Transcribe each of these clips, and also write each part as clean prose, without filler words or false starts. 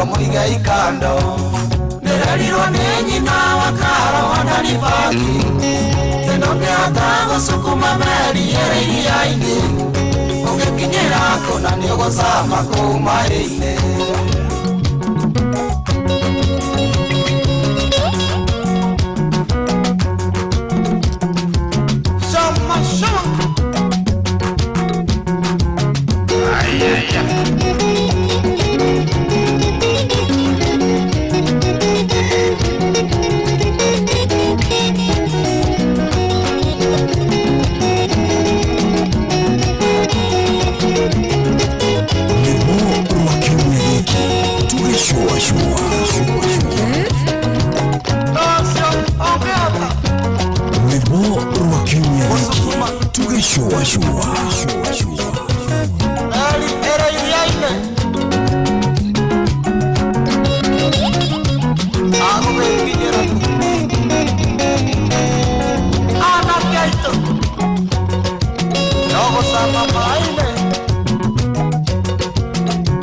Mũigei kando. Ndĩrerirwo nĩ nyina wa Karo Wandaribaki, Ndũngĩhota gũcukuma meri ĩrĩ iria-inĩ, ũngĩkinyĩra kũna nĩũgũcama kũu maĩ-inĩ. Shama, shama. Rwĩmbo rwa kiumia gĩkĩ tũgĩcũacũa. Ũcio ũngĩhota Rwĩmbo rwa kiumia gĩkĩ tũgĩcũacũa. Meri ĩrĩ iria-inĩ. Agũgĩkinyĩra kũ? Anake aitũ no gũcama maĩ-inĩ.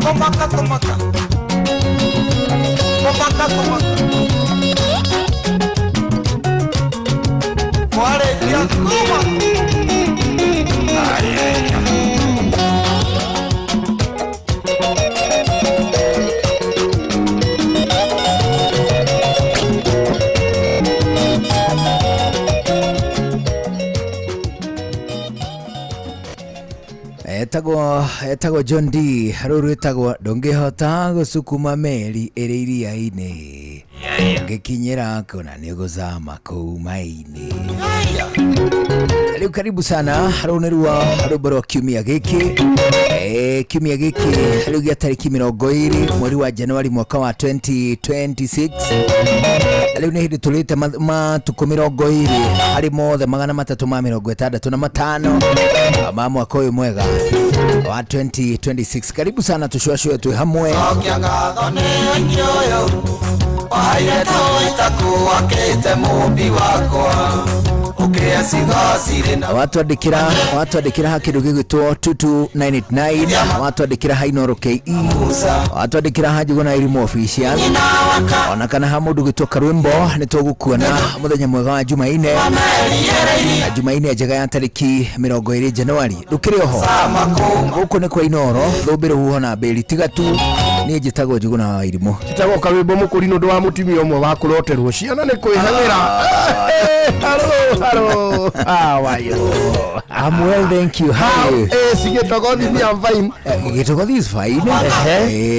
Kũmaka kũmaka. Kũmaka kũmaka. Mwarĩkia kuma. Etagwo John D, rũu rwĩtagwo "Ndũngĩhota gũcukuma meri ĩrĩ iria-inĩ, ũngĩkinyĩra kũna nĩ ũgũcama kũu maĩ-inĩ." Rĩu karibu sana, rũu nĩ ruo rwĩmbo rwa kiumia gĩkĩ, kiumia gĩkĩ rĩu gĩa tarĩki 20 mweri wa Januari mwaka wa 2026. Rĩu nĩ hĩndĩ tũrĩte matukũ 20 harĩ mothe 365 ma mwaka ũyũ mwega wa 2026. Karibu sana, tũcũacũe twĩ hamwe. Cokia ngatho nĩ ũingĩ ũyũ wahaire tũitakuakĩte mũmbi wakwa ũkĩe cigo cirĩ na Watwandĩkĩra ha kĩndũ gĩgwĩtwo 22989, watwandĩkĩra ha Inoro KE, watwandĩkĩra ha Njuguna Irimũ Official, nyina waka ona kana ha mũndũ gwĩtwo Karwĩmbo, nĩ tũgũkuona. Mũthenya mwega wa Jumaine meri ĩrĩ iria na Jumaine njega ya tarĩki 20 Januari. Ndũkĩrĩ oho? Sama kũu. Gũkũ nĩ kwa Inoro, thũmbĩ rũhuho na mbĩri tiga tu. Niĩ njĩtagwo Njuguna wa Irimũ. Njĩtagwo Karwĩmbo Mũkũri nĩ ũndũ wa mũtumia ũmwe wa kũroterwo ciana nĩ kwĩhang'ĩra. Hello, hello. How are you? I'm well, thank you. How are you? Cigĩtogothi ni, I'm fine. Gĩtogothi is fine.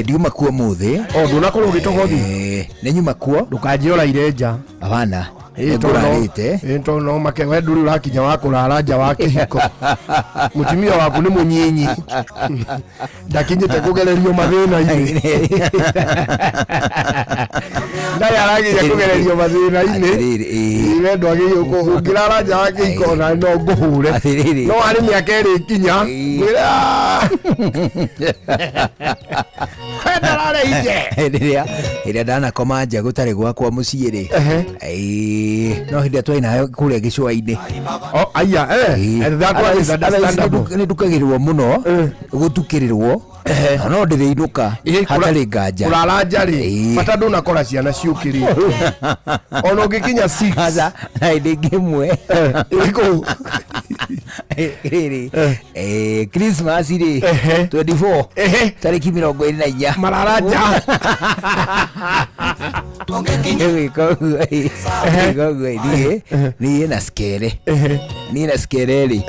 Ndiuma kuo mũthĩ. O ndũnakorwo ũgĩtogothi? Nĩ nyuma kuo. Ndũkanjie ũraire nja. Abana, nĩngũrarĩte. Tondũ no make we ndũrĩ ũrakinya wa kũrara nja wa kĩhiko, mũtumia waku nĩ mũnyinyi, ndakinyĩte kũgererio mathĩna-inĩ, ndarĩ arageria kũgererio mathĩna-inĩ. Atĩrĩrĩ, ĩĩ. We ndwagĩrĩirwo ũngĩrara nja wa kĩhiko ona no ngũhũre. Atĩrĩrĩ. No harĩ mĩaka ĩrĩ ikinya ngwĩre, "Ah." We ndarare inje. Rĩrĩa ĩrĩa ndanakoma nja gũtarĩ gwakwa mũciĩ rĩ, ĩĩ, no hĩndĩ ĩrĩa twarĩ nayo kũrĩa gĩcũa-inĩ. Oh, aya, eh, that one is understandable. Nĩ ndukagĩrĩrwo mũno, gũtukĩrĩrwo, no ndĩrĩinũka hatarĩ nganja. Kũrara nja rĩ, bata ndũnakora ciana ciũkĩrĩte ona ũngĩkinya 6. Aca, na hĩndĩ ĩngĩ ĩmwe. Ĩrĩkũ? Rĩrĩ, Christmas rĩ, 24, tarĩki 24. Marara nja. Ĩgwĩka ũguo, ĩ, ĩgwĩka ũguo, ĩ, niĩ na skere rĩ,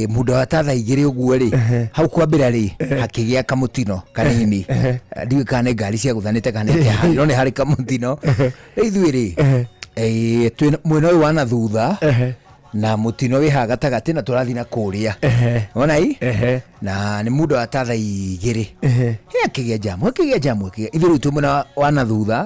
muda wa ta thaa 2 ũguo rĩ, hau kwambĩra rĩ, hakĩgĩa kamũtino kanini. Ndiũĩ kana nĩ ngari ciagũthanĩte kana nĩ atĩa, no nĩ harĩ kamũtino. Rĩu ithuĩ rĩ, twĩ mwena ũyũ wa na thutha na mũtino wĩ haha gatagatĩ na tũrathiĩ na kũrĩa ona i na nĩ muda wa ta thaa 2, akĩgĩa jamu, akĩgĩa jamu, akĩgĩa. Ithuĩ rĩu twĩ mwena wa na thutha,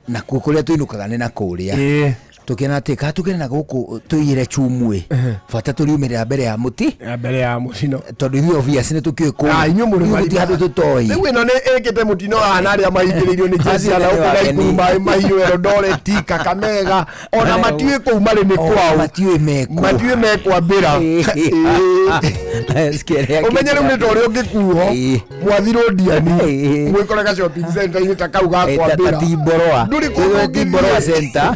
nakuo kũrĩa tũinũkaga nĩ na kũrĩa. Tũkĩona atĩ ka tũkĩre na gũkũ tũiyĩre chumwe bata tũriumĩrĩra mbere ya mũti. Ya mbere ya mũtino. Tondũ ithuĩ obvious nĩ tũkĩũĩ kũu. Ah, inyuĩ mũrĩ Ithuĩ gũtirĩ marima. handũ tũtoĩ. Rĩu ĩno nĩ ĩkĩte mũtino wa na arĩa mahingĩrĩirio nĩ jeshi ya Acio nĩ gũkũ wageni. Naikuru maĩ mahiũ Eldoret, Kakamega, ona matiũĩ kũu marĩ nĩ O, kwao. matiũĩ mekũ. Matiũĩ mekwambĩra. Sikia Ũmenye rĩu nĩ ta ũrĩa ũngĩkuo Ĩĩ. mwathirwo ndiani Ĩĩ. mwĩkore ga shopping center-inĩ ta kau ga kwambĩra. Timboroa. Ndũrĩ kũndũ ũngĩthiĩ. Timboroa center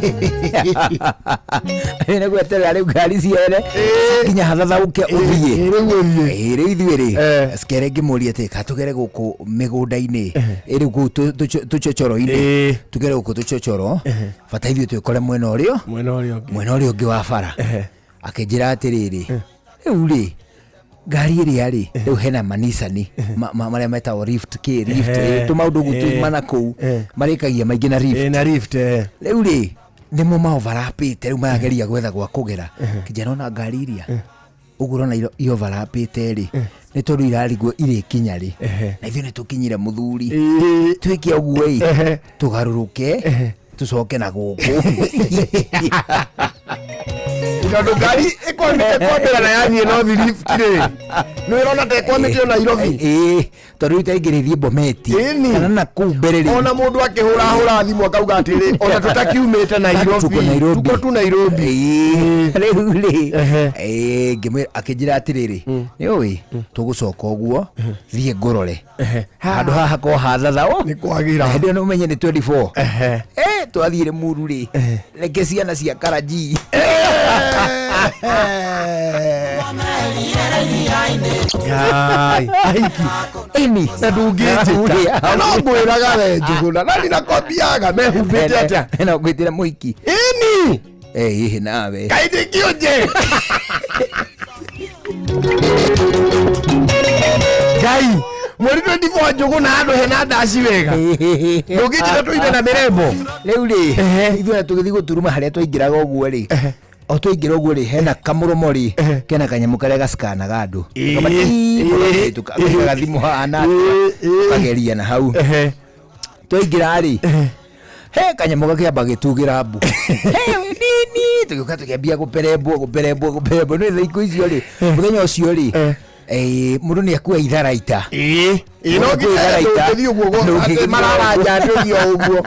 nĩ gweterera rĩu ngari ciere nginya hathathauke ũthiĩ. Ĩĩ, rĩu ũthiĩ. Ĩĩ, rĩu ithuĩ rĩ Eh. sikere ngĩmũria atĩ katũgere gũkũ mĩgũnda-inĩ ĩ rĩu kũu tũchochoro-inĩ Ĩĩ. tũgere gũkũ tũchochoro bata ithuĩ twĩkore mwena ũrĩa Mwena ũrĩa ũngĩ. mwena ũrĩa ũngĩ wa bara. Akĩnjĩra atĩrĩrĩ, rĩu rĩ ngari ĩrĩa rĩ rĩu hena manicani marĩa metagwo rift kĩ rift tũmaũndũ ũguo tumana kũu marĩkagia maingĩ na rift. Ĩĩ, na lift, eh. Rĩu rĩ nĩmo maovarapĩte rĩu marageria gwetha gwa kũgera kĩnjana ona ngari iria ũguo ũrona iovarapĩte rĩ nĩ tondũ irarigwo irĩkinya rĩ na ithuĩ nĩ tũkinyire mũthuri. Ĩĩ. Twĩke ũguo ĩ tũgarũrũke tũcoke na gũkũ. Tondũ ngari ĩkwamĩte kwambĩra na yathiĩ North Rift rĩ, nĩ ũrona ta ĩkwamĩte o Nairobi. Ĩĩ, tondũ rĩu taingĩrĩthiĩ Bometi Ĩni. kana na kũu mbere rĩ. Ona mũndũ akĩhũrahũra thimũ akauga atĩrĩ, ona tũtakiumĩte Nairobi. Tuko Nairobi. Tuko tu Nairobi. Ĩĩ, rĩu rĩ Ehe. ĩĩ, ngĩmwĩra akĩnjĩra atĩrĩrĩ, nĩ ũĩ tũgũcoka ũguo thiĩ ngũrore handũ haha ko hathathao Nĩ kwagĩra. hĩndĩ ĩyo nĩ ũmenye nĩ 24. Ehe. Eh, twathiire muru rĩ reke ciana cia karaji. Ngai, aiki. Ĩni. Na ndũngĩnjĩta. No ngwĩraga we Njũgũna, na ndinakwambiaga mehumbĩte atĩa. No ngwĩtĩra mũhiki. Ĩni. Eh, hihi nawe. Kaĩ ndĩkĩũnje. Ngai, mweri 24 Njũgũna handũ hena ndaci wega. Ndũngĩnjĩta tũine na mĩrembo. Rĩu rĩ ithuĩ ona tũgĩthiĩ gũturuma harĩa twaingĩraga ũguo rĩ o twaingĩra ũguo rĩ hena kamũromo rĩ kena kanyamũ karĩa gacikanaga andũ. Gathimũ hana kageria na hau twaingĩra rĩ he kanyamũ gakĩamba gĩtugĩra mbu. He, nini tũgĩũka tũkĩambia gũperembwo gũperembwo gũperembwo nĩ thaa ikũ icio rĩ mũthenya ũcio rĩ mũndũ nĩ akua itharaita. Ĩĩ, ĩĩ, no Ũngĩthiĩ nginya itharaita. ndũngĩthiĩ ũguo Ndũngĩthiĩ atĩ mararanja ndũthiĩ o ũguo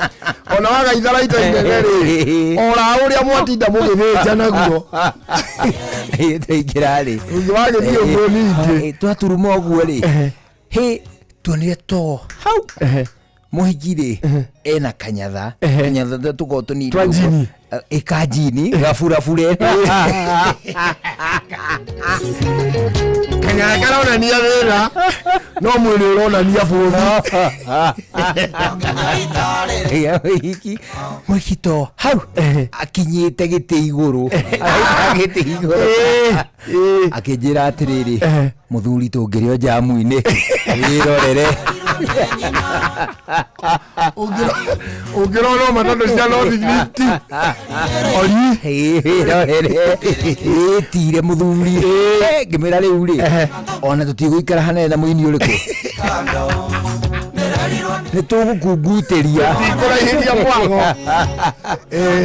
ona waga itharaita inene rĩ ora ũrĩa mwatinda mũgĩthĩnja naguo. Ĩĩ, twaingĩra rĩ Ũngĩwagĩthiĩ ũguo ningĩ. Twaturuma ũguo rĩ hĩ tuonire to hau mũhiki rĩ ena kanyatha kanyatha tũkorwo tũnini Twa ũguo. njini. Ĩ kanjini gaburabure. Kanyara karonania wĩra no mwĩrĩ ũronania bũthi. Mũhiki mũhiki to hau akinyĩte gĩtĩ igũrũ Araikara gĩtĩ igũrũ akĩnjĩra atĩrĩrĩ, mũthuri tũngĩrĩ o njamu-inĩ wĩrorere. Ũngĩrora ma tondũ cia North Rift ori. Wĩrorere ĩtire mũthuri. Ngĩmwĩra rĩu rĩ ona tũtigũikara hanene na mũini ũrĩkũ nĩ tũgũkungutĩria. Kũraihĩria mwago.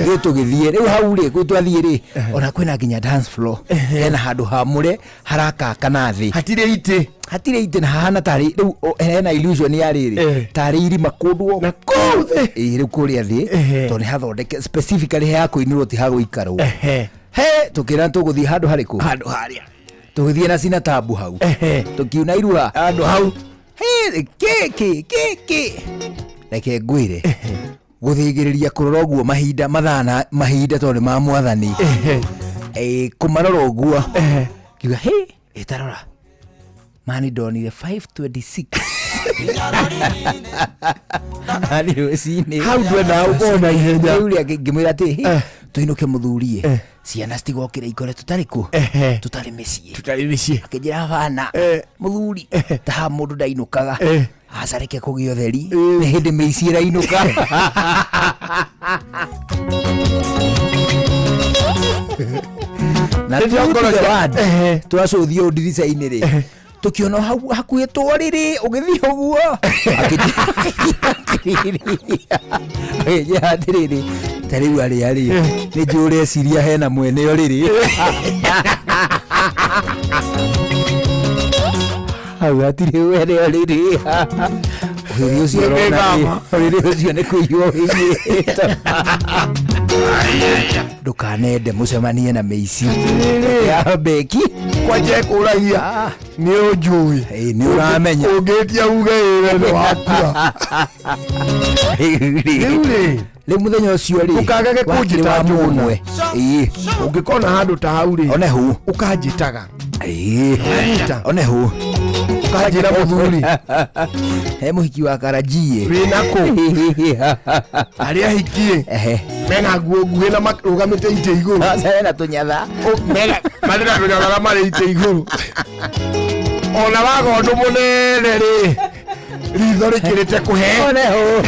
Rĩu tũgĩthiĩ rĩu hau rĩ kũu twathiĩ rĩ ona kwĩna nginya dance floor hena handũ hamũre harakaka na thĩ. Hatirĩ itĩ. Hatirĩ itĩ na hahana tarĩ rĩu hena illusion ya rĩrĩ tarĩ irima kũndũ Na kũu thĩ. Ĩĩ, rĩu kũrĩa thĩ tondũ nĩ hathondeke specifically he hakũinĩrwo ti hagũikarwo. He tũkĩra tũgũthiĩ handũ harĩkũ handũ harĩa tũgĩthiĩ na cina tabu hau tũkiuna irua handũ hau. He, kĩ kĩ kĩ kĩ reke ngwĩre gũthĩgĩrĩria kũrora ũguo mahinda mathaa na mahinda tondũ nĩ ma mwathani. Ĩ, kũmarora ũguo ngiuga hĩ ĩtarora mani ndonire 526 mani rũcinĩ Hau ndwendaga gũkorwo na ihenya. Rĩu rĩ ngĩmwĩra atĩ "Hĩ, tũinũke mũthurie ciana citigokĩra ikore tũtarĩ kũ tũtarĩ mĩciĩ." Tũtarĩ mĩciĩ. Akĩnjĩra bana mũthuri ta haha mũndũ ndainũkaga aca reke kũgĩa ũtheri nĩ hĩndĩ mĩici ĩrainũka. Na Rĩrĩa ngoro true to the word, twacũthio ũũ ndirica-inĩ rĩ tũkĩona hau hakuhĩ twarĩrĩ ũgĩthiĩ ũguo akĩnjĩra atĩrĩrĩ Ta rĩu arĩa rĩ nĩ njũĩ ũreciria hena mwene ũrĩrĩ hau hatirĩ mwene ũrĩrĩ. Ũrĩrĩ ũcio ũrona rĩ, ũrĩrĩ ũcio nĩ kũiywo wĩiyĩte. Ndũkanende mũcemanie na mĩici ya beki. Kwanja ĩkũragia nĩ ũnjũĩ? Ĩ, nĩ ũramenya. Ũngĩtia uge ĩwe nĩ wakua. Rĩu rĩ, Rĩu mũthenya ũcio rĩ, Ndũkagage wakĩrĩ kũnjĩta wa Njũgũna. mũmwe. Ĩĩ. Ũngĩkona handũ ta hau rĩ, one hu ũkanjĩtaga. Ĩĩ. Anyita. One hu. Ũkanjĩra mũthuri he mũhiki wa karajie wĩna kũ arĩa ahikie Ehe. Mena nguo nguhĩ na marũgamĩte itĩ igũrũ. Hena tũnyatha. Marĩ na tũnyatha marĩ itĩ igũrũ, ona waga ũndũ mũnene rĩ, ritho rĩkĩrĩte kũhe. One hu,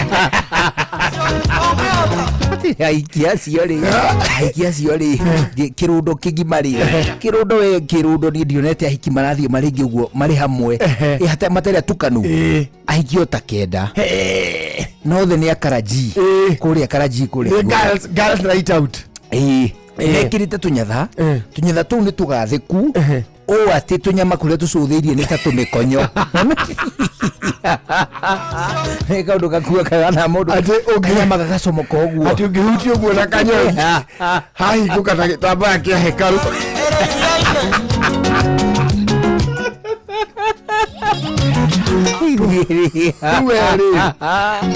ahiki acio rĩ, kĩrũndo kĩgima rĩ, kĩrũndo we kĩrũndo, niĩ ndionete ahiki marathiĩ marĩ ingĩ ũguo marĩ hamwe. Ehe. Ĩ, matarĩ atukanu. Ahiki o ta kenda, no othe nĩ akaraji. Kũrĩa karaji kũrĩa Nĩ igũrũ. Girls night out. Ĩĩ. Ĩĩ. Mekĩrĩte tũnyatha. Tũnyatha tũu nĩ tũgathĩku ũũ atĩ tũnyama kũrĩa tũcũthĩirie nĩ ta tũmĩkonyo, nĩ kaũndũ gakua kagana mũndũ. Atĩ kanyama gagacomoka ũguo. Atĩ ũngĩhutia ũguo na kanyoki hahingũka ta gĩtambaya kĩa hekarũ. Rĩu we rĩ,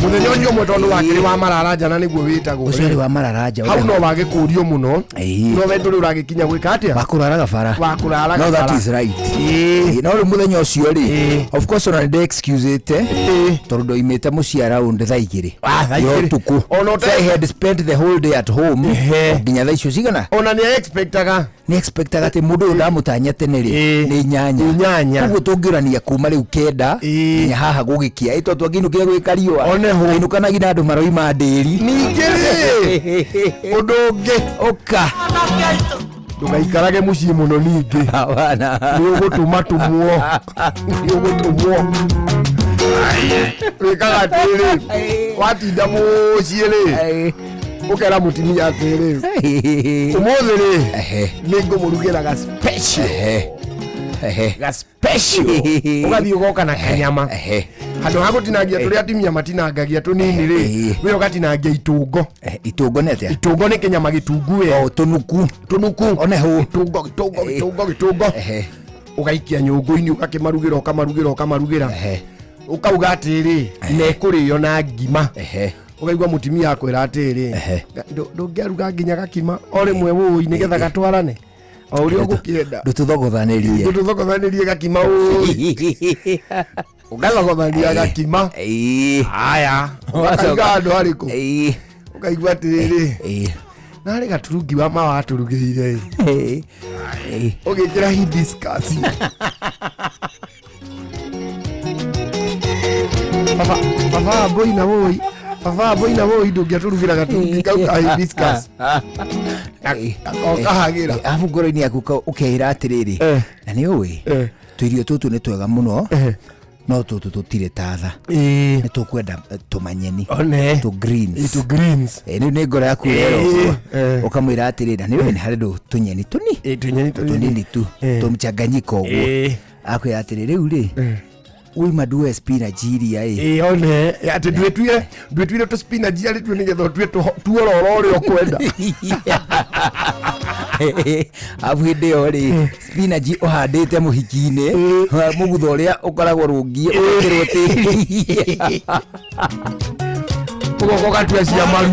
mũthenya ũcio ũmwe tondũ wakĩrĩ wa mararanja na nĩguo wĩtagwo Ũcio rĩ, rĩ wa mararanja. Hau no wagĩkũrio mũno. Ĩĩ. No we ndũrĩ ũragĩkinya gwĩka atĩa? Wakũraraga bara. Wa kũraraga No that bara. is right. Ĩĩ. Ĩĩ, no rĩu mũthenya ũcio rĩ, Ĩĩ. of course ona nĩ excuse-ĩte Ĩĩ. tondũ ndoimĩte mũciĩ around thaa 2 Ah, thaa ya 2. ũtukũ. Ona So I had spent the whole day at home nginya thaa icio cigana. Ona nĩ expectaga. Nĩ expectaga atĩ mũndũ ũyũ ndamũtanya tene rĩ, Ĩĩ. nĩ 8. Nĩ 8. Koguo tũngĩũrania kuma rĩu 9 Ĩĩ. nginya haha gũgĩkia ĩ tondũ twangĩinũkire gwĩ kariũa. One hũ. Ainũkanagia na andũ maroima ndĩri. Ningĩ rĩ, ũndũ ũngĩ, ũka. Ndũgaikarage mũciĩ mũno ningĩ. Hawana. Nĩ ũgũtũma tũmwo, nĩ ũgũtũmwo. Wĩkaga atĩrĩ, watinda mũciĩ rĩ, ũkera mũtumia atĩrĩ, ũmũthĩ rĩ, nĩ ngũmũrugĩra ga special. Ehe. Ehe. Ga special, ũgathiĩ ũgoka na kanyama. Handũ ha gũtinangia tũrĩa atumia matinangagia tũnini rĩ, we ũgatinangia itũngo. Itũngo nĩ atĩa? Itũngo nĩ kĩnyama gĩtungu we. O tũnuku. Tũnuku. One hũ. Gĩtũngo, gĩtũngo, gĩtũngo, gĩtũngo. Ũgaikia nyũngũ-inĩ, ũgakĩmarugĩra, ũkamarugĩra, ũkamarugĩra. Ũkauga atĩrĩ, mekũrĩo na ngima. Ũkaigua mũtumia akwĩra atĩrĩ, "Ndũngĩaruga nginya gakima o rĩmwe wũi nĩgetha gatwarane o ũrĩa ũgũkĩenda?" Ndũtũthogothanĩrie. Ndũtũthogothanĩrie gakima ũi, ũgathogothania gakima. Aya, ũkaiga handũ harĩkũ? Ũkaigua atĩrĩrĩ, narĩ gaturungi wa ma watũrugĩire ĩ, ũgĩkĩra hibiscus. Baba, baba wa mbũi na wũi, baba wa mbũi na wũi, ndũngĩatũrugĩra gaturungi kau ka hibiscus gakokahagĩra? Arabu ngoro-inĩ yaku ũkeĩra atĩrĩrĩ, na nĩ ũĩ tũirio tũtũ nĩ twega mũno, no tũtũ tũtirĩ tatha, nĩ tũkwenda tũmanyeni. One. Tũ greens. Tũ greens. Rĩu nĩ ngoro yaku ĩrera ũguo. Ũkamwĩra atĩrĩrĩ, na nĩ ũĩ nĩ harĩ ndũ tũnyeni tũni. Tũnyeni tũnini. Tũnini tu. Tũmchanganyiko ũguo. Akwĩra atĩrĩ, rĩu rĩ, uima ndue spinach iria ĩ. Ĩ, one atĩ ndwĩtuire ndwĩtuire tũ spinach arĩ tuo nĩgetha ũtue tuororo ũrĩa ũkwenda. Arabu hĩndĩ ĩyo rĩ, spinach ũhandĩte mũhiki-inĩ, mũgutho ũrĩa ũkoragwo rũngiĩ ũgekĩrwo tĩri. Ũgoka ũgatua cia maru,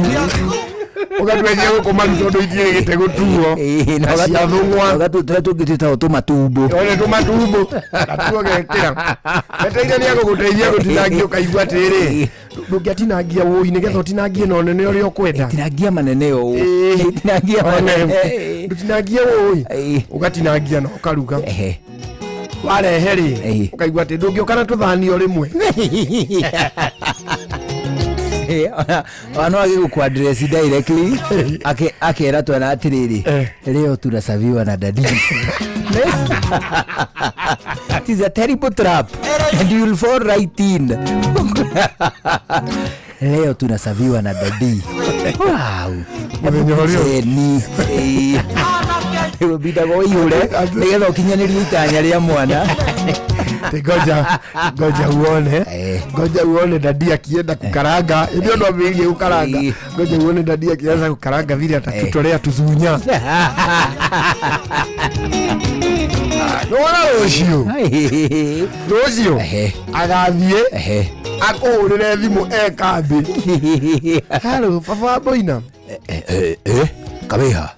ũgatua cia gũkũ maru tondũ itiĩrĩgĩte gũtuo. Ĩĩ, na Na cia thũng'wa. ũgatua tũrĩa tũngĩ twĩtagwo tũmatumbo. One tũmatumbo natuo gekĩra eteire nĩ agũgũteithia gũtinangia, ũkaigua atĩrĩ, ndũngĩatinangia wũi nĩgetha ũtinangie na ũnene ũrĩa ũkwenda? Tinangia manene ũũ. Tinangia One, manene. ndũtinangie wũi. Ũgatinangia na ũkaruga. Warehe rĩ, ũkaigua atĩ ndũngĩũka na tũthani o rĩmwe. Ona no agĩgũkũ address directly, akera twana atĩrĩrĩ, leo tunasaviwa na dadi. It is a terrible trap and you will fall right in. Leo tunasaviwa na dadi. Wow. Mũthenya ũrĩa- Jeni. Ũbindaga ũihũre nĩgetha ũkinyanĩrie itanya rĩa mwana. Ati ngoja ngoja uone. Eh. Ngoja uone dadi akienda kukaranga. Ndio ndo ambĩrĩirie kukaranga. Eh. Ngoja uone dadi akianza kukaranga vile atatutolea tuzunya. Nĩwona rũciũ rũciũ Ehe. agathiĩ Ehe. akũhũrĩre thimũ e kambĩ. Halo baba wa Boina. Eh, eh, eh, kabiha.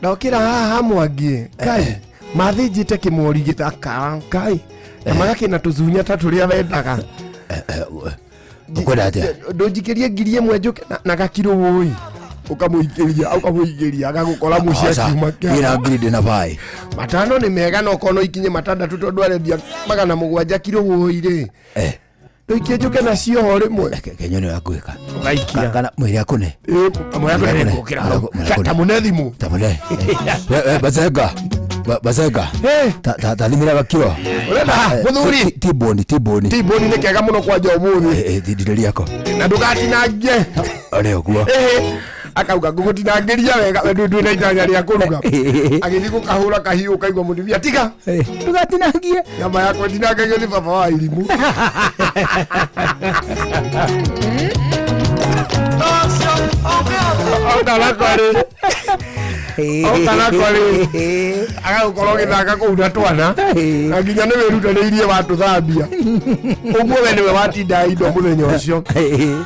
Ndokĩra haha mwangi kai mathĩnjĩte kĩmori gĩthaka kai na magakĩna tũzunya ta tũrĩa wendaga. Ũkwenda atĩa? Ndũnjikĩrie 1000 njũke na gakiro wũi ũkamũikĩria ũkamũikĩria agagũkora mũciĩ Aca, akiuma ndĩ na ngiri ndĩ na baĩ. 5 nĩ mega no korwo no ikinye 6 tondũ arendia 700 kiro wũi rĩ. Eh. Ndũikie njũke nacio ho rĩmwe. Kenya nĩ wakwĩka. Ũgaikia. Kana mwĩre akũne. Mwĩre akũne. Mwĩre akũne. Ta mũne thimũ. Tamune. Bazenga. Bazenga. Eh. Tathimĩra gakiro. Ũrenda mũthuri. Tiboni, tiboni. Tiboni nĩ kega mũno kwanja ũmũthĩ. Ndire riako. Na ndũgatinangie. Arĩ ũguo. Ĩhĩ. Akauga ngũgũtinangĩria wega we ndwĩ na itanya rĩa kũruga. Agĩthiĩ gũkahũra kahiũ ũkaigua mũtumia tiga. Ndũgatinangie. Nyama yakwa ĩtinangagio nĩ baba wa irimũ. Oka nako rĩ agagũkorwo ũgĩthaka kũu na twana na nginya nĩ wĩrutanĩirie watũthambia ũguo we nĩwe watinda indo mũthenya ũcio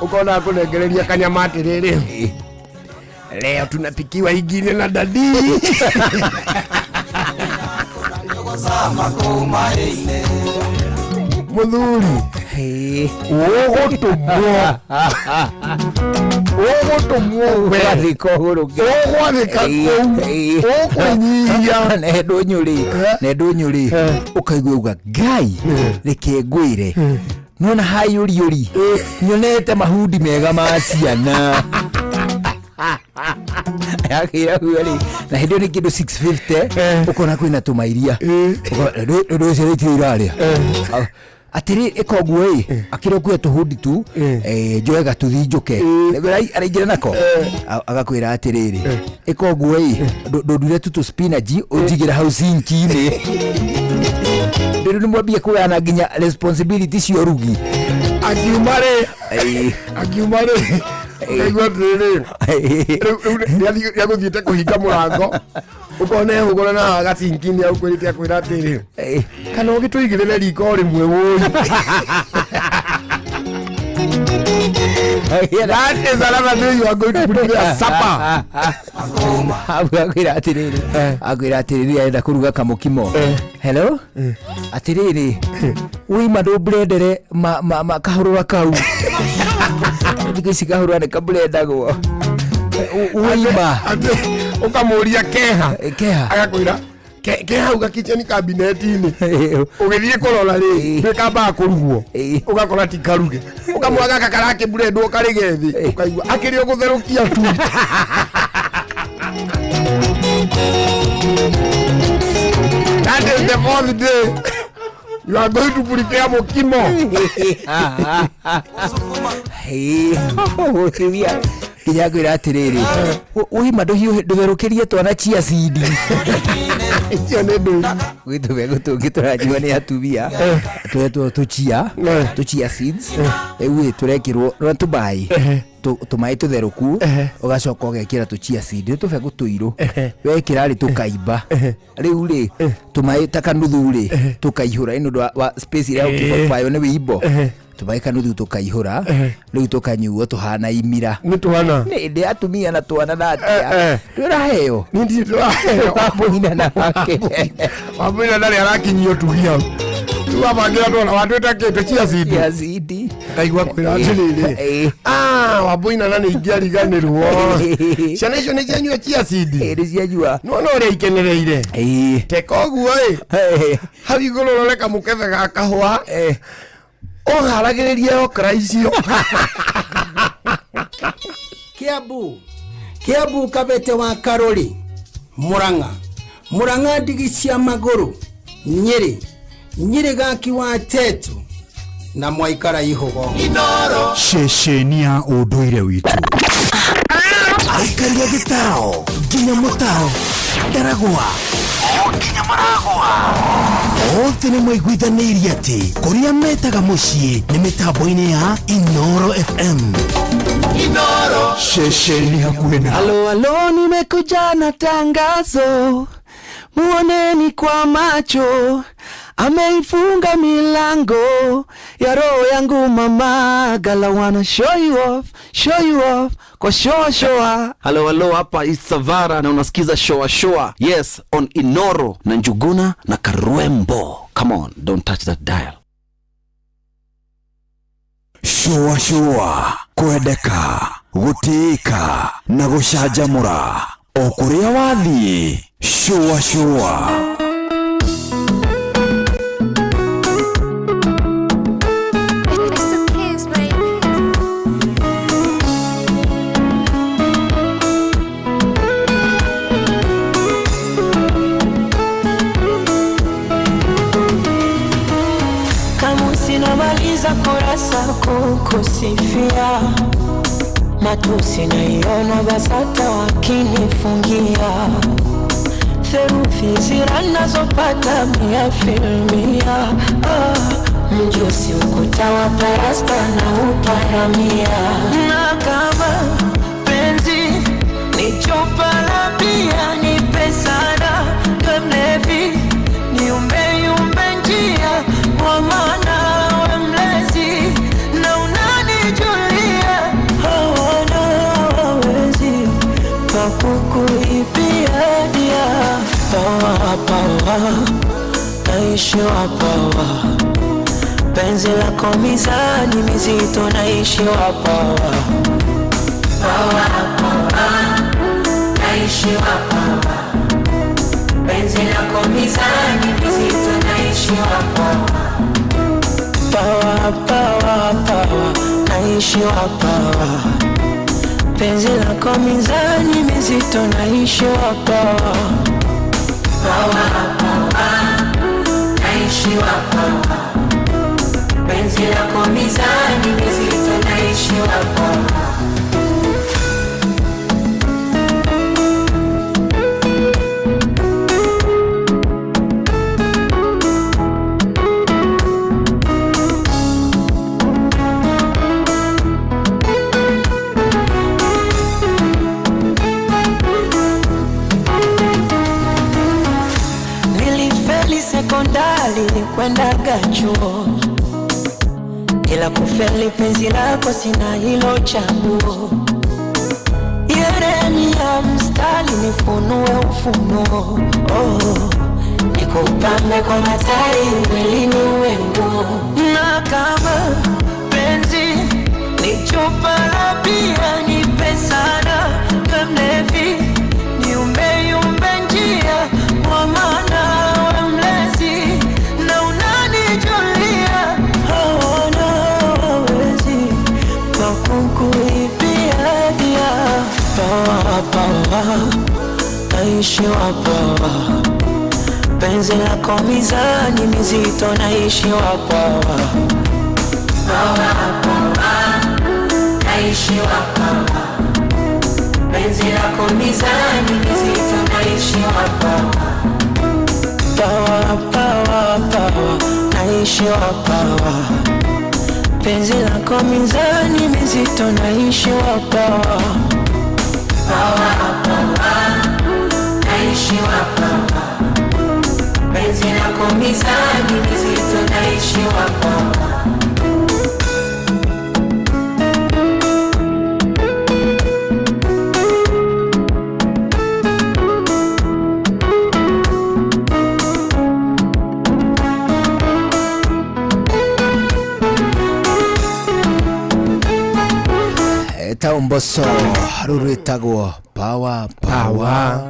ũkona akũnengereria kanyama atĩrĩrĩ, leo tunapikiwa ingine na dadi. Mũthuri ũgũtũmwo ũgũtũmwo we Ũgwathĩka ũhũrũke. Ũgwathĩka kũu ũkwĩnyihia. Na ndũnyũ rĩ, na ndũnyũ rĩ, ũkaigua uga ngai reke ngwĩre nona hayũriũri nyonete mahundi mega ma ciana akĩra guo rĩ na hĩndĩ ĩyo nĩ kĩndũ 650 ũkona kwĩna tũmairia rĩu ũcio rĩtirĩ irarĩa atĩrĩ ĩka ũguo ĩ akĩrĩ kuoya tũhundi tu njoe gatuthi njũke Nĩguo araingĩra nako agakwĩra atĩrĩrĩ ĩka ũguo ĩ ndũndure tu tũ spinach ũnjigĩre hau sinki-inĩ rĩu nĩ mwambie kũgayana nginya responsibility cia ũrugi. Akiuma rĩ akiuma rĩ ũkaigua atĩrĩrĩ rĩu nĩagũthiĩte kũhinga mũrango ũkona ehũgũra na haha gacinki-inĩ agũkwĩrĩte akwĩra atĩrĩ kana ũgĩtũigĩrĩre riko rĩmwe wũi. That is another day you are going to put there supper. Hau akwĩra atĩrĩrĩ akwĩra atĩrĩrĩ arenda kũruga kamũkimo. Hello atĩrĩrĩ wĩima ndũmburendere kahũrũra kau thikũ ici kahũrũra nĩ kaburendagwo wĩima Atĩ ũkamũria keha. Keha. Agakwĩra ke hau gakicheni kabineti-inĩ ũgĩthiĩ kũrora rĩ nĩkambaga kũrugwo ũgakora ti karuge ũkamwona gaka karakĩmburendwo karĩ gethĩ ũkaigua akĩrĩ ũgũtherũkia tu. That is the fourth day you are going to prepare mukimo. Mũtumia nginya ngwĩra atĩrĩrĩ ũima ndũtherũkĩrie twana chia seed. Icio nĩ ndũi. Gwĩ tũbegũ tũngĩ tũranyua nĩ atumia twetwo tũchia tũchia seeds rĩu ĩ tũrekĩrwo na tũmaĩ tũmaĩ tũtherũku ũgacoka ũgekĩra tũchia seed nĩ tũbegũ tũirũ wekĩra rĩ tũkaimba rĩu rĩ tũmaĩ ta kanuthu rĩ tũkaihũra nĩ ũndũ wa space ĩrĩa ũkĩbayo nĩ wĩimbo tũmaĩ kanuthu tũkaihũra rĩu tũkanyuo tũhana imira. Nĩ twana. Nĩ ndĩ atumia na twana na atia ndũraheo Nĩ ndirĩ ndĩraheo. Wamũina na wake. Wamũina ndarĩ arakinyio tugi hau rĩu wabangĩra twana watwĩta kĩ tũchia seed. Chia seed. Ndaigua kwĩra atĩrĩrĩ wamũina na nĩ ingĩariganĩrwo ciana icio nĩ cianyua chia seed. Nĩ cianyua. Nĩwona ũrĩa ikenereire teka ũguo ĩ hau igũrũ ũrore kamũkebe ga kahũa ũharagĩrĩrie okra icio. Kiambu Kiambu kabete wa Karori Murang'a Murang'a ndigi cia magũrũ Nyĩrĩ Nyĩrĩ gaki wa Tetu Na mwaikara ihũgo. Ceceni ya ũndũire witũ. Aikaria gĩtao nginya mũtaro ndaragwa o nginya maragwa othe nĩ maiguithanĩirie atĩ kũrĩa metaga mũciĩ nĩ mĩtambo-inĩ ya Inoro FM. Ceceni hakuhĩ na Halo halo, nimekuja na tangazo, muoneni kwa macho, ameifunga milango ya roho yangu mama, gala wanna show you off, show you off kwa shoa shoa. Halo halo, hapa Isavara na unasikiza shoa shoa, yes, on Inoro na Njuguna na Karwembo. Come on, don't touch that dial. Shũa shũa, kwendeka, gũtĩĩka na gũcanjamũra o kũrĩa wathiĩ. Shũa shũa. It's the kids, baby. Kama sinamaliza kurasa kukusifia, matusi naiona BASATA wakinifungia, therufi zira nazopata mia filmia. Ah, mjusi ukuta wa parasta na uparamia, na kama penzi ni chupa la bia, nipe sana we mlevi, niumbe yumbe njia, kwa maana we mlezi na unanijulia, hawana wawezi pakukuibia dia. Pawa pawa naishi wa pawa, penzi lako mizani mizito, naishi wa pawa. Pawa pawa naishi wa pawa, penzi lako mizani mizito, naishi wa pawa. Pawa pawa pawa naishi wa pawa, penzi lako mizani mizito, naishi wa pawa. Pawa pawa naishi wa pawa, penzi lako mizani mizito, naishi wa pawa. Nilifeli sekondari kwendaga chuo, ila kufeli penzi lako sina hilo chaguo. Yeremia mstari nifunue ufunuo, oh, nikupambe kwa matari mwilini uwe nguo. Na kama penzi ni chupa la bia, nipe sana we mlevi, niumbe yumbe njia, kwa maana we mlezi na unanijulia, hawana wawezi pakukuibia dia. Pawa pawa naishi wa pawa, penzi lako mizani mizito, naishi wa pawa. Pawa pawa naishi wa pawa, penzi lako mizani mizito, naishi wa pawa. Pawa pawa pawa naishi wa pawa, penzi lako mizani mizito, naishi wa pawa. Pawa pawa naishi wa pawa, penzi lako mizani mizito, naishi wa pawa. Taumboso rũrũ rwĩtagwo pawa pawa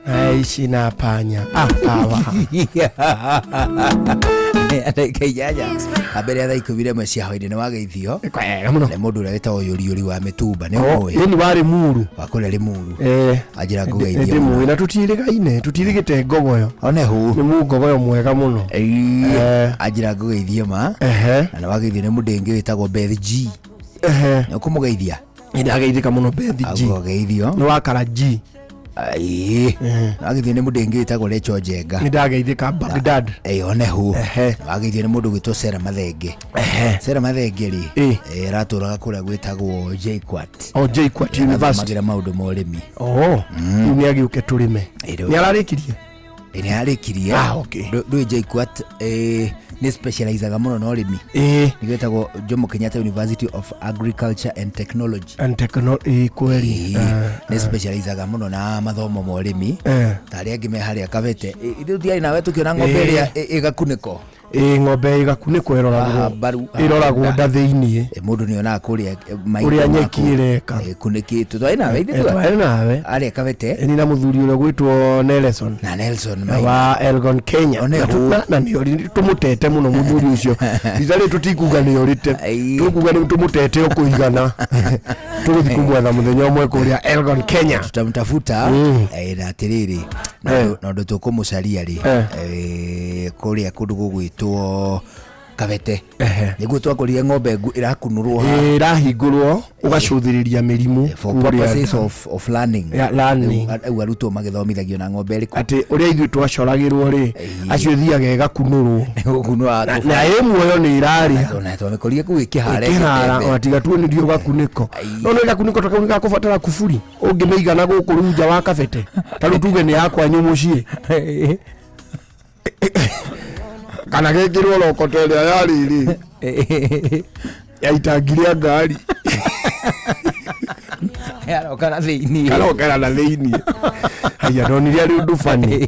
naishi na panya. Ah, pawa. Ndagĩka 8 mbere ya thaa 11 cia hwainĩ nĩ wageithio Kwega mũno. nĩ mũndũ ũrĩa wĩtagwo Yũriũri wa mĩtumba nĩ ũmũĩ Ĩni warĩ muru. Wa kũrĩa Limuru. Eh. Anjĩra ngũgeithie Ndĩ mũno. mũĩ na tũtirĩgaine, tũtirĩgĩte ngogoyo. One hũ. Nĩ mũngogoyo mwega mũno. Ĩĩ, anjĩra ngũgeithie ma. Ehe. Na nĩ wageithio nĩ mũndũ ũngĩ wĩtagwo Beth G. Ehe. Nĩ ũkũmũgeithia? Nĩ ndageithĩka mũno Beth G. Ageithio. Nĩ wakara G. Ĩĩ. Wageithio nĩ mũndũ ũngĩ wĩtagwo Rachel Njenga. Nĩ ndageithĩka Baghdad. Ĩĩ, one hũ. Ehe. Wageithio nĩ mũndũ ũgwĩtwo Sarah Mathenge. Ehe. Sarah Mathenge rĩ, Ĩĩ. Aratũraga kũrĩa gwĩtagwo JKUAT. O JKUAT University. Arathomagĩra maũndũ ma ũrĩmi. Oh. Rĩu nĩ agĩũke tũrĩme. Ĩĩ, rĩu. Nĩ ararĩkirie? Ĩĩ, nĩ arĩkirie. Ah, okay. Ndũĩ JKUAT nĩ specializaga mũno na ũrĩmi. Ĩĩ. Nĩ gwĩtagwo Jomo Kenyatta University of Agriculture and Technology. And technology kweli. Ĩĩ, nĩ specializaga mũno na mathomo ma ũrĩmi. Eh. Ta arĩa angĩ me harĩa Kabete. Ithuĩ tũtiarĩ nawe tũkĩona ng'ombe Ĩĩ. ĩrĩa ĩgakunĩko. Ĩĩ, ng'ombe ĩgakunĩkwo Haha ĩroragwo mbaru, haha ĩroragwo nda. nda thĩiniĩ. Mũndũ nĩ onaga kũrĩa maitho Ũrĩa maku, nyeki ĩreka. ĩkunĩkĩtwo. Twarĩ nawe ithuĩ Twarĩ nawe. Arĩa Kabete. Ĩni na mũthuri ũrĩa ũgwĩtwo Nelson. Na Nelson Maina. Wa Elgon Kenya. One Na hũ. na nĩ tũmũtete mũno mũthuri ũcio. Rita rĩrĩ tũtikuga nĩ orĩte. Ai. Tũkuga nĩ tũmũtete o kũigana. Tũgũthiĩ kũmwetha mũthenya ũmwe kũrĩa Elgon Kenya. Tutamtafuta na atĩrĩrĩ na ũndũ tũkũmũcaria rĩ kũrĩa kũndũ gũgwĩtwo Kabete. Nĩguo twakorire ng'ombe ĩrakunũrwo haha. Ĩrahingũrwo ũgacũthĩrĩria mĩrimũ For kũrĩa purposes nda. of learning. Yeah, learning. Rĩu arutwo magĩthomithagio na ng'ombe ĩrĩkũ? Atĩ ũrĩa ithuĩ twacoragĩrwo rĩ, acio ĩthiaga ĩgakunũrwo. Gũkunũra Na ĩ muoyo nĩ ĩrarĩa. Ona twamĩkorire kũu ĩkĩhara ĩkĩhara ĩgĩtembe. ona tiga tuonirio gakunĩko. No nĩ gakunĩko ta kau nĩgakũbatara kuburi ũngĩmĩigana gũkũ rĩu nja wa Kabete. Ta rĩu tuge nĩ ya kwanyu mũciĩ. Kana gekĩrwo roko ta ĩrĩa ya rĩrĩ ya itangi rĩa ngari. Yaroka na thĩiniĩ. Karokera na thĩiniĩ. Haiya, ndonire arĩ ũndũ funny.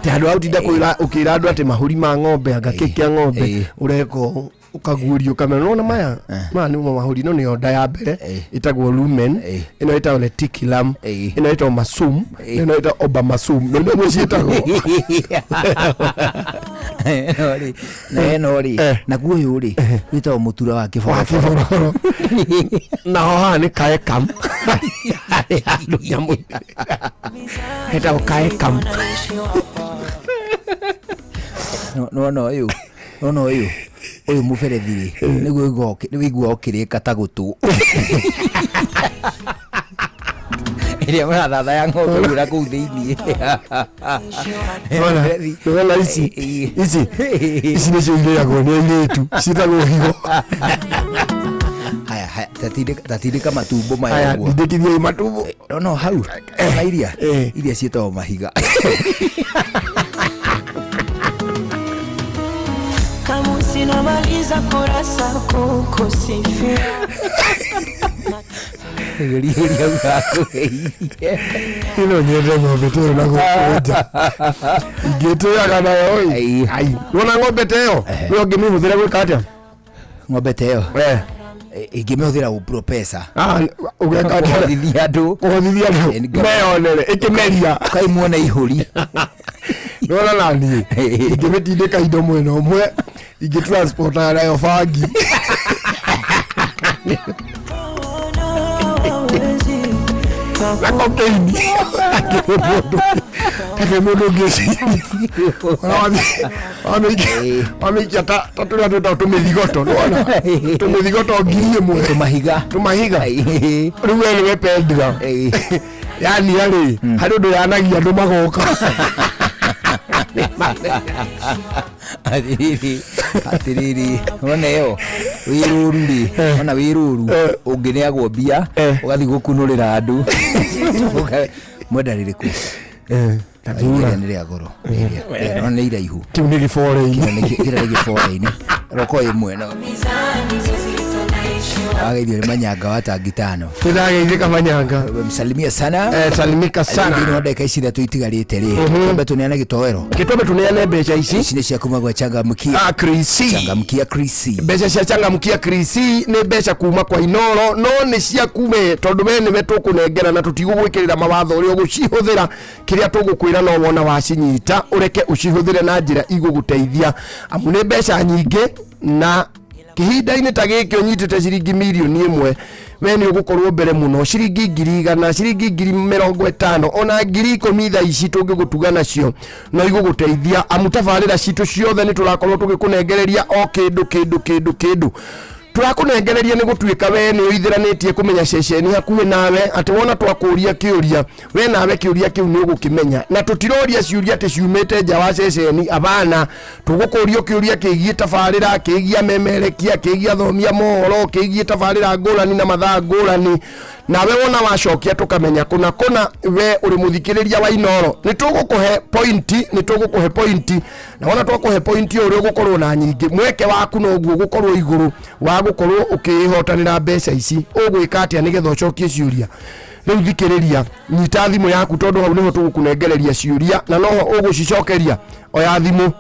Ti handũ ha ũtinda ũkĩra andũ atĩ mahũri ma ng'ombe anga kĩ kĩa ng'ombe ũreka ũũ, ũkaguũrio ũkamera. Nĩwona maya? Maya nĩmo mahũri. Ĩno nĩyo nda ya mbere ĩtagwo lumen, ĩno ĩtagwo reticulum, ĩno ĩtagwo masum, ĩno ĩtagwo obamasum. Na nĩguo ciĩtagwo. Ĩno rĩ, na ĩno rĩ, naguo ũyũ rĩ, wĩtagwo mũtura wa Wa kĩboroboro. kĩboroboro. Naho haha nĩ kaekam. Harĩ handũ nyamũ hetagwo kaekam. Nĩwona ũyũ? Nĩwona ũyũ? Ũyũ mũberethi rĩ, nĩguo ũiguaga ũkĩrĩka ta gũtũ. Ĩrĩa mũrathathaya ng'ombe ũguo na kũu thĩiniĩ. Nĩwona ici? Ici? Ici nĩcio irĩagwo nĩ airĩtu, ciĩtagwo higo. Haya, haya, tatindĩka matumbo maya Haya, ũguo. ndindĩkithiai matumbo. No, no, hau. Ona iria? Iria ciĩtagwo mahiga. Kama sinamaliza kurasa kukusifia. Ĩno nyende ng'ombe ta ĩyo na gũkũ nja. Ingĩtĩaga nayo ĩ. Ai, nĩwona ng'ombe ta ĩyo? We ũngĩmĩhũthĩra gwĩka atĩa? Ng'ombe ta ĩyo? Ingĩmĩhũthĩra gũpropesa. Ah, ũgeka atĩa? Kũhothithia andũ. Kũhothithia andũ. Meyonere, ĩkĩmeria. Kai muone ihũri. Nĩwona naniĩ? Ingĩmĩtindĩka indo mwena ũmwe, ingĩtransportaga nayo bangi. Na cocaine. Akĩrĩ mũndũ ũngĩ wamĩikia ta tũrĩa twĩtagwo tũmĩthigoto, nĩwona? Tũmĩthigoto 1000. Tũmahiga. Tũmahiga. Rĩu we nĩwe pendra. Yani rĩ, harĩ ũndũ yanagia andũ magoka. Atĩrĩrĩ, atĩrĩrĩ, wona ĩyo wĩ rũru rĩ, wona wĩ rũru ũngĩneagwo mbia ũgathiĩ gũkunũrĩra andũ. Mwenda rĩrĩkũ? Tathura. Rĩrĩa nĩ rĩa goro. Rĩrĩa no nĩ iraihu. Kĩu nĩ gĩbore-inĩ. Kĩrĩa nĩ gĩbore-inĩ. Roko ĩmwe no. Wageithio nĩ manyanga wa tangi tano. Nĩndageithĩka manyanga. Msalimia sana. Salimika sana. Thĩinĩ wa ndagĩka ici ithatũ itigarĩte rĩ, twambe tũneane gĩtoero. Gĩtwambe tũneane mbeca ici. Ici nĩ cia kuma gwa Changamkia. Ah, Krisi. Changamkia Krisi. Mbeca cia Changamkia Krisi nĩ mbeca kuma kwa Inoro, no nĩ ciaku we, tondũ we nĩwe tũkũnengera na tũtigũgwĩkĩrĩra mawatho ũrĩa ũgũcihũthĩra. Kĩrĩa tũgũkwĩra no wona wacinyita, ũreke ũcihũthĩre na njĩra igũgũteithia, amu nĩ mbeca nyingĩ, na kihinda-inĩ ta gĩkĩ ũnyitĩte ciringi mirioni 1, we nĩ ũgũkorwo mbere mũno. Ciringi 100,000, ciringi 50,000, ona 10,000 thaa ici tũngĩgũtuga nacio no igũgũteithia, amu tabarĩra citũ ciothe nĩ tũrakorwo tũgĩkũnengereria o kĩndũ kĩndũ kĩndũ kĩndũ tũrakũnengereria. Nĩ gũtuĩka we nĩ ũithĩranĩtie kũmenya ceceni hakuhĩ nawe, atĩ wona twakũria kĩũria, we nawe kĩũria kĩu nĩ ũgũkĩmenya, na tũtiroria ciũria atĩ ciumĩte nja wa ceceni. Abana, tũgũkũrio kĩũria kĩgiĩ tabarĩra, kĩgiĩ amemerekia, kĩgiĩ athomia mohoro, kĩgiĩ tabarĩra ngũrani na mathaa ngũrani, nawe wona wacokia tũkamenya kũna kũna we ũrĩ mũthikĩrĩria wa Inoro. Nĩ tũgũkũhe pointi, nĩ tũgũkũhe pointi, na wona twakũhe pointi, ũrĩa ũgũkorwo na nyingĩ, mweke waku noguo ũgũkorwo igũrũ wa gũkorwo ũkĩhotanĩra mbeca ici. Ũgwĩka atĩa nĩgetha ũcokie ciũria rĩu? Thikĩrĩria, nyita thimũ yaku, tondũ hau nĩho tũgũkũnengereria ciũria na noho ũgũcicokeria. Oya thimũ,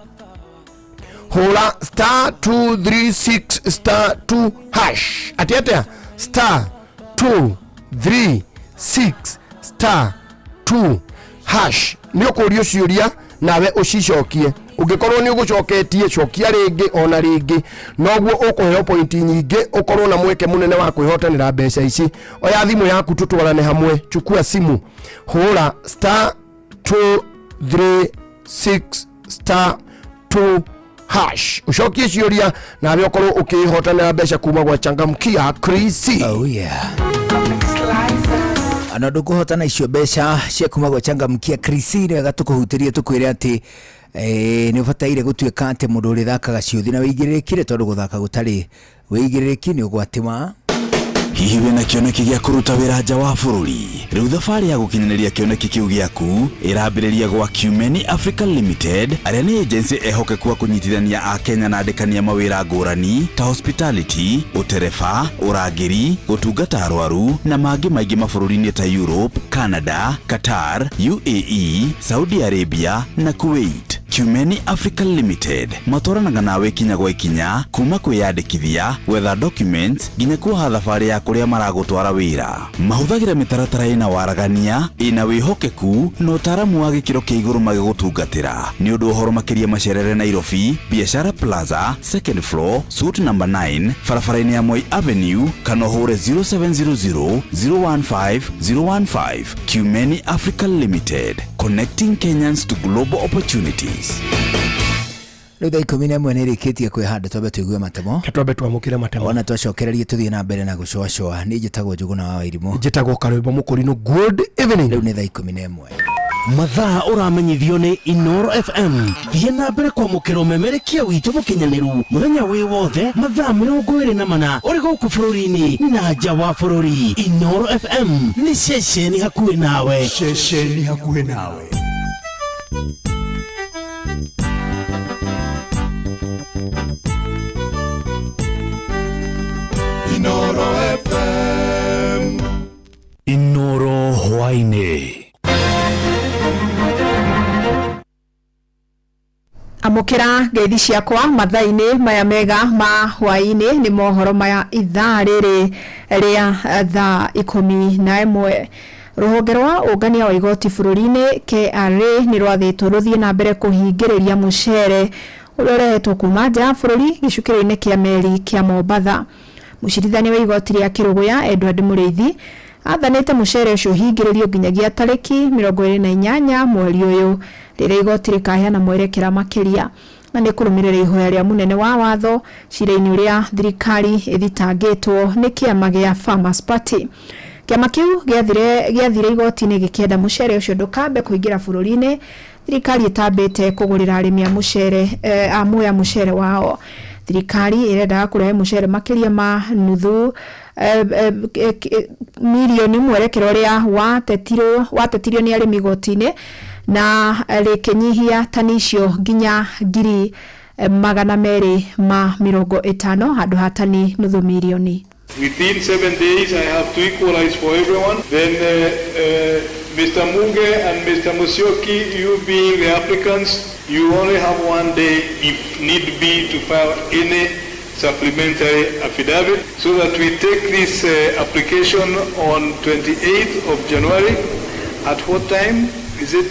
hũra *236*2 hash. Atĩ atĩa? *236*2 hash. Nĩ ũkũrio ciũria nawe ũcicokie. Ũngĩkorwo nĩ ũgũcoketie, cokia rĩngĩ ona rĩngĩ, noguo ũkũheo pointi nyingĩ, ũkorwo na mweke mũnene wa kwĩhotanĩra mbeca ici. Oya thimũ yaku, tũtwarane hamwe. Chukua simu, hũra *236*2 hash, ucokie ciũria nawe ũkorwo ũkĩhotanĩra mbeca kuma gwa Changamkia Krisi. Oh yeah. Ona ndũkũhotana icio mbeca cia kuma gwa Changamkia Krisi, nĩ wega tũkũhutĩrie tũkwĩre atĩ nĩ ũbataire gũtuĩka atĩ mũndũ ũrĩthakaga ciũthi na wĩigĩrĩrĩkire, tondũ gũthaka gũtarĩ wĩigĩrĩrĩki nĩ ũgwati ma. Hihi wĩna kĩoneki gĩa kũruta wĩra nja wa bũrũri? Rĩu thabarĩ ya gũkinyanĩria kĩoneki kĩu gĩaku ĩrambĩrĩria gwa Cumeni Africa Limited, arĩa nĩ agency ehokeku a kũnyitithania a Kenya na andĩkania mawĩra ngũrani ta hospitality, ũtereba, ũrangĩri, gũtungata arwaru na mangĩ maingĩ mabũrũri-inĩ ta Europe, Canada, Qatar, UAE, Saudi Arabia na Kuwait. Cumeni Africa Limited matwaranaga nawe ikinya gwa ikinya, kuma kwĩyandĩkithia, gwetha documents, nginya kuoha thabarĩ ya kũrĩa maragũtwara wĩra. Mahũthagĩra mĩtaratara ĩna waragania, ĩna wĩhokeku na ũtaaramu wa gĩkĩro kĩa igũrũ magĩgũtungatĩra. Nĩ ũndũ ũhoro makĩria, macerere Nairobi, Biashara Plaza, second floor, suite number 9, barabara-inĩ ya Moi Avenue, kana ũhũre 0700 015 015. Cumeni Africa Limited, connecting Kenyans to global opportunities. Rĩu thaa 11 nĩ ĩrĩkĩtie kwĩhanda, twambe tũigue matemo. Twambe twamũkĩre matemo. Ona twacokererie tũthiĩ na mbere na gũcoacoa. Niĩ njĩtagwo Njũgũna wa Wairimũ. Njĩtagwo Karwĩmbo Mũkũrinũ. Good evening. Rĩu nĩ thaa 11. Mathaa ũramenyithio nĩ Inoro FM. Thiĩ na mbere kwamũkĩra ũmemerekia witũ mũkinyanĩru mũthenya wĩ wothe, mathaa 24, ũrĩ gũkũ bũrũri-inĩ na nja wa bũrũri. Inoro FM nĩ ceceni hakuhĩ nawe. Ceceni hakuhĩ nawe. Inoro FM. Inoro hwaini. Amũkĩra ngeithi ciakwa mathaa-inĩ maya mega ma hwaĩ-inĩ. Nĩ mohoro maya ithaa rĩrĩ rĩa thaa 11. Rũhonge rwa ũngania wa igoti bũrũri-inĩ KRA nĩ rwathĩtwo rũthiĩ na mbere kũhingĩrĩria mũcere ũrĩa ũrehetwo kuma nja ya bũrũri gĩcukĩro-inĩ kĩa meri kĩa Mombatha. Mũcirithania wa igoti rĩa Kĩrũgũya Edward Mũrĩithi athanĩte mũcere ũcio ũhingĩrĩrio nginyagia tarĩki 28 mweri ũyũ, rĩrĩa igoti rĩkaheana mwerekera makĩria, na nĩ kũrũmĩrĩra ihoya rĩa mũnene wa watho cira-inĩ ũrĩa thirikari ĩthitangĩtwo nĩ kĩama gĩa Farmers Party. Kĩama kĩu gĩathire igoti-inĩ gĩkĩenda mũcere ũcio ndũkambe kũingĩra bũrũri-inĩ thirikari ĩtambĩte kũgũrĩra arĩmi a mũcere a muya mũcere wao. Thirikari ĩrendaga kũrehe mũcere makĩria ma nuthu mirioni, mwerekero ũrĩa watetirio nĩ arĩmi igoti-inĩ na rĩkĩnyihia tani icio nginya 250,000 handũ ha tani nuthu mirioni. Within 7 days, I have to equalize for everyone. Then Mr. Muge and Mr. Musyoki, you being the applicants, you only have 1 day if need be to file any supplementary affidavit, so that we take this application on 28th of January. At what time? Is it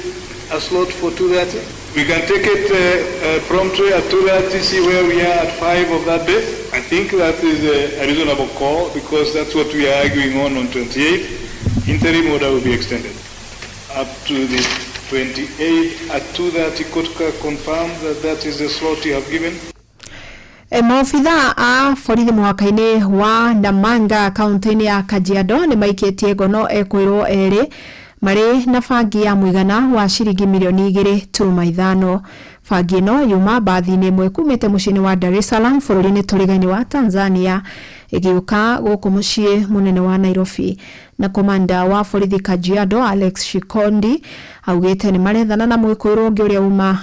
a slot for 2:30? We can take it promptly at 2:30, see where we are at 5 of that day. I think that is a reasonable call, because that's what we are arguing on 28th. Interim order will be extended up to the 28th at 2:30. Court confirm that that is the slot you have given. Maobitha a borithi mũhaka-inĩ wa Namanga kaunti-inĩ ya Kajiado nĩ maikĩtie ngono ekwĩrwo erĩ marĩ na bangi ya mũigana wa ciringi mirioni 2.5. Bangi ĩno yuma mbathi-inĩ ĩmwe kumĩte mũciĩ-inĩ wa Dar es Salaam bũrũri-inĩ tũrigainie wa Tanzania ĩgĩũka gũkũ mũciĩ mũnene wa Nairobi. Na komanda wa borithi Kajiado Alex Shikondi augĩte nĩ marethana na mwĩkũĩrwo ũngĩ ũrĩa uma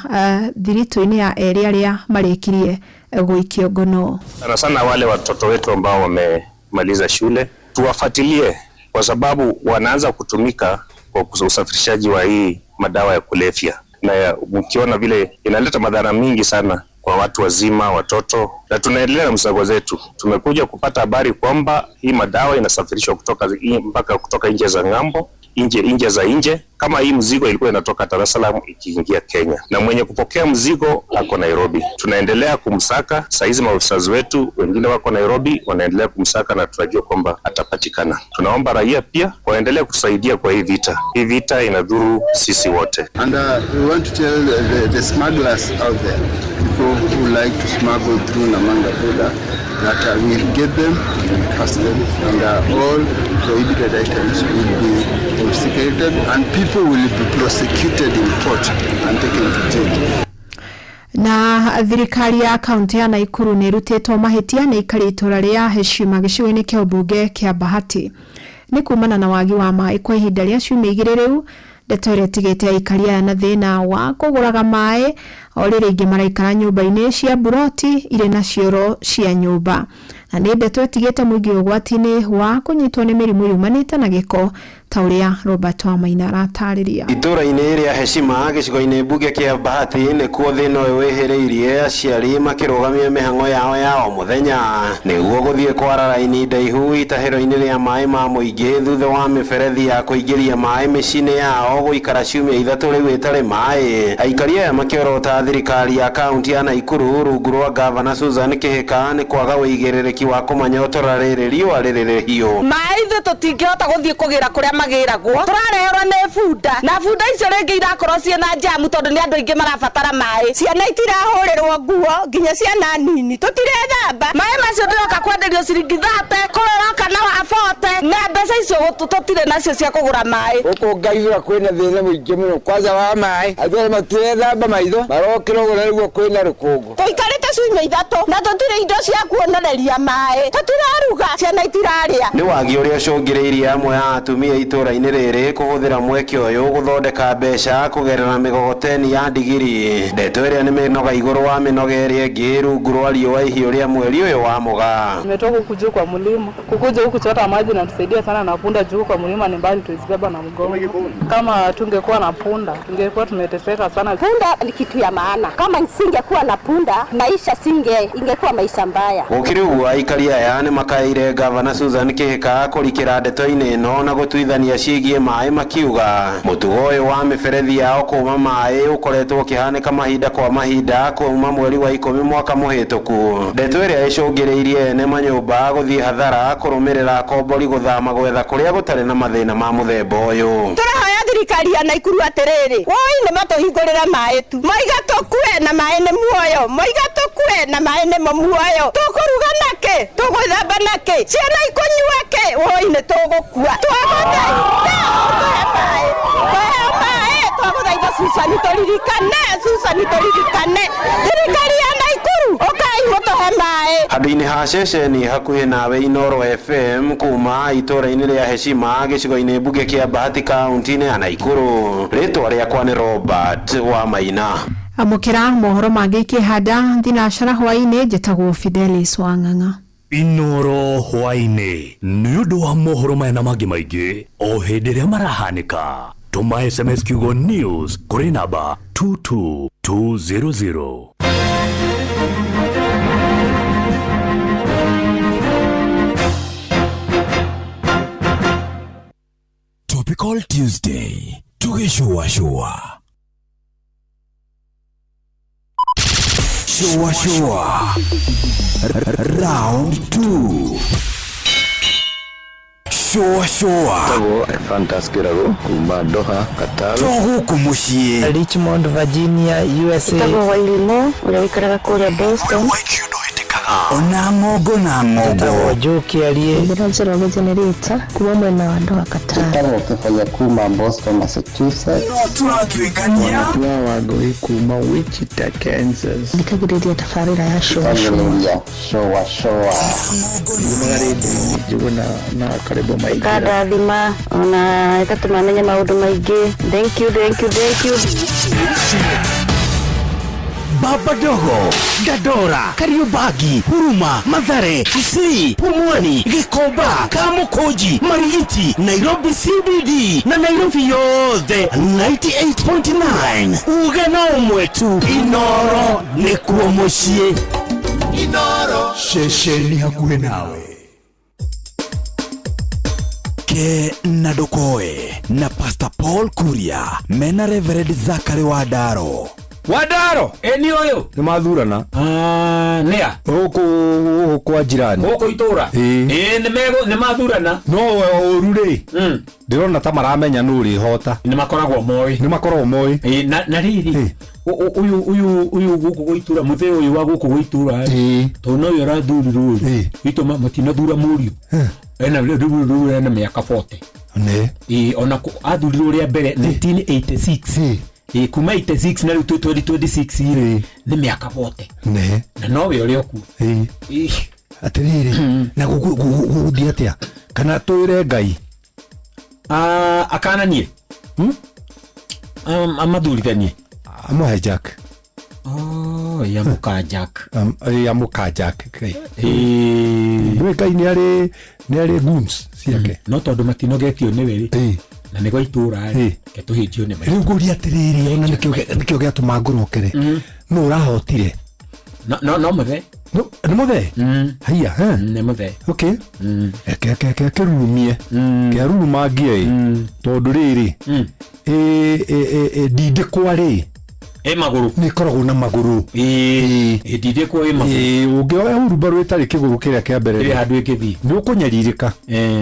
thiritũ-inĩ ya erĩ arĩa marĩkirie gũikio ngono. Sana sana wale watoto wetu ambao wamemaliza shule tuwafuatilie, kwa sababu wanaanza kutumika kwa usafirishaji wa hii madawa ya kulevya, na mkiona vile inaleta madhara mingi sana kwa watu wazima, watoto. Na tunaendelea na msako zetu. Tumekuja kupata habari kwamba hii madawa inasafirishwa kutoka mpaka kutoka nje za ng'ambo, nje za nje. Kama hii mzigo ilikuwa inatoka Dar es Salaam ikiingia Kenya, na mwenye kupokea mzigo ako Nairobi. Tunaendelea kumsaka. Saizi maofisa wetu wengine wako Nairobi wanaendelea kumsaka, na tunajua kwamba atapatikana. Tunaomba raia pia waendelee kusaidia kwa hii vita. Hii vita inadhuru sisi wote. And we want to tell the smugglers out there, people who like to smuggle through Namanga border, that we'll get them and cast them, and all prohibited items will be confiscated and people will be prosecuted in court and taken to jail. Na thirikari ya kaunti ya Nakuru nĩ ĩrutĩtwo mahĩtia nĩ aikari itũra rĩa Heshima gĩcigo-inĩ kĩa ũmbunge kĩa Bahati nĩ kumana na wagi wa maĩ kwa ihinda rĩa ciumia 2 rĩu. Ndeto ĩrĩa ĩtigĩte aikari aya na thĩna wa kũgũraga maĩ o rĩrĩa ingĩ maraikara nyũmba-inĩ cia buroti irĩ na cioro cia nyũmba, na nĩ ndeto ĩtigĩte mũingĩ ũgwati-inĩ wa kũnyitwo nĩ mĩrimũ yumanĩte na gĩko ta ũrĩa Robert Wamaina aratarĩria. Itũra-inĩ rĩa Heshima gĩcigo-inĩ mbunge kĩa Bahati nĩkuo thĩna ũyũ wĩhĩrĩirie, aciari makĩrũgamia mĩhang'o yao ya o mũthenya nĩguo gũthiĩ kwara raini ndaihu itahĩro-inĩ rĩa maĩ ma mũingĩ thutha wa mĩberethi ya kũingĩria maĩ mĩciĩ-inĩ yao gũikara ciumia 3 rĩu ĩtarĩ maĩ. Aikari aya makĩorota thirikari ya kaunti ya Nakuru rungu rwa gavana Susan Kihika nĩ kwaga ũigĩrĩrĩki wa kũmanyotora rĩrĩ riũa rĩrĩ rĩhiũ. Maĩ ithuĩ tũtingĩhota gũthiĩ kũgĩra kũrĩa magĩragwo, tũrareherwo nĩ bunda, na bunda icio rĩngĩ irakorwo ciĩna njamu tondũ nĩ andũ aingĩ marabatara maĩ. Ciana itirahũrĩrwo nguo nginya ciana nini tũtirethamba. Maĩ macio ndĩroka kwenderio ciringi 30, kũroka na wa 40, na mbeca icio tũtirĩ nacio cia kũgũra maĩ. Gũkũ ngaithũra kwĩna thĩna mũingĩ mũno kwanza wa maĩ, andũ arĩa matirethamba maitho marokĩra ũguo na nĩguo kwĩna rũkũngũ. Tũikarĩte ciumia 3 na tũtirĩ indo cia kuonoreria maĩ, tũtiraruga, ciana itirarĩa. Nĩ wagi ũrĩa ũcũngĩrĩirie amwe a atumia itũra-inĩ rĩrĩ kũhũthĩra mweke ũyũ gũthondeka mbeca kũgerera mĩgogoteni ya ndigiri. Ndeto ĩrĩa nĩ mĩnoga igũrũ wa mĩnoga ĩrĩa ĩngĩ rungu rwa riũa ihiũ rĩa mweri ũyũ wa Mũgaa. Nimetoka huku juu kwa mlima, kukuja huku kuchota maji na tusaidia sana na punda juu kwa mlima ni mbali, tuizibeba na mgongo. Kama tungekuwa na punda tungekuwa tumeteseka sana. Punda ni kitu ya maana, kama nisingekuwa na punda maisha ingekuwa maisha mbaya. Gũkĩrĩ ũguo aikari aya nĩ makaĩire gavana Susan Kihika kũrikĩra ndeto-inĩ ĩno na gũtuithania ciĩgiĩ maĩ, makiuga mũtugo ũyũ wa mĩberethi yao kũma maĩ ũkoretwo ũkĩhanĩka mahinda kwa mahinda kuma mweri wa 10 mwaka mũhĩtũku. Ndeto ĩrĩa ĩcũngĩrĩirie ene manyũmba gũthiĩ hathara kũrũmĩrĩra akombori gũthama gwetha kũrĩa gũtarĩ na mathĩna ma mũthemba ũyũ. Tũrahoya thirikari ya Nakuru atĩrĩrĩ, woi nĩ matũhingũrĩre maĩ tu, moiga tũkue na maĩ nĩ muoyo, moiga tũkue na maĩ nĩmo muoyo, tũkũruga nakĩ, tũgwĩthamba nakĩ, ciana ikũnyua kĩ, woi nĩ tũgũkua. Twagũthaitha ũtũhe maĩ, tũheo maĩ, twagũthaitha Susan tũririkane, Susan tũririkane, thirikari ya Nakuru ũkai mũtũhe maĩ. Handũ-inĩ ha ceceni hakuhĩ nawe Inooro FM kuma itũra-inĩ rĩa Heshima gĩcigo-inĩ mbunge kĩa Bahati kaunti-inĩ ya Nakuru. Rĩtwa rĩakwa nĩ Robert Wamaina. Amũkĩra mohoro mangĩ ikĩhanda thinacara hwaĩ-inĩ. Njĩtagwo Fidelis Wang'ang'a. Inoro hwaĩ-inĩ nĩ ũndũ wa mohoro maya na mangĩ maingĩ o hĩndĩ ĩrĩa marahanĩka tũma sms kiugo news kũrĩ namba 22200. Topical Tuesday tugĩcũacũa shua shua round 2 shua shua Tagwo Ephantus Kĩrago kuma Doha, Qatar. To gũkũ mũciĩ Richmond, Virginia, USA. Njĩtagwo Wairimũ ũrĩa ũikaraga kũrĩa Boston. Ona ng'ongo na ng'ongo. Njĩtagwo Joe Kĩarie. Njĩra Njoroge Generator kuma mwena wa Doha Qatar. Njĩtagwo Kĩbaya kuma Boston, Massachusetts. No tũratuĩkania. Wanatua Wangũi kuma Wichita, Kansas. Thikagĩrĩria tabarĩra ya Shua Shua. Thikagĩrĩria Shua Shua. Ngumaga rĩndiũ-inĩ Njũgũna na Karĩbo Maingĩra. Ĩkandathima ona ĩgatũma menye maũndũ maingĩ. Thank you, thank you, thank you. Baba Dogo, Dandora, Kariobangi, Huruma, Mathare, Kisii, Pumwani, Gikomba, Kamukunji, Marigiti, Nairobi CBD na Nairobi yothe 98.9. Uge na ũmwe tu, Inoro nĩkuo mũciĩ. Inoro ceceni hakuhĩ nawe. Ke na ndũkoe na Pastor Paul Kuria mena Reverend Zachary Wandaro. Wandaro eni ũyũ nĩ mathurana nĩa gũkũ gũkũ kwa jirani gũkũ itũra ĩĩ ĩĩ nĩ mathurana no ũru rĩ ndĩrona ta maramenya nũ ũrĩhota nĩ makoragwo moĩ nĩ makoragwo moĩ ĩĩ na rĩrĩ ũyũ ũyũ ũyũ gũkũ gwa itũra mũthee ũyũ wa gũkũ gwa itũra rĩ tondũ nowe ũrathurirwo rĩ itũ matinathura mũriũ ena rĩu rĩu ena mĩaka 40 nĩ ĩĩ ona athurirwo rĩa mbere 1986 ĩĩ kuma 86 na rĩu twĩ 2026 rĩ nĩ mĩaka 40 nĩ na nowe ũrĩa ũkuo ĩĩ atĩrĩrĩ na gũgũthiĩ atĩa kana twĩre Ngai akananie amathurithanie amũhe Jack oh ya Jack ya mũka Jack Ngai nĩ Ngai nĩ arĩ goons ciake no tondũ matinogetio nĩwe rĩ na nĩ gwa itũra rĩ ke tũhĩnjio nĩ rĩu ngũria atĩrĩrĩ ona nĩkĩo gĩatũma ngũrokere nũ ũrahotire no no mũthee nĩ mũthee haiya nĩ mũthee okay kĩrurumie kĩarurumangie ĩ tondũ rĩrĩ ndindĩkwa rĩ ĩ magũrũ nĩ ĩkoragwo na magũrũ ĩ ndindĩkwa ĩ magũrũ ũngĩoya hurumbarũ ĩtarĩ kĩgũrũ kĩrĩa kĩa mbere ĩrĩ handũ ĩngĩthiĩ nĩ ũkũnyarirĩka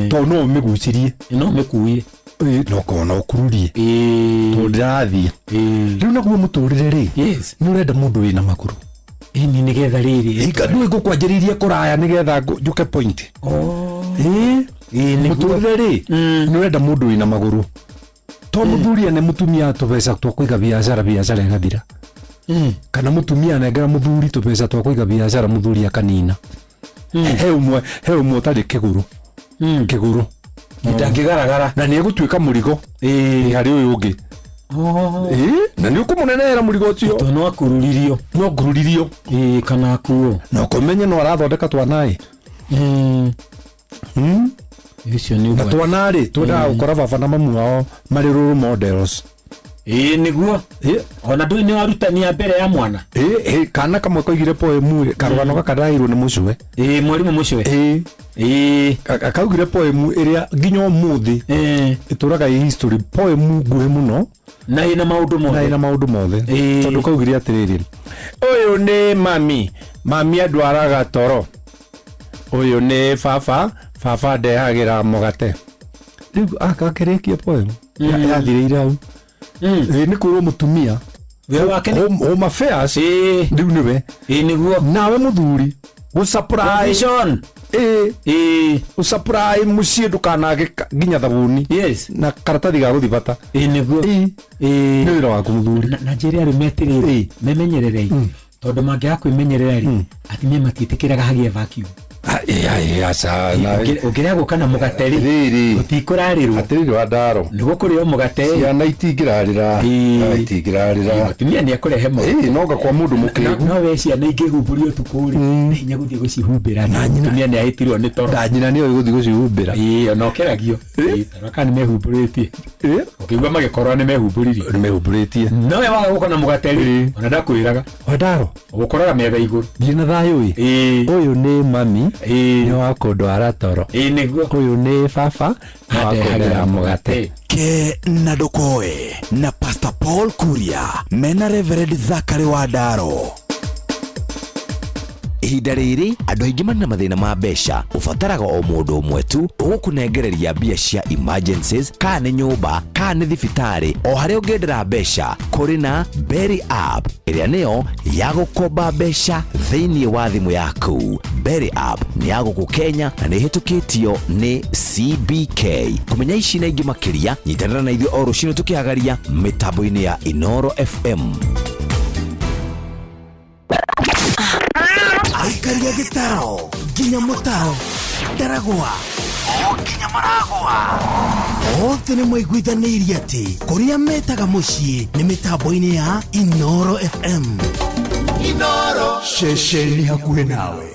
tondũ no ũmĩgucirie no ũmĩkuie no korwo no ũkururie tondũ ndĩrathiĩ rĩu naguo mũtũrĩre rĩ nĩ ũrenda mũndũ wĩna magũrũ ĩni nĩgetha rĩrĩ nĩũĩ ngũkwanjĩrĩirie kũraya nĩgetha njũke point ĩĩ mũtũrĩre rĩ nĩ ũrenda mũndũ wĩna magũrũ to mũthuri ene mũtumia tũbeca twa kũiga biacara biacara ĩgathira kana mũtumia anengera mũthuri tũbeca twa kũiga biacara mũthuri akanina he ũmwe ũtarĩ kĩgũrũ kĩgũrũ ndangĩgaragara na nĩ egũtuĩka mũrigo harĩ ũyũ ũngĩ na nĩ ũkũmũnenehera mũrigo ũcio tondũ no akururirio no ngururirio kana akuo na ũkũmenye no arathondeka twanaĩ ũcio nĩ na twana rĩ twendaga gũkora baba na mamu wao marĩ role models ĩĩ nĩguo ona ndũĩ nĩ arutani a mbere ya mwana ĩĩ kana kamwe koigire poem karũgano gaka ndaheirwo nĩ mũcũwe ĩĩ mwarimũ mũcũwe ĩĩ akaugire poem ĩrĩa nginya ũmũthĩ ĩtũraga ĩ history poem nguhĩ mũno na ĩna maũndũ mothe na ĩna maũndũ mothe tondũ kaugire atĩrĩrĩ ũyũ nĩ mami mami andwaraga toro ũyũ nĩ baba baba ndehagĩra mũgate rĩu akakĩrĩkia poem yathirĩire hau ĩĩ nĩ kwĩrwo mũtumia Home Affairs rĩu nĩwe nĩguo nawe mũthuri gũsupply ĩĩ ũsupply mũciĩ ndũkanage nginya thabuni na karatathi ga gũthiĩ bata nĩguo nĩ wĩra waku mũthuri na njĩre arũme atĩrĩrĩ memenyererei tondũ mangĩaga kwĩmenyerera rĩ atumia matiĩtĩkĩraga hagĩe vacuum Ũngĩrĩa gũka na mũgate rĩ, gũtikũrarĩrwo. Atĩrĩrĩ wa ndaro. Nĩguo kũrĩo mũgate. Ciana itingĩrarĩra. Itingĩrarĩra. Mũtumia nĩ ekũrehe mũgate. No kwa mũndũ mũkĩgu. No we ciana ingĩhumbũrio ũtukũ rĩ, nĩ hinya gũthiĩ gũcihumbĩra. Na mũtumia nĩ ahĩtirwo nĩ toro. Na nyina nĩoĩ gũthiĩ gũcihumbĩra. Ĩĩ, ona ũkeragio. Ĩĩ, kana nĩ mehumbũrĩtie. Ũkĩigua magĩkorwo nĩ mehumbũririe. Nĩ mehumbũrĩtie. No we waga gũka na mũgate rĩ, ona ndakwĩraga. Wandaro. Ũgũkoraga metha igũrũ. Thiĩ na thayũ ĩ. Ũyũ nĩ mami. Nĩ wa kũndwara toro. Ĩĩ nĩguo. Ũyũ nĩ baba. Nĩ wa kũndehera mũgate. Ke na Ndokoe na Pastor Paul Kuria mena Reverend Zachary Wandaro. Ihinda rĩrĩ andũ aingĩ marĩ na mathĩna ma mbeca, ũbataraga o mũndũ ũmwe tu ũgũkũnengereria mbia cia emergencies, kana nĩ nyũmba kana nĩ thibitarĩ, o harĩa ũngĩendera mbeca. Kũrĩ na Berry App ĩrĩa nĩyo ya gũkomba mbeca thĩinĩ wa thimũ yaku. Berry App nĩ ya gũkũ Kenya na nĩ ĩhĩtũkĩtio nĩ CBK. Kũmenya ici na ingĩ makĩria, nyitanĩra na ithuĩ o rũcinĩ tũkĩhagaria mĩtambo-inĩ ya Inoro FM. Aikaria gĩtaro nginya mũtaro ndaragwa o nginya maragwa othe nĩ maiguithanĩirie atĩ kũrĩa metaga mũciĩ nĩ mĩtambo-inĩ ya Inoro FM. Inoro ceceni hakuhĩ nawe.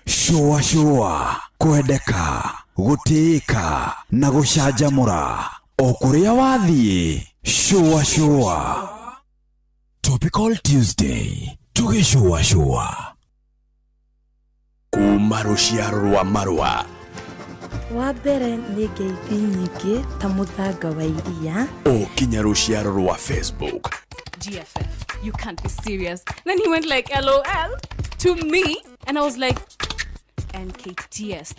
Shũa shũa, kwendeka, gũtĩĩka na gũcanjamũra o kũrĩa wathiĩ. Shũa shũa. Topical Tuesday tũgĩcũa shũa. Kuma rũciaro rwa marũa. Wa mbere nĩ ngeithi nyingĩ ta mũthanga wa iria. O kinya rũciaro rwa Facebook. GFF, you can't be serious. Then he went like LOL to me and I was like NKTS.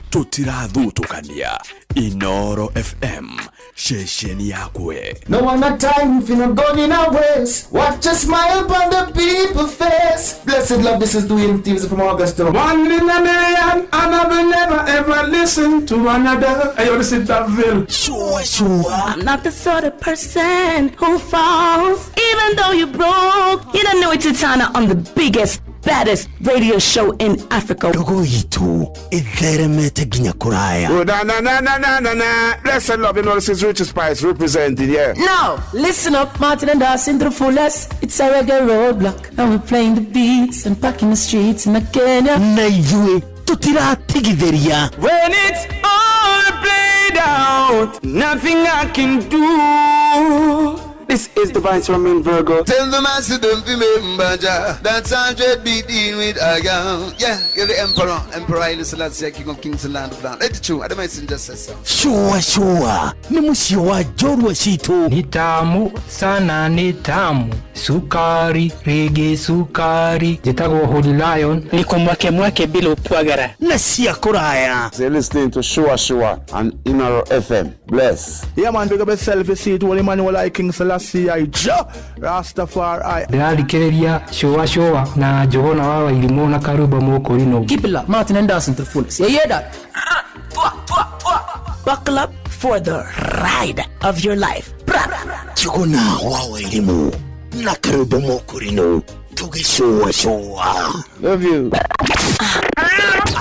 Tutirathutũkania. Inoro FM, ceceni yakwe. No one a time if you not gone in our ways. Watch a smile upon the people's face. Blessed love, this is Dwayne Stevens from Augusta. 1 in a million, and I will never ever listen to another. Hey, yo, this is Daville. Sure, sure. I'm not the sort of person who falls, even though you broke. You don't know it's Titana on the biggest, baddest radio show in Africa. Ndogo itu itheremete nginya kuraya. Oh, na na na na na na na. Blessed love, you know this is Richie Spice representing, yeah. Now, listen up, Martin and Dawson to the fullest. It's a reggae roadblock, and we're playing the beats and packing the streets in Kenya. Na ithuĩ tutiratigithĩria. When it's all played out, nothing I can do. This is the Vice Roman Virgo. Tell the master don't remember Jah. That's 100 beat in with a gun. Yeah, you're the emperor. Emperor Haile Selassie, King of Kings and Land of Land. Let it true. I don't mind just say so. Shua shua. Ni mũciĩ wa njorua citũ. Ni tamu sana, ni tamu. Sukari, rege sukari. Njĩtagwo Holy Lion. Niko mwake mwake bila upwagara. Na cia kũraya. So you're listening to Shua Shua on Inoro FM. Bless. Yeah man, big up yourself, you see it. Holy man, like King Selassie I Jah Rastafari. Ndĩrathikĩrĩria Shua Shua na Njũgũna wa Wairimũ na Karumbo Mũkũrinũ. Keep it locked, Martin and Dawson to the fullest. You hear that? Buckle up for the ride of your life. Njũgũna wa Wairimũ na Karumbo Mũkũrinũ tũgĩcũa shua. Love you.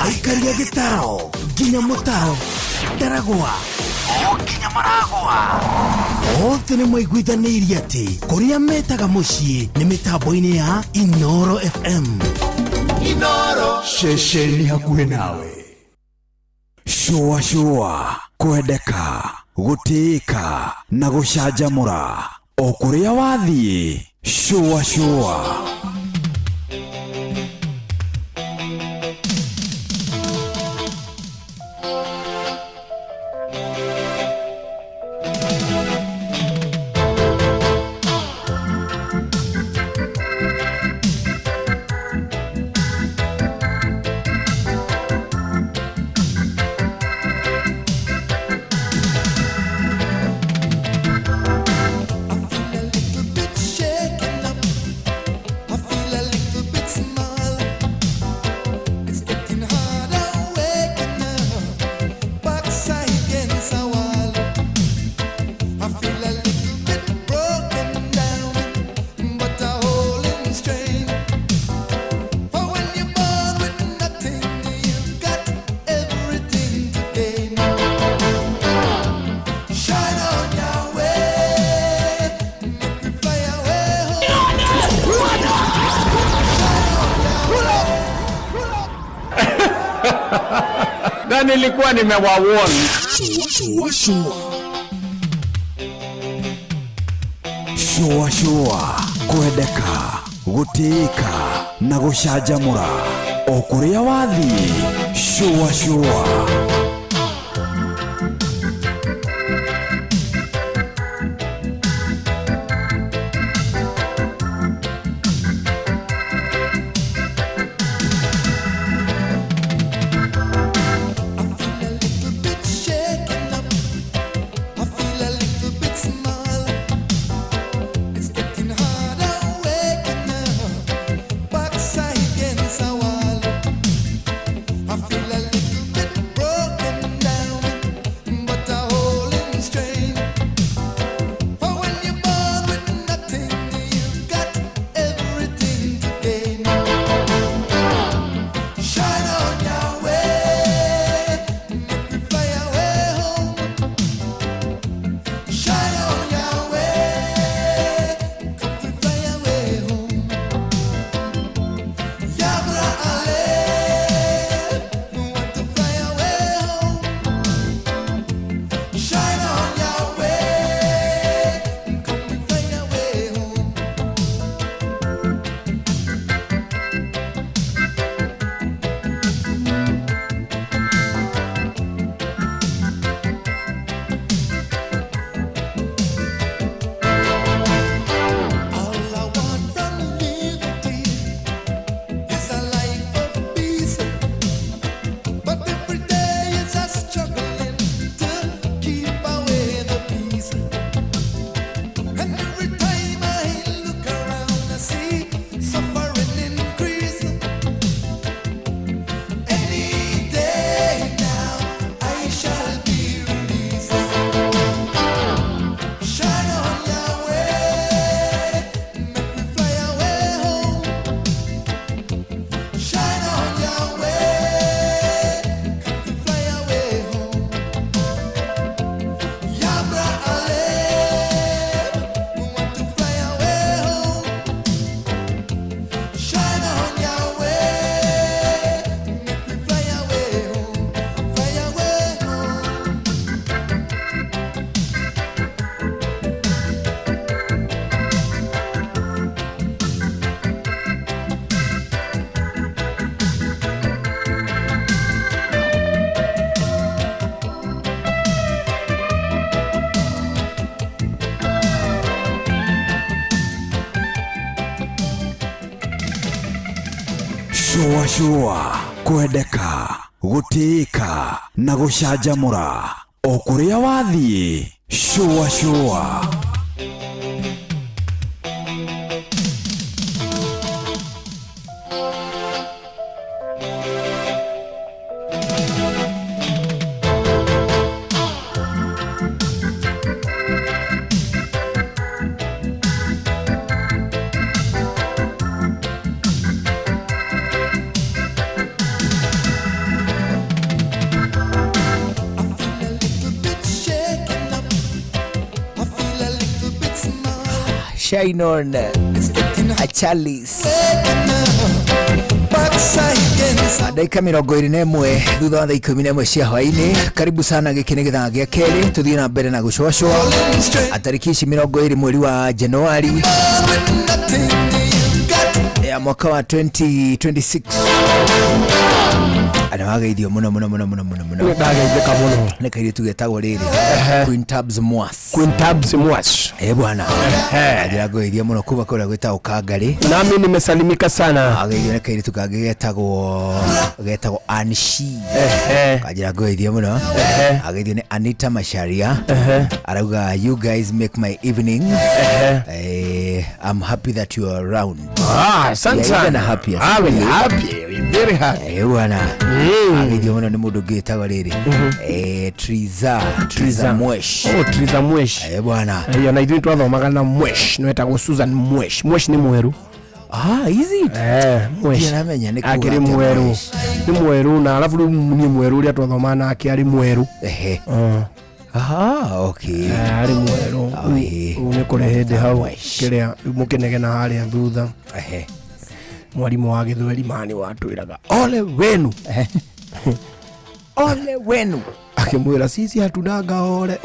Aikaria gĩtaro nginya mũtaro ndaragwa o nginya maragwa othe nĩ maiguithanĩirie atĩ kũrĩa metaga mũciĩ nĩ mĩtambo-inĩ ya Inoro FM. Inoro ceceni hakuhĩ nawe. Shua shua, kwendeka, gũtĩĩka na gũcanjamũra o kũrĩa wathiĩ. Shua shua. I feel a little bit shaken up. Na nilikuwa nimewawarn. Shua shua. Shua shua. Kwendeka, gũtĩĩka na gũcanjamũra o kũrĩa wathiĩ. Shua shua. Shaking up, I feel a little bit small. It's getting harder waking up, backside against a wall. I feel a little bit broken down, but I hold in strain. For when you're born with nothing, you've got everything to gain. Shine on your way. Fly away home. Shine on your way. Come to fly away home. Yabra Ale. Want to fly away home. Shine on your way. Come to fly away home. All I want from liberty is a life of peace. But every day is a struggling to keep away the peace. And every time I look around, I see suffering increase. Any day now, I shall be released. Shine on your way. Fly away home. Shine on your way. Come to fly away home. Yabra Ale. Want to fly away home. Shine on your way. Make me fly away home. Fly away home. Shua shua. Kwendeka, gũtĩĩka na gũcanjamũra o kũrĩa wathiĩ. Shua shua. Shaking up, I feel a little bit small. Shine on a chalice. Backside against Ndagĩka 21 thutha wa thaa 11 cia hwaĩ-inĩ. Karibu sana, gĩkĩ nĩ gĩthaa gĩa kerĩ, tũthiĩ na mbere na gũcwacwa tarĩki ici 20 mweri wa Januari ya mwaka wa 2026. Ana wageithio mũno mũno mũno mũno mũno mũno. Ndageithĩka mũno. Nĩ kairĩtu getagwo rĩrĩ Queen Tabs Mwas. Queen Tabs Mwas. Eh bwana, njĩra ngũgeithia mũno kuma kũrĩa gwĩtagwo Kangarĩ. Nami nimesalimika sana. Ageithio nĩ kairĩtu kangĩ getagwo Anshi. Kanjĩra ngũgeithia mũno. Ageithio nĩ Anita Macharia. Arauga you guys make my evening. I'm happy that you are around. Ah, asante Yeah, even sana. happy. Ah, we happy. We very happy. Eh bwana. Ageithio mũno nĩ mũndũ ũngĩ wĩtagwo rĩrĩ. Triza, Triza Mwesh. Oh, Triza Mwesh. Eh bwana. Iyo na ithuĩ twathomaga na Mwesh, nĩ wetagwo Susan Mwesh. Mwesh nĩ mwerũ. Ah, is it? Mwesh. Ndiramenya nĩ kuga Akĩrĩ atĩa mwerũ. Mwesh. Nĩ mwerũ na alafu rĩu niĩ mwerũ ũrĩa twathomaga nake arĩ mwerũ. Ehe. Aha, okay. Arĩ mwerũ. Rĩu nĩ kũrĩ hĩndĩ hau kĩrĩa mũkĩnegena harĩa thutha. Ehe. Mwarimu wa gĩthweri mani watwĩraga ole wenu. Ole wenu. Akĩmwĩra sisi hatunanga ole.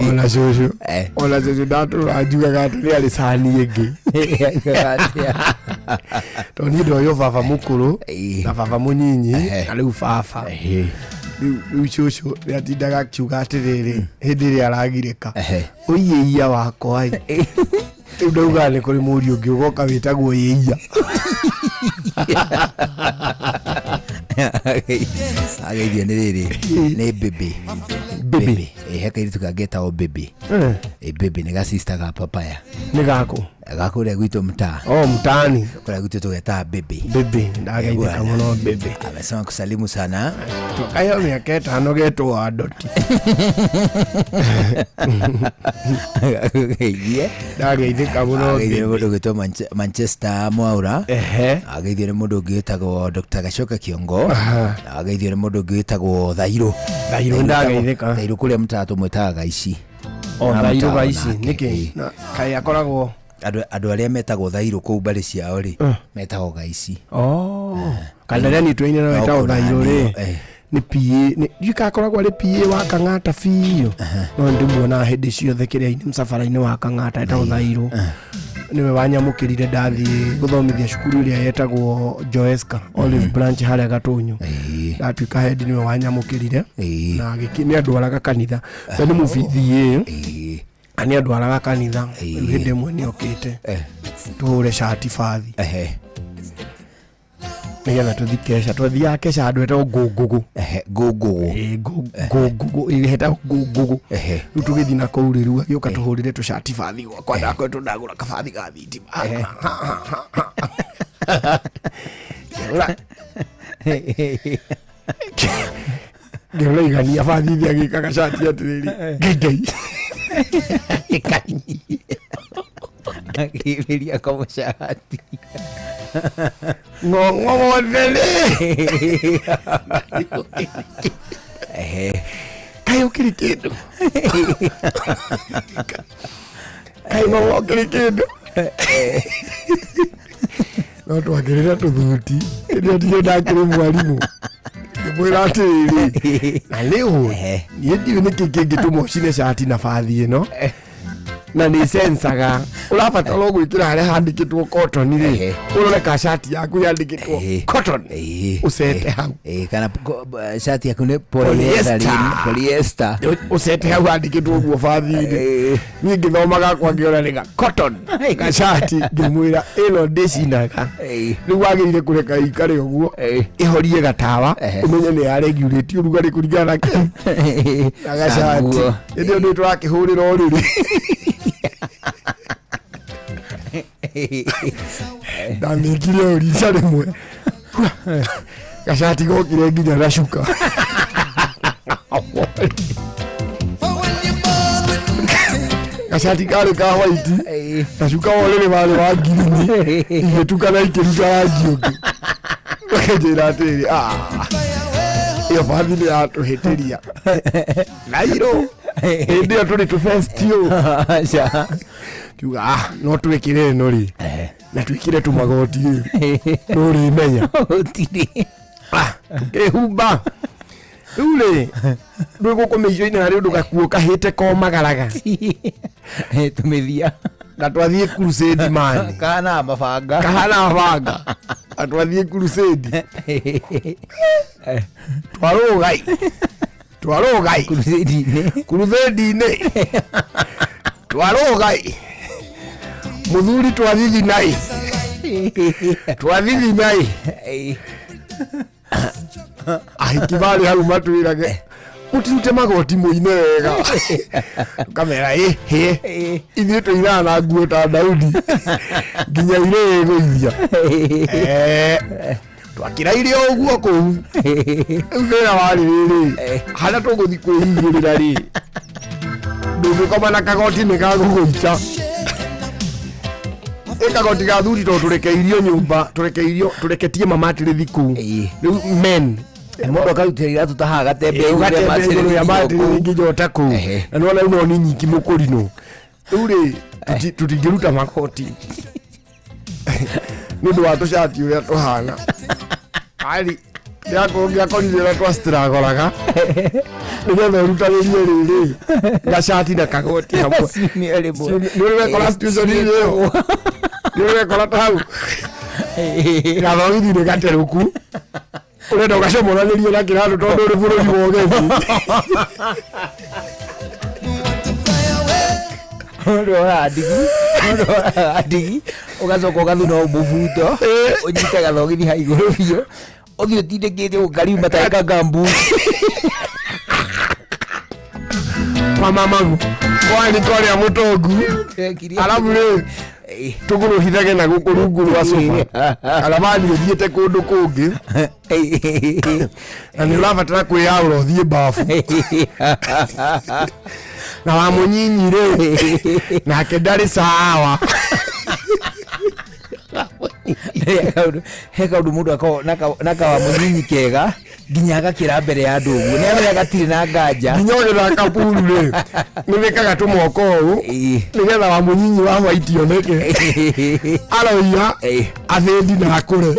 Ona cũcũ, ona cũcũ ndatũra njugaga atĩ nĩ arĩ cani ĩngĩ, tondũ niĩ ndoywo baba mũkũrũ na baba mũnyinyi na rĩu baba rĩu cũcũ nĩ atindaga akiuga atĩrĩrĩ hĩndĩ ĩrĩa aragirĩka, ũiĩia wakwa ĩ. Rĩu ndaugaga nĩ kũrĩ mũriũ ũngĩ ũgoka wĩtagwo ĩia. Ageithio nĩ rĩrĩ, nĩ bĩbĩ. Bĩbĩ. He kairĩtu kangĩ getagwo bĩbĩ. Bĩbĩ nĩ gacista ga papaya. Nĩ gakũ? Gakũrĩa gwitũ mtaa. Oh, mtaani. Kũrĩa gwitũ tũgetaga bĩbĩ. Bĩbĩ, ndageithĩka mũno bĩbĩ. Amesema kusalimu sana. Kayo mĩaka 5 getwo Andoti. Ageithie. Ndageithĩka mũno. Ageithio nĩ mũndũ ũgwĩtwo Manchester Mwaura. Ageithio nĩ mũndũ ũngĩ wĩtagwo Dr. Gachoka Kiongo. Ageithio nĩ mũndũ ũngĩ wĩtagwo Thairũ. Thairũ ndageithĩka. Thairũ kũrĩa mtaa tũmwĩtaga Gaici. O Na Thairũ mtaa Gaici onake, nĩkĩ? ĩĩ. Na kaĩ akoragwo Andũ arĩa metagwo Thairũ kũu mbarĩ ciao rĩ, metagwo Gaici. Oh. Kana rĩa nitũ-inĩ no wĩtagwo Thairũ rĩ. Nĩ PA, nĩ ndiũĩ kana akoragwo arĩ PA wa Kang'ata biũ. No ndĩmuonaga hĩndĩ ciothe kĩrĩa-inĩ mũcabara-inĩ wa Kang'ata etagwo Thairũ. Nĩwe wanyamũkĩrire ndathiĩ gũthomithia cukuru ĩrĩa yetagwo Joesca Olive Branch harĩa Gatũnyũ. Ndatuĩka head nĩwe wanyamũkĩrire na nĩ andwaraga kanitha. We nĩ mũbithi ĩ. Na nĩ andwaraga kanitha. Rĩu hĩndĩ ĩmwe nĩ okĩte tũhũre cati bathi nĩgetha tũthi kesha. Twathiaga kesha handũ hetagwo Ngũngũgũ. Ngũngũgũ. Ngũngũgũ, ĩ, hetagwo Ngũngũgũ. Rĩu tũgĩthiĩ na kũu rĩ, rĩu agĩũka tũhũrĩre tũcati bathi gwakwa, ndakoretwo ndagũra kabathi ga thitima. Ngĩrora igania bathi iria agĩkaga cati atĩrĩrĩ, Ngai Ngai. Akĩhĩmbĩria kamũcati. Ng'ong'o wothe rĩ. Kaĩ ũkĩrĩ kĩndũ. Kaĩ ng'ong'o ũkĩrĩ kĩndũ. No twakĩrĩra tũthuti. Hĩndĩ ĩyo ndirĩ ndakĩrĩ mwarimũ. Ngĩmwĩra atĩrĩrĩ, na rĩu niĩ ndiũĩ nĩkĩ kĩngĩtũma ũcine cati na bathi ĩno. Na nĩ sensaga ũrabatara o gwĩkĩra harĩa handĩkĩtwo cotton rĩ, ũrore ka cati yaku yandĩkĩtwo cotton, ũcete hau. Kana cati yaku nĩ polyester. Polyester. Ũcete hau handĩkĩtwo ũguo bathi-inĩ. Niĩ ngĩthoma gakwa ngĩona nĩ ga cotton gacati, ngĩmwĩra ĩno ndĩcinaga. Rĩu wagĩrĩire kũreka ĩikare ũguo ĩhorie gatawa, ũmenye nĩ ya regulate ũrugarĩ kũringana na kĩ na gacati. Hĩndĩ ĩyo nĩ tũrakĩhũrĩra ũrĩrĩ. Ndamĩkire o rica rĩmwe, gacati gokire nginya na cuka. Gacati karĩ ka white na cuka wa ũrĩrĩ warĩ wa ngirini, igĩtukana ikĩruta rangi ũngĩ. Makĩnjĩra atĩrĩrĩ, ĩyo bathi nĩ yatũhĩtĩria Nairũ hĩndĩ ĩyo tũrĩ tũbestio. Kiuga no twĩkĩre ĩno rĩ na twĩkĩre tũmagoti rĩ, nũrĩmenya tũkĩhumba. Rĩu rĩ ndwĩ gũkũ mĩico-inĩ harĩ ũndũ gakuo kahĩte komagaraga. Tũmĩthia. Na twathiĩ crusade man. Kahana mabanga. Kahana mabanga. Na twathiĩ crusade. Twarũgai. Twarũgai. Crusade-inĩ. Crusade-inĩ. Twarũgai. Mũthuri twathithinai. Twathithinai. Ahiki marĩ hau matwĩrage mũtirute magoti mũine wega. Tũkamera ĩ hĩ ithuĩ tũinaga na nguo ta Daudi nginya irĩ ĩgũithia. Twakĩraire o ũguo kũu. Rĩu thĩna warĩ rĩrĩ, harĩa tũgũthiĩ kwĩhingĩrĩra rĩ, ndũngĩkoma na kagoti nĩ gagũgũita. Ĩ kagoti ga thuri tondũ tũrekeirio nyũmba, tũrekeirio, tũreketie mamatĩrĩthi kũu. Rĩu men Mũndũ akarutĩra iratũ ta haha gatembe igũrũ rĩa gatembe igũrũ rĩa matĩrĩthi matĩrĩthi nginya ũta kũu. Na nĩwona rĩu no nĩ nyingĩ mũkũrinũ. Rĩu rĩ, tũtingĩruta magoti nĩ ũndũ wa tũcati ũrĩa tũhana. Ari ndĩrakũngĩakorire ũrĩa twacitiragoraga nĩgetha ũrutanĩrie rĩrĩ gacati na kagoti hamwe. Ciumia rĩmwe. Nĩ ũrĩ wekora situation-inĩ ĩyo? Nĩ ũrĩ wekora ta hau gathogithi nĩ gaterũku ũrenda ũgacomoranĩrie na kĩratũ tondũ ũrĩ bũrũri wa ũgeni. Mũndũ oraga ndigi, mũndũ oraga ndigi, ũgacoka ũgathuna mũbuto, ũnyite gathogithi ha igũrũ biũ, ũthiĩ ũtindĩkĩte ũkariuma tarĩ kagambu. Mama magu kwani korĩa mũtongu arabu rĩ tũkũrũhithage na gũkũ rungu rwa sofa arabani ũthiĩte kũndũ kũngĩ na nĩ ũrabatara kwĩyaũra ũthiĩ mbabu na wa mũnyinyi rĩ nake ndarĩ sawa. He kaũndũ mũndũ akoragwo na kawa mũnyinyi kega nginya agakĩra mbere ya andũ ũguo nĩ amenya gatirĩ na nganja. Nginya ũgĩthaka puru rĩ nĩ wĩkaga tũmoko ũũ nĩgetha wa mũnyinyi wa white oneke aroiya athĩndi na akũre.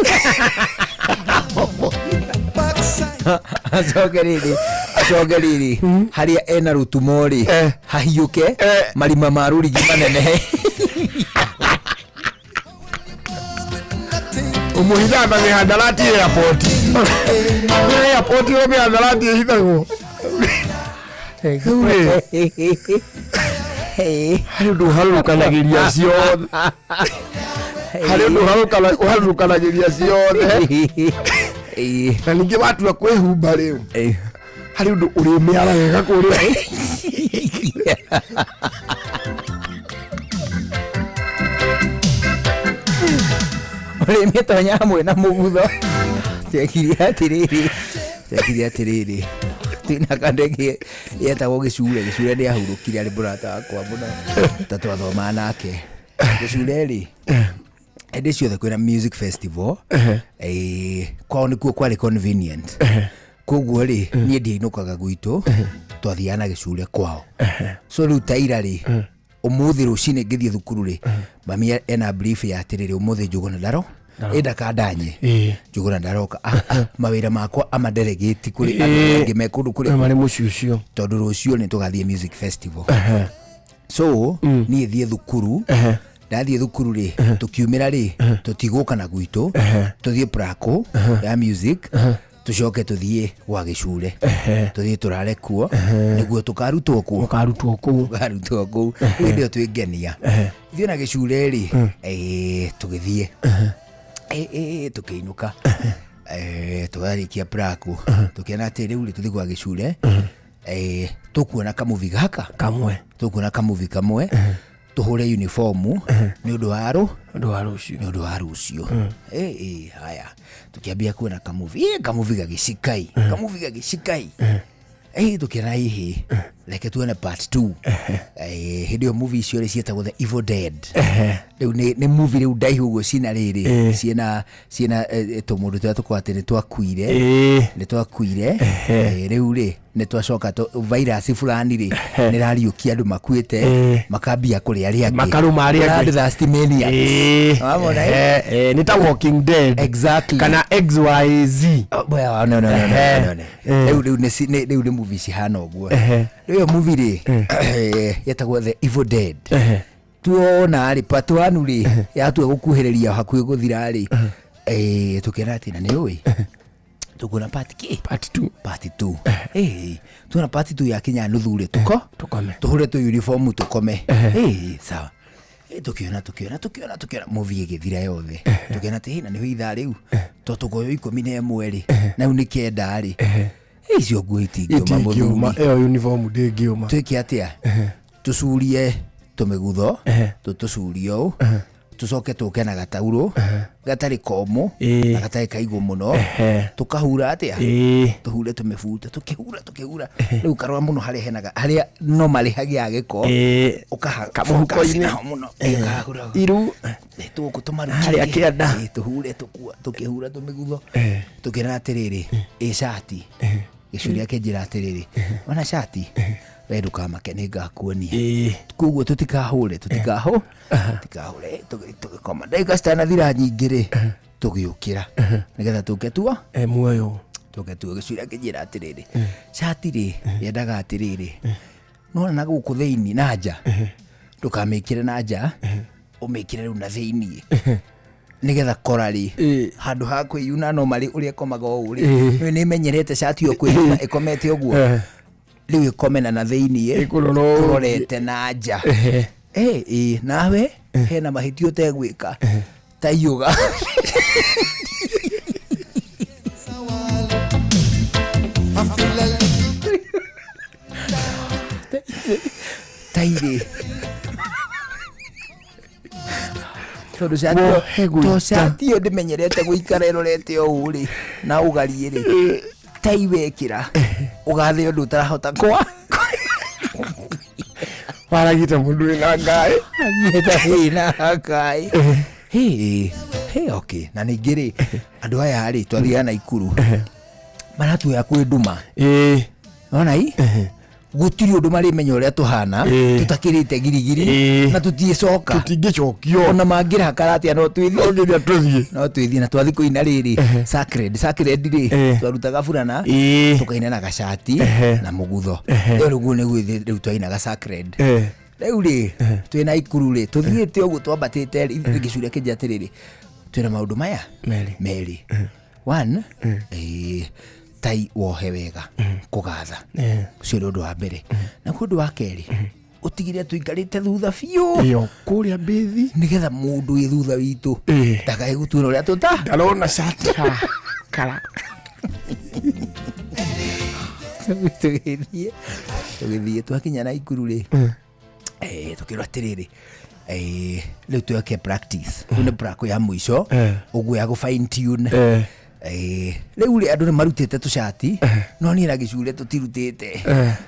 Acoke rĩrĩ, acoke rĩrĩ harĩa ena rũtumo rĩ hahiũke marima ma rũrigi manene. Ũmũhithaga na mĩhandarati airport. Nĩ airport yo mĩhandarati ĩhithagwo. Rĩu rĩ harĩ ũndũ ũharũrũkanagĩria ciothe, harĩ ũndũ ũharũrũkanagĩria ciothe, na ningĩ watua kwĩhumba rĩu harĩ ũndũ ũrĩmĩara wega kũrĩa. Ũrĩmĩtonya hamwe na mũgutho. Twekire atĩrĩrĩ, twekire atĩrĩrĩ, twĩna kandege yetagwo gĩcure. Gĩcure nĩ ahurũkire, arĩ mũrata wakwa mũno ta twathomaga nake. Gĩcure rĩ, hĩndĩ ciothe kwĩna music festival, kwao nĩkuo kwarĩ convenient, koguo rĩ niĩ ndiainũkaga gwitũ, twathiaga na gĩcure kwao. So rĩu taira rĩ, ũmũthĩ rũcinĩ ngĩthiĩ thukuru rĩ, mami ena brief ya atĩrĩrĩ, ũmũthĩ Njũgũna ndaro ĩndakandanye Njũgũna ndaroka. Mawĩra makwa amadelegate kũrĩ andũ angĩ me kũndũ kũrĩa marĩ mũciĩ ũcio tondũ rũciũ nĩ tũgathiĩ music festival. So niĩ thiĩ thukuru, ndathiĩ thukuru rĩ, tũkiumĩra rĩ, tũtigũka na gwitũ, tũthiĩ prako ya music, tũcoke tũthiĩ gwa gĩcure, tũthiĩ tũrare kuo nĩguo tũkarutwo kuo. Mũkarutwo kũu. Tũkarutwo kũu. Rĩu hĩndĩ ĩyo twĩngenia ithuĩ na gĩcure rĩ, tũgĩthiĩ, tũkĩinũka, tũgarĩkia praku, tũkĩona atĩ rĩu rĩ tũthiĩ gwa gĩcure, tũkuona kamuvi gaka kamwe, tũkuona kamuvi kamwe, tũhũre uniformu nĩ ũndũ wa rũ ũndũ wa rũciũ, nĩ ũndũ wa rũciũ. Haya, tũkĩambia kuona kamuvi, kamuvi gagĩcikai, kamuvi gagĩcikai, tũkĩona hihi reke tuone part 2. Hĩndĩ ĩyo movie icio rĩ ciĩtagwo The Evil Dead. Rĩu nĩ movie rĩu ndaihu ũguo cina rĩrĩ ciĩna tũmũndũ tũrĩa tũkoragwo atĩ nĩ twakuire, nĩ twakuire, rĩu rĩ nĩ twacoka virus fulani rĩ nĩ rariũkia andũ makuĩte, makambia kũrĩa arĩa angĩ, makarũma arĩa angĩ. Bloodthirsty maniacs. Wamona, eh? Nĩ ta Walking Dead. Exactly. Kana XYZ. Oh, well, no, no, no, no, no, no. Rĩu rĩu nĩ movie cihana ũguo. Rĩu ĩyo movie rĩ yetagwo The Evil Dead. Tuona rĩ part 1 rĩ yatua gũkuhĩrĩria hakuhĩ gũthira rĩ, tũkĩona atĩ na nĩ ũĩ tũkuona part kĩ? Part 2. Part 2. Tuona part 2 yakinya nuthu rĩ, tũkome, tũhũre tũ uniform tũkome. Sawa. Tũkĩona, tũkĩona, tũkĩona, tũkĩona movie ĩgĩthira yothe, tũkĩona atĩ na nĩho ithaa rĩu to tũkoyo 11 rĩ, na rĩu nĩ 9 rĩ, icio nguo itingĩũma. Itingĩũma. Mũthuri, ĩyo uniform ndĩngĩũma. Twĩke atĩa? Tũcurie tũmĩgutho, tũtũcurie ũũ, tũcoke tũke na gataurũ gatarĩ komũ na gatarĩ kaigũ mũno, tũkahura atĩa, tũhure tũmĩbuta, tũkĩhura, tũkĩhura, rĩu karora mũno harĩa hena harĩa no marĩ hagĩa gĩko, ũkaha Kamũhuko-inĩ. naho mũno, ũkahura iru tũgũkũ tũmaru Harĩa kĩanda. Tũhure tũkua, tũkĩhura tũmĩgutho, tũkĩra atĩrĩrĩ, ĩ cati gĩcuri akĩnjĩra atĩrĩrĩ, ona cati we ndũkamake nĩ ngakuonia, koguo tũtikahũre, tũtikahũre, tũgĩkoma ndagĩka citanathira nyingĩ rĩ, Tũgĩũkĩra nĩgetha tũke tuo muoyo. Tũke tuo gĩcura kĩnjĩra atĩrĩrĩ, cati rĩ yendaga atĩrĩrĩ, nona na gũkũ thĩinĩ na nja, ndũkamĩkĩre na nja, ũmĩkĩre rĩu na thĩinĩ nĩgetha kora rĩ handũ ha kwĩyuna no marĩ ũrĩa ĩkomaga ũũ rĩ, nĩ nĩmenyerete cati ĩyo kwĩyuna ĩkomete ũguo, rĩu ĩkome na thĩinĩ kũrorete na nja. Ĩ nawe hena mahĩtia ũtegwĩka ta iũga. Tairĩ tondũ cati Wohe gwĩta. to cati ĩyo ndĩmenyerete gũikara ĩrorete ũũ rĩ na ũgariĩ rĩ, tai wekĩra ũgathe ũndũ ũtarahota kwa Waragite mũndũ wĩna ngaĩ. Agĩte wĩna ngaĩ. Hĩ, hĩ, okay. Na ningĩ rĩ, andũ aya rĩ twathiaga Naikuru maratuoya kwĩ nduma nona i gũtirĩ ũndũ marĩmenya ũrĩa tũhana, tũtakĩrĩte girigiri na tũtiĩcoka, tũtingĩcokio ona mangĩrakara atĩa, no twĩthiĩ tũthiĩ no twĩthiĩ. Na twathi kũina rĩrĩ sacred sacred rĩ, twarutaga burana tũkaina na gacati na mũgutho. Rĩu rĩu nĩguo ithuĩ rĩu twainaga sacred. Rĩu rĩ twĩ Naikuru rĩ, tũthiĩte ũguo twambatĩte rĩ, ithuĩ gĩcura kĩnjĩra atĩrĩrĩ, twĩna maũndũ maya merĩ. Merĩ, one, tai wohe wega kũgatha, ũcio nĩ ũndũ wa mbere. Naguo ũndũ wa kerĩ, ũtigire tũikarĩte thutha biũ. Ĩyo kũrĩa mbĩthi. Nĩgetha mũndũ wĩ thutha witũ ndakae gũtuona ũrĩa tũta ndarona cati haha kara. Tũgĩthiĩ twakinya Naikuru rĩ, tũkĩrwo atĩrĩrĩ, rĩu tweke practice, rĩu nĩ prako ya mũico ũguo ya gũ fine tune. Rĩu rĩ andũ nĩ marutĩte tũcati, no niĩ na gĩcure tũtirutĩte.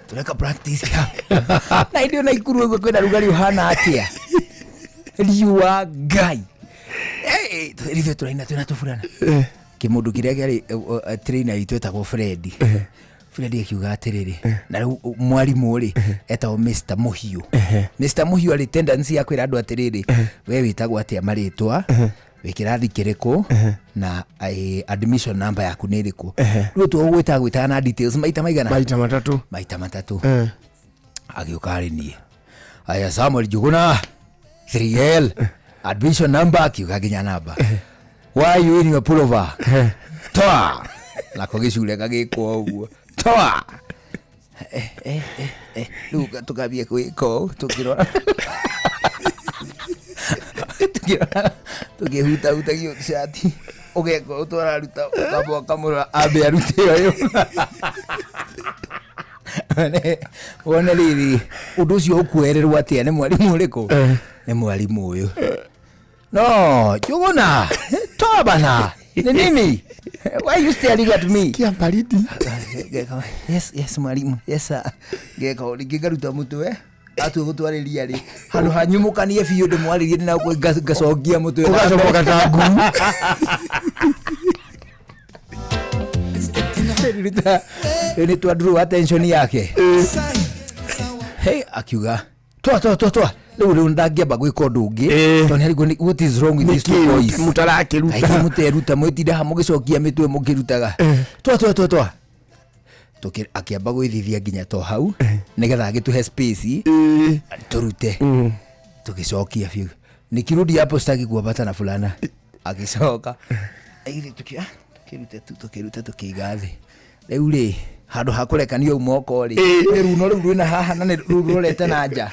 Tũreka practice na hĩndĩ ĩyo Naikuru ũguo kwĩna rugarĩ ũhana atĩa, riũa ngai. Ithuĩ tũraina twĩna tũburana. Kĩmũndũ kĩrĩa kĩarĩ trainer witũ etagwo Fred. Fred akiuga atĩrĩrĩ, na rĩu mwarimũ rĩ etagwo Mr Mũhiũ. Mr Mũhiũ arĩ tendency ya kwĩra andũ atĩrĩrĩ, we wĩtagwo atĩa marĩtwa, wĩ kĩrathi kĩrĩkũ, na admission number yaku nĩ ĩrĩkũ. Rĩu tũgũgwĩtaga gwĩtaga na details maita maigana? Maita matatũ. Maita matatũ. Agĩũka arĩ niĩ, aya, Samuel Njuguna 3L, admission number, akiuga nginya namba. Why you in your pullover? Toa. Nako gĩcure gagĩkwo ũguo, toa. Rĩu tũkambia gwĩka ũũ tũkĩrora tũkĩrora tũkĩhutahutagia cati, ũgeka ũũ twararuta, ũkamba ũkamũrora ambe arute ũyũ wone rĩrĩ ũndũ ũcio ũkuererwo atĩa nĩ mwarimũ ũrĩkũ, nĩ mwarimũ ũyũ. No Njuguna, toa bana, ni nini? Why you staring at me? Sikia baridi. Ngeka, yes yes mwalimu, yes sir. Ngeka rĩngĩ ngaruta mũtwe atua gũtwarĩria rĩ, handũ hanyumũkanie biũ ndĩmwarĩrie ndĩna ngacokia mũtwe. Ũgacomoka ta ngui. Ruta rĩu nĩ twa draw attention yake. Hey, akiuga toa toa toa toa. Rĩu ndangĩamba gwĩka ũndũ ũngĩ tondũ nĩ arigwo what is wrong with these two boys. Mũtarakĩruta. Kaingĩ mũteruta mwĩtinda haha mũgĩcokia mĩtwe mũkĩrutaga. Toa toa toa toa. Akĩamba gwĩthithia nginya to hau nĩgetha agĩtũhe space tũrute. Tũgĩcokia biũ, nikirudi hapo sitaki kuwapata na fulana. Agĩcoka aigire tũkĩruta tu tũkĩruta tũkĩiga thĩ. Rĩu rĩ handũ ha kũrekania ũũ moko rĩ, nĩ runo rĩu rwĩna haha na nĩ rũu rũrorete na nja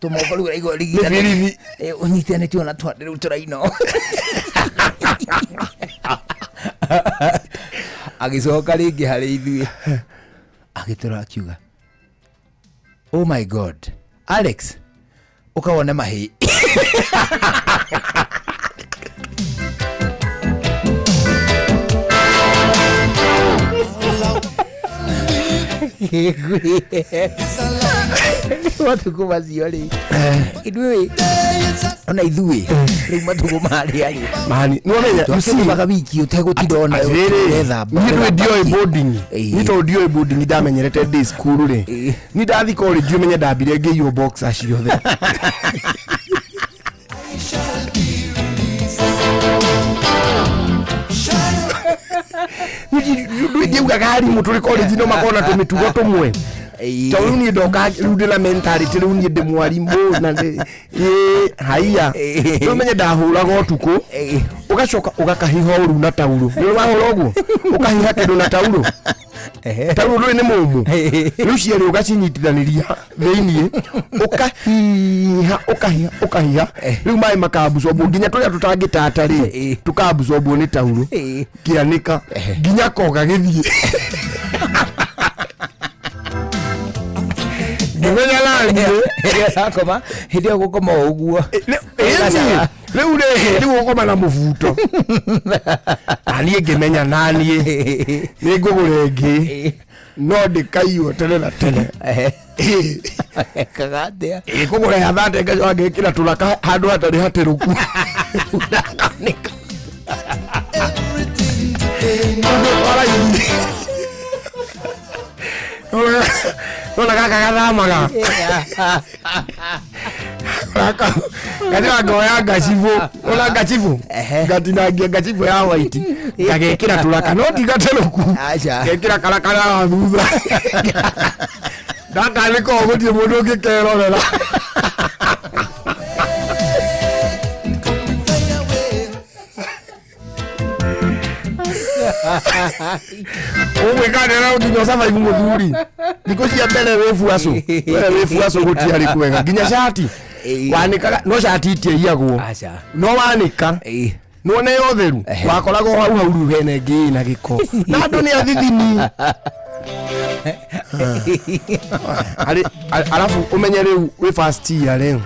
tũmoko rĩu raigua Nĩ ũnyitanĩtio na twande rĩu tũraina. Agĩcoka rĩngĩ harĩ ithuĩ agĩtũra akiuga, oh my God, Alex, ũkawone mahĩ. Matukũ macio rĩ ithuĩ ona ithuĩ rĩu matukũ marĩa rĩ Mani, nĩwamenya, you see, twakĩrugaga wiki ũtegũtinda ona atĩrĩrĩ, ũrethamba. niĩ ndũĩ ndioĩ boarding. Niĩ tondũ ndioĩ boarding ndamenyerete ndĩ cukuru rĩ, niĩ ndathi college ũmenye ndambire ngĩiywo boxer ciothe. Ndingiugaga arimũ tũrĩ college no makorwo na tũmĩtugo tũmwe tondũ rĩu niĩ ndoka rĩu ndĩna mentality rĩu niĩ ndĩ mwarimũ na ndĩ ĩ haiya rĩu menye ndahũraga ũtukũ ũgacoka ũgakahiha ũru na taurũ nĩ wahũra ũguo ũkahiha kĩndũ na taurũ taurũ ndũrĩ nĩ mũmũ rĩu cierĩ ũgacinyitithanĩria thĩiniĩ ũkahiha ũkahiha ũkahiha rĩu maĩ makambucombwo nginya tũrĩa tũtangĩtata rĩ tũkambucombwo nĩ taurũ kĩanĩka nginya koga gĩthiĩ ngĩmenya naniĩ hĩndĩ ĩyo ũrakoma hĩndĩ ĩyo gũkoma o ũguo Ĩni, rĩu rĩ rĩu ũkoma na mũbuto naniĩ ngĩmenya naniĩ nĩ ngũgũra ĩngĩ no ndĩkaiywo tene na tene ekaga atĩa kũgũra ya thate ngacoka ngekĩra tũraka handũ hatarĩ hatĩrũku Ndakanĩka. Tondũ waraithi. Nona gaka gathamaga gacoka ngoya ngacibũ ona ngacibũ ngatinangia ngacibũ ya white ngagekĩra tũraka no ti gaterũku ngekĩra karakara ga thutha ndakanĩka ũguo gũtirĩ mũndũ ũngĩkerorera ũgwĩka nĩra nginya ũsurvive mũthuri thikũ cia mbere wĩ buacu we wĩ buacu gũtiarĩ kwega nginya cati wanĩkaga no cati itiaiyagwo no wanĩka nĩwona yo theru wakoragwo hau hau rĩu hena ĩngĩ ĩna gĩko na andũ nĩ athithini arabu ũmenye rĩu wĩ first year rĩ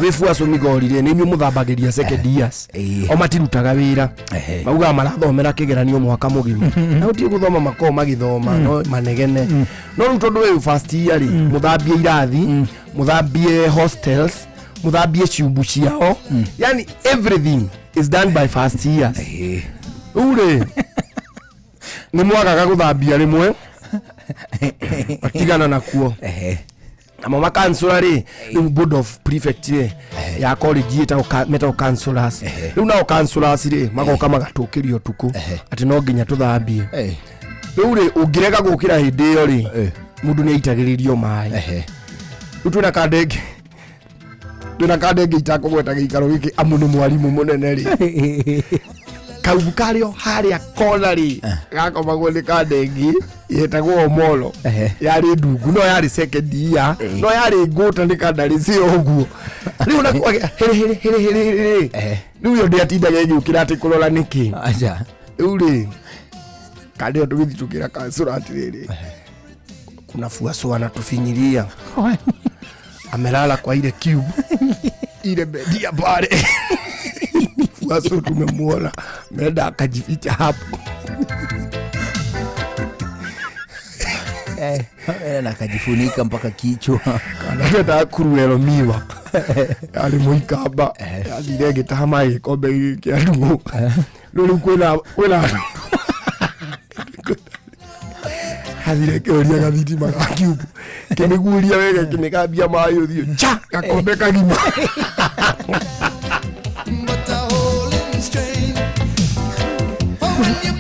wĩ buacu migori rĩ nĩ inyuĩ mũthambagĩria second years o matirutaga wĩra maugaga marathomera kĩgeranio mwaka mũgima na gũtirĩ gũthoma makoragwo magĩthoma no manegene no rĩu tondũ wĩ first year rĩ mũthambie irathi mũthambie hostels mũthambie ciumbu ciao yani everything is done by first years rĩu rĩ nĩ mwagaga gũthambia rĩmwe matigana nakuo namo makansula rĩ rĩu board of prefect rĩ ya college ĩtagwo metagwo councillors rĩu nao councillors rĩ magoka magatũkĩria ũtukũ atĩ no nginya tũthambie rĩu rĩ ũngĩrega gũkĩra hĩndĩ ĩyo rĩ mũndũ nĩ aitagĩrĩrio maĩ rĩu twĩna kandenge twĩna kandenge itakũgweta gĩikaro gĩkĩ amu nĩ mwarimũ mũnene rĩ kaubu karĩo harĩa kona rĩ gakomagwo nĩ kandengi yetagwo omolo yarĩ ndungu no yarĩ second year no yarĩ ngũta nĩ kandarĩ cio ũguo rĩu nakuagĩa hĩrĩ hĩrĩ hĩrĩ hĩrĩ hĩrĩ rĩu yo ndĩatindaga ĩgĩũkĩra atĩ kũrora nĩkĩ rĩu rĩ kandĩ ĩyo tũgĩthiĩ tũkĩra kansũra atĩrĩrĩ kuna fuaso anatufinyiria amelala kwa ile cube ile bedi ya pale fuaso tumemuona ameenda akajificha hapo na akajifunika mpaka kichwa kanatwetaga kuruero miwa yarĩ mũikamba yathire ĩgĩtaha maĩ gĩkombe gĩkĩ kĩa ndung'ũ rĩu rĩu kwĩna kwĩna athire kĩũria gathitima ga kiubu kĩmĩguria wega kĩmĩgambia maĩ ũthiũ cha gakombe kagima But a hole in strain. For when you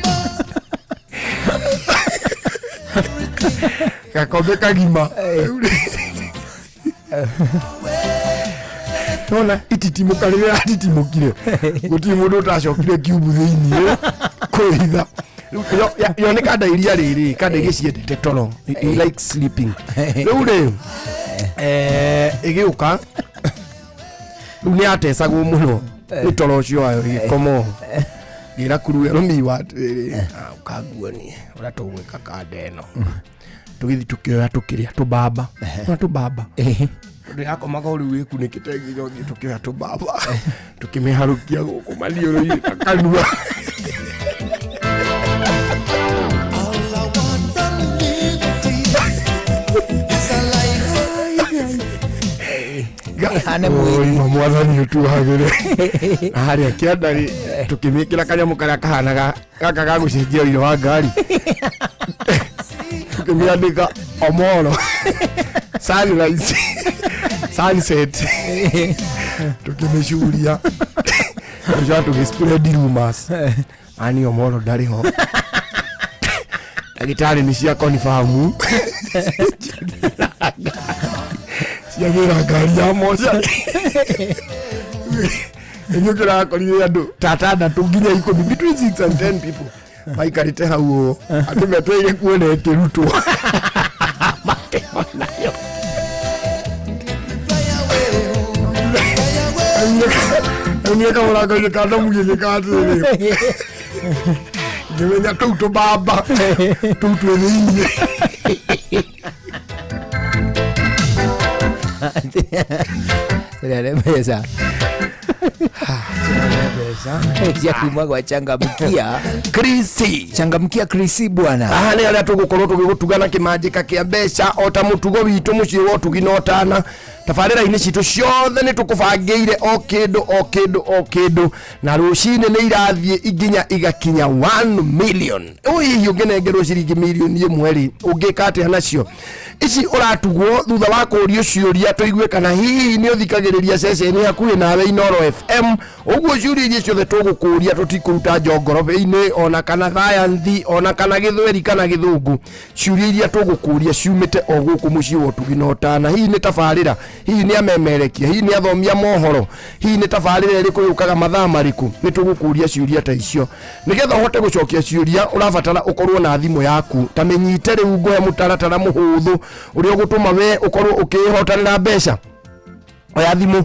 gakombe kagima nona ititimũka rĩrĩa yatitimũkire gũtirĩ mũndũ ũtacokire kiubu thĩiniĩ kwĩhitha Rĩu yo nĩ kanda iria rĩrĩ kanda iria ciendete toro It like sleeping rĩu rĩ ĩgĩũka rĩu nĩ yatecagwo mũno nĩ toro ũcio wayo ĩgĩkoma oho ngĩra kuruwe rũmiwa atĩrĩrĩ "Ah, ũkanguonie ũrĩa tũgwĩka kanda ĩno tũgĩthiĩ tũkĩoya tũkĩrĩa tũbamba na tũbamba tondũ yakomaga ũrĩu wĩkunĩkĩte nginya ũthiĩ tũkĩoya tũbamba tũkĩmĩharũkia gũkũ maniũrũ-inĩ na kanua All I want from liberty is a life. Hane mwĩrĩ. Oi, mwathani ũtuhagĩre Na harĩa kĩanda rĩ tũkĩmĩkĩra kanyamũ karĩa kahanaga gaka ga gũcenjia ũiro wa ngari tũkĩmĩandĩka omoro sunrise sunset tũkĩmĩcuria tũcoka tũgĩ spread rumors Ani Omolo ndarĩ ho. Ndagĩtarĩ nĩ cia confirm. Ciagĩra ngari ya mocarĩ. Inyuĩ kĩrakorire andũ ta atandatũ nginya 10, between 6 and 10 people maikarĩte hau ũũ, andũ metereire kuona ĩkĩrutwo. Makĩonayo. Aumire kamũrango-inĩ ka ndomu gĩgĩka atĩrĩrĩ, ngĩmenya tũu tũbamba tũu twĩ thĩiniĩ. Tũrĩa mbeca cia kuma gwa changamkia Krisi. Changamkia Krisi bwana. Haha nĩ harĩa tũgũkorwo tũgĩgũtuga na kĩmanjĩka kĩa mbeca o ta mũtugo witũ mũciĩ wa ũtugi na ũtana. Tabarĩra-inĩ citũ ciothe nĩ tũkũbangĩire o kĩndũ o kĩndũ o kĩndũ, na rũcinĩ nĩ irathiĩ nginya igakinya 1 million. Ũyũ hihi ũngĩnengerwo ciringi mirioni 1 rĩ, ũngĩka atĩa nacio? Ici ũratugwo thutha wa kũũrio ciũria tũigue kana hihi nĩ ũthikagĩrĩria ceceni hakuhĩ nawe Inooro FM. Ũguo ciũria iria ciothe tũgũkũria tũtikũruta njongorobĩ-inĩ ona kana thayanthi ona kana gĩthweri kana gĩthũngũ. Ciũria iria tũgũkũria ciumĩte o gũkũ mũciĩ wa ũtugi na ũtana. Hihi nĩ tabarĩra, hihi nĩ amemerekia, hihi nĩ athomia mohoro, hihi nĩ tabarĩra ĩrĩkũ yũkaga mathaa marĩkũ? Nĩ tũgũkũria ciũria ta icio. Nĩgetha ũhote gũcokia ciũria ũrabatara ũkorwo na thimũ yaku. Ta mĩnyite rĩu ngũhe mũtaratara mũhũthũ ũrĩa ũgũtũma we ũkorwo ũkĩhotanĩra mbeca. Oya thimũ,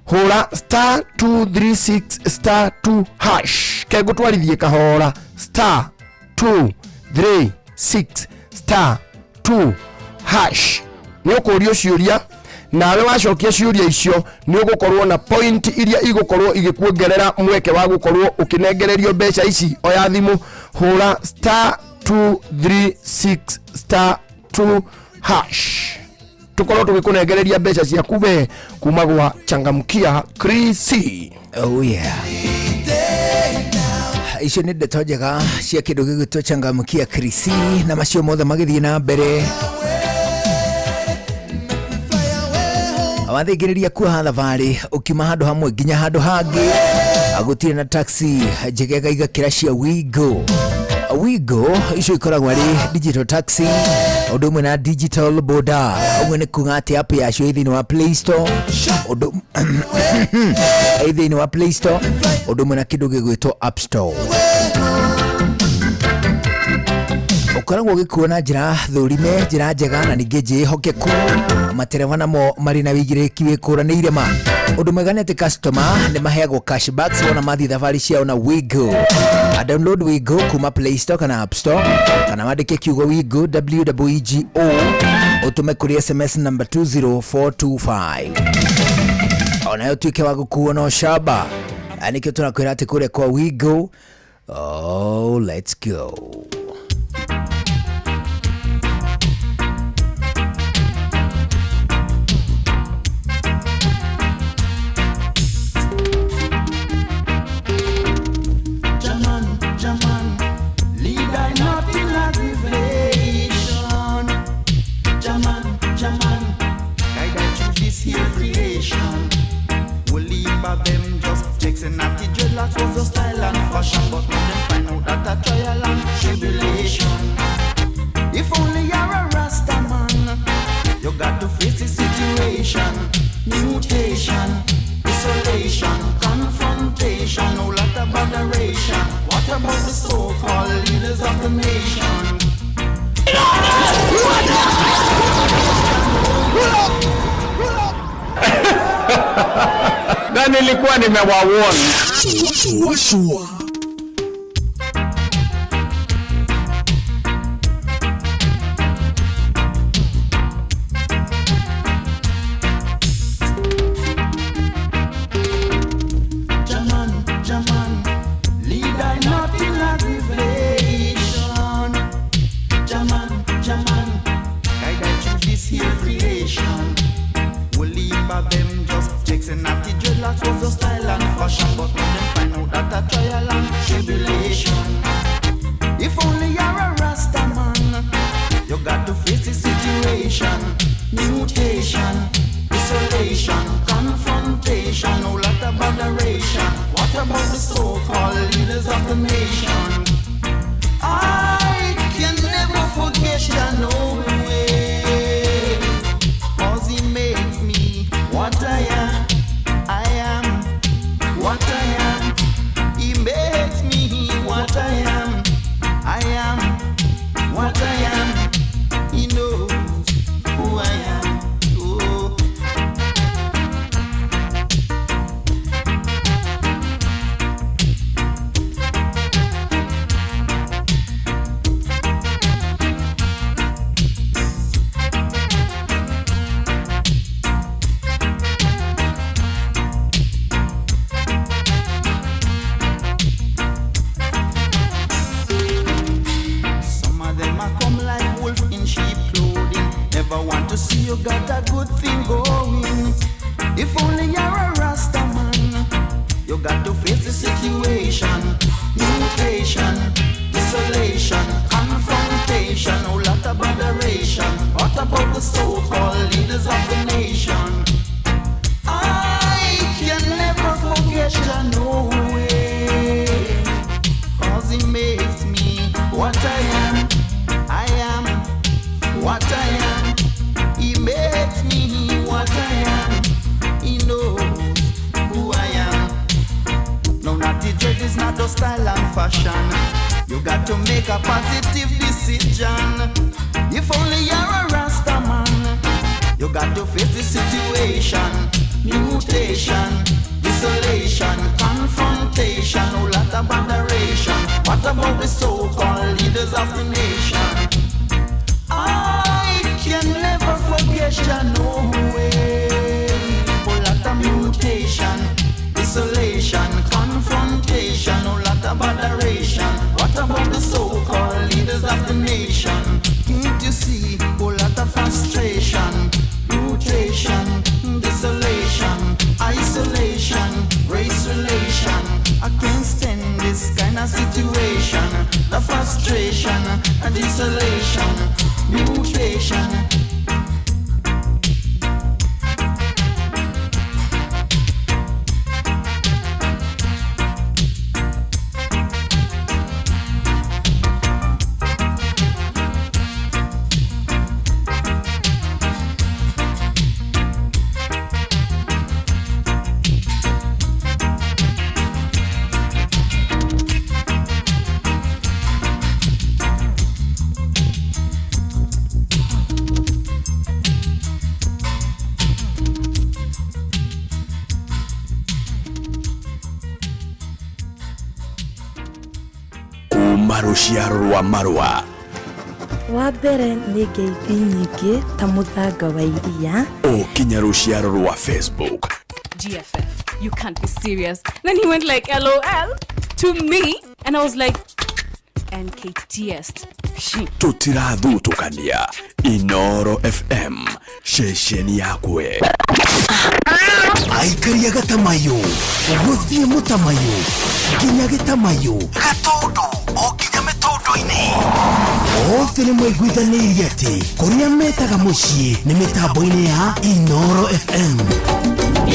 hũra star 236 star 2 hash, kengũtwarithie kahora, star 236 star 2 hash. Nĩ ũkũrio ciũria, nawe wacokia ciũria icio nĩ ũgũkorwo na point iria igũkorwo igĩkuongerera mweke wa gũkorwo ũkĩnengererio mbeca ici. Oya thimũ, hũra star 236 star 2 hash, tũkorwo tũgĩkũnengereria mbeca ciaku we kuma gwa Changamkia Krisi. Oh yeah. Icio nĩ ndeto njega cia kĩndũ gĩgwĩtwo Changamkia Krisi, na macio mothe magĩthiĩ na mbere. Wathingĩrĩria kuoha thabarĩ ũkiuma handũ hamwe nginya handũ hangĩ, gũtirĩ na taxi njegega igakĩra cia Wigo. Wigo icio ikoragwo arĩ digital taxi ũndũ ũmwe na digital boda. Ũguo nĩ kuga atĩ app yacio ĩ thĩinĩ wa Play Store, ũndũ ĩ thĩinĩ wa Play Store ũndũ ũmwe na kĩndũ gĩgwĩtwo App Store. Ũkoragwo ũgĩkuo na njĩra thũrime, njĩra njega na ningĩ njĩhokeku. Matereba namo marĩ na wĩigĩrĩrĩki wĩkũranĩire ma. Ũndũ mwega nĩ atĩ customer nĩ maheagwo cashbacks wona mathiĩ thabarĩ ciao na Wigo. Download Wigo kuma Play Store kana App Store, kana wandĩke kiugo Wigo WWEGO ũtũme kũrĩ SMS number 20425, onayo ũtuĩke wa gũkuo na ũcamba. Nĩkĩo tũrakwĩra atĩ kũrĩa kwa Wigo, oh, let's go. Jaman, Jaman, lead I not in aggravation. Jaman, Jaman, guide I to this here creation. We'll leave by them just jakes and natty dreadlocks was the style and fashion, but now them find out that a trial and tribulation. If only you're a Rasta man, you got to face the situation. Mutation, isolation, confrontation, no lot of botheration. What about the so-called leaders of the nation? Na nilikuwa nimewawarn. Shua, shua. Jaman, Jaman, lead I not in aggravation. Jaman, Jaman, guide I to this here creation. We'll leave by them just jakes and natty dreadlocks was the style and fashion, but now them find out that a trial and tribulation. If only you're a Rasta man, you got to face the situation. Mutation, isolation, confrontation, no lot of botheration. What about the so-called so-called leaders of the nation? I can never forget Jah no way, 'cause he makes me what I am. I am what I am. He makes me what I am. I am what I am. He knows who I am. Oh. Some of them a come like wolf in sheep clothing. Never want to see you got a good thing going. If only you're a Rasta man, you got to face the situation. Mutation, desolation, confrontation, oh lot of botheration. What about the so-called leaders of the nation? I can never forget Jah no way, 'cause he makes me what I am. I am what I am. He makes me what I am. He knows who I am. No, not the dread is not the style and fashion. You got to make a positive decision. If only you're a Rasta man, you got to face the situation. Mutation, desolation, confrontation, oh lot of botheration. What about the so-called leaders of the nation? I can never forget Jah no way. Oh lot of mutation, desolation, confrontation, oh lot of botheration. What about the so-called leaders of the nation? Can't you see? Oh lot of frustration, mutation, desolation, isolation, race relation. I can't stand this kind of situation. The frustration and desolation, mutation. Kuma rũciaro rwa marũa Wa mbere nĩ ngeithi nyingĩ ta mũthanga wa iria. Ũkinya rũciaro rwa Facebook. GFF, you can't be serious. Then he went like LOL to me, and I was like, NKTS. Tũtirathutũkania. Inoro FM, ceceni yakwe. Aikaria gatamayo gũthiĩ mũtamayo nginya gĩtamayo gatũndũ o nginya mĩtũndũ-inĩ othe nĩ maiguithanĩirie atĩ kũrĩa metaga mũciĩ nĩ mĩtambo-inĩ ya Inoro FM.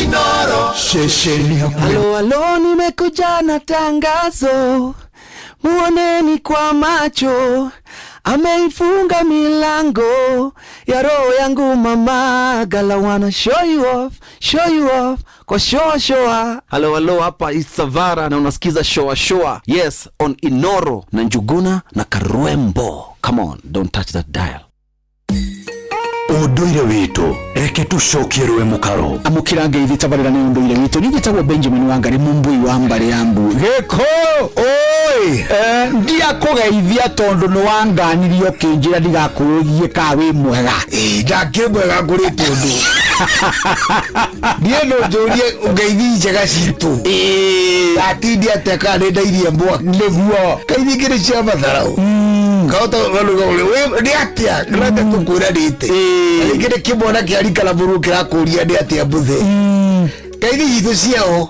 Inoro ceceni hakuhĩ. Halo, halo, nimekuja na tangazo, muoneni kwa macho, ameifunga milango ya roho yangu mama, gala wanna show you off, show you off, kwa shoa shoa. Halo halo, hapa Isavara na unasikiza shoa shoa. Yes, on Inoro na Njuguna na Karwembo. Come on, don't touch that dial. Ũndũire witũ reke tũcokie rũe mũkaro. Amũkĩra ngeithi tabarĩra nĩ ũndũire witũ. Niĩ njĩtagwo Benjamin Wangari Mumbui wa mbarĩ ya Mbu. Gĩkũyũ oi, ndiakũgeithia tondũ nĩ wanganirie ũkĩnjĩra ndigakũũrie kana wĩ mwega. Ndakĩ mwega ngũrĩte ũndũ. Niĩ no njũrie ngeithi njega citũ. Ndatindi atĩa kana nĩ ndairie mwaki. Nĩguo. Ngeithi ingĩ nĩ cia matharaũ. Kahota nĩ atĩa kĩrata tũkwĩra nĩte. Rĩngĩ nĩ kĩmwana kĩa rika na mũrũ kĩrakũria nĩ atĩa mbũthĩ. Ngeithi citũ ciao.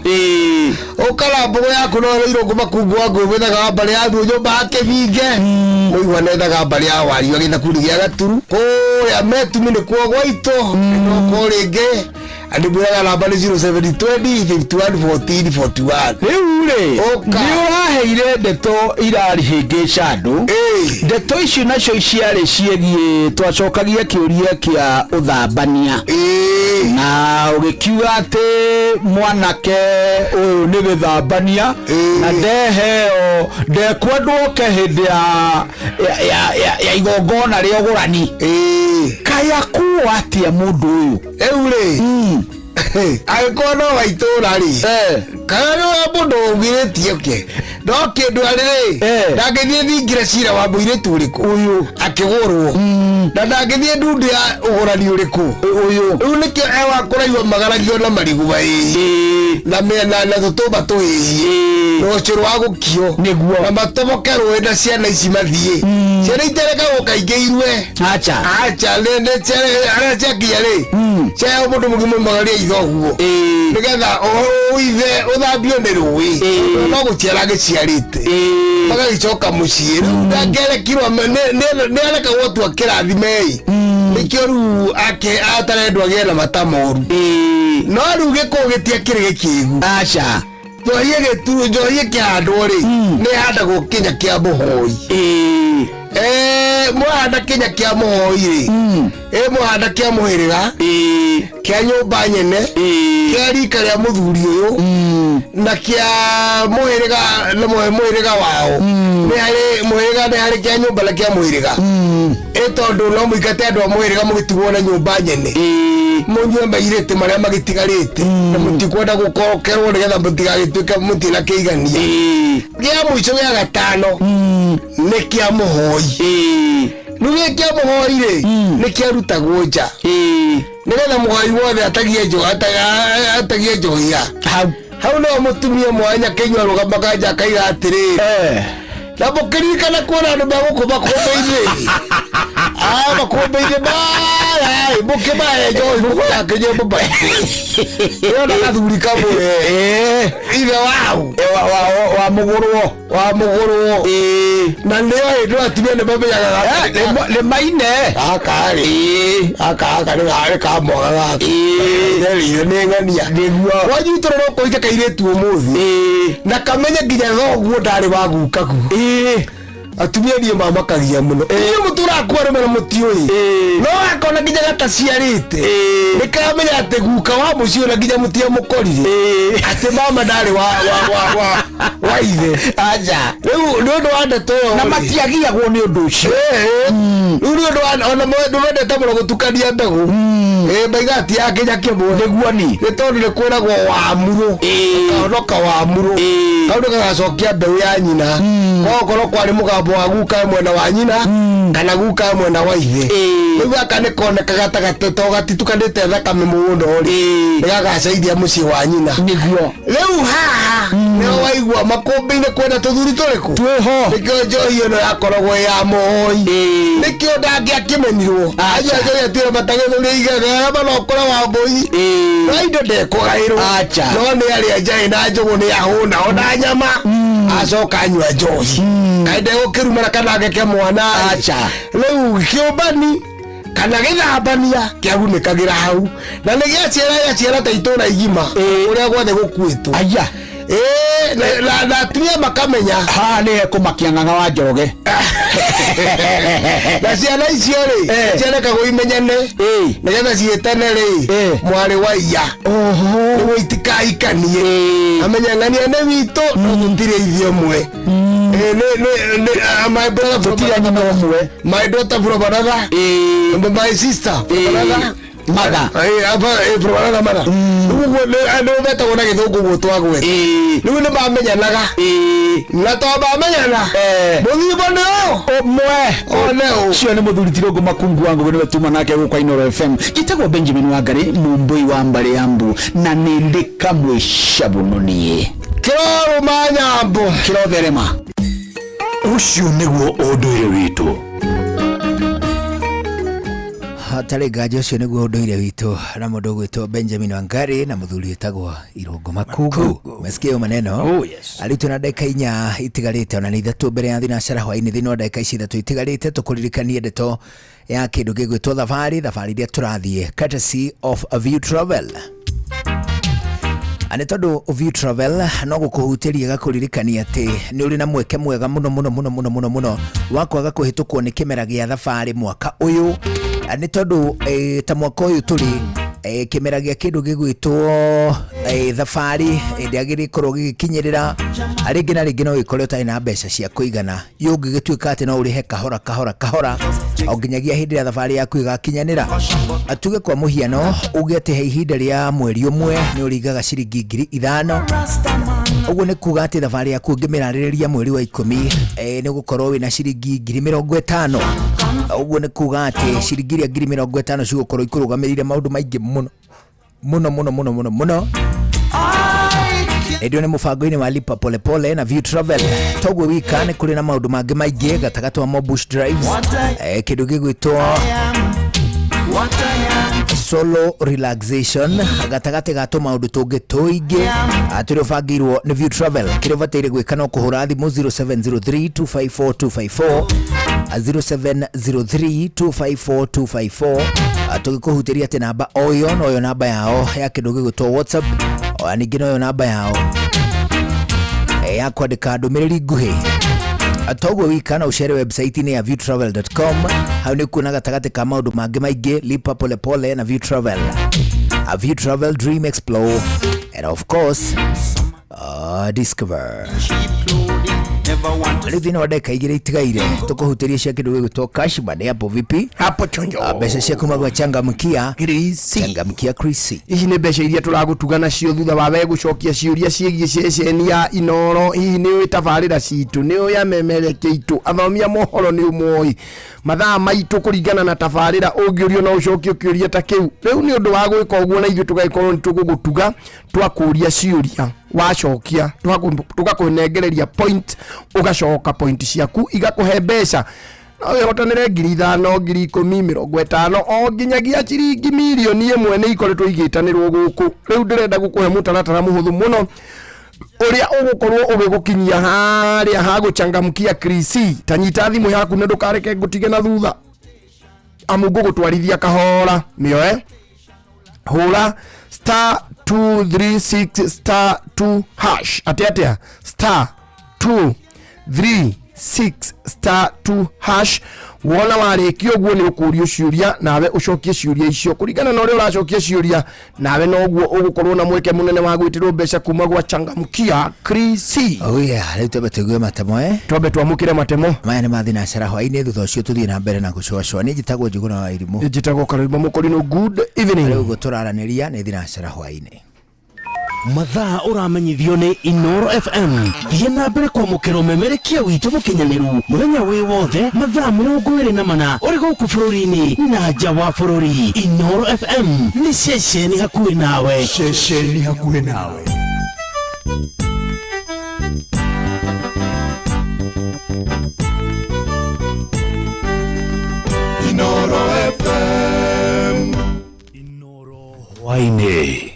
Ũkara mbogo yaku no ĩrũirwo ngũ makungu wa ngũ gwethaga wa mbarĩ ya thuo nyũmba ya kĩbinge. Ũigua nethaga mbarĩ ya wario gĩthakuri gĩa gaturu. Kũrĩa metumi nĩkuo gwaitũ. Nĩkuo rĩngĩ. Andĩmwĩraga namba nĩ 0720 51 14 41. Rĩu rĩ, Ũka. nĩ ũraheire ndeto irarihĩngĩca andũ. Ndeto icio nacio ciarĩ ciĩgiĩ, twacokagia kĩũria kĩa ũthambania na ũgĩkiuga atĩ mwanake ũyũ nĩ gĩthambania na ndeheo ndekwendwo oke hĩndĩ ya igongona rĩa ũgũrani. Kaĩ akuo atĩa mũndũ ũyũ? Rĩu rĩ, angĩkorwo no wa itũra rĩ, kana nĩ wa mũndũ ũgirĩtie oke, no kĩndũ arĩ rĩ, ndangĩthiĩ thingire cira wa mũirĩtu ũrĩkũ ũyũ akĩgũrwo, na ndangĩthiĩ ndundu ya ũgũrani ũrĩkũ ũyũ. Rĩu nĩkĩo ewa kũraihwo magaragio na marigũ maĩĩ na mĩena na tũtũmba tũhĩhie na ũcũrũ wa gũkio nĩguo na matoboke rũĩ na ciana ici mathiĩ, ciana iterekagwo kaingĩ irue. Acha. Acha, arĩa ciakinya rĩ, ciaheo mũndũ mũgima magaria itho ũguo nĩgetha ũithe ũthambio nĩ rũĩ, no gũciara gĩciarĩte magagĩcoka mũciĩ. Rĩu ndangĩarekirwo, nĩarekagwo tu akĩrathime-ĩ, nĩkĩo rĩu ake atarendwo agĩe na mata moru. No rĩu gĩkũyũ gĩtiakĩrĩ gĩkĩgu. Aca. Njohi ĩgĩtu njohi ĩkĩhandwo rĩ, nĩ ĩhandagwo kĩnya kĩa mũhoi. Mwahanda kĩnya kĩa mũhoi rĩ, mwahanda kĩa mũhĩrĩga, kĩa nyũmba nyene, kĩa rika rĩa mũthuri ũyũ, na kĩa mũhĩrĩga na mũhĩrĩga wao. Nĩ harĩ mũhĩrĩga, nĩ harĩ kĩa nyũmba na kĩa mũhĩrĩga. Ĩ tondũ no mũingate andũ a mũhĩrĩga mũgĩtigwo na nyũmba nyene, mũnyue mairĩtĩ marĩa magĩtigarĩte, na mũtikwenda gũkorokerwo nĩgetha mũtigagĩtuĩke mũtinakĩigania. Gĩa mũico gĩa gatano nĩ kĩa mũhoi. Rĩu gĩ kĩa mũhoi rĩ, nĩ kĩarutagwo nja nĩgetha mũhoi wothe atagie atagie njohia hau. No mũtumia mwanya kĩnyua arũgamaga nja akaiga atĩrĩrĩ, na mũkĩririkana kuona andũ megũkũ makũmbĩ-inĩ, makũmbĩ-inĩ maya, mũkĩmahe njohi mũgakĩnyua mũmaitĩ ĩyo na gathuri kamwe ithe wau wa mũgũrwo. Wa mũgũrwo, na nĩo hĩndĩ atumia nĩ mamenyaga nĩ maine gaka rĩ, gaka nĩ ka mwaga gaka rĩire nĩ ng'ania. Nĩguo. Wanyitũrwo no kũike kairĩtu ũmũthĩ na kamenye nginya thoguo ndarĩ wa gukagu. Atumia niĩ mamakagia mũno, inyuĩ mũtũrakua rũme na mũtiũĩ, no akona nginya gataciarĩte nĩ kamenya atĩ guka wa mũciĩ na nginya mũtiamũkorire atĩ mama ndarĩ wa ithe. Aca. Rĩu nĩ ũndũ wa ndeto ĩyo na rĩ, matiagiagwo nĩ ũndũ ũcio. Rĩu nĩ ũndũ wa ona nĩ mendete mũno gũtukania mbegũ. Maiga ti ya kĩnya kĩmwe. Nĩguo ni. Nĩ tondũ nĩ kwĩragwo wamurũ kahonoka wamurũ kau nĩ gagacokia mbeũ ya nyina, okorwo kwarĩ mũgambo wa guka mwena wa nyina kana guka mwena wa ithe. Rĩu gaka nĩ koneka gatagatĩ to gatitukanĩte thakame mũno rĩ, nĩ gagacaithia mũciĩ wa nyina. Nĩguo. Rĩu haha nĩho waigua makũmbĩ-inĩ kwĩna tũthuri tũrĩkũ twĩho. Nĩkĩo njohi ĩno yakoragwo ya mũhoi, nĩkĩo ndangĩakĩmenirwo acio njohi atira matagĩthũria igega manokora wa mbũi no indo ndekũgaĩrwo. Acha. No nĩ arĩa njaĩ na njũgũ nĩ ahũna ona nyama acoka anyua njohi kaĩ ndegũkĩrumana kana ageke mwana. Acha. Rĩu kĩũmbani kana gĩthambania kĩagunĩkagĩra hau na nĩ gĩaciara gĩaciara ta itũra igima ũrĩa guothe gũkuĩtwo. Aya. Na atumia makamenya haha nĩ hekũmakia ng'ang'a wa Njoroge. Na ciana icio rĩ, ciarekagwo imenyane nĩgetha ciĩtane rĩ mwarĩ wa iya, nĩguo itikahikanie, amenye ng'ania nĩ witũ no tũtirĩ ithe ũmwe. My brother from Tũtirĩ nyina ũmwe. My daughter from another, my sister from another mother. From another mother. Rĩu ũguo nĩ metagwo na gĩthũngũ ũguo twagweta. Rĩu nĩ mamenyanaga na to mamenyana mũthimbo nĩ ũyũ ũmwe. One ũ. Ũcio nĩ mũthuri Tirũngũ Makungu wa Ngũgĩ, nĩwe tuma nake gũkũ Inooro FM. Njĩtagwo Benjamin Wangari Mũmbũi wa mbarĩ ya mbu, na nĩ ndĩ kamwe cabũno niĩ. Kĩrorũma nyambo. Kĩrotherema. Ũcio nĩguo ũndũire witũ. Hatarĩ nganja ũcio nĩguo ũndũire witũ, na mũndũ ũgwĩtwo Benjamin Wangari na mũthuri wĩtagwo Irũngũ Makungu. Umesikia hiyo maneno? Oh, yes. Arĩ na ndagĩka 4 itigarĩte, ona nĩ 3 mbere ya thinacara hwaĩ-inĩ. Thĩinĩ wa ndagĩka ici 3 itigarĩte, tũkũririkanie ndeto ya kĩndũ gĩgwĩtwo thabarĩ, thabarĩ iria tũrathiĩ courtesy of View Travel. Nĩ tondũ View Travel no gũkũhutĩria gakũririkania atĩ nĩ ũrĩ na mweke mwega mũno mũno mũno mũno mũno mũno wa kwaga kũhĩtũkwo nĩ kĩmera gĩa thabarĩ mwaka ũyũ. Nĩ tondũ ta mwaka ũyũ tũrĩ kĩmera gĩa kĩndũ gĩgwĩtwo thabarĩ ndĩagĩrĩire gũkorwo gĩgĩkinyĩrĩra rĩngĩ na rĩngĩ no wĩkore ũtarĩ na mbeca cia kũigana yũngĩgĩtuĩka atĩ no ũrĩhe kahora kahora kahora o nginyagia hĩndĩ ĩrĩa thabarĩ yaku ĩgakinyanĩra. Tuge kwa mũhiano uge atĩ he ihinda rĩa mweri ũmwe nĩ ũringaga ciringi 5,000, ũguo nĩ kuga atĩ thabarĩ yaku ũngĩmĩrarĩrĩria mweri wa 10 nĩ ũgũkorwo wĩna ciringi 50,000. Ũguo nĩ kuga atĩ ciringi iria 50,000 cigũkorwo ikũrũgamĩrĩire maũndũ maingĩ mũno mũno mũno mũno mũno mũno. Ndio nĩ mũbango-inĩ wa Lipa Pole Pole na View Travel. Toguo wika nĩ kũrĩ na maũndũ mangĩ maingĩ gatagatĩ wa Bush Drives, kĩndũ gĩgwĩtwo solo relaxation gatagatĩ ga tũmaũndũ tũngĩ tũingĩ tũrĩa ũbangĩirwo nĩ View Travel. Kĩrĩa ũbataire gwĩka no kũhũra thimũ 0703 254 254, 0703 254 254, tũgĩkũhutĩria atĩ namba o ĩyo noyo namba yao ya kĩndũ gĩgwĩtwo WhatsApp, ona ningĩ noyo namba yao ya kwandĩka ndũmĩrĩri nguhĩ. Toguo wika na ũcere website-inĩ ya viewtravel.com, hau nĩ kuona gatagatĩ ka maũndũ mangĩ maingĩ Lipa Pole Pole na View Travel. A View Travel, Dream, Explore and of course discover. Rĩu thĩinĩ wa ndagĩka igĩrĩ itigaire tũkũhutĩria cia kĩndũ gĩgwĩtwo cash money hapo vipi? Hapo chonjo. Mbeca cia kuma gwa changamkia Krisi. Changamkia Krisi. Ici nĩ mbeca iria tũragũtuga nacio thutha wa we gũcokia ciũria ciĩgiĩ ceceni ya Inoro. Hihi nĩ ũĩ tabarĩra citũ, nĩ ũĩ amemerekia itũ, athomi a mohoro nĩ ũmoĩ mathaa maitũ kũringana na tabarĩra, ũngĩũrio no ũcokie kĩũria ta kĩu. Rĩu nĩ ũndũ wa gwĩka ũguo na ithuĩ tũgagĩkorwo nĩ tũgũgũtuga twakũria ciũria wacokia tũgakũnengereria point, ũgacoka point ciaku igakũhe mbeca. No wĩhotanĩre 5,000, 10,000, 50 o nginyagia ciringi 1,000,000 nĩ ikoretwo igĩtanĩrwo gũkũ. Rĩu ndĩrenda gũkũhe mũtaratara mũhũthũ mũno ũrĩa ũgũkorwo ũgĩgũkinyia harĩa ha gũchangamkia Krisi. Ta nyita thimũ yaku na ndũkareke ngũtige na thutha, amu ngũgũtwarithia kahora. Mĩoe, hũra star 236 star 2 hash. Atĩa atĩa? Star 236 star 2 hash. Wona warĩkia ũguo nĩ ũkũrio ciũria nawe ũcokie ciũria icio kũringana na ũrĩa ũracokia ciũria, nawe noguo ũgũkorwo na mweke mũnene wa gwĩtĩrwo mbeca kuma gwa changamkia Krisi. Oh yeah, rĩu twambe tũigue matemo twambe twamũkĩre matemo maya nĩ ma thinacara hwaĩ-inĩ, thutha ũcio tũthiĩ na mbere na gũcũacũa. Niĩ njĩtagwo Njuguna wa Irimũ. Njĩtagwo Karũimba Mũkorino. Good evening. Rĩu ũguo tũraranĩria nĩ thinacara hwaĩ-inĩ. Mathaa ũramenyithio nĩ Inoro FM. Thiĩ na mbere kwamũkĩra ũmemerekia witũ mũkinyanĩru mũthenya wĩ wothe mathaa 24 ũrĩ gũkũ bũrũri-inĩ na nja wa bũrũri. Inoro FM nĩ ceceni hakuhĩ nawe. Ceceni hakuhĩ nawe. Inoro FM. Inoro hwaĩ-inĩ.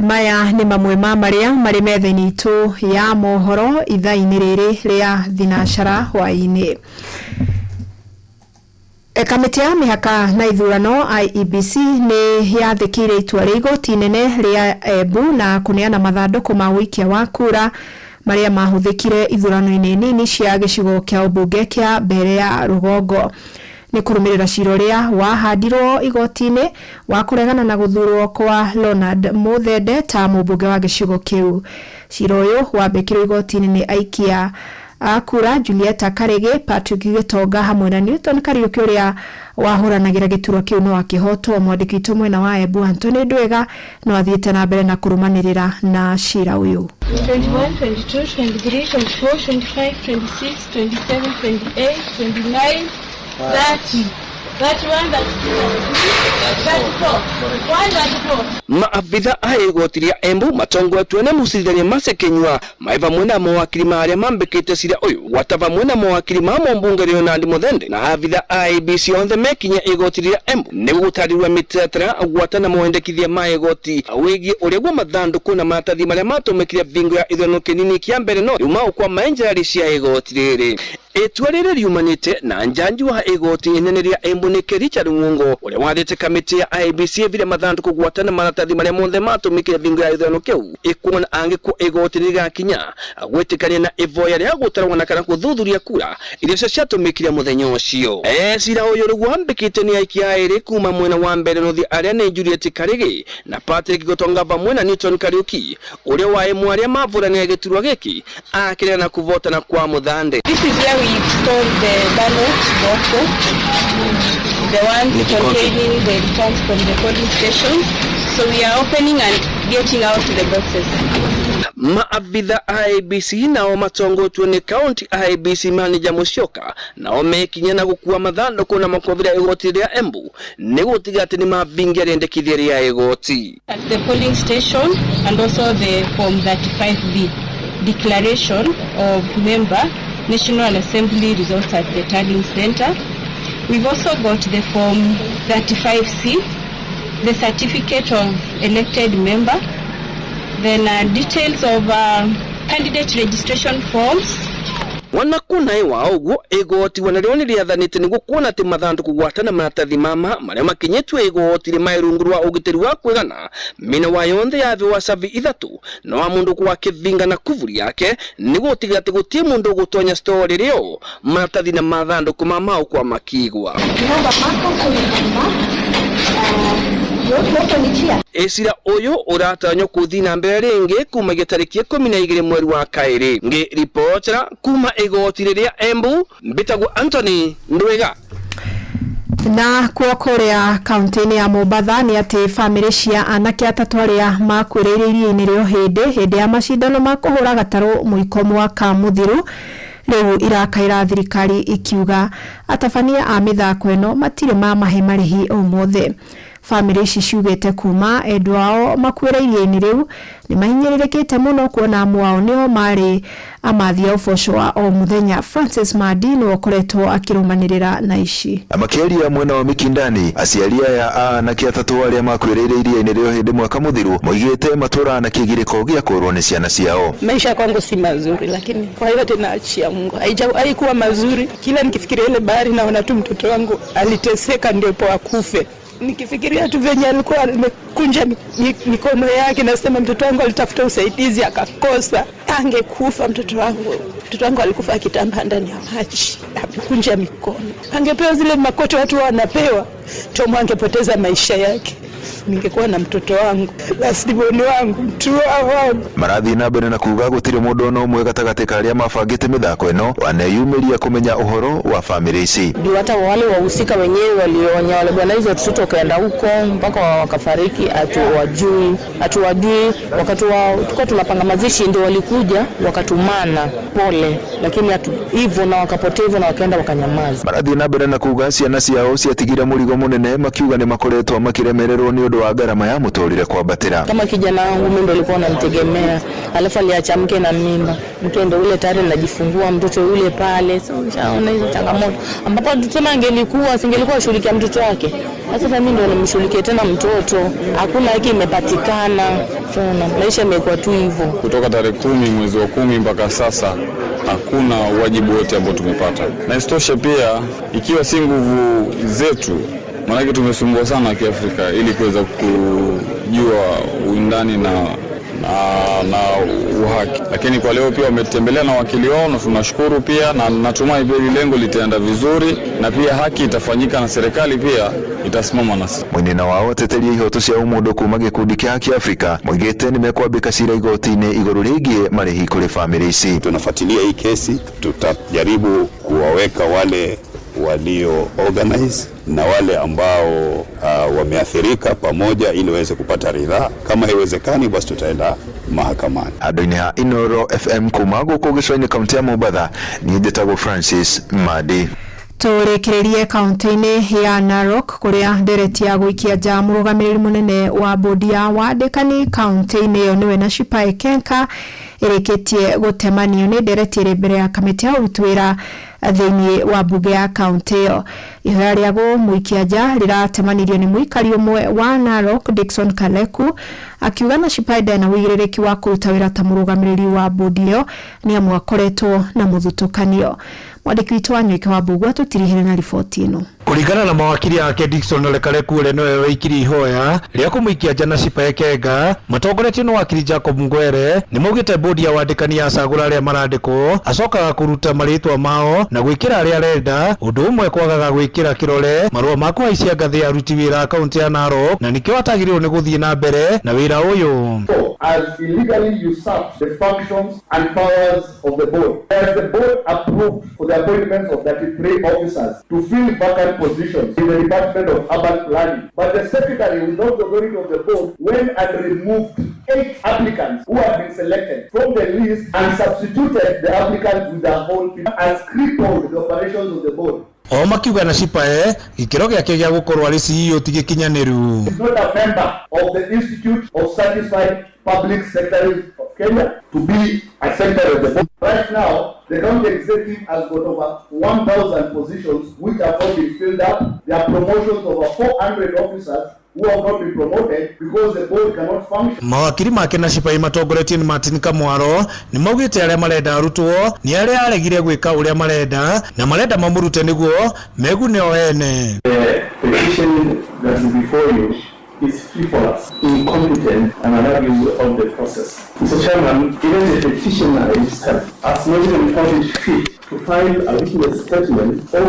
Maya nĩ mamwe ma marĩa marĩ metha-inĩ itũ ya mohoro ithaa-inĩ rĩrĩ rĩa thinacara hwaĩ-inĩ. Kamĩtĩ ya mĩhaka na ithurano IEBC nĩ yathĩkĩire itua rĩa igoti inene rĩa Embu na kũneana mathandũkũ ma ũikia wa kura marĩa mahũthĩkire ithurano-inĩ nini cia gĩcigo kĩa ũmbunge kĩa mbere ya rũgongo. Nĩ kũrũmĩrĩra cira ũrĩa wahandirwo igoti-inĩ wa kũregana na gũthurwo kwa Leonard Muthende ta mũmbunge wa gĩcigo kĩu. Cira ũyũ wambĩkirwo igoti-inĩ nĩ aikia a kura Julieta Karege, Patrick Gĩtonga hamwe na Newton Kariũki ũrĩa wahũranagĩra gĩturwa kĩu no akĩhotwo. Mwandĩki witũ mwena wa Embu Anthony Ndwega no athiĩte na mbere na kũrũmanĩrĩra na cira ũyũ. 21, 22, 23, 24, 25, 26, 27, 28, 29, 30, 31, 32, 33, 34, 134. Maabitha a igoti rĩa Embu matongoretio nĩ mũcirithania Mercy Kinyua marĩ vamwe na mawakiri ma arĩa mambĩkĩte cira ũyũ gwata vamwe na mawakiri ma mũmbunge Leonard Muthende na abitha a IEBC othe mekinya igoti rĩa Embu nĩguo gũtarĩria mĩtaratara gwata na mawendekithia ma igoti wĩgiĩ ũrĩa guo mathandũkũ na maratathi marĩa matũmĩkire bingo ya ithurano kĩnini kĩa mbere no riuma kwa maenjerari cia igoti rĩrĩ. Itua rĩrĩ riumanĩte na njanji wa igoti inene rĩa Embu Embu nĩ Richard Mwongo ũrĩa wathĩte kamĩtĩ ya IEBC ĩvire mathandũkũ gwatana maratathi marĩa monthe matũmĩkire bingo ya gĩthurano kĩu ĩkuona angĩkwo igoti rĩgakinya gwĩtĩkania na ivoya rĩa gũtarwo na kana gũthuthuria kura iria cio ciatũmĩkire mũthenya ũcio. Cira ũyũ rĩu wambĩkĩte nĩ aikia erĩ kuma mwena wa mbere nũthi arĩa nĩ Juliet Karigi na Patrick Gotonga vamwe na Newton Kariuki ũrĩa wa ĩmwe arĩa maburanĩra gĩturwa gĩkĩ akĩrera na kũvotana kwa Muthande. This is where we store the ballot boxes, the ones containing the returns from the polling stations. So we are opening and getting out the boxes. Maabitha IEBC nao matongotwo nĩ county IEBC manager Musyoka nao mekinya na gũkua mathandũkũ na makovira igoti rĩa Embu nĩ gũtiga atĩ nĩ mavingia rĩendekithia rĩa igoti. At the polling station and also the form 35B declaration of member National Assembly results at the tallying center. We've also got the form 35C, the certificate of elected member, then details of candidate registration forms. Wana kuna iwa ũguo igoti wanarĩo nĩ rĩathanĩte nĩguo kuona atĩ mathandũkũ gwatana maratathi mama marĩa makinyĩtwe igoti rĩ mai rungu rwa ũgitĩri wa kwĩgana mĩena wa yonthe ya thĩ wa cabi ithatũ na wa mũndũ kwa kĩvinga na kuvuri yake nĩguo gũtigĩrĩra atĩ gũtirĩ mũndũ ũgũtonya store rĩo maratathi na mathandũkũ ma mao kwa makigwa. Ecira ũyũ ũratanywo kũthiĩ na mbere rĩngĩ kumagia tarĩki 12 mweri wa kaĩrĩ. Ngĩribotera kuma igoti rĩrĩa Embu, mbĩtagwo Anthony Ndwega. Na kuo kũrĩa kaunti-inĩ ya Mombatha nĩ atĩ bamĩrĩ cia anake atatũ arĩa makuĩrĩire iria-inĩ rĩa Ũhĩndĩ hĩndĩ ya macindano ma kũhũra gatarũ mũiko mwaka mũthiru rĩu irakaĩra thirikari ikiuga atabania a mĩthako ĩno matirĩ mamahe marĩhi o mothe. Bamĩrĩ ici ciugĩte kuma endwa ao makuĩre iria-inĩ rĩu nĩ mahinyĩrĩrĩkĩte mũno kuona amwe ao nĩo marĩ amathi a ũboco wa o mũthenya. Francis Madi nĩwe ũkoretwo akĩrũmanĩrĩra na ici. Makĩaria mwena wa Mikindani, aciari aya a anake atatũ arĩa makuĩrĩire iria-inĩ rĩa Ũhĩndĩ mwaka mũthiru moigĩte matũraga na kĩgirĩko gĩa kũũrwo nĩ ciana ciao. Maisha kwangu si mazuri, lakini kwa hiyo tena achia Mungu. Haikuwa mazuri. Kila nikifikiria ile bahari naona tu mtoto wangu aliteseka ndipo akufe. Nikifikiria tu venye alikuwa amekunja mikono yake, nasema mtoto wangu alitafuta usaidizi akakosa, angekufa mtoto wangu. Mtoto wangu alikufa akitambaa ndani ya maji, amekunja mikono. Angepewa zile makoto watu wanapewa, Tom angepoteza maisha yake. Ningekuwa na mtoto wangu, last born wangu, mtu wangu. Marathi na mbere na kuga gũtirĩ mũndũ ona ũmwe gatagatĩ ka arĩa mabangĩte mĩthako ĩno waneyumĩria kũmenya ũhoro wa bamĩrĩ ici. Ndio hata wale wahusika wenyewe walionya wale bwana hizo watoto wakaenda huko mpaka wakafariki, hatuwajui. Wakati wa tulikuwa tunapanga mazishi ndio walikuja wakatumana pole, lakini hivyo na wakapotea hivyo na wakaenda wakanyamaza. Marathi na mbere na kuga ciana ciao ciatigire mũrigo mũnene makiuga nĩ makoretwo makĩremererwo nĩ ũndũ wa gharama ya mũtũrĩre kwambatĩra. Kama kijana wangu mimi ndo alikuwa ananitegemea, alafu aliacha mke na mimba, mke ndo ule tayari anajifungua mtoto yule pale. So ushaona hizo changamoto ambapo tusema angelikuwa singelikuwa shughulikia mtoto wake. Sasa mimi ndo nimshughulikie tena mtoto, hakuna haki imepatikana. Tuna maisha yamekuwa tu hivyo. Kutoka tarehe 10 mwezi wa 10 mpaka sasa hakuna wajibu wote ambao tumepata. Na isitoshe pia ikiwa si nguvu zetu, maanake tumesumbua sana Kiafrika ili kuweza kujua uindani na uhaki. Lakini kwa leo pia wametembelea na wakili wao na tunashukuru pia, na natumai pia lengo litaenda vizuri na pia haki itafanyika na serikali pia itasimama nasi. Mwenena wao ateteria ihoto cia ũmũndũ kuma gĩkundi kĩa Haki Afrika moigĩte nĩmekwambĩka cira igoti-inĩ igũrũ rĩgiĩ marĩhi kũrĩ bamĩrĩ ici. Tunafuatilia hii kesi, tutajaribu kuwaweka wale walio organize na wale ambao wameathirika pamoja ili waweze kupata ridhaa. Kama haiwezekani basi tutaenda mahakamani. Andũ-inĩ ha Inoro FM kuma gũkũ gĩcũa-inĩ kaunti ya Mombatha, niĩ njĩtagwo Francis Madi. Tũrĩkĩrĩrie kaunti-inĩ ya Narok kũrĩa ndereti ya gũikia nja mũrũgamĩrĩri mũnene wa bodi ya wandĩkani kaunti-inĩ ĩyo nĩwe Nashipae Kenka ĩrĩkĩtie gũtemanio nĩ ndereti ĩrĩ mbere ya kamĩtĩ ya ũruti wĩra thĩinĩ wa mbunge ya kaunti ĩyo. Ihoya rĩa kũmũikia nja rĩratemanirio nĩ mũikari ũmwe wa Narok Dickson Kaleku akiuga Nashipae ndarĩ na ũigĩrĩrĩki wa kũruta wĩra ta mũrũgamĩrĩri wa bodi ĩyo nĩ amu akoretwo na mũthutũkanio. Mwandĩki witũ wa Nyoike wa Mbugua tũtirihĩre na riboti ĩno. Kũringana na mawakiri ake Dickson Ole Kaleku ũrĩa nĩwe waikirie ihoya rĩa kũmũikia nja Nashipae Kenga matongoretio nĩ wakiri Jacob Ngwere nĩ maugĩte bodi ya wandĩkani yacagũra arĩa marandĩkwo acokaga kũruta marĩtwa mao na gwĩkĩra arĩa arenda ũndũ ũmwe kwagaga gwĩkĩra kĩrore marũa ma kũhaicia ngathĩ ya aruti wĩra a kaũntĩ ya Narok na nĩkĩo atagĩrĩirwo nĩ gũthiĩ na mbere na wĩra ũyũ. Has illegally usurped the functions and powers of the board. As the board approved for the appointments of 33 officers to fill vacant positions in the Department of Urban Planning, but the secretary, without the authority of the board, went and removed 8 applicants who had been selected from the list and substituted the applicants with their own people and crippled the operations of the board. O makiuga Nashipae gĩkĩro gĩake gĩa gũkorwo arĩ CEO ti gĩkinyanĩru. Is not a member of the Institute of Certified Public Secretaries of Kenya to be a secretary of the board. Right now, the county executive has got over 1,000 positions which have not been filled up. There are promotions of over 400 officers who have not been promoted because the board cannot function. Mawakiri make Nashipae matongoretio nĩ Martin Kamwaro nĩ maugĩte arĩa marenda arutwo nĩ arĩa aregire gwĩka ũrĩa marenda na marenda mamũrute nĩguo megune o ene. The petition that is before you is frivolous, incompetent, and an abuse of the process. Mr. Chairman, even the petitioner himself has not even found it fit to file a witness statement or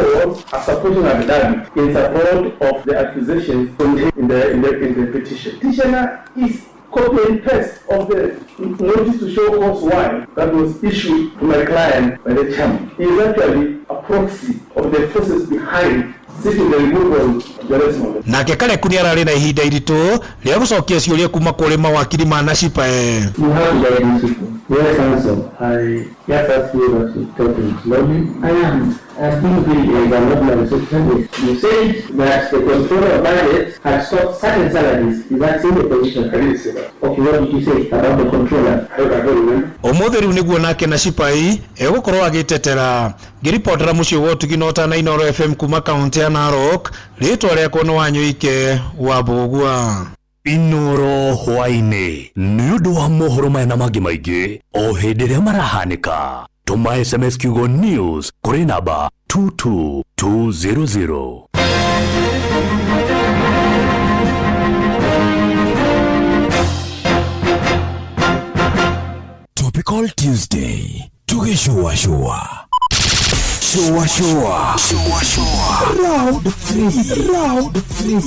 a supporting affidavit in support of the accusations contained in the petition. Petitioner is copy and paste of the notice to show cause why that was issued to my client by the chairman. He is actually a proxy of the forces behind seeking the removal of the rest. Nake Kaleku nĩ ararĩ na ihinda iritũ rĩa gũcokia ciũria kuma kũrĩ mawakiri ma Nashipae. You have to guide these people. Yes, counsel. I just ask you that you talk slowly. I am. I think we are not my reception. You said that the controller of budget had stopped certain salaries. Is that still the position? I didn't say that. Okay, what did you say about the controller? I don't remember. Ũmũthĩ rĩu nĩguo nake Nashipae egũkorwo agĩtetera. Ngĩribotera mũciĩ wa ũtugi na ũtana Inooro FM kuma kaũntĩ ya Narok, rĩtwa rĩakwa nĩ Wanyũike wa Mbũgua. Inooro hwaĩ-inĩ nĩ ũndũ wa mohoro maya na mangĩ maingĩ o hĩndĩ ĩrĩa marahanĩka. Tũma SMS kiugo news kũrĩ namba 22200. Topical Tuesday tugĩcũacũa cũacũa cũacũa round 3 round 3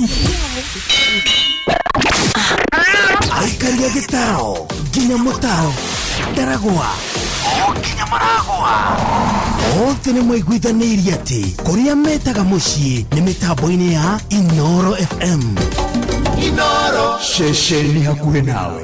Aikaria gĩtaro nginya mũtaro ndaragwa o nginya maragwa othe nĩ maiguithanĩirie atĩ kũrĩa metaga mũciĩ nĩ mĩtambo-inĩ ya Inooro FM. Inooro ceceni hakuhĩ nawe.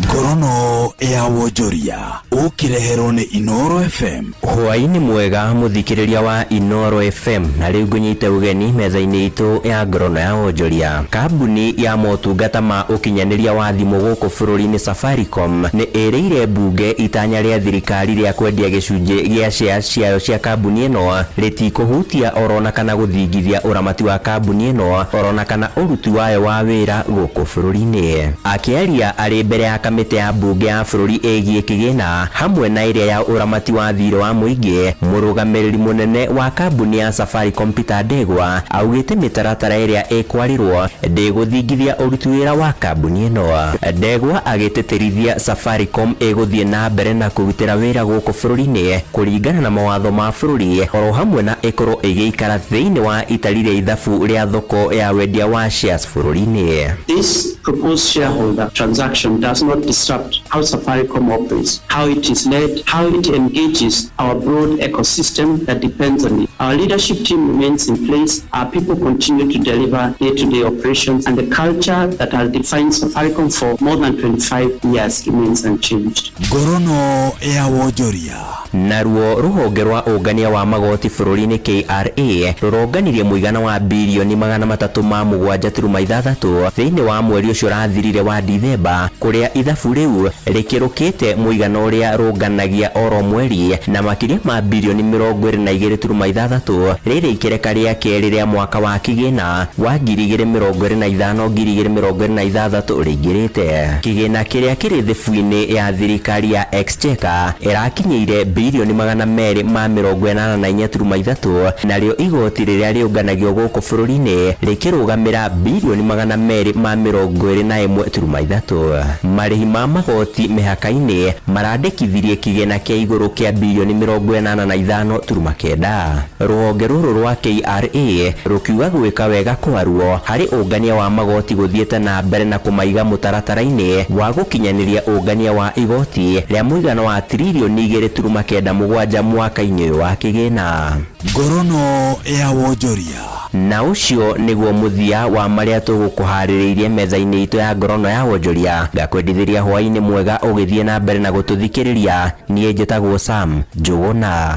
Ngorono ya wonjoria ũkĩreherwo nĩ Inooro FM. Hwaĩ-inĩ mwega mũthikĩrĩria wa Inooro FM, na rĩu ngũnyite ũgeni metha-inĩ itũ ya ngorono ya wonjoria. Kambuni ya motungata ma ũkinyanĩria wa thimũ gũkũ bũrũri-inĩ Safaricom nĩ ĩrĩire mbunge itanya rĩa thirikari rĩa kwendia gĩcunjĩ gĩa shares ciayo cia kambuni ĩno rĩtikũhutia orona kana gũthingithia ũramati wa kambuni ĩno orona kana ũruti wayo wa wĩra gũkũ bũrũri-inĩ. Akĩaria arĩ mbere ya kamĩtĩ ya mbunge ya bũrũri ĩgiĩ kĩgĩna hamwe na ĩrĩa ya ũramati wa thirĩ wa mũingĩ, mũrũgamĩrĩri mũnene wa kambuni ya Safaricom Peter Ndegwa augĩte mĩtaratara ĩrĩa ĩkwarĩrwo ndĩgũthingithia ũruti wĩra wa kambuni ĩno. Ndegwa agĩtĩtĩrithia Safaricom ĩgũthiĩ na mbere na kũrutĩra wĩra gũkũ bũrũri-inĩ kũringana na mawatho ma bũrũri oro hamwe na ĩkorwo ĩgĩikara thĩinĩ wa itari rĩa ithabu rĩa thoko ya wendia wa shares bũrũri-inĩ. This proposed shareholder transaction does not disrupt how Safaricom operates, how it is led, how it engages our broad ecosystem that depends on it. Our leadership team remains in place, our people continue to deliver day-to-day operations, and the culture that has defined Safaricom for more than 25 years remains unchanged. Ngorono ya wonjoria. Naruo rũhonge rwa ũngania wa magoti bũrũri-inĩ KRA rũronganirie mũigana wa birioni 376 thĩinĩ wa mweri ũcio ũrathirire wa Dithemba, kũrĩa ithabu Ithabu rĩu rĩkĩrũkĩte mũigana ũrĩa rũnganagia oro mweri na makĩria ma birioni 22.6, rĩrĩ ikereka rĩa kerĩ rĩa mwaka wa kĩgĩna wa 2025 2026 rĩingĩrĩte. Kĩgĩna kĩrĩa kĩrĩ thĩbu-inĩ ya thirikari ya Exchequer ĩrakinyĩire birioni 284.3, narĩo igoti rĩrĩa rĩũnganagio gũkũ bũrũri-inĩ rĩkĩrũgamĩra birioni 221.3. Marĩhi ma magoti mĩhaka-inĩ marandĩkithirie kĩgĩna kĩa igũrũ kĩa birioni 85.9. Rũhonge rũrũ rwa KRA rũkiuga gwĩka wega kwaruo harĩ ũngania wa magoti gũthiĩte na mbere na kũmaiga mũtaratara-inĩ wa gũkinyanĩria ũngania wa igoti rĩa mũigana wa tiririoni 2.97 mwaka-inĩ ũyũ wa kĩgĩna. Ngorono ya wonjoria. Na ũcio nĩguo mũthia wa marĩa tũgũkũharĩrĩirie metha-inĩ itũ ya ngorono ya wonjoria. Ngakwendithĩria hwaĩ-inĩ mwega ũgĩthiĩ na mbere na gũtũthikĩrĩria. Niĩ njĩtagwo Sam Njũgũna.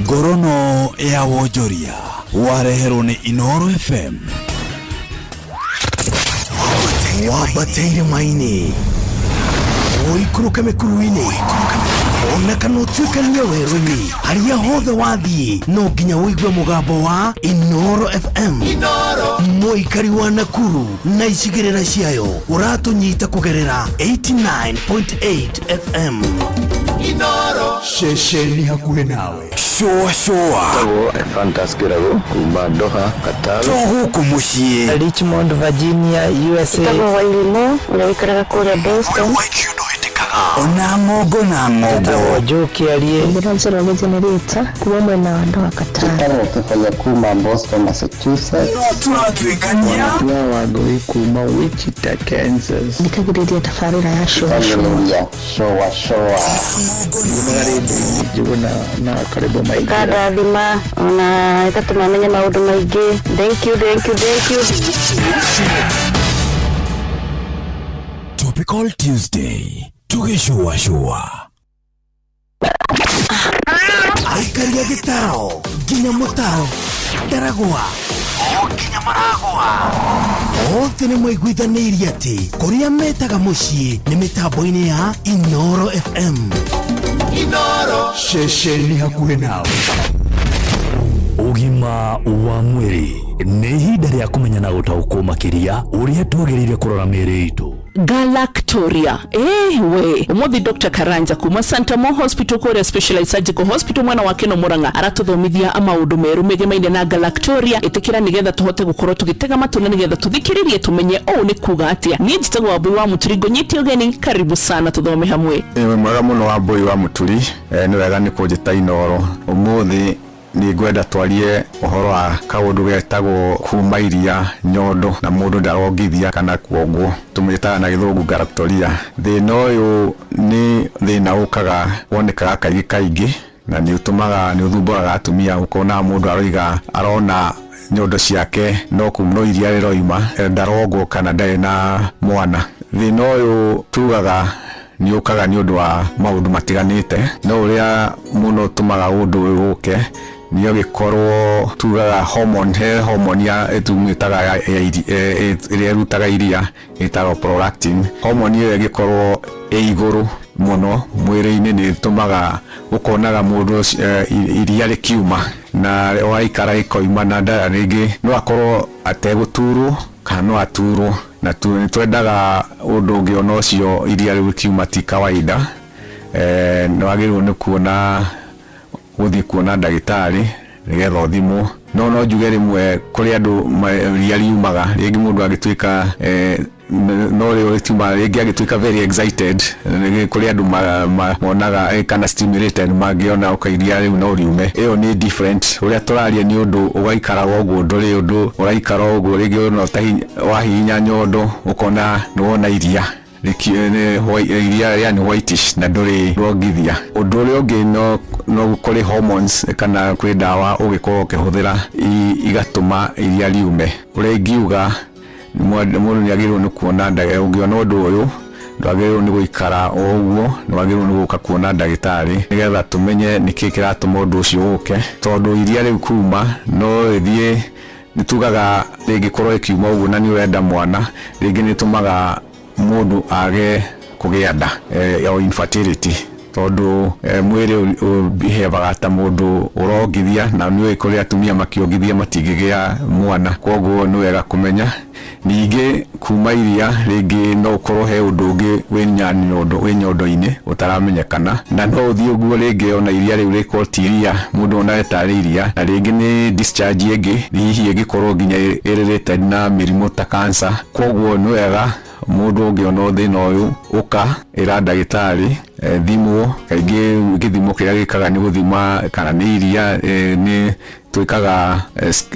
Ngorono ya wonjoria wareherwo nĩ Inooro FM. Wambate irĩma-inĩ, ũikũrũke mĩkuru-inĩ, ona kana ũtuĩkanie werũ-inĩ, harĩa hothe wathiĩ no nginya ũigue mũgambo wa Inooro FM. Mũikari wa Nakuru na icigĩrĩra ciayo ũratũnyita kũgerera 89.8 FM. Inooro ceceni hakuhĩ nawe. Shũa shũa. Tagwo Ephantus Kĩrago kuma Doha, Qatar. To gũkũ mũciĩ. Richmond, Virginia, USA. Njĩtagwo Wairimu ũrĩa ũikaraga kũrĩa Boston. Ona ng'ongo na ng'ongo. Njĩtagwo Joe Kĩarie. Njĩra Njoroge Generator kuma mwena wa Doha, Qatar. Njĩtagwo Kĩbaya kuma Boston, Massachusetts. No tũratuĩkania. Wanatia Wangũi kuma Wichita, Kansas. Thikagĩrĩria tabarĩra ya Shũa Shũa. Thikagĩrĩria Shũa Shũa. Njũgũna na karibu maingĩ. Ĩkandathima ona ĩgatũma menye maũndũ maingĩ. Thank you, thank you, thank you. Topical Tuesday tũgĩcũacũa. Aikaria gĩtaro nginya mũtaro ndaragwa o nginya maragwa othe nĩ maiguithanĩirie atĩ kũrĩa metaga mũciĩ nĩ mĩtambo-inĩ ya Inooro FM. Inooro ceceni hakuhĩ nawe. Ũgima wa mwĩrĩ nĩ ihinda rĩa kũmenya na gũtaũkwo makĩria ũrĩa twagĩrĩire kũrora mĩĩrĩ itũ. Galactoria we umuthi Dr. Karanja kuma Santa Mo Hospital kuria Specialized Surgical Hospital mwena wa Keno Murang'a aratuthomithia maundu meru megemaine na Galactoria. Itikira nigetha tuhote gukorwo tugitega matu na nigetha tuthikiririe tumenye ou ni kuga atia. Ni njitagwo Wambui wa Muturi, ngũnyite ũgeni, karibu sana tuthome hamwe. Wĩ mwega mũno Wambui wa Mũturi, nĩ wega nĩ kũnjĩta Inooro. Ũmũthĩ nĩ ngwenda twarie ũhoro wa kaũndũ getagwo kuma iria nyondo na mũndũ ndarongithia kana kuongwo, tũmĩtaga na gĩthũngũ galactoria. Thĩna ũyũ nĩ thĩna ũkaga wonekaga kaingĩ kaingĩ na nĩ ũtũmaga nĩ ũthumbũraga atumia, ũkona mũndũ aroiga arona nyondo ciake no no iria rĩroima, ndarongwo kana ndarĩ na mwana. Thĩna ũyũ tugaga nĩ ũkaga nĩ ũndũ wa maũndũ matiganĩte, no ũrĩa mũno ũtũmaga ũndũ ũyũ ũke nĩ ũgĩkorwo tugaga hormone, he hormone ya ĩtumĩtaga ĩrĩa ĩrutaga iria ĩtagwo prolactin. Hormone ĩyo ĩgĩkorwo ĩ igũrũ mũno mwĩrĩ-inĩ nĩ ĩtũmaga ũkonaga mũndũ iria rĩkiuma na waikara ĩkoima na nda rĩngĩ no akorwo ategũturwo kana no aturwo, na nĩ twendaga ũndũ ũngĩ ona ũcio iria rĩu rĩkiuma ti kawaida. Nĩ wagĩrĩirwo nĩ kuona gũthiĩ kuona ndagĩtarĩ nĩgetha ũthimwo. No njuge rĩmwe kũrĩ andũ iria riumaga rĩngĩ mũndũ agĩtuĩka no rĩo rĩtiuma rĩngĩ agĩtuĩka very excited, kũrĩ andũ monaga kana stimulated mangĩona ũka iria rĩu no riume. Ĩyo nĩ different, ũrĩa tũraria nĩ ũndũ ũgaikara ũguo, ndũrĩ ũndũ ũraikara ũguo rĩngĩ ona wahihinya nyondo ũkona nĩ wona iria iria rĩa nĩ whitish na ndũrĩ rongithia. Ũndũ ũrĩa ũngĩ no kũrĩ hormones kana kwĩ ndawa ũgĩkorwo ũkĩhũthĩra igatũma iria riume. Ũrĩa ingiuga mũndũ nĩ agĩrĩirwo nĩ kuona ndagĩtarĩ, ũngĩona ũndũ ũyũ ndwagĩrĩirwo nĩ gũikara o ũguo, nĩ wagĩrĩirwo nĩ gũka kuona ndagĩtarĩ nĩgetha tũmenye nĩkĩ kĩratũma ũndũ ũcio ũke, tondũ iria rĩu kuma no rĩthiĩ, nĩ tugaga rĩngĩkorwo rĩkiuma ũguo na nĩ ũrenda mwana, rĩngĩ nĩ ĩtũmaga mũndũ age Kũgĩa nda, o infertility, tondũ mwĩrĩ ũbihevaga ta mũndũ ũrongithia, na nĩ ũĩ kũrĩ atumia makĩongithia matingĩgĩa mwana. Koguo nĩ wega kũmenya. Ningĩ kuma iria rĩngĩ no ũkorwo he ũndũ ũngĩ wĩ nyondo, wĩ nyondo-inĩ ũtaramenyekana, na no ũthiĩ ũguo rĩngĩ ona iria rĩu rĩkorwo ti iria, mũndũ onaga tarĩ iria, na rĩngĩ nĩ discharge ĩngĩ, hihi ĩngĩkorwo nginya ĩrĩrĩte na mĩrimũ ta cancer. Koguo nĩ wega mũndũ ũngĩona thĩna ũyũ, ũka ĩra ndagĩtarĩ, thimwo. Kaingĩ gĩthimo kĩrĩa gĩkaga nĩ gũthima kana nĩ iria, nĩ twĩkaga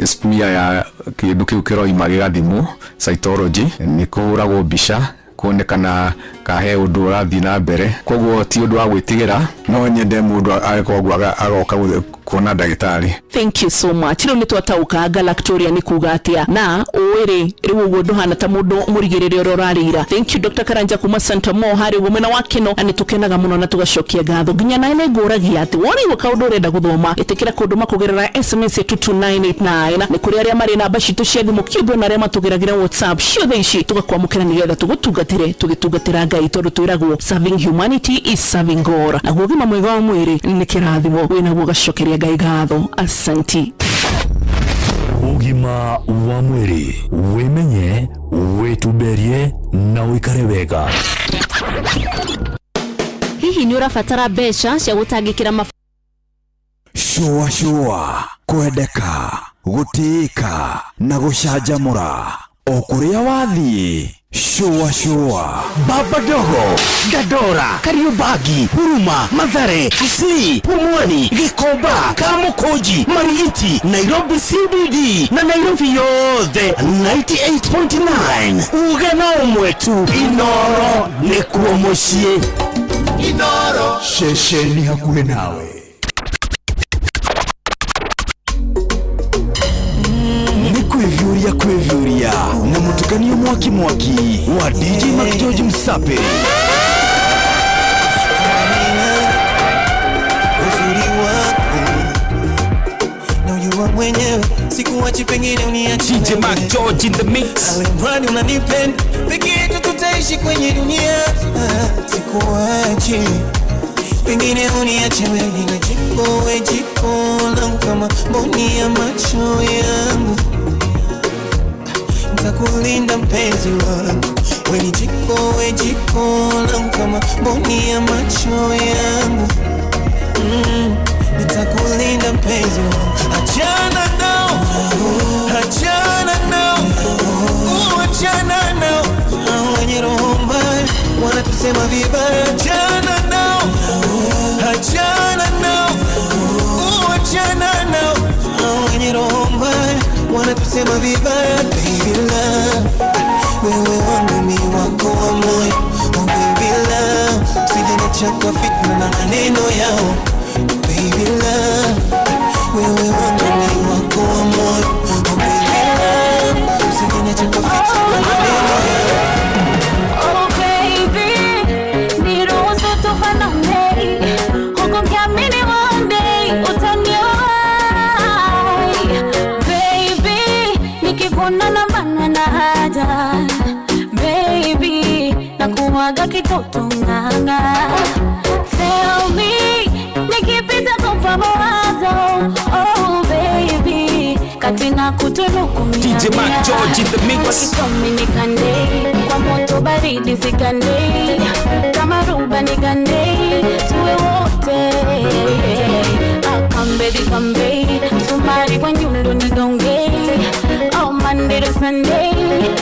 smear ya kĩndũ kĩu kĩroima, gĩgathimwo cytology, nĩ kũhũragwo mbica kuonekana ka he ũndũ ũrathiĩ na mbere. Koguo ti ũndũ wa gwĩtigĩra, no nyende mũndũ agĩkorwo ũguo agoka kuona ndagĩtarĩ. Thank you so much. Rĩu nĩ twataũka galactoria nĩ kuga atĩa, na ũĩrĩ rĩu ũguo ndũhana ta mũndũ mũrigĩrĩria ũrĩa ũrarĩira. Thank you, Dr. Karanja kuma Santa Mo harĩ ũguo mwena wa Keno, na nĩ tũkenaga mũno na tũgacokia ngatho. Nginya nawe nĩ ngũragia atĩ wona igua kaũndũ ũrenda gũthoma, ĩtĩkĩra kũndũma kũgerera SMS ya 22989. Nĩ kũrĩ arĩa marĩ namba citũ cia thimũ kĩũmbe na arĩa matũgeragĩra WhatsApp, ciothe ici tũgakwamũkĩra nĩgetha tũgũtungatĩre tũgĩtungatĩra Ngai, tondũ twĩragwo serving humanity is serving God. Naguo ũgima mwega wa mwĩrĩ nĩ kĩrathimo wĩnaguo, gacokeria Ngai ngatho. Asanti. Ũgima wa mwĩrĩ: wĩmenye, wĩtumberie na ũikare wega. Hihi nĩ ũrabatara mbeca cia gũtangĩkĩra mab Shũa shũa, kwendeka, gũtĩĩka na gũcanjamũra o kũrĩa wathiĩ. Shũa shũa, Baba Dogo, Dandora, Kariobangi, Huruma, Mathare, Isli, Pumwani, Gikomba, Kamukunji, Marigiti, Nairobi CBD na Nairobi yothe, 98.9, uge na ũmwe tu, Inoro nĩkuo mũciĩ. Inoro, ceceni hakuhĩ nawe. Nĩ kwĩviũria kwĩviũria na mũtukanio mwaki mwaki wa DJ McGeorge Msapiri. Uzuri wako naujua mwenyewe, sikuachi, pengine uniache. DJ Mac George in the mix. Alimradi unanipenda, peke yetu tutaishi kwenye dunia. Sikuachi, pengine uniache wewe, na jiko we jiko langu, kama mboni ya macho yangu, nitakulinda mpenzi wangu. We ni jiko, we jiko langu, kama mboni ya macho yangu, nitakulinda mpenzi wangu. Achana nao, achana nao, achana nao. Hao wenye roho mbaya wanatusema vibaya. Achana nao, achana nao, achana nao. Hao wenye roho mbaya wanatusema vibaya. Baby love, wewe wangu mi wako wa moyo. Oh baby love, usije niacha kwa fitna na maneno yao. Baby love, wewe wangu mi wako wa moyo. Oh baby love, usije niacha kwa fitna na maneno yao. Oh baby, niruhusu tufanane, huku nikiamini one day utaniwahi. Baby, nikikuona nabanwa na haja. Baby, nakuwaga kitoto nganga. Tell me, nikipita kupa mawazo. Oh baby, kati na kutunuku mia DJ Mac mia. George in the mix. Wakitomi nikande, kwa moto baridi sikande, kama ruba nikande, tuwe wote. Come baby, come baby, sumari kwa nyundo nigonge. Oh Monday to Sunday,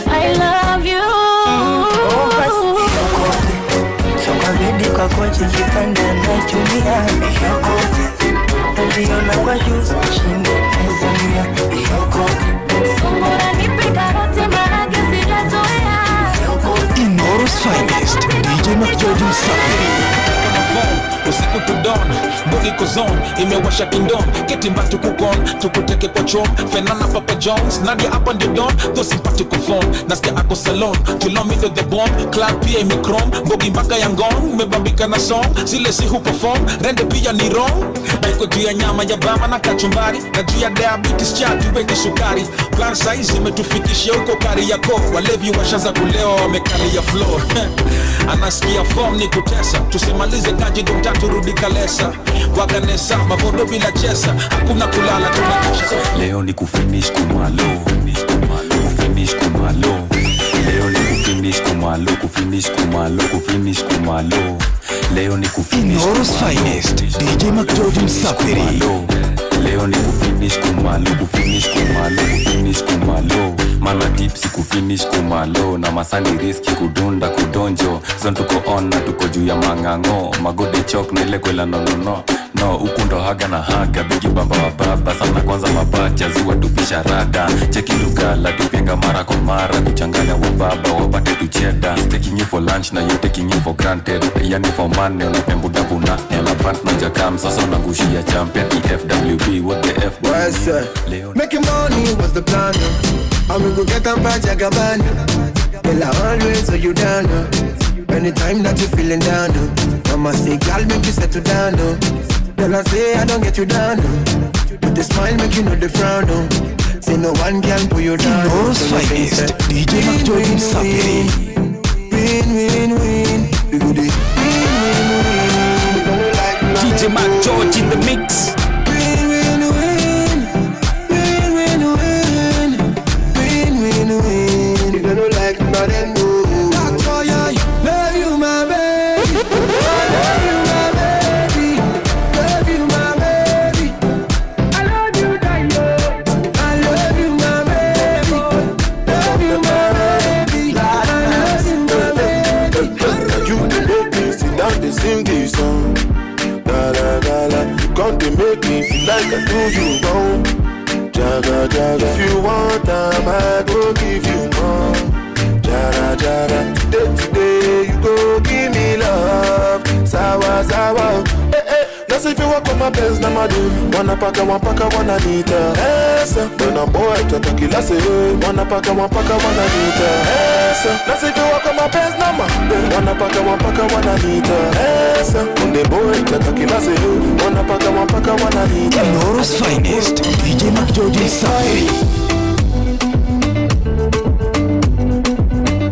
I love you. So kwa bedi kwa kochi kitanda nachumia, uliona kwa juu shingo Tanzania. Sungura nipe karoti maanake sijazoea. Inoro's finest, DJ McGeorge Msapiri. Usiku to dawn, mbogi kozon imewasha kingdom, ketimba tukukon, tukuteke kwa chom, fenana Papa Jones, Nadia hapa ndio don, tho simpatiko phone, nasikia ako salon, kilometer the bomb, club pia imekrom, mbogi mpaka ya ngong, mebambika na song, zile si huperform, rende pia ni wrong, niko juu ya nyama ya bama na kachumbari, na juu ya diabetes cha tuweke sukari, plan size imetufikisha huko kari yako, walevi washaanza kulewa wamekalia floor. Anasikia form ni kutesa, tusimalize kaji dumtatu rudi kalesa, wakanesa mavodo bila chesa, hakuna kulala tunakesha. Leo ni kufinish kumalo, kufinish kumalo. Leo ni kufinish kumalo, kufinish kumalo, kufinish kumalo. Leo ni kufinish Inooro's finest DJ McGeorge Msapiri. Leo ni kufinish kumalo, kufinish kumalo, kufinish kumalo. Mana tipsi kufinish kumalo na masani riski kudunda kudonjo. Zon tuko on na tuko juu ya mangango. Magode chok na ile kwela no no no. No, huku ndo haga na haga, bigi bamba wa baba sana kwanza mapacha ziwa tupisha rada. Cheki lugala tupenga mara kwa mara kuchanganya wa baba wapate tucheda. Taking you for lunch na you taking you for granted. Yani for money unapembuda buna. Ela pant na jakam sasa unangushia champion EFWB what the F. What's up? Leo making money was the plan. And we go get them by Jagaban. Well, I always hold you down. Anytime that you feeling down. Mama say, girl, make you settle down. Tell her say I don't get you down. But the smile make you know the frown. Say no one can pull you down. Inooro's finest DJ McGeorge Msapiri. Win, win, win. We go the win, win, win. DJ McGeorge in the mix. Win, win, win. Win, win, win. Win, win, win. You don't like nothing. That's why I love you, my baby. I love you, my baby. Love you, my baby. I love you, Dayo. I love you, my baby. Love you, my baby. I love you, my baby. You dey make me sit down dey sing this song. La la la la. You come dey make me feel like I do you wrong. Jaga jaga. If you want time, I go give you more. Jara jara. Today today, you go give me love. Sawa sawa. Eh eh. That's if you walk on my pants, na madu. Wanna paka, one paka, wanna nita. Esa, when a boy talk kilase. Wanna paka, one paka, wanna nita. Esa, that's if you walk on my pants, na madu. Wanna paka, one paka, wanna nita. Esa, when the boy talk kilase. Wanna paka, one paka, wanna nita. Inooro's finest DJ McGeorge Msapiri.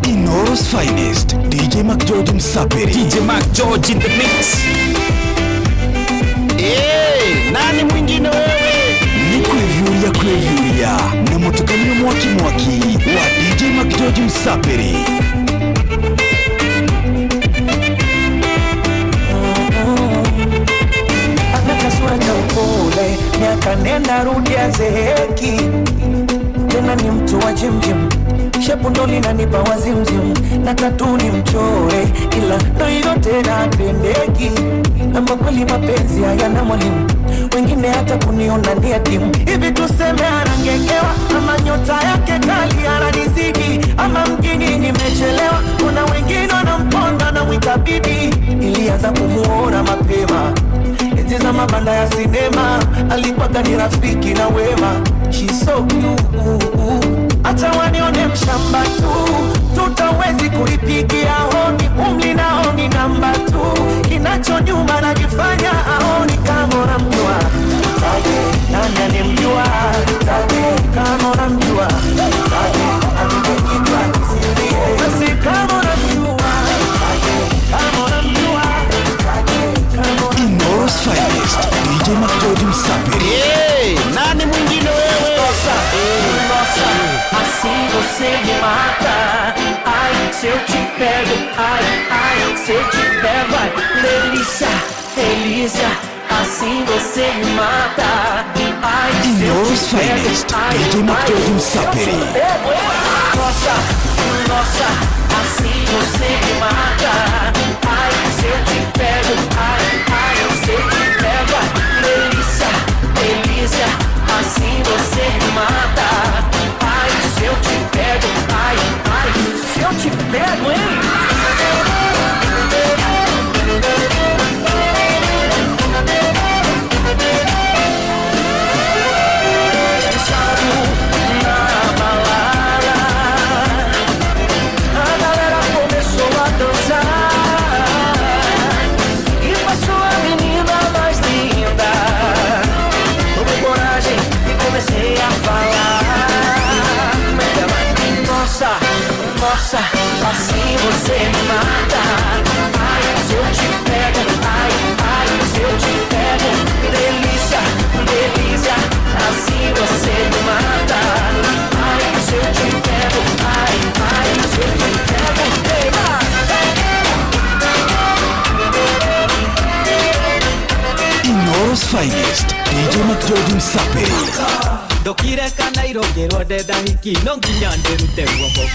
Inooro's finest DJ McGeorge Msapiri. DJ McGeorge in the mix. Hey, nani mwingine wewe? Ni kwevyuria kwevyuria na mutukanio mwaki mwaki wa DJ McGeorge Msapiri. Ana kasura cha upole, miaka nenda rudi azeeki. Tena ni mtu wa jimjim, shepu ndo linanipa wazimzim. Na tatu ni mchore, ila ndo hivyo tena pendeki. Ama kweli mapenzi hayana mwalimu, wengine hata kuniona ni adimu. Hivi tuseme anangekewa, ama nyota yake kali ananizidi, ama mjini nimechelewa, kuna wengine wanamponda na mwita bibi. Ilianza kumuona mapema enzi za mabanda ya sinema, alikuwa ni rafiki na wema. She's so cute, hata wanione mshamba tu, tutawezi kuipigia honi. Umri nao ni namba tu, kinachonyuma najifanya aoni. Kama unamjua nani anemjua, kama unamjua amepigwa kisifie. Basi kama unamjua, kama unamjua. Inooro's finest DJ McGeorge Msapiri. Hey, nani mwingine wewe? Nossa, assim você me mata. Ai, se eu te pego, ai, ai, se eu te pego, ai, delícia, delícia, assim você me mata. Ai, se eu Inooro's te pego, finest ai, DJ ai, McGeorge se eu te Msapiri. pego, nossa, nossa, assim você me mata. Ai, se eu te pego, ai, ai, se eu te pego, ai, delícia, delícia, assim você me mata. Ai, se eu te pego, ai, ai, se eu te pego, hein? Finest, DJ McGeorge Msapiri. Ndokire kana ngĩrwo ndenda hiki no nginya ndĩrute guoko.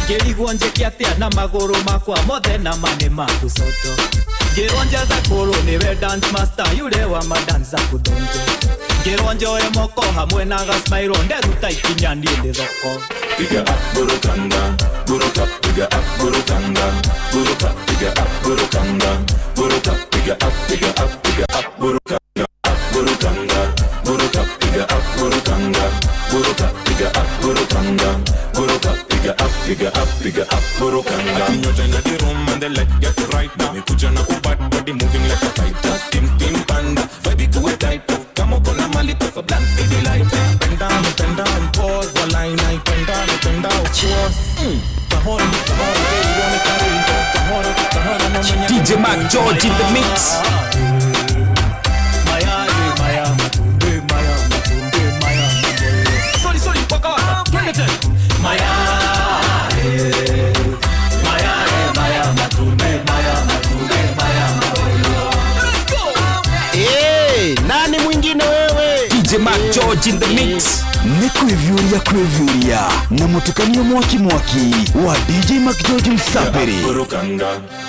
Ngĩrigwo njĩke atĩa na magũrũ makwa mothe na mane maku soto. Ngĩrwo njetha kũrũ nĩwe dance master yule wa madansa kudonjo. Ngĩrwo njoe moko hamwe na gasmairo nderuta ikinya niĩ ndĩ thoko. Piga up burukanga, buruka piga up burukanga, buruka piga up burukanga, buruka piga up piga up piga up burukanga, up burukanga, buruka piga up burukanga, buruka piga up burukanga, buruka piga up piga up piga up burukanga. Nyota in the room and the light get right now. Nimekuja na ubad body moving like a fighter. Steam steam panda, vibe ikuwe tight. Kama uko na mali pesa blank city light. Penda penda pause walai na penda penda of course. Kahora kahora ni karibu kahora kahora na mwenye DJ Mark George in the mix. Maya maya matumbe maya matumbe maya matumbe. Sorry sorry paka twende tena. Maya maya maya matumbe maya matumbe maya matumbe. Let's go. Eh, nani mwingine wewe? DJ Mark George in the mix. Nĩ kwĩviũria kwĩviũria na mũtukanio mwaki mwaki wa DJ McGeorge Msapiri. Burukanga,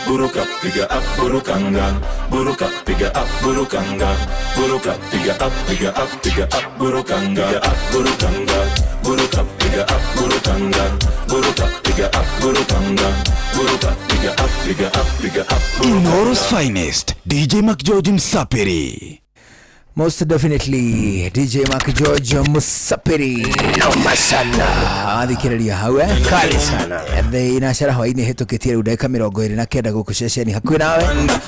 buruka piga up burukanga, buruka piga up burukanga, buruka piga up piga up piga up burukanga, piga up burukanga, buruka piga up burukanga, buruka piga up burukanga, buruka piga up piga up piga up burukanga. Inoro's Finest, DJ McGeorge Msapiri. Most definitely DJ Mark George Musapiri. Noma sana. Athikĩrĩria hau Kali sana. Thĩna hwainĩ hĩtũkĩtie rĩu ndagĩka 29 gũkũ ceceni hakuhĩ nawe.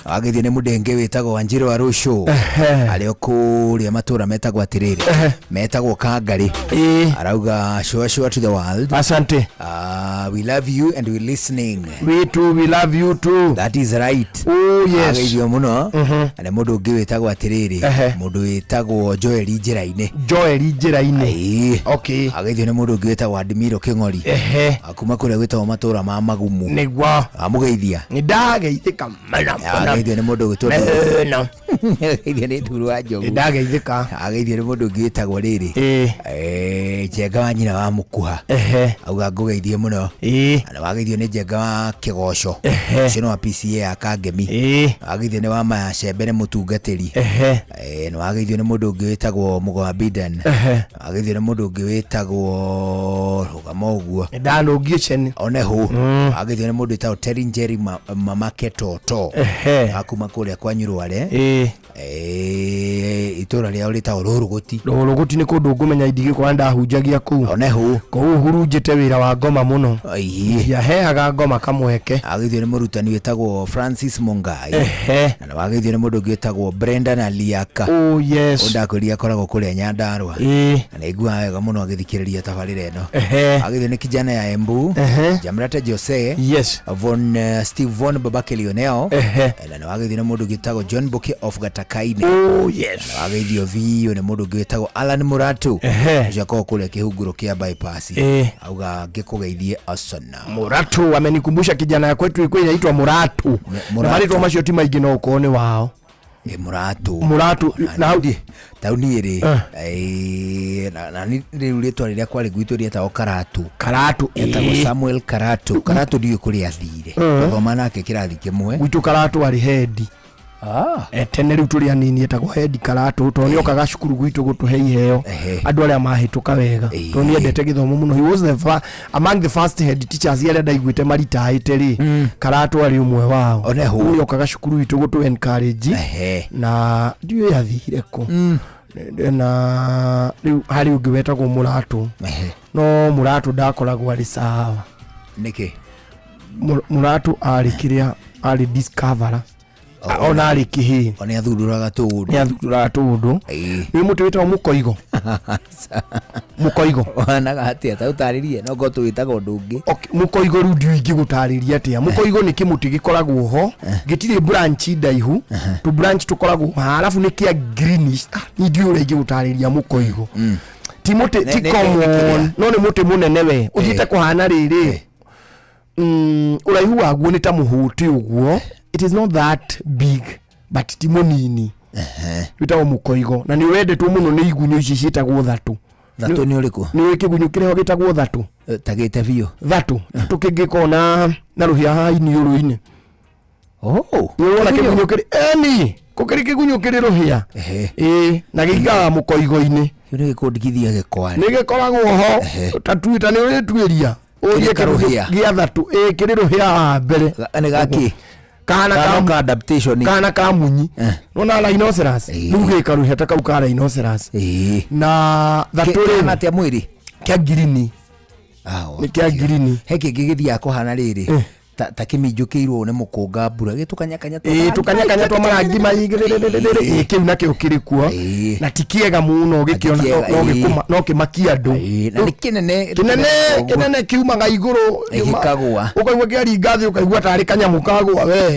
Wagĩthiĩ nĩ mũndenge wĩtagwo Wanjirũ wa Rũcũ. Arĩ o kũrĩa matũra metagwo atĩrĩrĩ. Metagwo Kangarĩ. Arauga sure sure to the world. Asante. We love you and we listening. We too, we love you too. That is right. Oh yes. Ageithio mũno. Na nĩ mũndũ ũngĩ wĩtagwo atĩrĩrĩ. Mũndũ wĩtagwo Joel Njĩra-inĩ. Joel Njĩra-inĩ. Okay. Ageithio nĩ mũndũ ũngĩ wĩtagwo Admiro Kĩng'ori. Kuma kũrĩa gwĩtagwo matũra ma Magumu. Nĩguo. Amũgeithia. Nĩ ndageithĩka mũno. Ageithio nĩ mũndũ ũgwĩtwo Mũno. Ageithio nĩ Nduru wa Njogu. Nĩ ndageithĩka. Ageithio nĩ mũndũ ũngĩ wĩtagwo rĩrĩ. Njenga wa nyina wa Mũkuha. Auga ngũgeithie mũno. Na wageithio nĩ Njenga wa Kĩgoco. Ũcio nĩ wa PCA ya Kangemi. Wageithio nĩ wa Macembe nĩ mũtungatĩri. Na wageithio nĩ mũndũ ũngĩ wĩtagwo Mũgo wa Biden. Wageithio nĩ mũndũ ũngĩ wĩtagwo rũgama ũguo. Ndanũngie ceni. One hũ. Wageithio nĩ mũndũ wĩtagwo Terry Njeri mamake Toto. Akuma kũrĩa kwa Nyũrware. Itũra rĩao rĩtagwo Rũrũgũti. Rũrũgũti nĩ kũndũ ngũmenya indigĩkora ndahunjagia kũu. One hũ. Kũu hurunjĩte wĩra wa ngoma mũno. Ndiaheaga ngoma kamweke. Ageithio nĩ mũrutani wĩtagwo Francis Mungai. Na wageithio nĩ mũndũ ũngĩ wĩtagwo Brendan Aliaka. Oh yes. Ũndakwĩria akoragwo kũrĩa Nyandarua. Na nĩaiguaga wega mũno agĩthikĩrĩria tabarĩra ĩno. Ageithio nĩ kijana ya Embu. Jamrata Jose. Yes. Von Steve Von Babake Lionel. Na nĩwageithio nĩ mũndũ ũngĩ wĩtagwo John Boke of Gatakaine. Oh yes. Na wageithio biũ nĩ mũndũ ũngĩ wĩtagwo Alan Muratu. Ũcio akoragwo kũrĩa kĩhunguro kĩa bypass. Auga ngĩkũgeithie asana. Muratu amenikumbusha kijana ya kwetu ilikuwa inaitwa Muratu. Na marĩtwa macio ti maingĩ no ũkorwo nĩ wao. Muratu. Muratu na hau tauni ĩrĩ. Na rĩu rĩtwa rĩrĩa kwarĩ gwitũ rĩetagwo Karatu. Karatu. Etagwo Samuel Karatu. Karatu ndiũĩ kũrĩa athire. Tũthoma nake kĩrathi kĩmwe. Gwitũ Karatu arĩ hendi. Tene rĩu tũrĩ anini etagwo hendi Karatu tondũ nĩokaga cukuru gwitũ gũtũhe iheo andũ arĩa mahĩtũka wega tondũ nĩendete gĩthomo mũno. He was the among the first head teachers arĩa ndaiguĩte maritaĩte rĩ, Karatu arĩ ũmwe wao. Nĩokaga cukuru gwitũ gũtũ encourage na ndiũĩ athire kũ. Na rĩu harĩ ũngĩ wetagwo Muratu. No Muratu ndakoragwo arĩ sawa. Nĩkĩ? Muratu arĩ kĩrĩa arĩ discoverer. Ona arĩ kĩhĩ. Nĩ athundũraga tũũndũ. Nĩ athundũraga tũũndũ. Nĩ mũtĩ wĩtagwo mũkoigo. Mũkoigo. Wanaga atĩa? Ta ũtarĩrie no ngorwo tũwĩtaga ũndũ ũngĩ. Mũkoigo rĩu ndiũĩ ingĩgũtarĩria atĩa. Mũkoigo nĩ kĩmũtĩ gĩkoragwo ho, gĩtirĩ branch ndaihu, tũ branch tũkoragwo haha, arabu nĩ kĩa greenish. Niĩ ndiũĩ ũrĩa ingĩgũtarĩria mũkoigo. Ti mũtĩ, ti common, no nĩ mũtĩ mũnene we. Ũthiĩte kũhana rĩrĩ. Ũraihu waguo nĩ ta mũhũtĩ ũguo. It is not that big but ti mũnini. Wĩtagwo mũkoigo na nĩ wendetwo mũno nĩ igunyũ ici ciĩtagwo thatũ. Thatũ nĩ ũrĩkũ? Nĩ ũĩ kĩgunyũ kĩrĩho gĩtagwo thatũ? Tagĩte biũ. Thatũ, thatũ kĩngĩkorwo na rũhĩa haha iniũrũ-inĩ. Oh. Nĩ wona kĩgunyũ kĩrĩ eni kũkĩrĩ kĩgunyũ kĩrĩ rũhĩa. Ĩĩ, na gĩikaraga mũkoigo-inĩ. Kĩu nĩ gĩkũndigithia gĩkwa. Nĩ gĩkoragwo ho ta tuita nĩ ũrĩtuĩria. Ũrie Kĩrĩ karũhĩa. kĩgunyũ gĩa thatũ, ĩĩ kĩrĩ rũhĩa haha mbere. Nĩ gakĩ? Kana Kana ka ka adaptation. Kana ka munyi. Nona rhinoceros. Rĩu gĩkaruhĩa ta kau ka rhinoceros. Na thatũ rĩ. Kĩhana atĩa mwĩrĩ? Kĩa ngirini. Nĩ kĩa ngirini. He kĩngĩ gĩthiaga kũhana rĩrĩ. Ta kĩminjũkĩirwo nĩ mũkũnga mbura gĩtũkanyakanya Ĩĩ tũkanyakanya twa marangi maingĩ. Ĩĩ kĩu nakĩo kĩrĩ kuo. Na ti kĩega mũno ũgĩkĩona kĩega, no ĩĩ. gĩkũma no kĩmakie andũ. Na nĩ kĩnene Kĩnene kĩnene kiumaga igũrũ. Gĩkagũa. Ũkaigua kĩaringa thĩ ũkaigua tarĩ kanyamũ kagũa we.